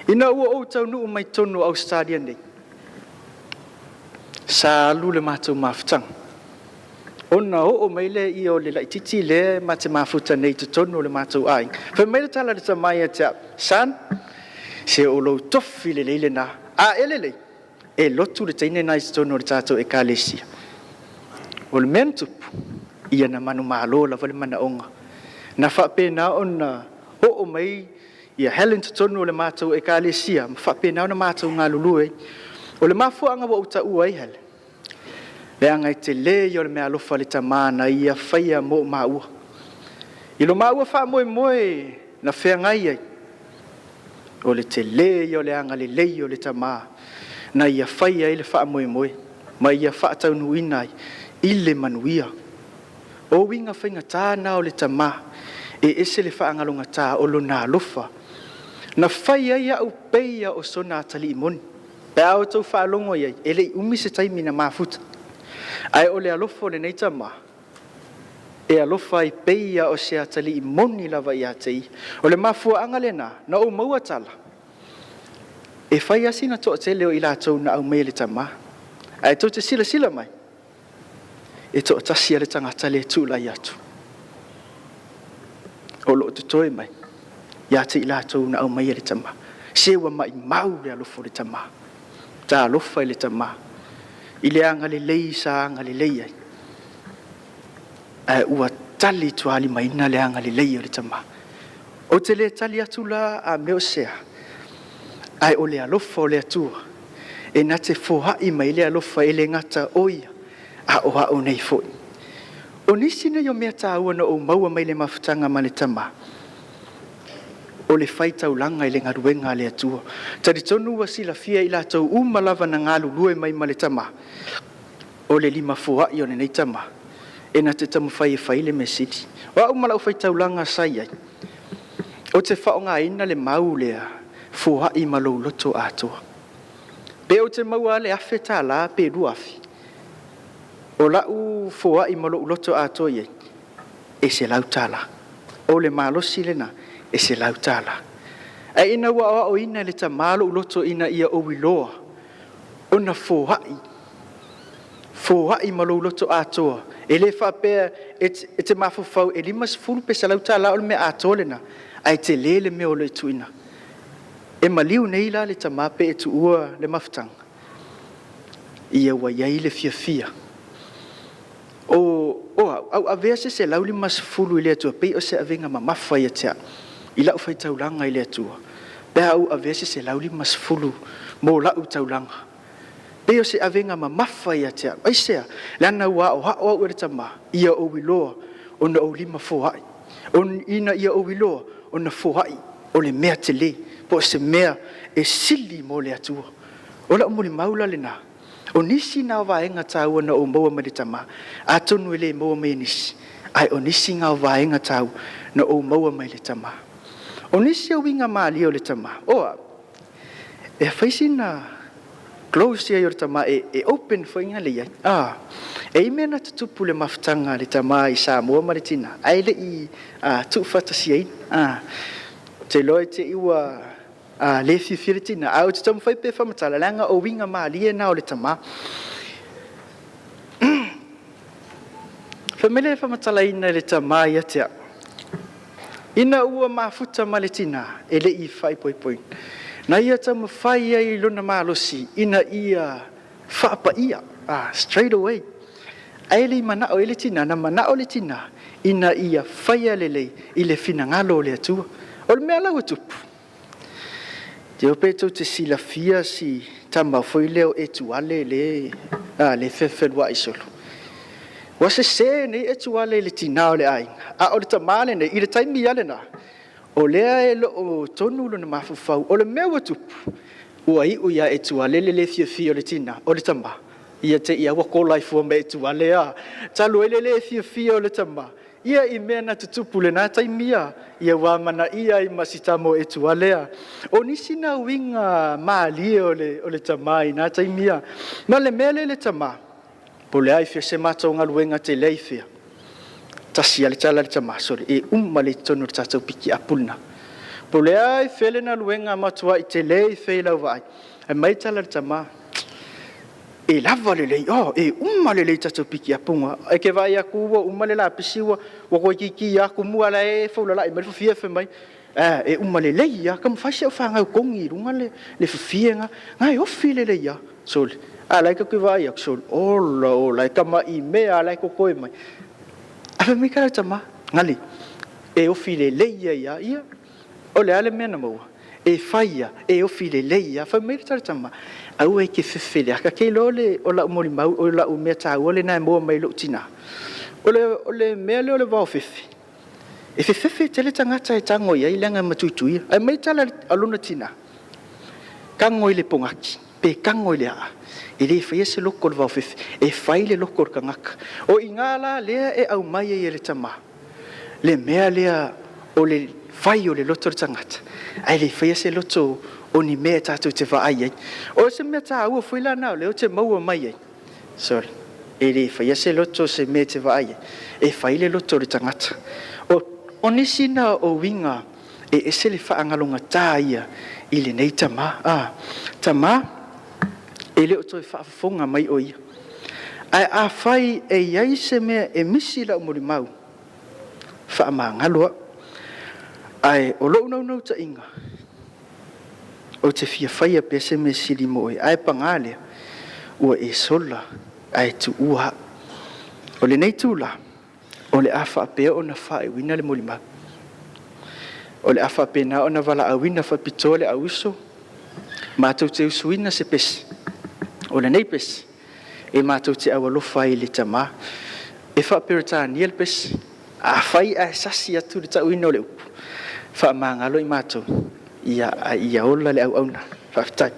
Ina ua ou taunuu mai totonu o Ausetalia nei, sa alu le matou mafutaga. Ona oo mai lea ia o le laititi lea ma te mafuta nei i totonu o le matou aiga. Fai mai le tala a le tamā ia te au, "Son, se o lou tofi lelei lena. A e lelei, e lotu le teine na i totonu o le tatou ekalesia." O le mea na tupu, ia na manumalo lava le manaoga. Na faapena ona oo mai ia Helen totonu o le matou ekalesia, ma faapena ona matou galulue ai. O le mafuaaga ua ou taua ai Helen, leaga e tele ia o le meaalofa a le tamā na ia faia mo maua. I lo maua faamoemoe na feagai ai, o le tele ia o le agalelei o le tamā na ia faia ai le faamoemoe ma ia faataunuuina ai i le manuia. O uiga faigata na o le tamā, e ese le faagalogata o lona alofa. Na fai ai au peia o sona atalii moni. Pe a outou faalogo i ai, e le i umi se taimi na mafuta. Ae o le alofa o lenei tamā, e alofa ai peia o se atalii moni lava ia te ia. O le mafuaaga lena, na ou maua tala, e fai lava sina toatele o i latou na aumai e le tamā. Ae tou te silasila mai, e toatasi lava le tagata lea e tulai atu, o lo o totoe mai ia te i latou na aumai e le tamā. Se ua maumau le alofa o le tamā. Talofa i le tamā, i le agalelei sa agalelei ai, ae ua tali tualimaina le agalelei o le tamā. Ou te le tali atu la a mea o se a, ae o le alofa o le Atua, e na te foai mai le alofa e le gata o ia, a o au nei foi. O nisi nei o mea taua na ou maua mai le mafutaga ma le tamā, o le faitaulaga i le galuega a le Atua. Talitonu ua silafia i latou uma lava na galulue mai ma le tamā, o le lima foai o lenei tamā, e na te taumafai e fai le mea sili. O au ma lau faitaulaga sa i ai, ou te faaaogaina le mau lea, foai ma lou loto atoa. Pe ou te maua le $1,000 pe 2,000, o lau foai ma lou loto atoa i ai, e $100. O le malosi lena, e $100. Ae ina ua aoaoina e le tamā lou loto ina ia ou iloa, ona foai, foai ma lou loto atoa. E le faapea e te mafaufau e 50 pe $100 o le mea atoa lena, ae tele le mea o lo o tuuina. E maliu nei la le tamā pe e tuua le mafutaga, ia ua i ai le fiafia. O au, au avea se 150 i le Atua, pei o se avega mamafa ia te au, i lau faitaulaga i le Atua, pe a ou avea se 150 mo lau taulaga. Pei o se avega mamafa ia te au. Aisea? Leaga ua aoao au e le tamā, ia ou iloa ona ou lima foai. Ina ia ou iloa ona foai o le mea tele, po o se mea e sili mo le Atua. O lau molimau la lena, o nisi na o vaega taua na ou maua mai le tamā, atonu e le maua mai e nisi, ae o nisi na o vaega taua na ou maua mai le tamā. O nisi o uiga malie o le tamā, o au, E fai sina close ia o le tamā e open foi nga le iai. A e i mea na tutupu le mafutaga a le tamā i Samoa ma le tinā, ae le i tuufatasiaina. A ou te iloa i te i ua le fiafia le tinā, ae ou te taumafai pea e faamatala, leaga o uiga malie na o le tamā. Fai mai le faamatalaina e le tamā ia te au, ina ua mafuta ma le tinā e le i faaipoipoina, na ia taumafai ai i lona malosi ina ia faapaia, straight away. Ae le i manao ai le tinā, na manao le tinā ina ia faia lelei i le finagalo o le Atua. O le mea la ua tupu, te iloa pe tou te silafia si tama foi lea o Etuale le le fefeluai solo. Ua sese nei Etuale i le tinā o le aiga, a o le tamā lenei, i le taimi lava lena, o lea e loo tonu lona mafaufau. O le mea ua tupu, ua iu ia Etuale le le fiafia o le tinā, o le tamā, ia te i ua kola ai fua ma Etuale a. Talu ai le le fiafia o le tamā, ia i mea na tutupu lena taimi ia ua amanaia ai ma si tama o Etuale a. O nisi na uiga malie o le tamā i na taimi ia. Ma le mea lea le tamā, po o le a i fea se matou galuega tele i fea, tasi lava le tala a le tamā, sole, e uma lelei i totonu o le tatou pikiapu lena. Po o le a i fea le galuega matuai tele i fea i lau vaai, ae mai le tala a le tamā, e lava lelei, oh, e uma lelei tatou pikiapu. E ke vaai aku ua uma le lapisi ua toeitiiti lava tumu a o la e faulalai mai le fafie fai mai, e uma lelei lava, taumafai si au fanau togi i luga le fafie na e ofi lelei lava, sole. A o la e tatou te vaai atu, sole, ola ola, e tama'i mea lava la e totoe mai. Ae fai mai tala a le tamā, gali, e ofi lelei ai lava. Ia, o le a le mea na maua? E fai lava, e ofi lelei lava. Fai mai le tala a le tamā, aua e te fefe i le ata. Te iloa o lau molimau, o lau mea taua lena e maua mai lou tinā. O le mea lea o le vaofefe, e fefefe tele tagata e tago i ai leaga e matuituia. Ae mai le tala a lona tinā, tago i le pogaki, pe tago i le aa, e le faia se loko o le vaofefe, e fai le loko o le tagata. O i ina la lea e aumai ai e le tamā, le mea lea o le fai o le loto o le tagata, ae le faia se loto o ni mea e tatou te vaai ai. O se mea taua foi la na o lea ou te maua mai ai, sorry, e le faia se loto o se mea e te vaai ai, e fai le loto o le tagata. O nisi na o uiga e ese le faagalogata ia i lenei tamā. Tamā, e le o toe faafofoga mai o ia. Ae afai e i ai se mea e misi i lau molimau, faamagalo au. Ae o lou naunautaiga, ou te fia faia pea se mea sili mo oe, ae paga lea, ua e sola ae tuua au. O lenei tula, o le a faapea ona faaiuina le molimau. O le a faapena ona valaauina faapitoa le auuso, matou te usuina se pese. O lenei pese, e matou te aualofa ai i le tamā. E faa-Peretania le pese. Afai ae sasi atu le tauina o le upu, faamagalo i matou, ia, ia ola le auauna. Faafetai.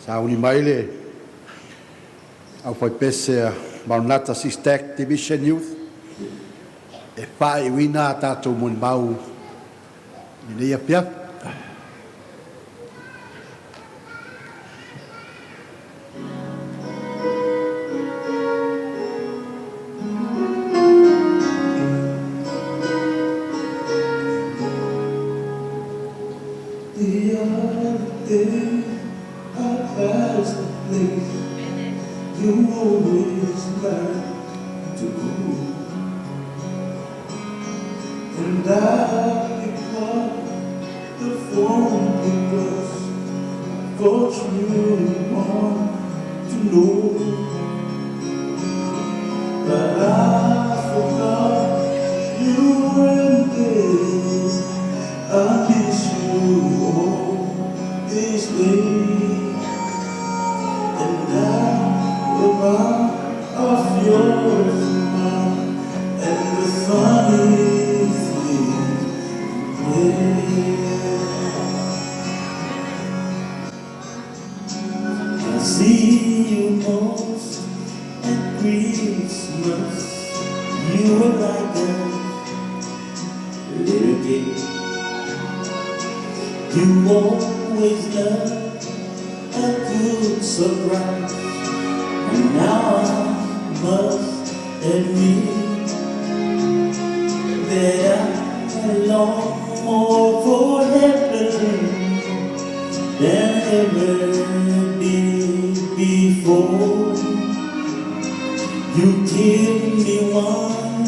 Sauni mai le aufaipese a Maranatha SISTAC Division Youth e faaiuina a tatou molimau i lenei afiafi. The other day I passed the place you always like to go, and I picked up the phone because I thought you'd want to know that I forgot you weren't there. I miss you all these days, and I remind of your smile and the funny thing. Little kid. You always love a good surprise, and now I must admit that I long more for heaven than ever did before. You give me one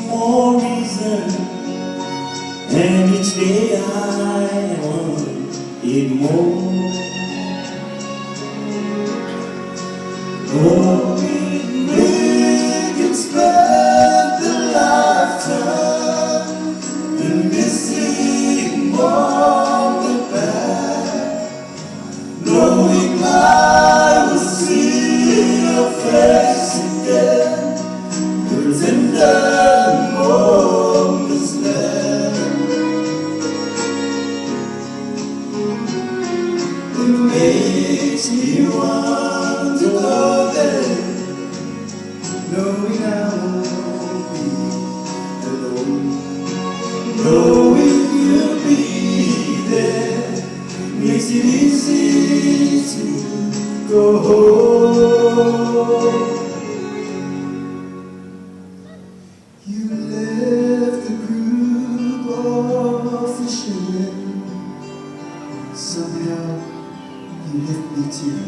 more reason, and each day I want it more. Oh, we can spend the lifetime in missing all the past, knowing I will see your face again, the tender moments left. It makes me want to go there, knowing I won't be alone. Knowing you'll be there makes it easy to go home. You left the group of fishermen. Somehow you left me too.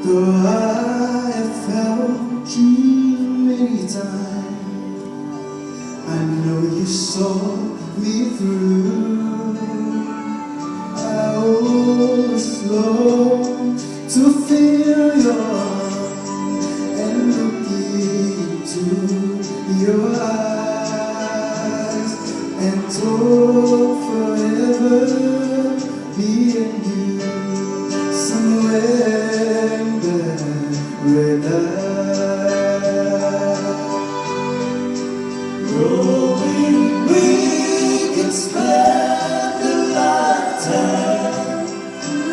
Though I have felt you many times, I know you saw me through. I always long to feel your arms and look into your eyes and talk forever, me and you, somewhere in paradise. Knowing we can spend a lifetime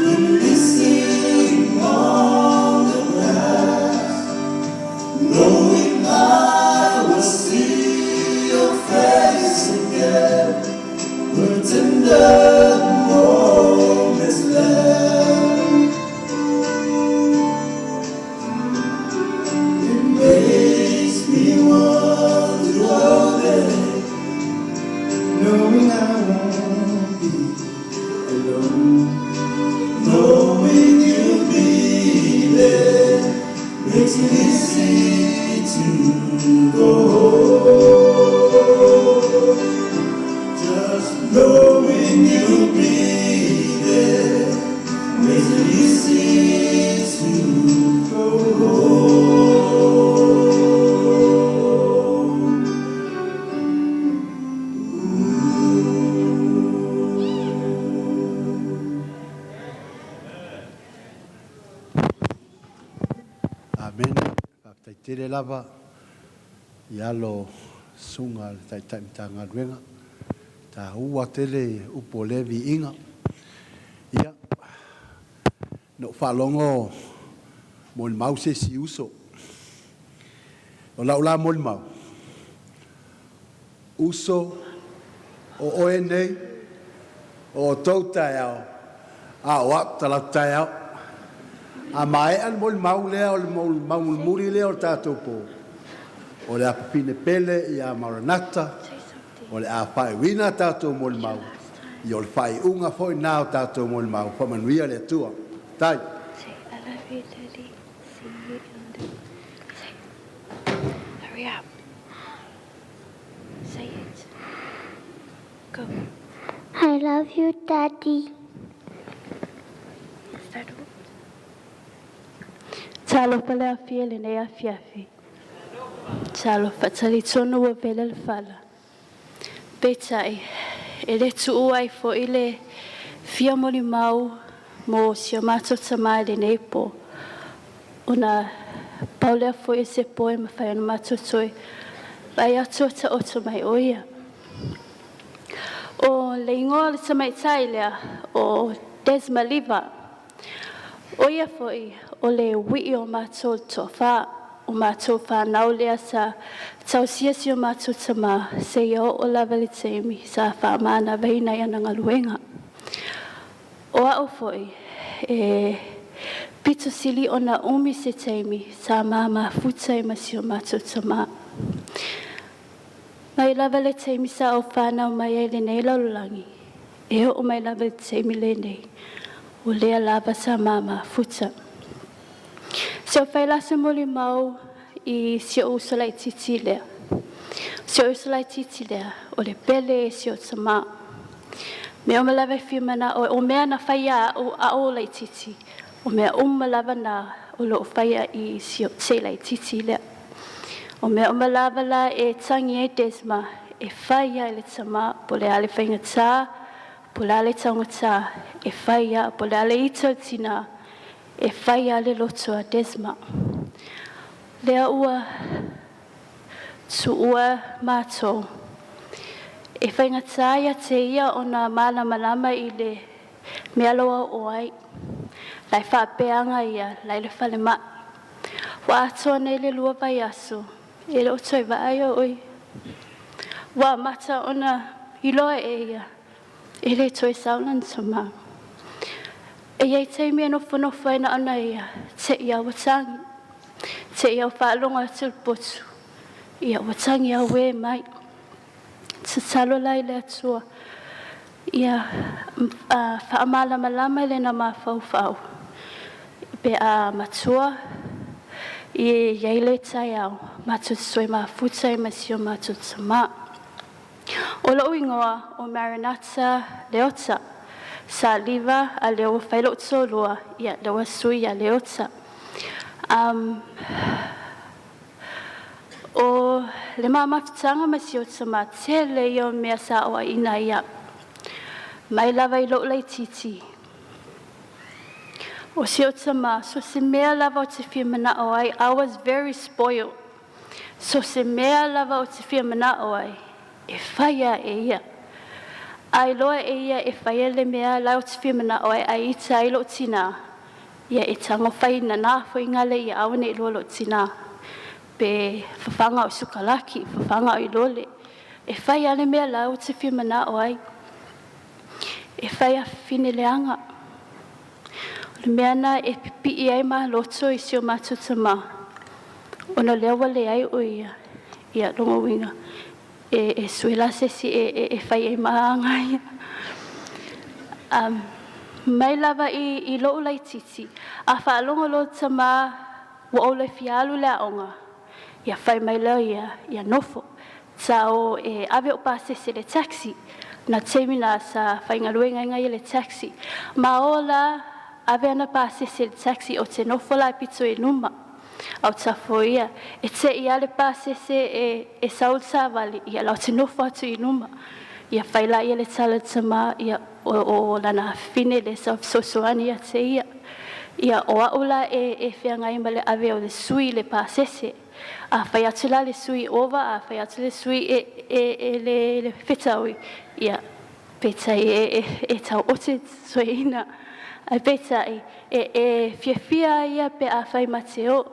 reminiscing on the past, knowing I will see your face again, the tender moments left. It makes me want to go there, knowing I won't be alone. Knowing you'll be there makes it easy to go home. Just knowing you'll be there makes it easy to go home. Amene. Faafetai tele lava i alo susuga le Taitai Matagaluega. Taua tele upu o lea viiga. Ia, na ou faalogo molimau se isi uso. O lau la molimau, uso o oe nei, o outou taeao, a o au talaatu taeao. A maea le molimau lea o le molimau mulimuli lea o le tatou po, o le afafine pele ia Maranata, o le a faaiuina a tatou molimau, ia o le faaiuga foi lena o tatou molimau. Faamanuia le Atua. Tai. Say, I love you, Daddy. See you in the. Say, hurry up. Say it. Go. I love you, Daddy. Is that all? Talofa le afia i lenei afiafi. Talofa talitonu ua vela le fala. Peitai, e le tuua ai foi le fia molimau mo si o matou tama i lenei po, ona pau lea foi o se po e mafai ona matou toe vaai atu o taoto mai o ia. O le igoa o le tamaitai lea o Desma Liva. O ia foi o le ui'i o matou le toafa. o matou fanau lea sa tausia si o matou tamā seia oo lava i le taimi sa faamanavaina i ana galuega. O a'u foi, e pito sili ona umi se taimi sa ma mafuta ai ma si o matou tamā. Mai lava le taimi sa ou fanau mai ai i lenei lalolagi, e oo mai lava i le taimi lenei, o lea lava sa ma mafuta. Se o fai la se molimau i si ou uso laitiiti lea. Si ou uso laitiiti lea, o le pele e si o tamā. Mea uma lava e fia mana'o, o mea na faia a'u a o laitiiti, o mea uma lava na o loo faia i si o te laitiiti lea. O mea uma lava la e tagi ai Desma, e faia e le tamā, po o le a le faigata, po o le a le taugata, e faia, po o le a le ita o le tinā, e faia le loto a Desma. Lea ua tuua mātou. E faigata ia te ia ona malamalama i le mea loa o ai. Lai whaapeanga ia, lai le whale ma. Ua atoa nei le 2 vaiaso, e le o toe vaai o oi. Ua mata ona iloa e ia, e le toe saulan tamā. E iai taimi e nofonofo ai na ona ia, te ia ua tangi. Te ia whaalonga atu le potu, ia ua tangi au e mai. Tatalo la i le Atua, ia faamalamalama i lena mafaufau. Pe a matua, i iai le taeao, matou te toe mafuta ai ma si o matou tamā. O lou igoa o Maranatha Leota. Sa Liva a lea ua fai lou toalua, ia lea ua sui ia Leota. O le ma mafutaga ma si o tamā, tele ia o mea sa o aina ia. Mai lava i lou laitiiti. O si o tamā, so se mea lava o te fia mana'o ai, I was very spoiled. So se mea lava o te fia mana'o ai, e faia e ia. Ai loa e ia e faia le mea la o te fia mana'o ai, ai ita ai lou tinā. Ia e tago fai na nā foi ngale ia aua nei iloa lou tinā. Pe fafaga o sukalaki, fafaga o i lole. E fai le mea la o te fia mana'o ai. E fai a fine leaga. O le mea na e pipi'i ai maloto i si o matou tamā. Ona lea ua leai o ia. Ia longa uiga. E sue la se isi e fai ai maaga ia. Mai lava i lou laitiiti, a faalogo loa tamā ua ou le fia alu i le aoga, ia fai mai lea ia, ia nofo. Sa o e ave o pasese le taxi. Na taimi na sa faigaluega ai le taxi. Ma o la ave ana pasese le taxi o te nofo la e pito i luma. Au tafo ia, e te i ale pasese e saul savali, ia lau te nofo atu i luma. Ia fai la ia le tala tamā, ia o lana fine le sa fesoasoani ia te ia. Ia o a'u la e feagai ma le ave o le sui le pasese. A fai atu la le sui ova, a fai atu le sui e le fetaui. Ia peitai e tau ote soeina. Ai peitai e fiafia ia pe a fai Mateo,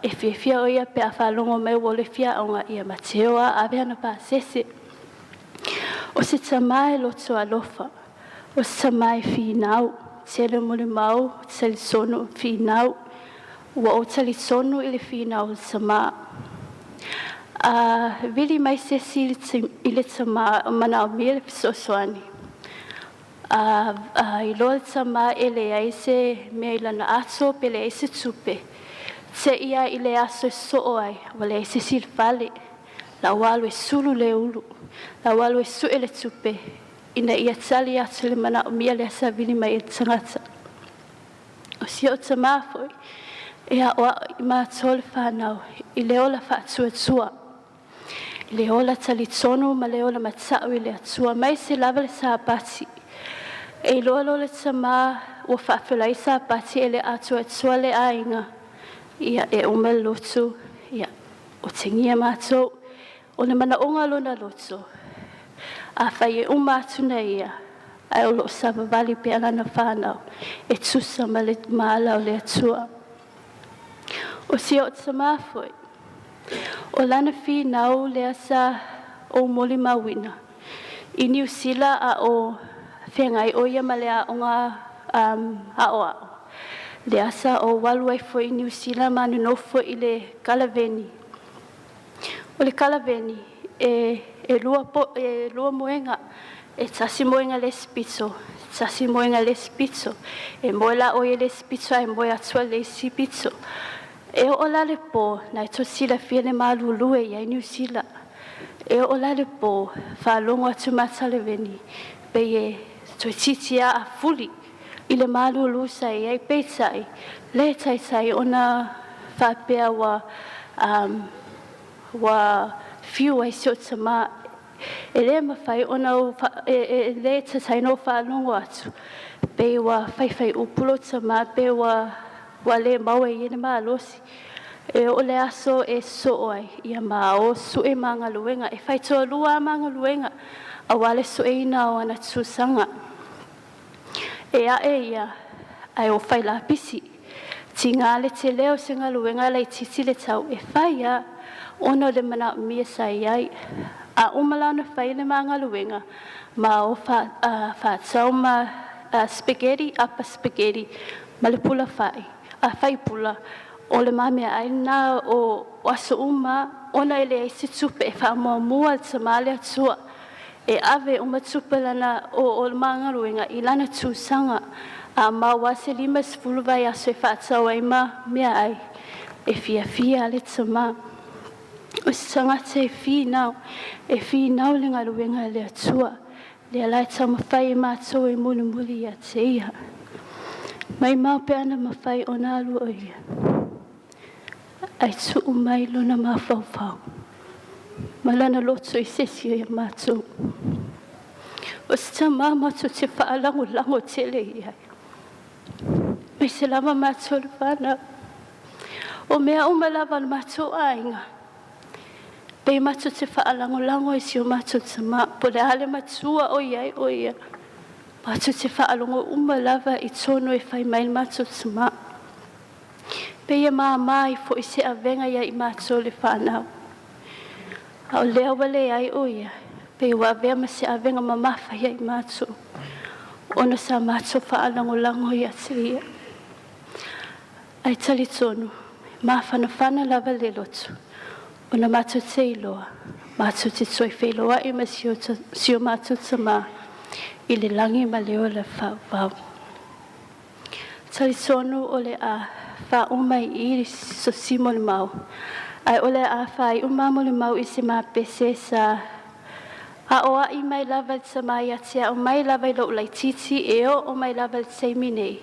e fiafia o ia pe a faalogo mai ua le fia aoga ia Mateo a ave ana pasese. O se tamā e loto alofa, o se tamā e finau, tele molimau, talitonu finau, ua ou talitonu i le finau o le tamā. A vili mai se isi i le tamā o manaomia le fesoasoani. A iloa le tamā e leai se mea i lana ato pe leai se tupe. Te ia i le aso e soo ai, ua leai se isi i le fale. La ua alu e sulu le ulu, la ua alu e sue le tupe, ina ia tali atu le manaomia lea sa vili mai e le tagata. O si o tamā foi, e a'oa'o i matou le fanau i le ola faatuatua. I le ola talitonu ma le ola mata'u i le Atua mai se lava le Sapati. E iloa loa le tamā ua faafeiloai Sapati e le atoatoa le aiga. Ia e uma le lotu, ia o tegia matou. O le manaoga lona loto. A fai e uma atu na ia, ae o loo savavali pea lana fanau, e tusa ma le maala o le Atua. O si o'u tamā foi, o lana finau lea sa ou molimauina. I Niu Sila a o feagai o ia ma le aoga aoao. Lea sa ou alu ai foi i Niu Sila ma nonofo i le kalaveni. O le kalaveni e lua po, e lua moega, e tasi moega le isi pito, tasi moega le isi pito. E moe la oe i le isi pito ae moe atu le isi pito. E oo la le pō, na e tou silafia le malulu e i ai Niu Sila. E oo la le pō, faalogo atu ma talaveni, pei e toeitiiti a afuli i le malulu sa i ai peitai, le taitai ona faapea ua, ua fiu ai si o tamā. E le mafai ona e le taitai ona ou faalogo atu, pei ua faifai upu lo tamā pe ua le maua e ia le malosi. E oo le aso e sosoo ai, ia ma o sue ma galuega. E faitoalua lava ma galuega, auā le sueina o ana tusaga. E ae ia, ae o fai lapisi. Tiga le tele o se galuega laitiiti le tau, e fai lava ona o le manaomia sa i ai. A uma la ona fai le ma galuega, ma o faatau ma spaghetti, apa spaghetti, ma le pula fai, a faipula, o le ma meaai lena o aso uma ona e leai se tupe e faamuamua le tamā le Atua. E ave uma tupe lana o le ma galuega i lana tusaga. A maua se 50 vaiaso e faatau ai ma meaai, e fiafia le tamā. O se tagata e finau, e finau le galuega a le Atua. Lea la e taumafai e matou e mulimuli ia te ia. Maumau pe ana mafai ona alu o ia, ae tuu mai lona mafaufau ma lana loto i se isi o ia matou. O se tamā matou te faalagolago tele i ai. Aemaise lava matou le fanau. O mea uma lava o le matou aiga, pei matou te faalagolago i si o matou tamā, po o le a le matua o i ai o ia. Matou te faalogo uma lava i tonu e fai mai le matou tamā. Pei e māmā ai foi se avega ia i matou le fanau. A o lea ua leai o ia, pei ua avea ma se avega mamafa ia i matou, ona sa matou faalagolago ia te ia. Ae talitonu, mafanafana lava le loto, ona matou te iloa, matou te toe feiloai ma si o matou tamā i le lagi ma le ola faavavau. Talitonu o le a faauma i i so si molimau, ae o le a faaiu ma molimau i se mapese sa aoai mai lava le tamā ia te au mai lava i lou laitiiti e oo mai lava le taimi nei.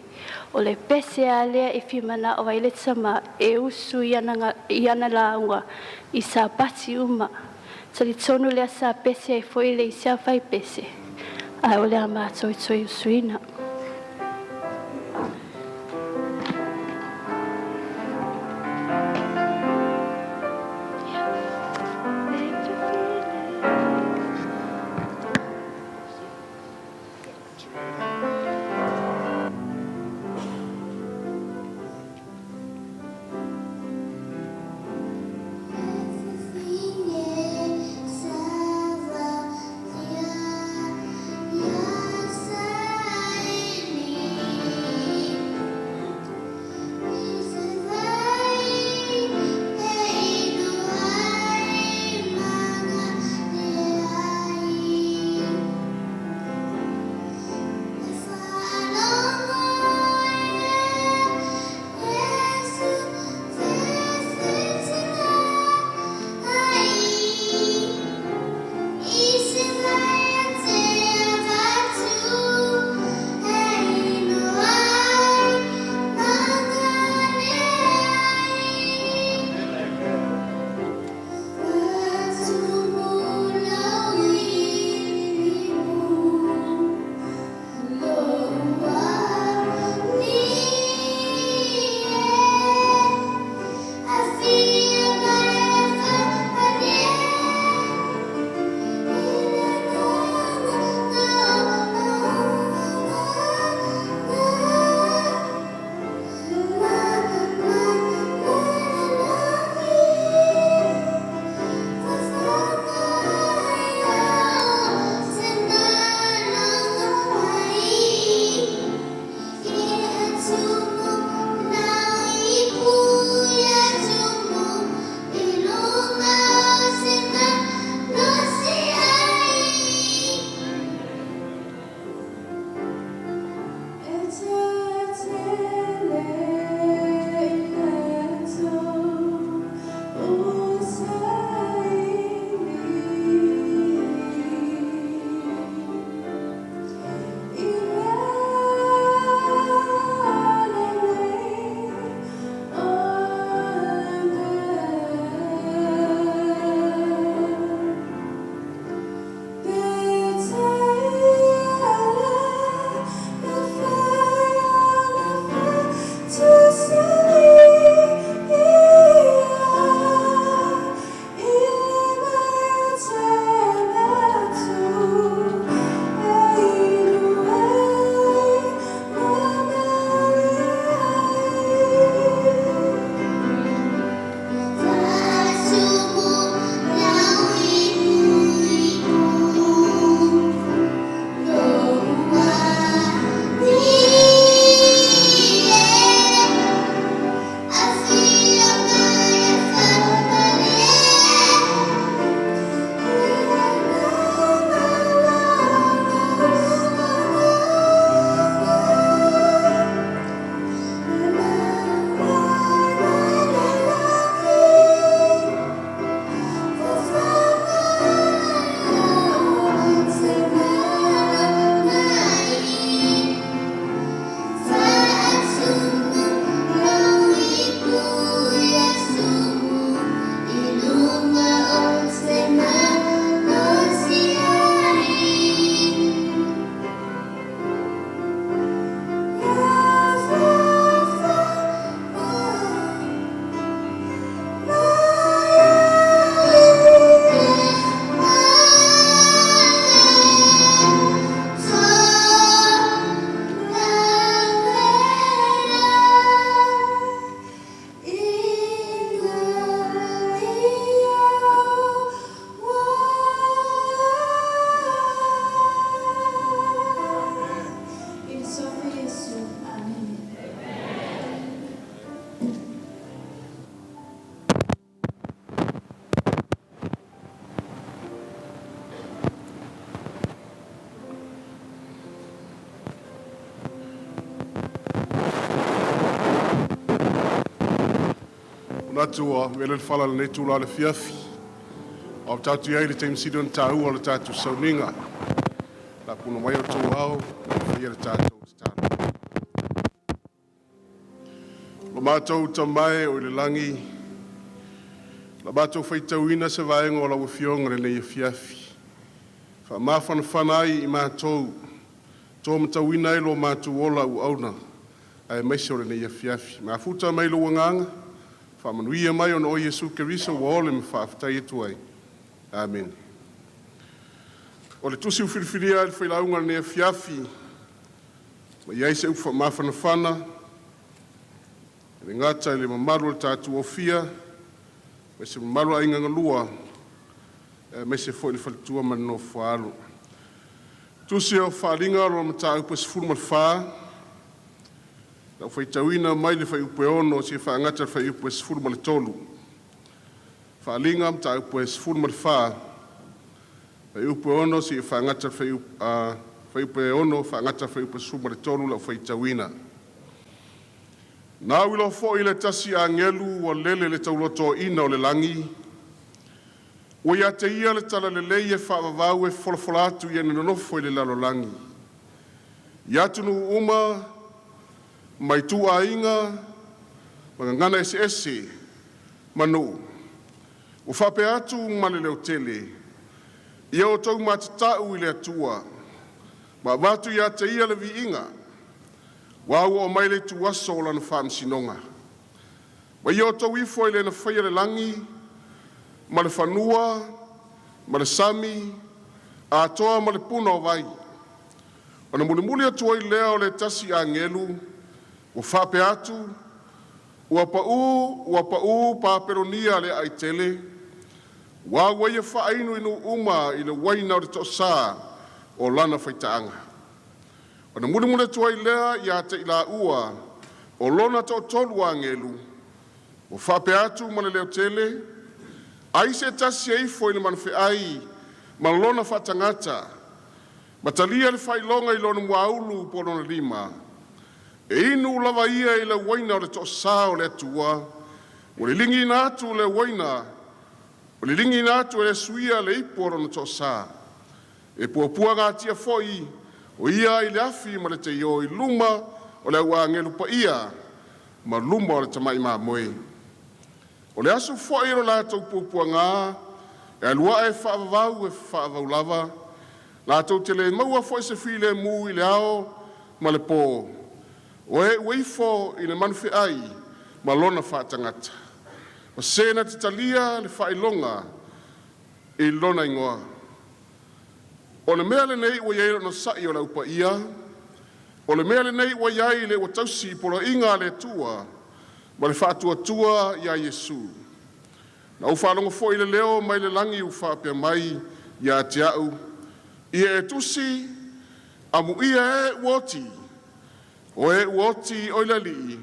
O le pese a lea e fia manao ai le tamā e usu i ana lauga i Sapati uma. Talitonu lea sa pese ai foi le isi fai pese, ae o le a matou i toe usuina. Manatu ua vela le fala i lenei itula o le afiafi, a ua tatou i ai i le taimi sili ona taua o le tatou sauniga. Faapuuna mai outou ao e faia le tatou tatalo. Lo matou Tama e oi le lagi, o le a matou faitauina se vaega o lau Afioga i lenei afiafi, faamafanafana ai i matou to matauina ai lo matou ola auauna aemaise o lenei afiafi. Mafuta mai lou agaga faamanuia mai ona o oe Iesu Keriso ua ole ma faafetai atu ai. Amene. O le tusi ua filifilia e le Failauga i lenei afiafi ma i ai se upu faamafanafana e le gata i le mamalu o le tatou ofia, aemaise le mamalu o aiga galua, aemaise foi le faletua ma le nofo a alo. Tusi o Faaaliga Mataupu 14, o le a ou faitauina mai le fuaiupu e 6 seia faafuaiupu 13. Faaaliga Mataupu e 14, fuaiupu e 6 seia faagata le fuaiupu 13 lau faitauina. Na au iloa foi le tasi agelu ua lele i le taulotoina o le lagi, ua ia te ia le talalelei e faavavau e folafola atu i e na nonofo i le lalolagi, i atunuu uma ma ituaiga ma gagana eseese ma nuu. Ua faapea atu ma le leotele, “Ia outou matatau i le Atua ma avatu ia te Ia le viiga, aua ua oo mai le ituaso o Lana faamasinoga. Ma ia outou ifo i Le na faia le lagi ma le fanua ma le sami atoa ma le puna o vai.” Ona mulimuli atu ai lea o le tasi agelu ua faapea atu, “Ua pau, ua pau Papelonia le aai tele, aua ua ia faainuinu uma i le uaina o le toasa o lana faitaaga.” Ona mulimuli atu ai lea ia te i laua o lona toatolu agelu ua faapea atu ma le leotele, “Ai se tasi e ifo i le manufeai ma lona faatagata ma talia le faailoga i lona muaulu po o lona lima, e inu lava ia i le uaina o le toasa o le Atua, ua liligiina atu e le suia le ipu o lona toasa. E puapuagatia foi o ia i le afi ma le teio i luma o le au agelu paia ma luma o le Tamai Mamoe. O le aso foi o le latou puapuaga e alu ae faavavau e faavavau lava, latou te le maua foi se filemu i le ao ma le po, o e ua ifo i le manufeai ma lona faatagata, ma se na te talia le faailoga i lona igoa. O le mea lenei ua i ai le onosai o le Au Paia, o le mea lenei ua i ai le ua tausi i poloaiga a le Atua ma le faatuatua ia Iesu. Na ou faalogo foi i le leo mai le lagi ua faapea mai ia te a'u: “Ia e tusi, Amuia e ua oti, o e ua oti i le Alii,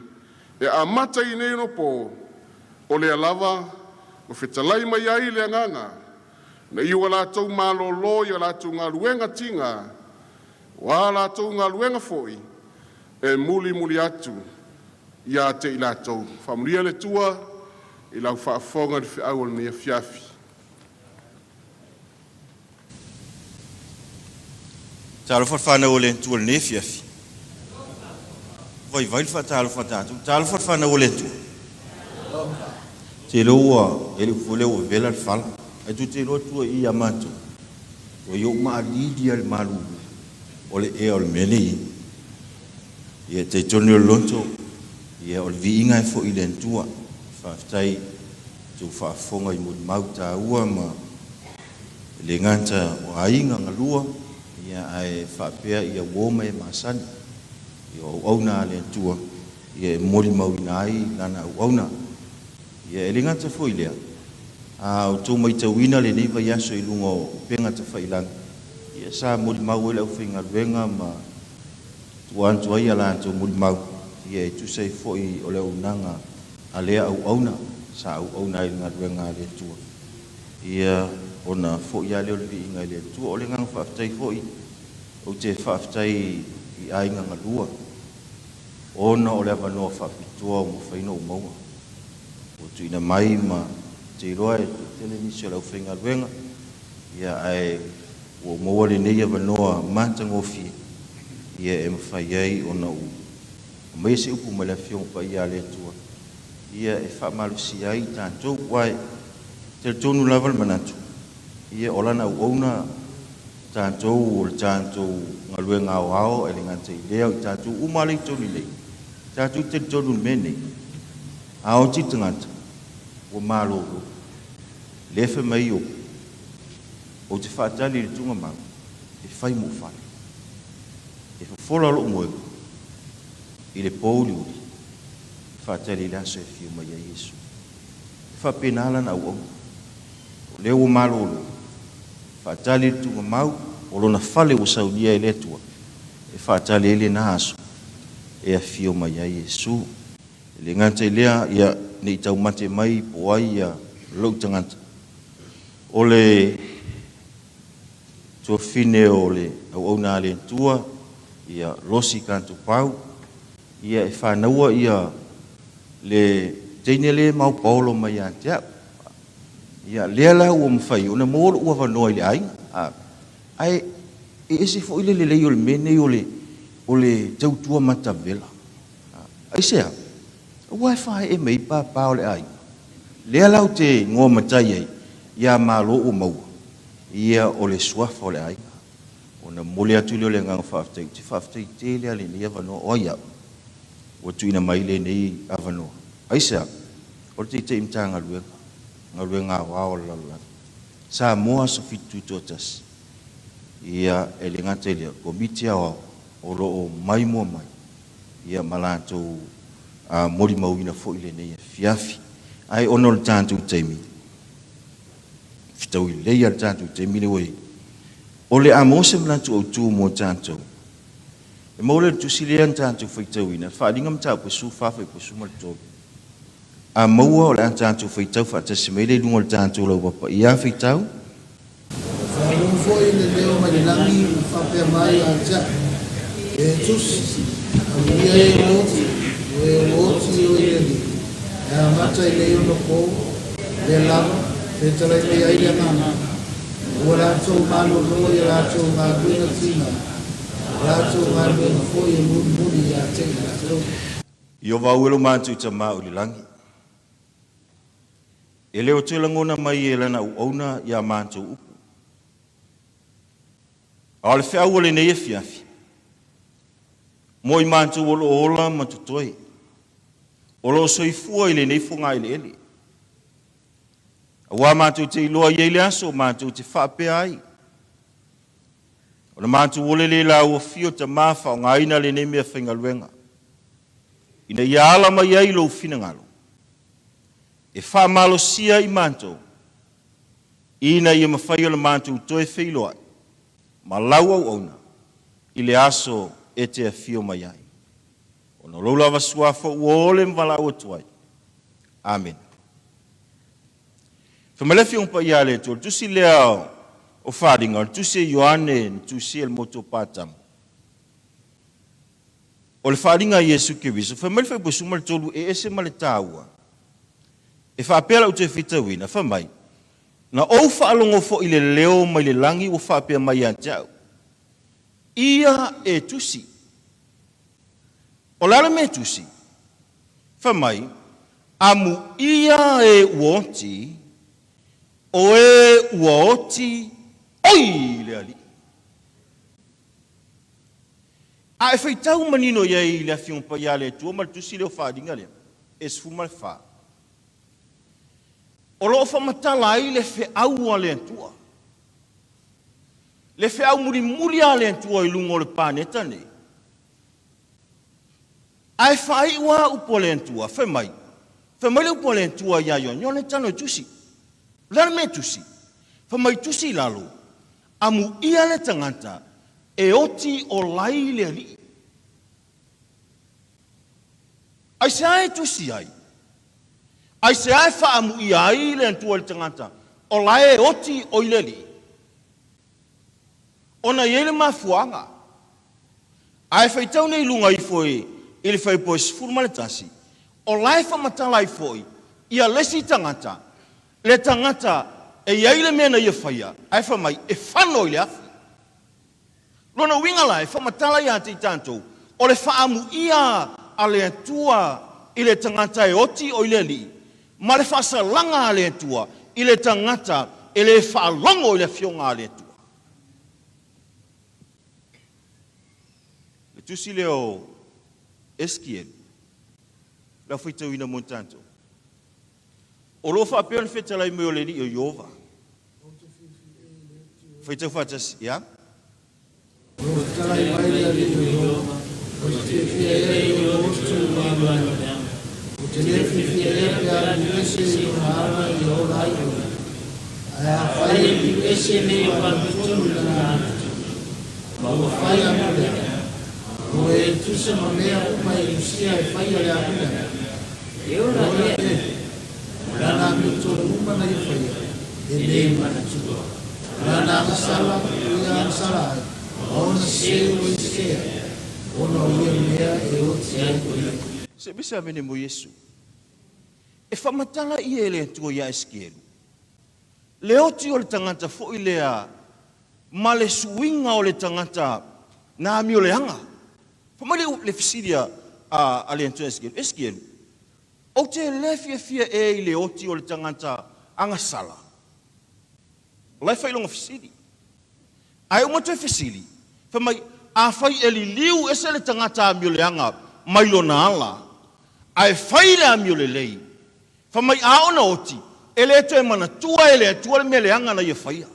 e amata i nei onapo, o lea lava ua fetalai mai ai le Agaga, ina ua latou malolo i a latou galuega tiga, o a latou galuega foi e mulimuli atu ia te i latou.” Faamanuia le Atua i lau faafofoga i le feau o lenei afiafi. Talofa le fanau a le Atua i lenei afiafi. Ua vaivai le faatalofa a tatou. Talofa le fanau a le Atua. Ou te iloa ua i ai le upu foi lea ua vevela le fala. Ae tou te iloa tua i i ia matou, ua ou maalili lava i le malulu o le ea o le mea lea e i ai. Ia e talitonu le loto, ia o le viiga e foi i le Atua. Faafetai i la outou faafofoga i molimau taua ma e le gata o aiga galua, ae faapea uo ma e masani. O auauna a le Atua e molimauina ai Lana auauna. Ia e le gata foi i lea, a outou matauina lenei vaiaso i luga o upega tafailagi, ia sa molimau ai le aufaigaluega ma tua atu ai a latou molimau ia e tusa ai foi o le auaunaga a lea auauna sa auauna ai i le galuega a le Atua, ia ona foi lava lea o le viiga i le Atua. O le agaga faafetai foi, ou te faafetai i aiga galua ona o le avanoa faapitoa ua mafai ona ou maua. Ua tuuina mai ma te iloa e toatele nisi o le aufaigaluega, ia ae ua ou maua lenei avanoa matagofie ia e mafai ai ona ou aumaia se upu mai le Afioga Paia a le Atua ia e faamalosia ai i tatou. Aua e talitonu lava le manatu, ia o Lana auauna tatou o le tatou galuega aoao e le gata i lea o i tatou uma lea i totonu i inei, tatou te talitonu i le mea lenei, a oti le tagata ua malolo, lea e fai mai Iopo, ou te faatali i le tugamau e fai mou fale, e fofola lou moega i le pouliuli e faatali i le aso e afio mai ai Iesu. E faapena lana auauna. O lea ua malolo, faatali i le tugamau o lona fale ua saunia e le Atua, e faatali ai lena aso e afio mai ai Iesu. E le gata i lea, ia, ne i taumate mai po o ai ia lou tagata, o le tuafafine o le auauna a le Atua, ia Losi Katopau, ia e fanaua ia le teine lea e maopaolo mai ia te au. Ia, lea la ua mafai ona maua lou avanoa i le aiga. Ae e ese foi le lelei o le mea lenei o le, o le tautua matavela. Aisea? Aua e faaee mai ai papa o le aiga. Lea la ou te igoa matai ai ia Malo ua maua, ia o le suafa o le aiga. Ona momoli atu lea o le agaga faafetai, ou te faafetai tele lava i lenei avanoa. O ai au ua tuuina mai lenei avanoa? Aisea? O le Taitai Matagaluega, Galuega Aoao a le Lalolagi, Samoa Aso Fitu Tutoatasi. Ia, e le gata i lea, o le Komiti Aoao o lo o maimoa mai ia ma latou molimauina foi lenei afiafi. Ae ona o le tatou taimi, fetaui lelei lava le tatou taimi lea ua i ai, o le a maua se manatu autu mo tatou. E maua lea i le tusi lea na tatou faitauina, le Faaaliga Mataupu e 14 fuaiupu 13. A maua o le a tatou faitau faatasi mai lea i luga o le tatou laupapa ia faitau. Faalogo foi le leo mai le lagi ma faapea mai ia te au, E tusi, amuia e ua oti, o e ua oti o i le Alii, e amata i le iono po, lea lava, fetalai mai ai le Agaga, ua latou malolo i a latou galuega tiga, o latou galuega foi e mulimuli ia te i latou. Ieova au e lo matou Tama o i le lagi, e le o toe lagona mai e Lana auauna iā matou upu, a o le feau o lenei afiafi, mo i matou o lo o ola ma totoe, o lo o soifua i lenei fogaeleele, Auā matou te iloa i ai le aso matou te faapea ai, Ona matou ole lea i lau afio Tama faaaogaina lenei meafaigaluega, ina ia ala mai ai lou finagalo, e faamalosia ai matou, ina ia mafai ona matou toe feiloai ma lau auauna i le aso e te afio mai ai. Ona o lou lava suafa ua ole ma valaau atu ai. Amene. Fai mai le Afioga Paia a le Atua, o le tusi lea o Faaaliga, o le tusi a Ioane na tusia i le motu o Patamo. O le faaaliga a Iesu Keriso, fai mai le Fuaiupu 13, e ese ma le taua. E faapea lau toe faitauina, fai mai, Na ou faalogo foi i le leo mai le lagi ua faapea mai ia te au, Ia e tusi. O le a le mea e tusi? Fai mai, Amuia e ua oti, o e ua oti oi le Alii. A e faitau manino i ai i le Afioga Paia a le Atua ma le tusi lea o Faaaliga lea, e 14. O lo o faamatala ai le feau a le Atua. Le feau mulimuli a le Atua i luga o le paneta nei. Ae faaiu a upu a le Atua, fai mai, fai mai le upu a le Atua iā Ioane, Ioane tano e tusi. O le a le mea e tusi? Fai mai tusi i lalo, Amuia le tagata e oti o lai le Alii. Aisea e tusi ai? Aisea e faaamuia ai le Atua i le tagata o la e oti o i le Alii? Ona e i ai le mafuaaga. Ae faitau nei i luga ifo i le fuaiupu 11, o la e faamatala ai foi Ia le isi tagata, le tagata e i ai le mea na ia faia, ae fai mai, e fano i le afi. Lona uiga la, e faamatala ia te i tatou, o le faaamuia a le Atua i le tagata e oti o i le Alii, ma le faasalaga a le Atua i le tagata e le faalogo i le Afioga a le Atua. Le tusi lea o Esekielu, le au faitauina mo tatou. O lo o faapea ona fetalai mai o le Alii o Ieova. Faitau faatasi, ia. O lo o fetalai mai le Alii o Ieova, Ou te fiafia ea i lou oti i lou amiolea. Ou te le fiafia ea pe a liliu ese i lona ala ia ola ai oe. Ae afai e liliu ese le ua amiotonu i lana amiotonu, ma ua fai amioleaga, o e tusa ma mea uma e lusia e faia le amioleaga, e ola pea, o lana amiotonu uma na ia faia, e le manatua. O lana agasala ua ia agasala ai, ma ona sese ua ia sese ai, ona o ia mea e oti ai o ia. Se me se amene mo Iesu. E faamatala ia e le Atua ia Esekielu, le oti o le tagata foi lea ma le suiga o le tagata na amioleaga. Fai mai le, le fesili a, a, a le Atua Esekielu, Esekielu, ou te le fiafia ē i le oti o le tagata agasala? O la e fai lona fesili. Ae uma toe fesili, fai mai, Afai e liliu ese le tagata amioleaga mai lona ala, ae fai le amio lelei, fai mai a ona oti, e le toe manatua e le Atua le mea leaga na ia faia.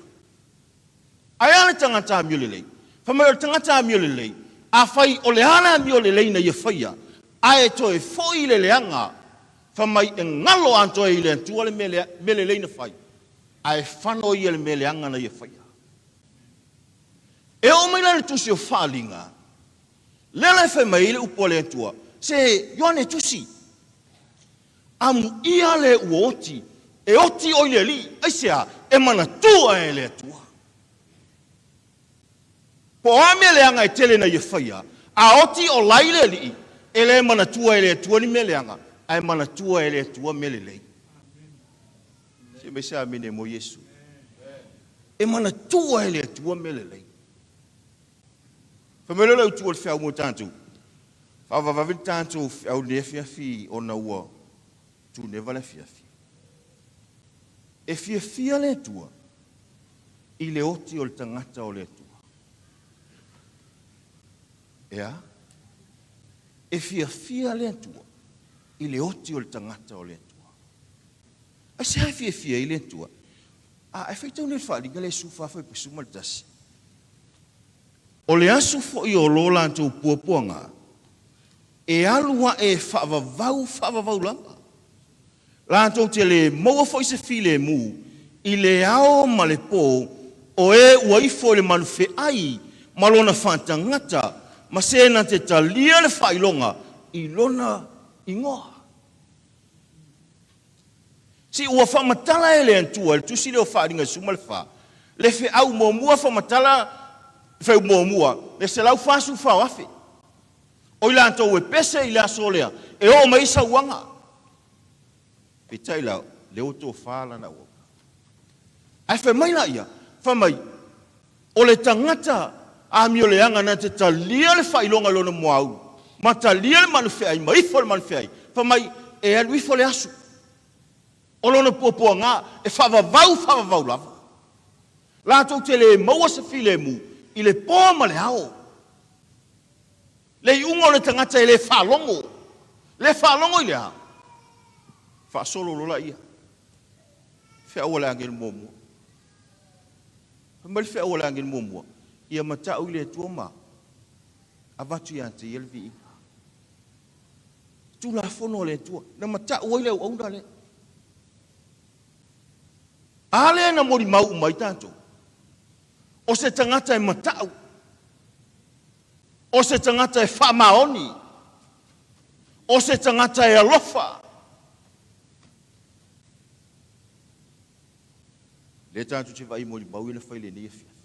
Ae a le tagata amio lelei? Fai mai o le tagata amio lelei, afai o le a le amio lelei na ia faia, ae toe foi i le leaga, fai mai e galo atoa i le Atua le mea lelei na fai, ae fano ia le mea leaga na ia faia. E oo mai la i le Tusi o Faaaliga, lea la e fai mai ai le upu a le Atua, se Ioane Tusi, Amuia le ua oti, e oti oi le Alii, aisea? E manatua e le Atua. Po o a mea leaga e tele na ia faia, a oti o lai le Alii, e le manatua e le Atua ni mea leaga, ae manatua e le Atua mea lelei. Se mai se amene mo Iesu. E manatua e le Atua mea lelei. Fai mai lea o le autu o le feau mo tatou. Faavavave le tatou feau i lenei afiafi ona ua tuneva le afiafi. E fiafia le Atua i le oti o le tagata o le Atua. E a? E fiafia le Atua i le oti o le tagata o le Atua. Aisea e fiafia ai le Atua? A, e faitau nei le faaaliga lea e 14 fuaiupu 11. O le aso foi o lo latou puapuaga, e alu ae e faavavau faavavau lava. Latou te le maua foi se filemu i le ao ma le po, o e ua ifo i le malufeai ma lona faatagata, ma se na te talia le faailoga i lona igoa. Si ua faamatala e le Atua i le Tusi lea o Faaaliga e 14, le feau muamua faamatala feau muamua le 144,000 o i latou e pese i le aso lea e oo mai ai sauaga. Peitai la, lea ua tofa lana auauna. Ae fai mai la ia, fai mai, o le tagata amioleaga na te talia le faailoga i lona muaulu, ma talia le malufeai, ma ifo le malufeai, fai mai, e alu ifo le aso o lona puapuaga e faavavau faavavau lava. Latou te le maua se filemu i le po ma le ao. Le iuga o le tagata e le faalogo. Le faalogo i le a? Faasolo loa laia. Feau a le agelu muamua. Fai mai le feau a le agelu muamua, Ia matau i le Atua ma avatu ia te ia le viiga. Tulafono a le Atua, na matau ai le auauna lea. A lea na molimau uma ai tatou, o se tagata e matau, o se tagata e faamaoni, o se tagata e alofa. Lea tatou te vaai molimau ia na fai i lenei afiafi.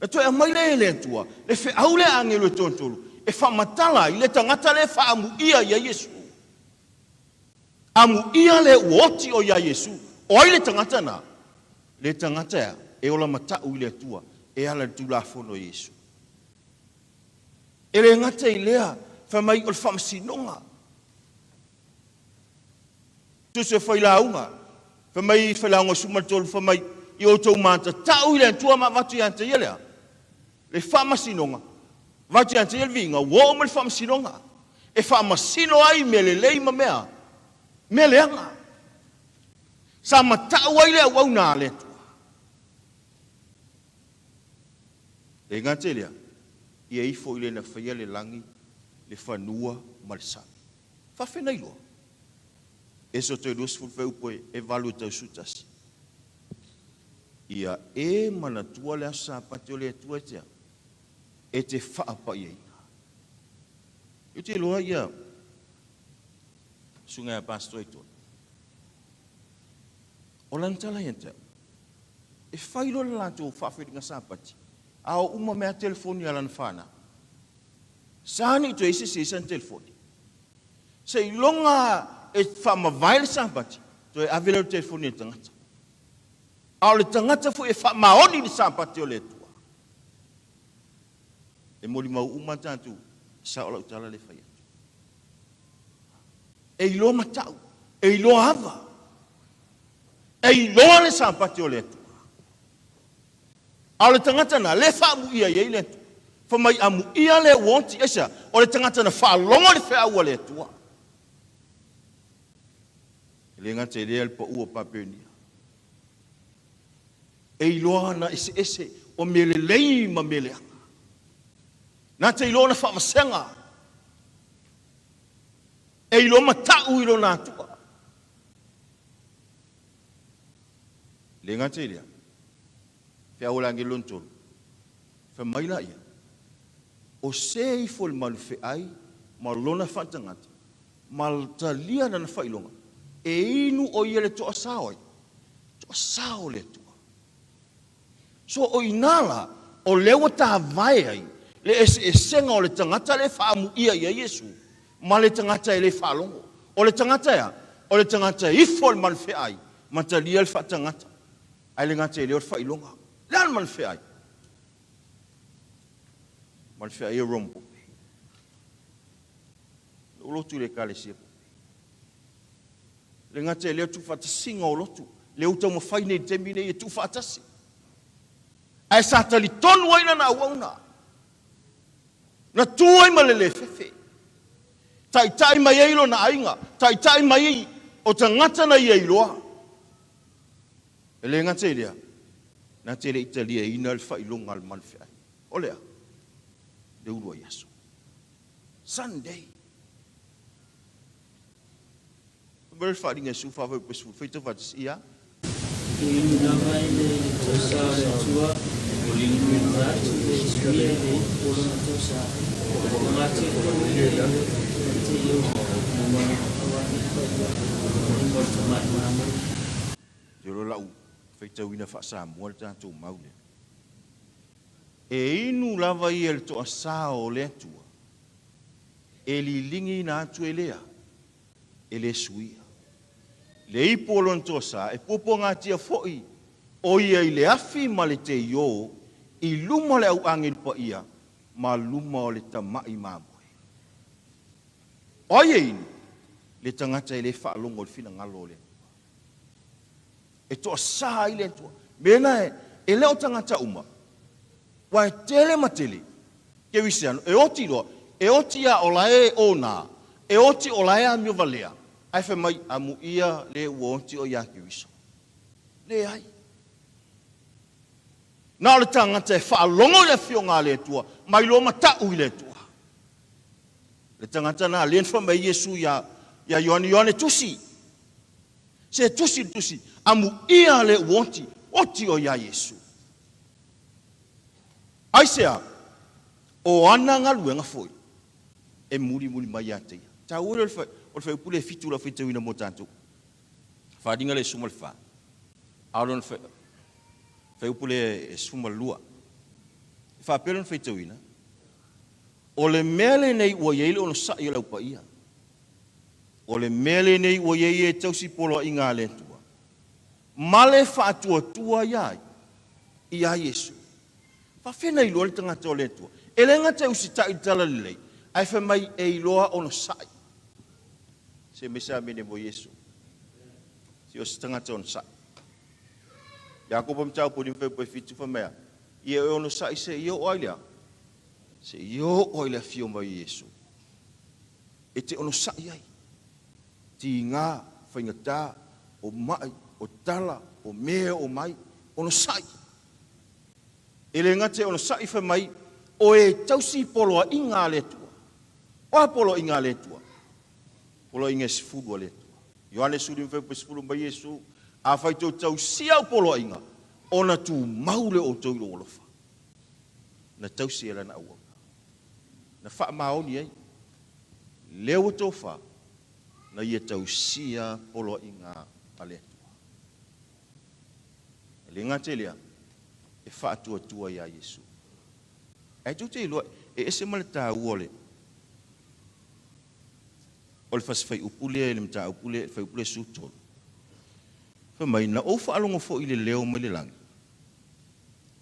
Na toe aumai lea e le Atua le feau lea a agelu e toatolu e faamatala ai le tagata lea e faaamuia ia Iesu. Amuia le ua oti o iā Iesu. O ai le tagata na? Le tagata ea e ola mata'u i le Atua e ala i le Tulafono a Iesu. E le gata i lea, fai mai o le faamasinoga. Tusi o Failauga, fai mai Failauga 13, fai mai, I outou matata'u i le Atua ma avatu ia te ia le a? Le faamasinoga, avatu ia te ia le viiga, ua oo mai le faamasinoga, e faamasino ai mea lelei ma mea, mea leaga. Sa mata'u ai le auauna a le Atua. E le gata i lea, ia ifo i le na faia le lagi, le fanua ma le sami. Faafenai loa. Eso toe 20 fuaiupu e 8 e tau 11. Ia e manatua le aso Sapati o le Atua e te a? E te faapaiaina. Ou te iloa ia susuga ia Pastor Aitona. O lana tala ia te au, e fai loa le latou faafeliga Sapati, a o uma mai lava telefoni a lana fanau. Sa ne i toe ese se isi ana telefoni. Seiloga e faamavae le Sapati, toe ave lea o le telefoni i le tagata. A o le tagata foi e faamaoni i le Sapati o le Atua. E molimau uma tatou, sao lau tala lea e fai atu. E iloa matau, e iloa ava, e iloa le Sapati o le Atua. A o le tagata na le faamuia i ai le Atua, fai mai amuia le ua oti, aisea? O le tagata na faalogo i le feau a le Atua. E le gata i lea le pau o Papeonia. E iloa ana eseese o mea lelei ma mea leaga. Na te iloa ona faavasega. E iloa matau i lona Atua. E le gata i lea, feau o le agelu lona tolu, fai mai laia, O se ifo i le malufeai ma lona faatagata, ma talia lana faailoga, e inu o ia le toasao ai, toasao o le Atua. So o i ina la, o lea ua tavae ai le eseesega o le tagata lea e faaamuia i ai Iesu ma le tagata e le faalogo. O le tagata e a? O le tagata e ifo i le malufeai ma talia le faatagata, ae le gata i lea o le faailoga. O le a le malufeai? Malufeai e Rome Pope. Lou lotu i le Ekalesia Pope. Le gata i lea o le tuufaatasiga o lotu, lea ua taumafai nei i le taimi nei e tuufaatasi. Ae sa talitonu ai lana auauna. Na tu ai ma le le fefe. Taitai mai ai lona aiga, taitai mai ai o tagata na ia iloa. E le gata i lea, na te le i taliaina le faailoga a le malufeai. O le a? Le uluai aso. Sunday. Fai mai le faaaliga e Iesu, Faa-Faiupu faitau faatasi, ia. E inu lava i le tosa o le Atua, e avatu e suia i le ipu o lona tosa, e mate foi le mate i ou aua ne i paia i luma o le Tamai Mamoe. Te iloa lau faitauina faa-Samoa le tatou mau lea. E inu lava ia i le toasā o le Atua, e liligiina atu e lea, e le suia. Le ipu o lona toasā, e puapuagatia foi o ia i le afi ma le teiō i luma o le au agelu paia ma luma o le tama'i mamoe. O ai e inu? Le tagata e le faalogo i le finagalo o le Atua. E toasā ai le Atua. Mea e, e le o tagata uma, ua e tele ma tele kerisiano e oti loa, e oti a o la e ona, e oti o la e amio valea, ae fai mai, amuia le ua oti o ia Keriso. Leai. Na o le tagata e faalogo i le afioga a le Atua, ma iloa mata'u i le Atua. Le tagata na lea na fai mai Iesu ia ia Ioane, Ioane tusi. Se tusi le tusi, amuia le ua oti, oti o ia Iesu. Aisea? O ana galuega foi e mulimuli mai ia te ia. Taua lea o le fuaiupu lea e fitu lau faitauina mo tatou. Faaaliga lea e 14, a o lona fuaiupu lea e 12. E faapea lona faitauina, O le mea lenei ua i ai le onosai o le au paia. O le mea lenei ua i ai e tausi poloaiga a le Atua, ma le faatuatua iā ai? Iā Iesu. Faafefea na iloa le tagata o le Atua? E le gata e usitai i le Talalelei, ae fai mai e iloa ona sa'i. Se mai se amene mo Iesu. Se o se tagata onosai. Iakopo mataupu 5:7 fai mai a, Ia e onosai seia oo ai le a? Seia oo ai le afio mai o Iesu. E te onosai ai. Tiga, faigata, o mai, o tala, o mea e oo mai, onosai. E le gata e onosai fai mai, o e tausi poloaiga a le Atua. O a poloaiga a le Atua? Poloaiga e 10 a le Atua. Ioane 15:10 mai Iesu, Afai tou tausia au poloaiga, ona tumau lea o outou i lou alofa. Na tausi e lana auauna. Na faamaoni ai, lea ua tofa, na ia tausia poloaiga a le Atua. E le gata i lea, e faatuatua iā Iesu. Ae tou te iloa, e ese ma le taua o le O le fasi fuaiupu lea i le mataupu lea, fuaiupu lea 13. Fai mai, Na ou faalogo foi i le leo mai le lagi,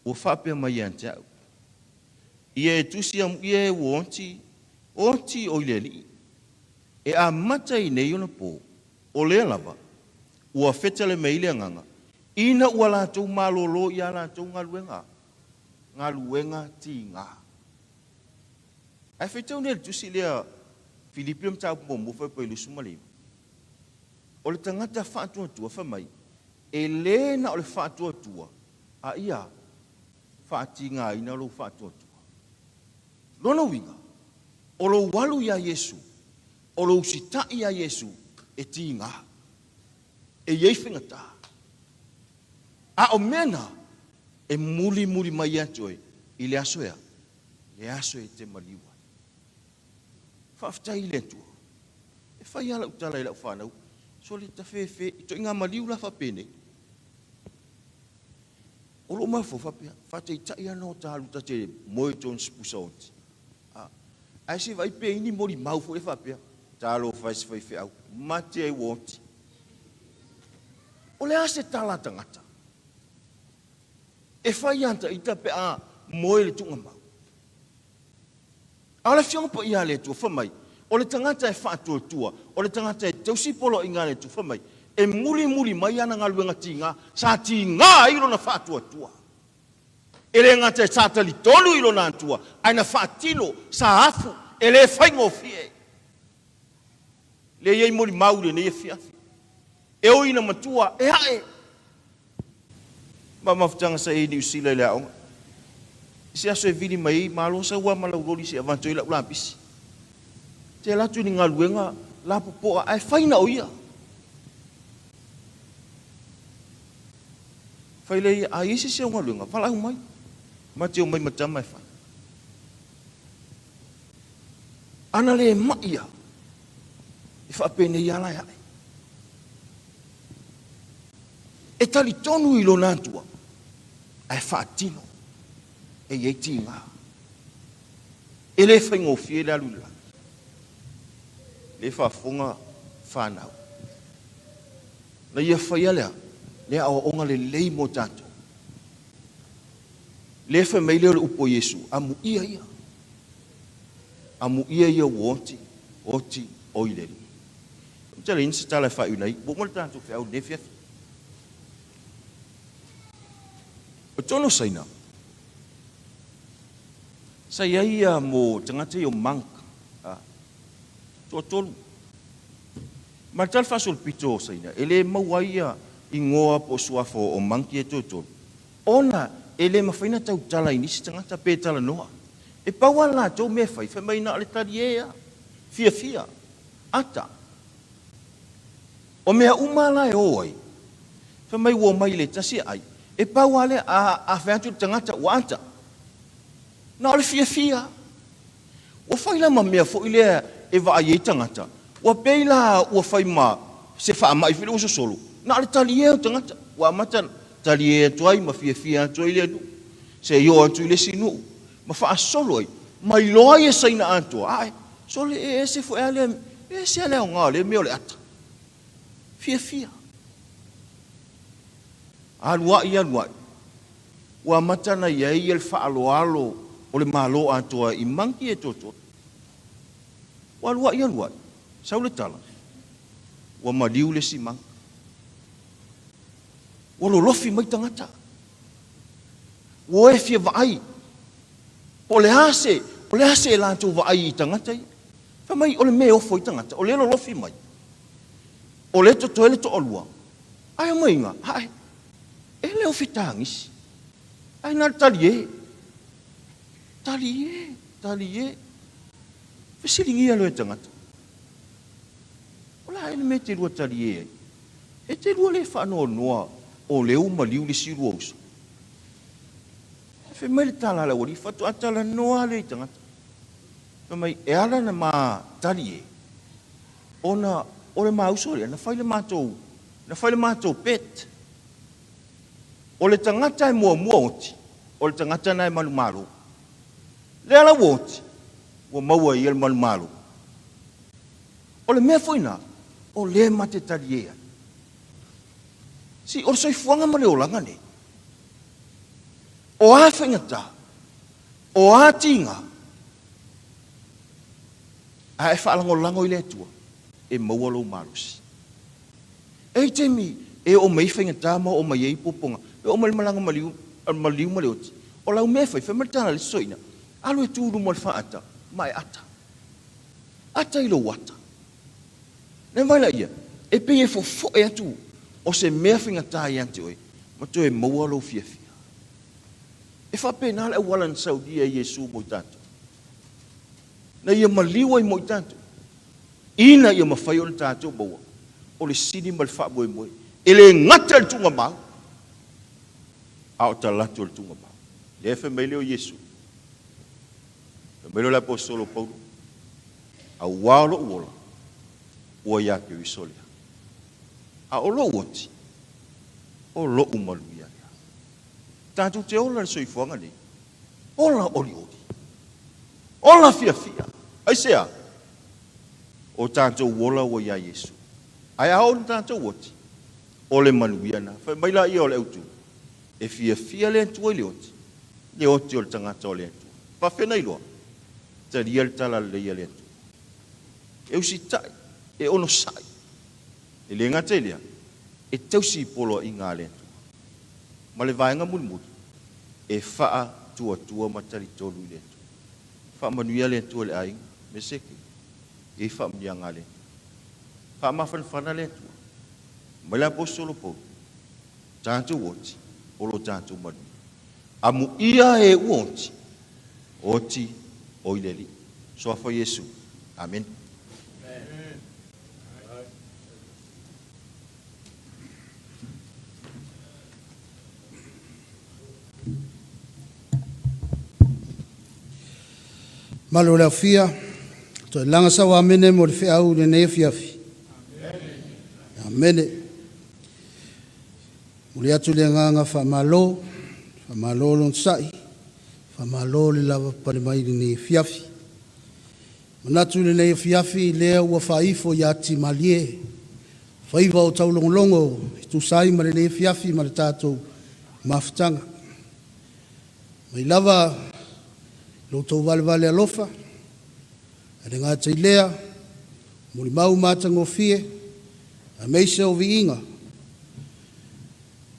ua faapea mai ia te au, Ia e tusi amuia e ua oti, oti oi le Alii, e amata i nei ona po, o lea lava, ua fetale mai le agaga, ina ua latou malōlō i a latou galuega, galuega tiga. Ae faitau nei i le tusi lea Filipi o mataupu muamua fuaiupu 29. O le tagata faatuatua fai mai, e le na o le faatuatua a ia faatigaina lou faatuatua. Lona uiga, o lou alu iā Iesu, o lou usitai iā Iesu e tiga, e i ai faigata. A o mea na e mulimuli mai ia te oe i le aso e a? Le aso e te maliu ai. Faafetai i le Atua. E fai lava lau tala i lau fanau, sole tafefe i toaiga maliu la faapenei. O lou mafaufau faapea, faataitai lava na ta alu ta te moe i totonu o se pusa oti. A, ae se vaai pe i ai ni molimau foi lea faapea, talofa e se faifeau, mate ai ua oti. O le a se tala a tagata? E fai ia ta ita pe a moe le tuugamau. A o le Afioga Paia a le Atua, fai mai, o le tagata e faatuatua, o le tagata e tausi poloaiga a le Atua, fai mai, e mulimuli mai ana galuega tiga, sa tiga ai lona faatuatua. E le gata sa talitonu i lona Atua, ae na faatino, sa afu, e le faigofie. Lea e i ai molimau i lenei afiafi. E ui ina matua, e ae. Ma mafutaga sa i ai i Niu Sila i le aoga. I se aso e vili mai ai, malo sau lava ma lau loli se i avatu ai lau lapisi. Te alu atu i ni galuega lapopoa ae fai na o ia. Fai lea ia, a i ai se isi au galuega, valaau mai. Ma te omai ma tama e fai. Ana le mai ia, e faapenei lava la e ae. E talitonu i lona Atua, ae faatino e i ai tiga. E le faigofie le alu i le lagi. Le faafofoga fanau. Na ia faia lea, le aoaoga lelei mo tatou. Le fai mai lea o le upu a Iesu, amuia ia. Amuia ia ua oti, oti oi le Alii. Ou te leai se tala e faaiuina ai, ua uma le tatou feau i lenei afiafi. O totonu o Saina, sa i ai ia mo tagata ia o monk, a, toatolu. Ma le tala faasolopito o Saina, e le maua ai ia igoa po o suafa o monk ia e toatolu, ona e le mafai ona tautala i nisi tagata pe talanoa. E pau lava le latou mea e fai, fai mai na o le talie lava, fiafia. Ata. O mea uma la e o ai, fai mai ua omai i le tasi e ai, e pau lava lea, a, a fai atu le tagata ua ata. Na o le fiafia. Ua fai la ma mea foi lea e vaai ai tagata, ua pei la ua fai ma se faamai foi lea ua sosolo, na o le talie o tagata. Ua amata ona talie atu ai ma fiafia atu ai lea nuu, seia oo atu i le isi nuu, ma faasolo ai, ma iloa ai e Saina atoa, ae, sole e ese foi lava lea, E ese le aoga o lea mea o le ata. Fiafia. Alu ai, alu ai. Ua amata ona i ai le faaaloalo o le Malo atoa i monkey e toatoa. Ua alu ai, alu ai. Sau le tala, ua maliu le isi monkey. Ua lolofi mai tagata. Ua o e fia vaai. Po o le a se, o le a se latou vaai i tagata ia. Fai mai o le mea e ofo ai tagata, o lea e lolofi mai. O lea e totoe le toalua, ae omai ae, e le o fetagisi. Ae na o le talie. Talie, talie. Fesiligia loa e tagata. O le a ea le mea e te lua talie ai? E te lua le faanoanoa o lea ua maliu le isi lua uso. Fai mai le tala a le aualii, faatoa talanoa lea i tagata. Fai mai, e ala ona ma talie, ona o le ma uso lea, na fai le matou, na fai le matou bet. O le tagata e muamua oti, o le tagata na e manumalo. Lea la ua oti, ua maua e ia le manumalo. O le mea foi na, o lea ma te talie ai. Si, o le soifuaga ma le olaga nei, o a faigata, o a tiga, a e faalagolago i le Atua, e maua lou malosi. E i ai taimi e oo mai ai faigata ma oo mai ai puapuaga, e oo mai le malaga maliu, maliu ma le oti. O lau mea e fai, fai mai le tala a le isi soina, alu e tu i luma o le faata ma e ata. Ata i lou ata. Ona vaai laia, e pei e fofoe atu o se mea faigata ia te oe ma toe maua lou fiafia. E faapena le auala na saunia e Iesu mo i tatou, na ia maliu ai mo i tatou, ina ia mafai ona tatou maua o le sini ma le faamoemoe, e le gata i le tuugamau, a o talaatu o le tuugamau. Lea e fai mai lea o Iesu, fai mai lea o le Aposetolo o Paulo, auā o lou ola, ua iā Keriso lea. A o lou oti, o lou manuia lea. Tatou te ola i le soifuaga nei, ola olioli, ola fiafia. Aisea? O tatou ola ua iā Iesu. Ae a oo ina tatou oti, o le manuia lena. Fai mai laia o le autu, e fiafia le Atua i le oti, le oti o le tagata o le Atua. Faafefea ona iloa? Talia le tala lelei a le Atua. E usitai, e onosai. E le gata i lea, e tausi i poloaiga a le Atua. Ma le vaega mulimuli, e faatuatua ma talitonu i le Atua. Faamanuia le Atua i le aiga, Meseke, e i ai faamanuiaga a le Atua. Faamafanafana le Atua. Mai le Aposetolo Paulo, tatou oti, o lo tatou manuia. Amuia e ua oti, oti o i le Alii. Suafa Iesu. Amene. Malo le afia, toe laga sau amene mo le feau i lenei afiafi. Amene. Momoli atu le agaga faamalo, faamalo le onosai, faamalo le lavapapale mai i lenei afiafi. Manatu i lenei afiafi lea ua faaifo ia timalie faiva o taulogologo e tusa ai ma lenei afiafi ma le tatou mafutaga. Mai lava lo outou valevale alofa, ae le gata i lea, molimau matagofie, aemaise o viiga,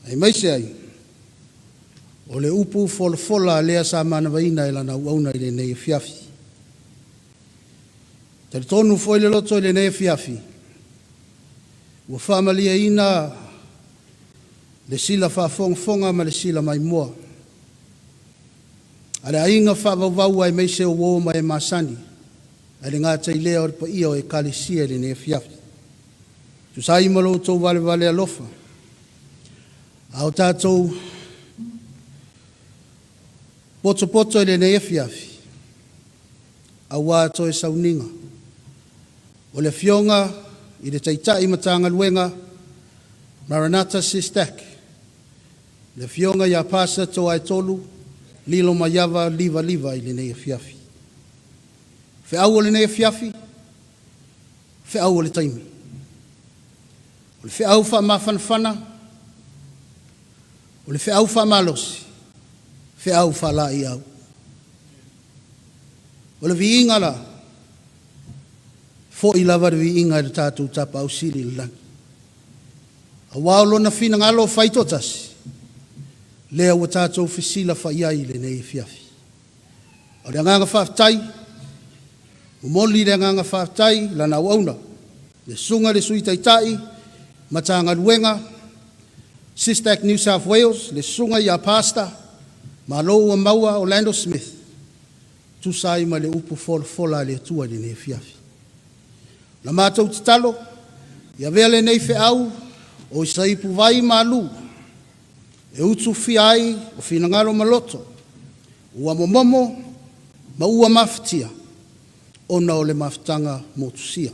aemaise ai o le upu folafola lea sa manavaina e lana auauna i lenei afiafi. Talitonu foi le loto i lenei afiafi, ua faamalieina le sila faafogafoga ma le sila maimoa a le aiga faavauvau aemaise o uo ma e masani, ae le gata i lea o le paia o Ekalesia i lenei afiafi. Tusa ai ma lo outou valevale alofa, a o tatou potopoto i lenei afiafi, auā toe sauniga o le Afioga i le Taitai Matagaluega Maranatha SYSTAC, le Afioga ia Pastor Toaetolu Lilomaiava Livaliva i lenei afiafi. Feau o lenei afiafi, feau o le taimi. O le feau faamafanafana, o le feau faamalosi, feau faalaeiau. O le viiga la, fo'i lava le viiga i le tatou Tapaau Sili i le lagi. Aua o Lona finagalo faitoatasi, lea ua tatou fesilafai ai i lenei afiafi. A o le agaga faafetai, momoli le agaga faafetai i lana auauna, le Susuga i le Sui Taitai, Matagaluega, SISTAC New South Wales, le Susuga ia Pastor, malo ua maua Orlando Smith, e tusa ai ma le upu folafola a le Atua i lenei afiafi. O la matou tatalo, ia avea lenei feau o se ipuvai malu e utufia ai o finagalo ma loto ua momomo ma ua mafatia ona o le mafutaga motusia.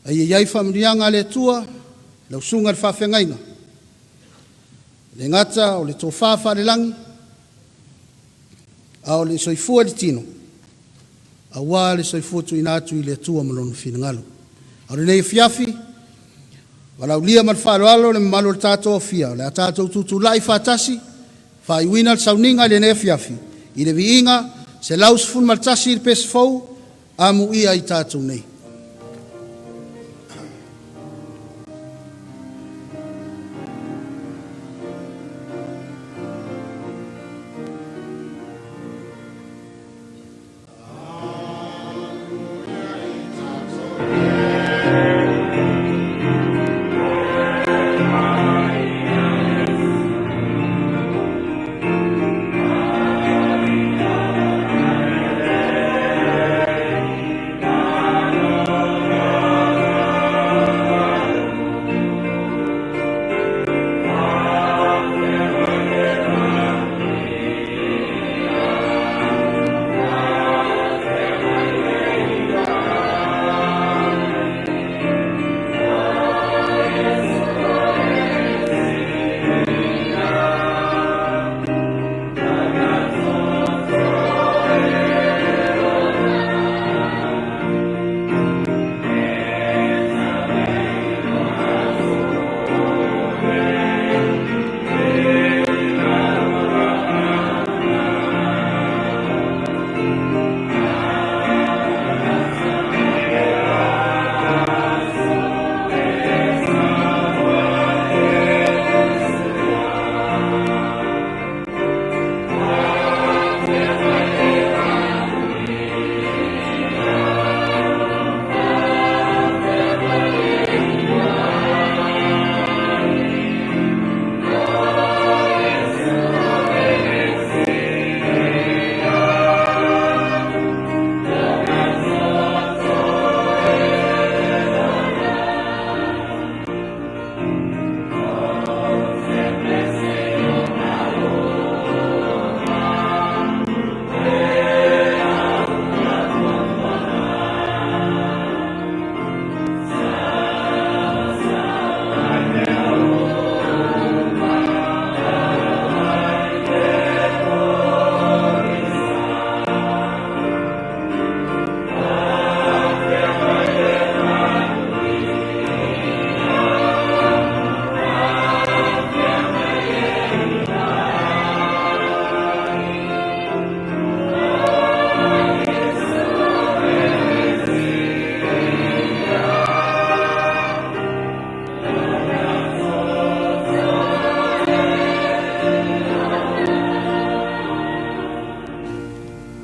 A ia i ai faamanuiaga a le Atua i lau susuga i le faafeagaiga, e le gata o le tofa faale-lagi, a o le soifua i le tino, aua le soifua tuuina atu i le Atua ma Lona finagalo. A o lenei afiafi, valaaulia ma le faaaloalo le mamalu o le tatou aofia, o le a tatou tutulai faatasi, faaiuina le sauniga i lenei afiafi i le Viiga 111 i le Pesi Fou, Amuia i tatou nei.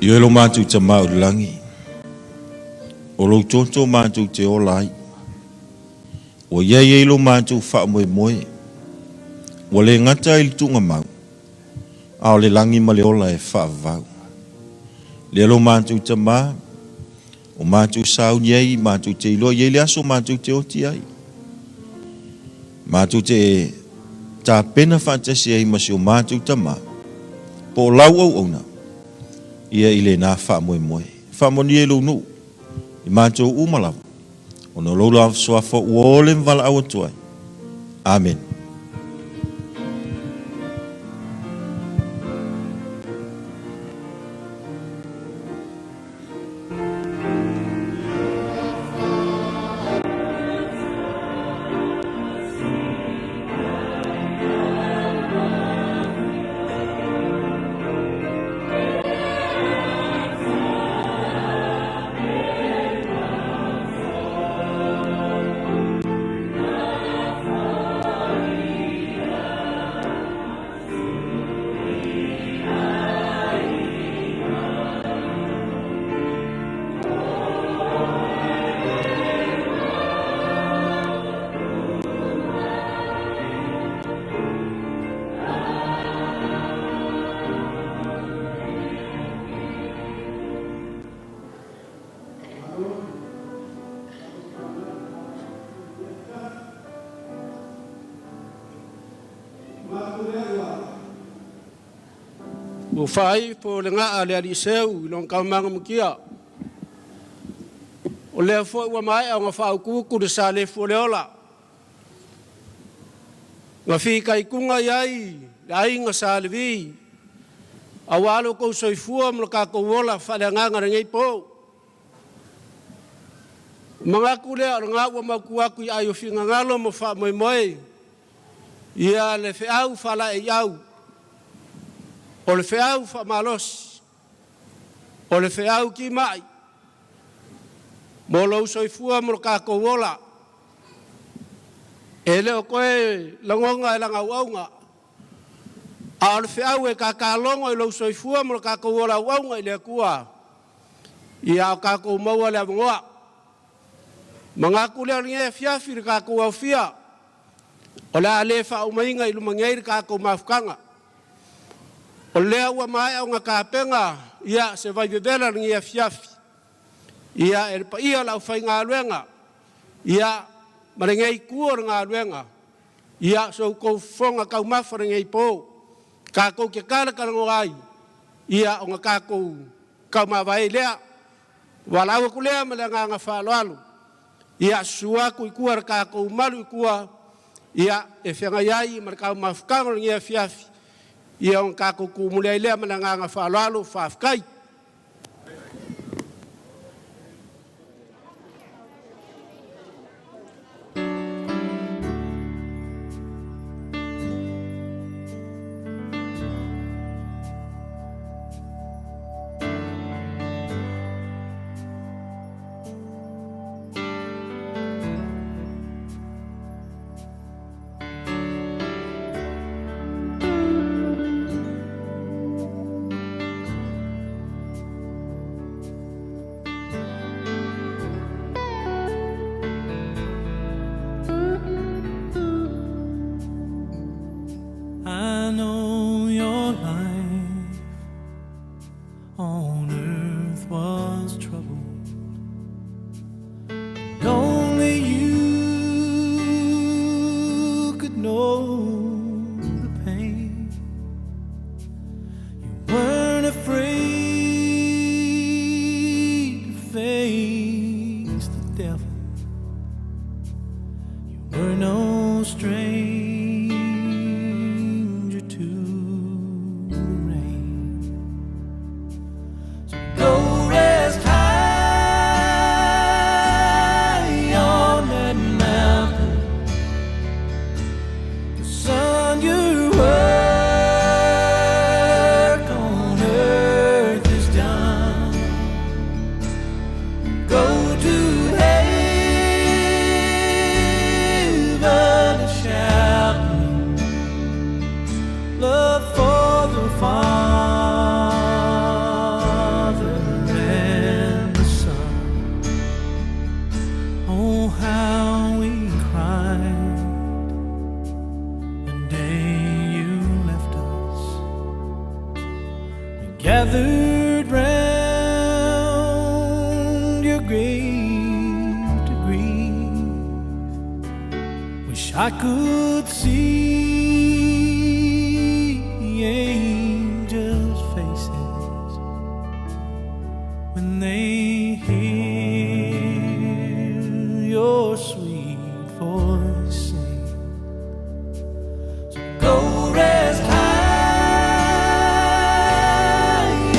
Ioe lo matou Tama o le lagi, o lou toto matou te ola ai. Ua i ai ai lo matou faamoemoe, ua le gata i le tuugamau, a o le lagi ma le ola e faavavau. Lea lo matou Tama, o matou sauni ai, matou te iloa i ai le aso matou te oti ai. Matou te tapena faatasi ai ma si o matou Tama, po o lau auauna, ia i lena faamoemoe. Faamanuia i lou nuu, i matou uma lava, ona o lou lava suafa ua ole ma valaau atu ai. Amene. Ua faaifo le ga'a a le alii seu i lona taumaga matia. O lea foi ua maea ona faaututu le salefu o le ola. Na fitaituga i ai le aiga Sa Levi, aua lo outou soifua ma lo tatou ola faaleagaga i lenei po. Manatu lea o lena ua maotu atu i ai o finagalo ma faamoemoe ia le feau faalaeiau, o le feau faamalosi, o le feau timai mo lou soifua ma lo tatou ola. E le o toe lagona e lana auauna, a o le feau e tatalogo i lou soifua ma lo tatou ola auauna i le Atua, ia o tatou maua le avanoa. Manatu lea o lenei afiafi i le tatou aofia, o le a le faaumaina i luma nei le tatou mafutaga. O lea ua maea ona tapena ia se vaivevela o lenei afiafi ia e le paia o le aufaigaluega ia ma lenei itu o le galuega, ia so outou fofoga taumafa i lenei po, tatou te talatalanoa ai ia ona tatou taumavae ai lea. Valaau atu lea ma le agaga faaaloalo, ia susu atu i tua le tatou malu i tua ia e feagai ai ma le taumafataga o lenei afiafi ia ona tatou tumuli ai lea ma le agaga faaaloalo. Faafetai. I know your life on earth was troubled. And only you could know the pain. You weren't afraid to face the devil. You were no stranger to the rain. So go rest high on that mountain. The sun your work on earth is done. Go to heaven and shout love for the Father and the Son. Oh, how we cried the day you left us. We gathered round your grave to grieve. Wish I could see angels' faces when they hear your sweet voice sing. So go rest high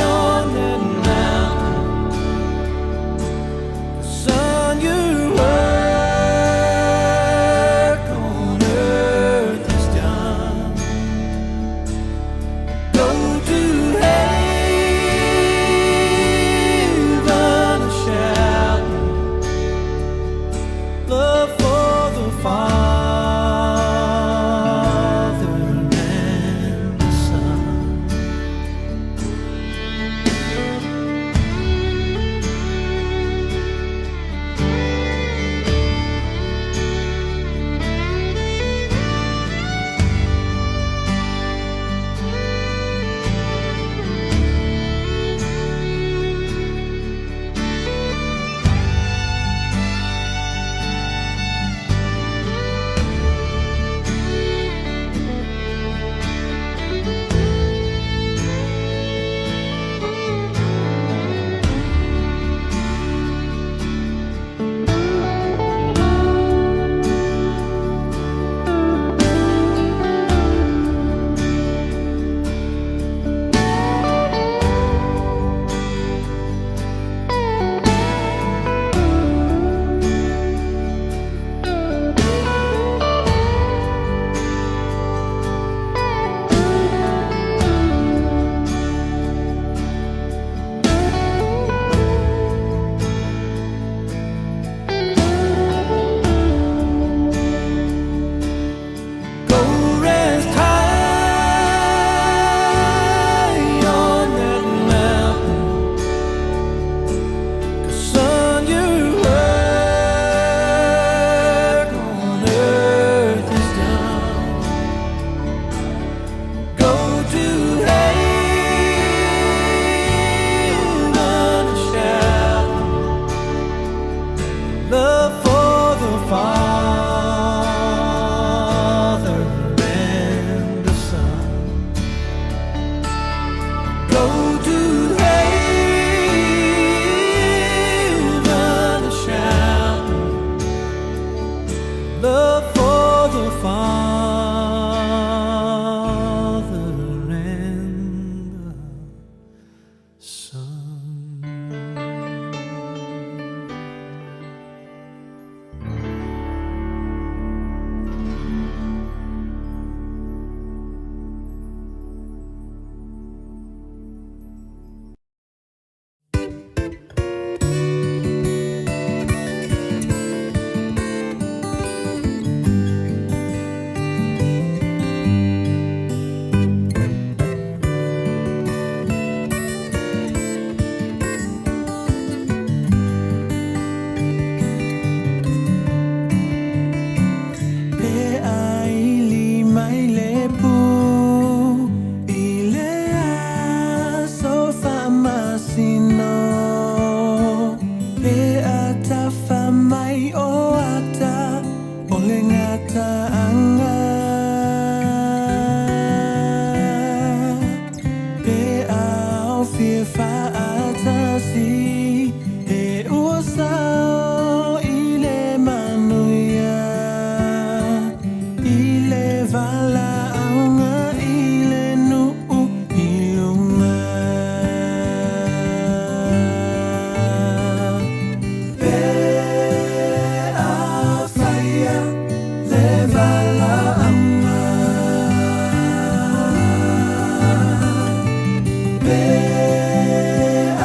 on that mountain. The sun your work on earth is done. Faatasi e ua sao i le manuia i le valaauga i le nuu i luga. Pe afaia le valaauga. Pe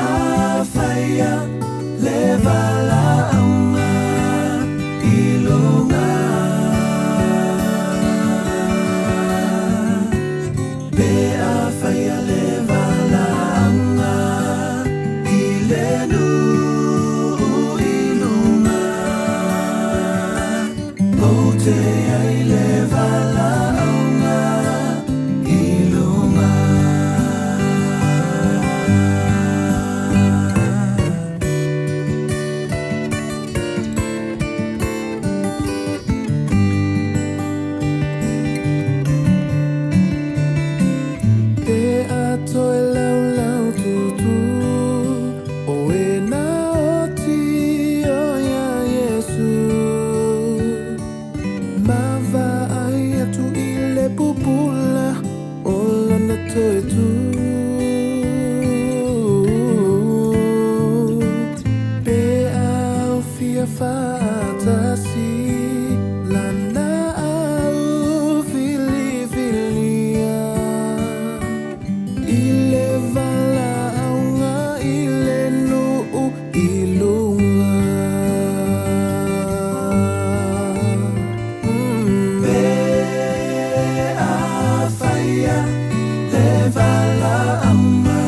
afaia le valaauga i luga. Pe afaia le valaauga i le nuu i luga. O te ai le valaauga i luga. Pe a toe laulau tutu o e na oti o ia Iesu. Ma vaai atu i le pupula o lana toe tu. Pe au fia faatasi lana au filifilia. I le valaauga i le nuu i luga. Pe afaia le valaauga.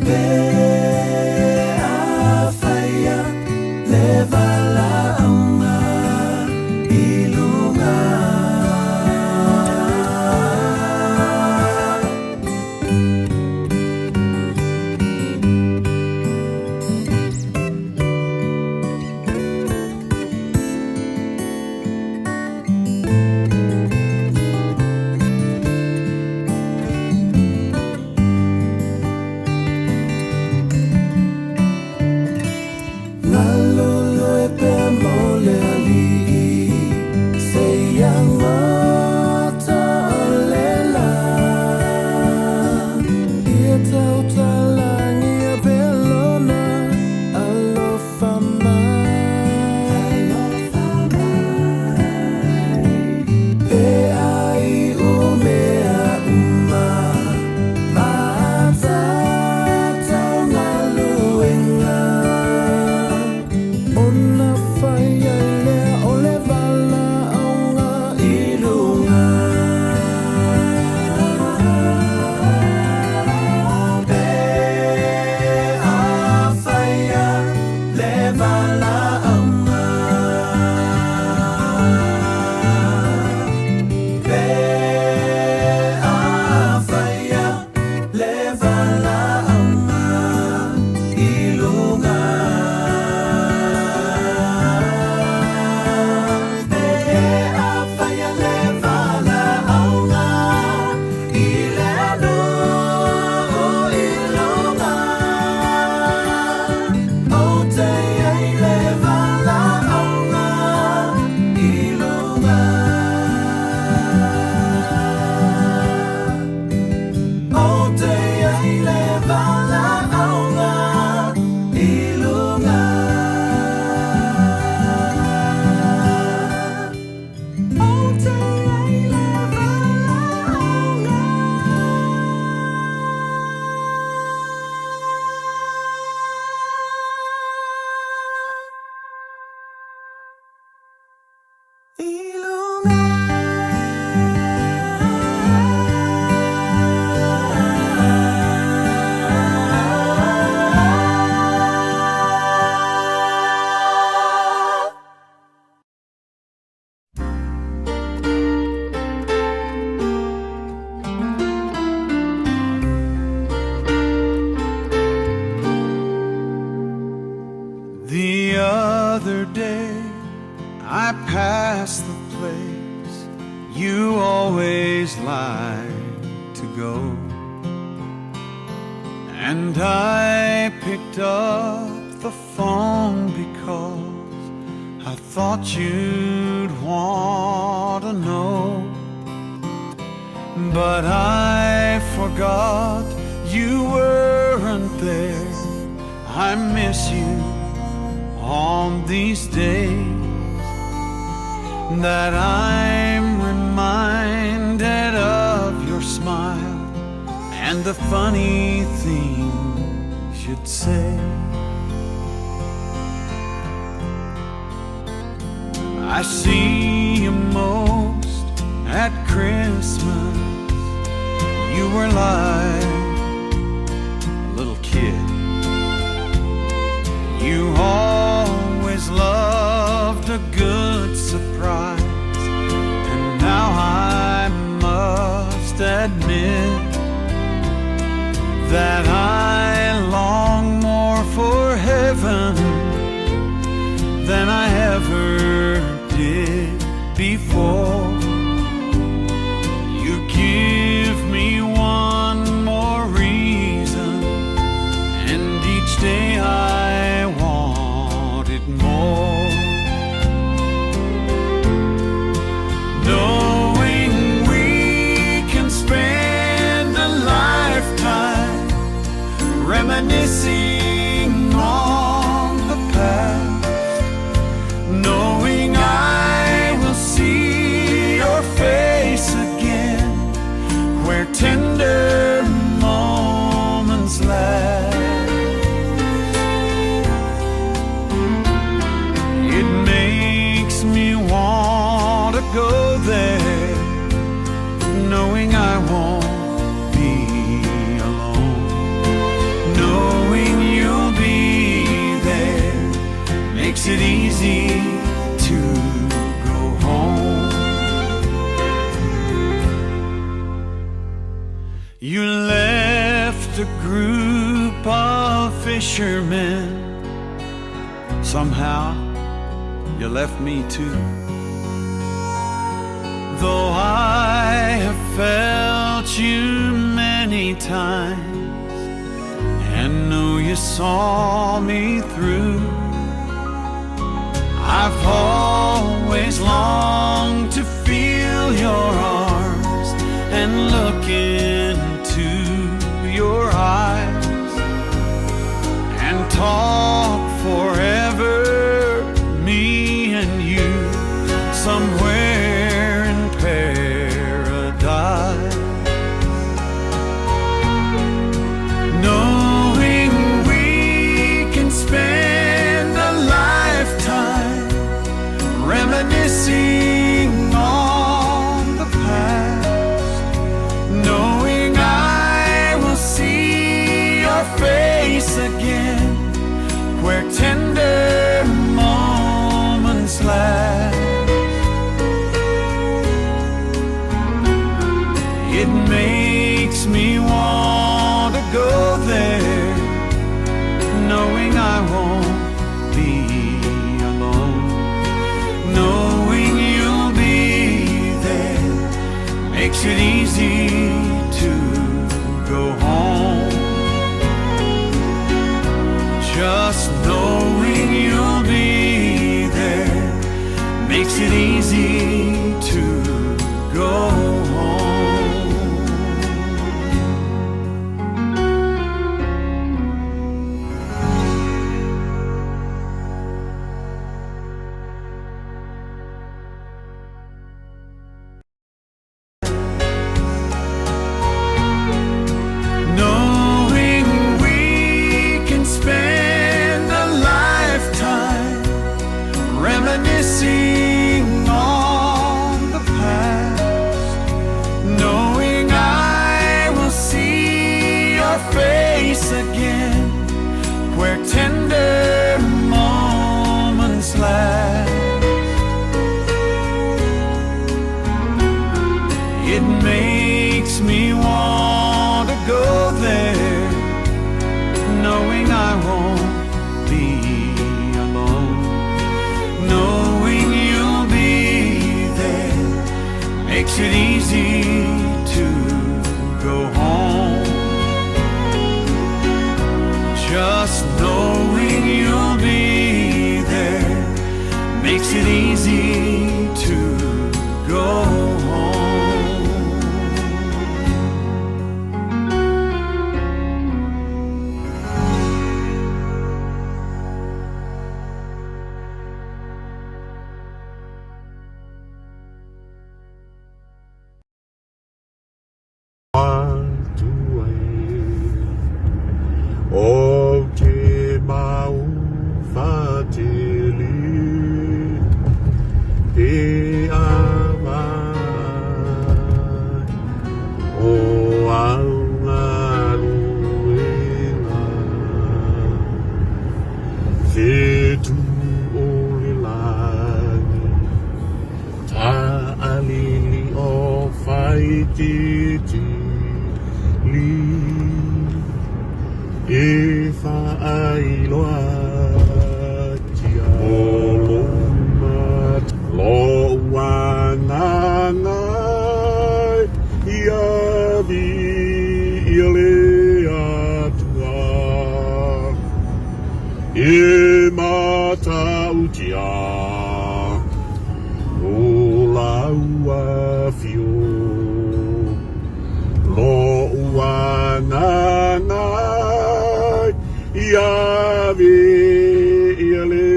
Pe afaia le valaauga i luga. Galulu e pea mo le alii, se ia gata o le la. Ia tautalagia pea lona alofa mai. Pe ai umea uma, ma tatou galuega. Ona fai ai lea o le valaauga i luga. Pe afaia le valaauga. Pe afaia le valaauga i luga. Pe afaia le valaauga i le nuu i luga. O te ai le valaauga i luga. O te ai le valaauga i luga. O te ai le valaauga. I luga. The other day I passed the place you always like. And I picked up the phone because I thought you'd want to know. But I forgot you weren't there. I miss you on these days that I'm reminded of your smile and the funny things you'd say. I see you most at Christmas. You were like a little kid. You always loved a good surprise, and now I must admit that I long more for heaven than I ever did before. You give me one more reason, and each day I want it more. Knowing we can spend a lifetime reminiscing on the past, knowing I will see your face again where tender moments last. It makes me want to go there, knowing I won't be alone, knowing you'll be there makes it easy to go home. You left a group of fishermen. Somehow you left me too. Though I have felt you many times and know you saw me through, I've always longed to feel your arms and look into your eyes and talk forever, me and you, somewhere in paradise. Knowing we can spend a lifetime reminiscing on the past, knowing I will see your face again where tender moments last. It makes me want to go there, knowing I won't be alone, knowing you'll be there makes it easy to go home. Just knowing you'll be there makes it easy to go home. Knowing we can spend a lifetime reminiscing on the past, knowing I will see your face again where tender moments last. It makes me want to go there, knowing I won't be alone, knowing you'll be there makes it easy to go home. itiiti li e fa'ailoatia o lou lo'u agaga ia viia le Atua e mata'utia o lau afio lo'u agaga ia viia le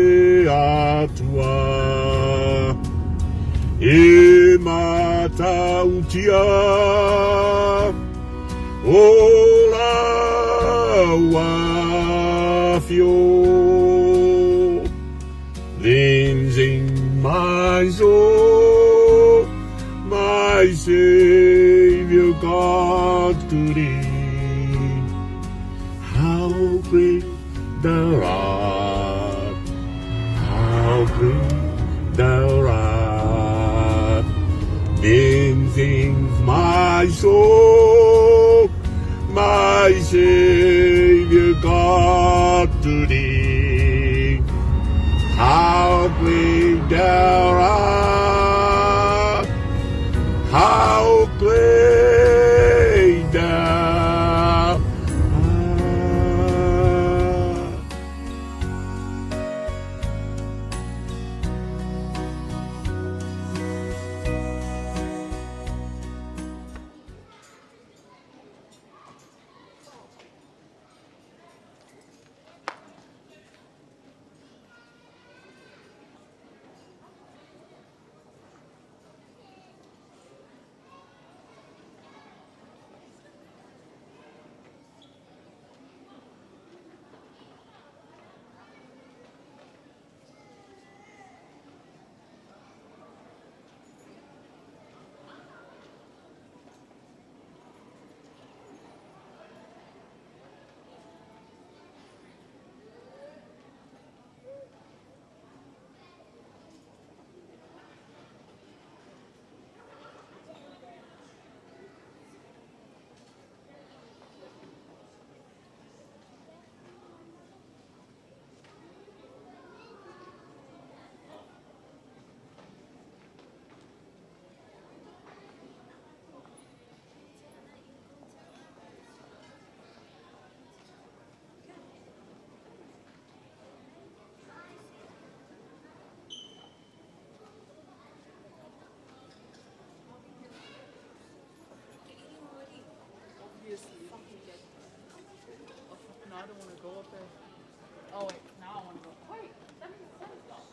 Atua e mata'utia o lau afio. Then sing my soul, my Savior God to thee. How great thou art, how great thou art. Then sings my soul, my Savior God to thee. How great thou art, how great thou art. No, I don't want to go up there. Oh wait, now I want to go. Wait, that means the sun's gone.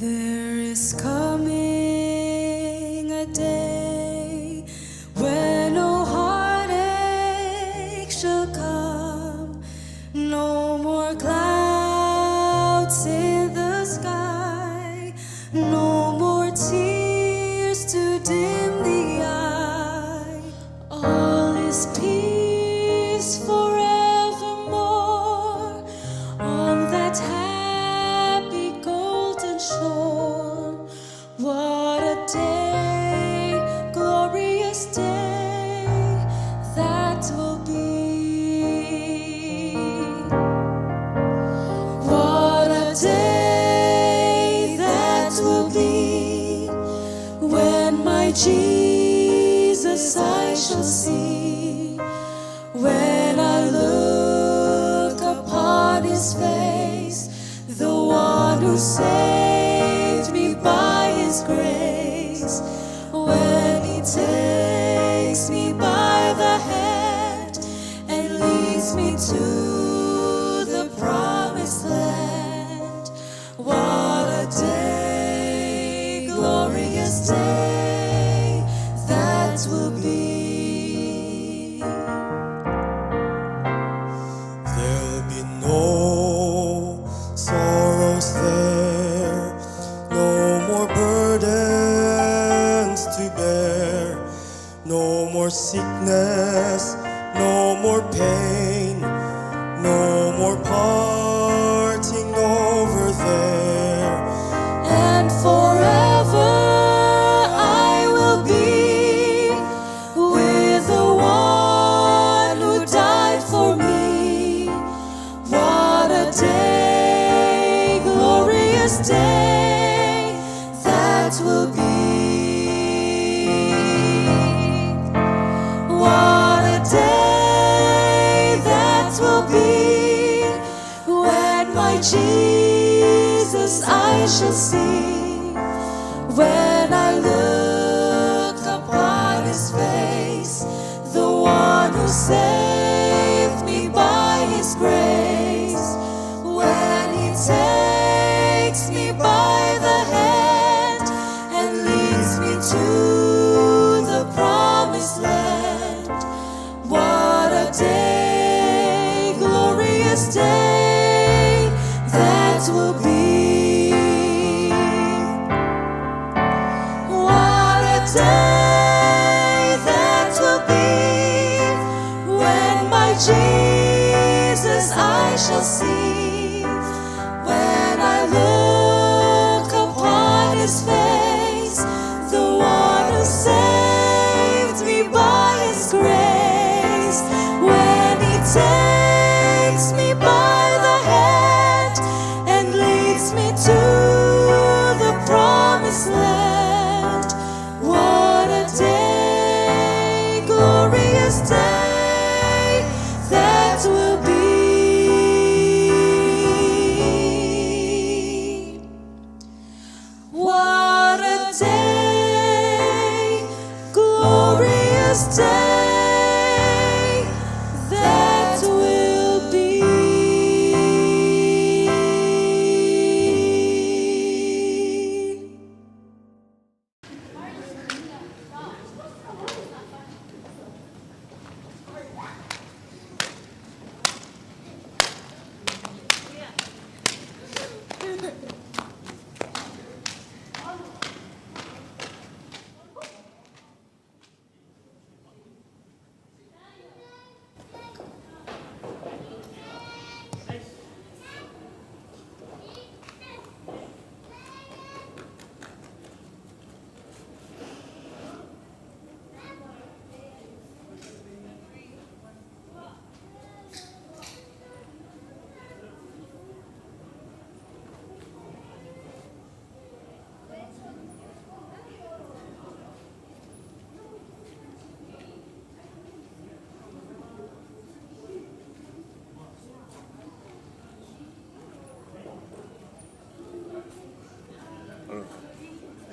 There is coming a day when no heartache shall come, no more clouds in the sky, no more tears to dim the eye. All is peace forevermore on that happy golden shore. What a day, glorious day that will be. What a day that will be when my Jesus I shall see. When I look upon his face, the one who saved me by his grace. When he takes me by the hand and leads me to the promised land. What a day, glorious day that will be. There'll be no No sorrows there, no more burdens to bear, no more sickness, no more pain, no more parting over there. And forever I will be with the one who died for me. What a day, glorious day that will be. What a day that will be when my Jesus I shall see. When I look upon his face, the one who saved me by his grace. When he takes me by the hand and leads me to the promised land. What a day, glorious day that will be. What a day that will be when my Jesus I shall see. When I look upon his face, the one who saved me by his grace. When he takes me by the hand and leads me to the promised land. What a day, glorious day that will be. What a day, glorious day that will be.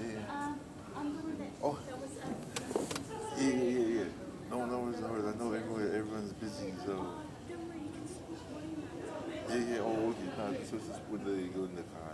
Yeah. Oh. Yeah, yeah, yeah, yeah. No, no worries, no worries. I know everyone's busy, so. Yeah, yeah. Oh, okay. No, so just would they go in the car?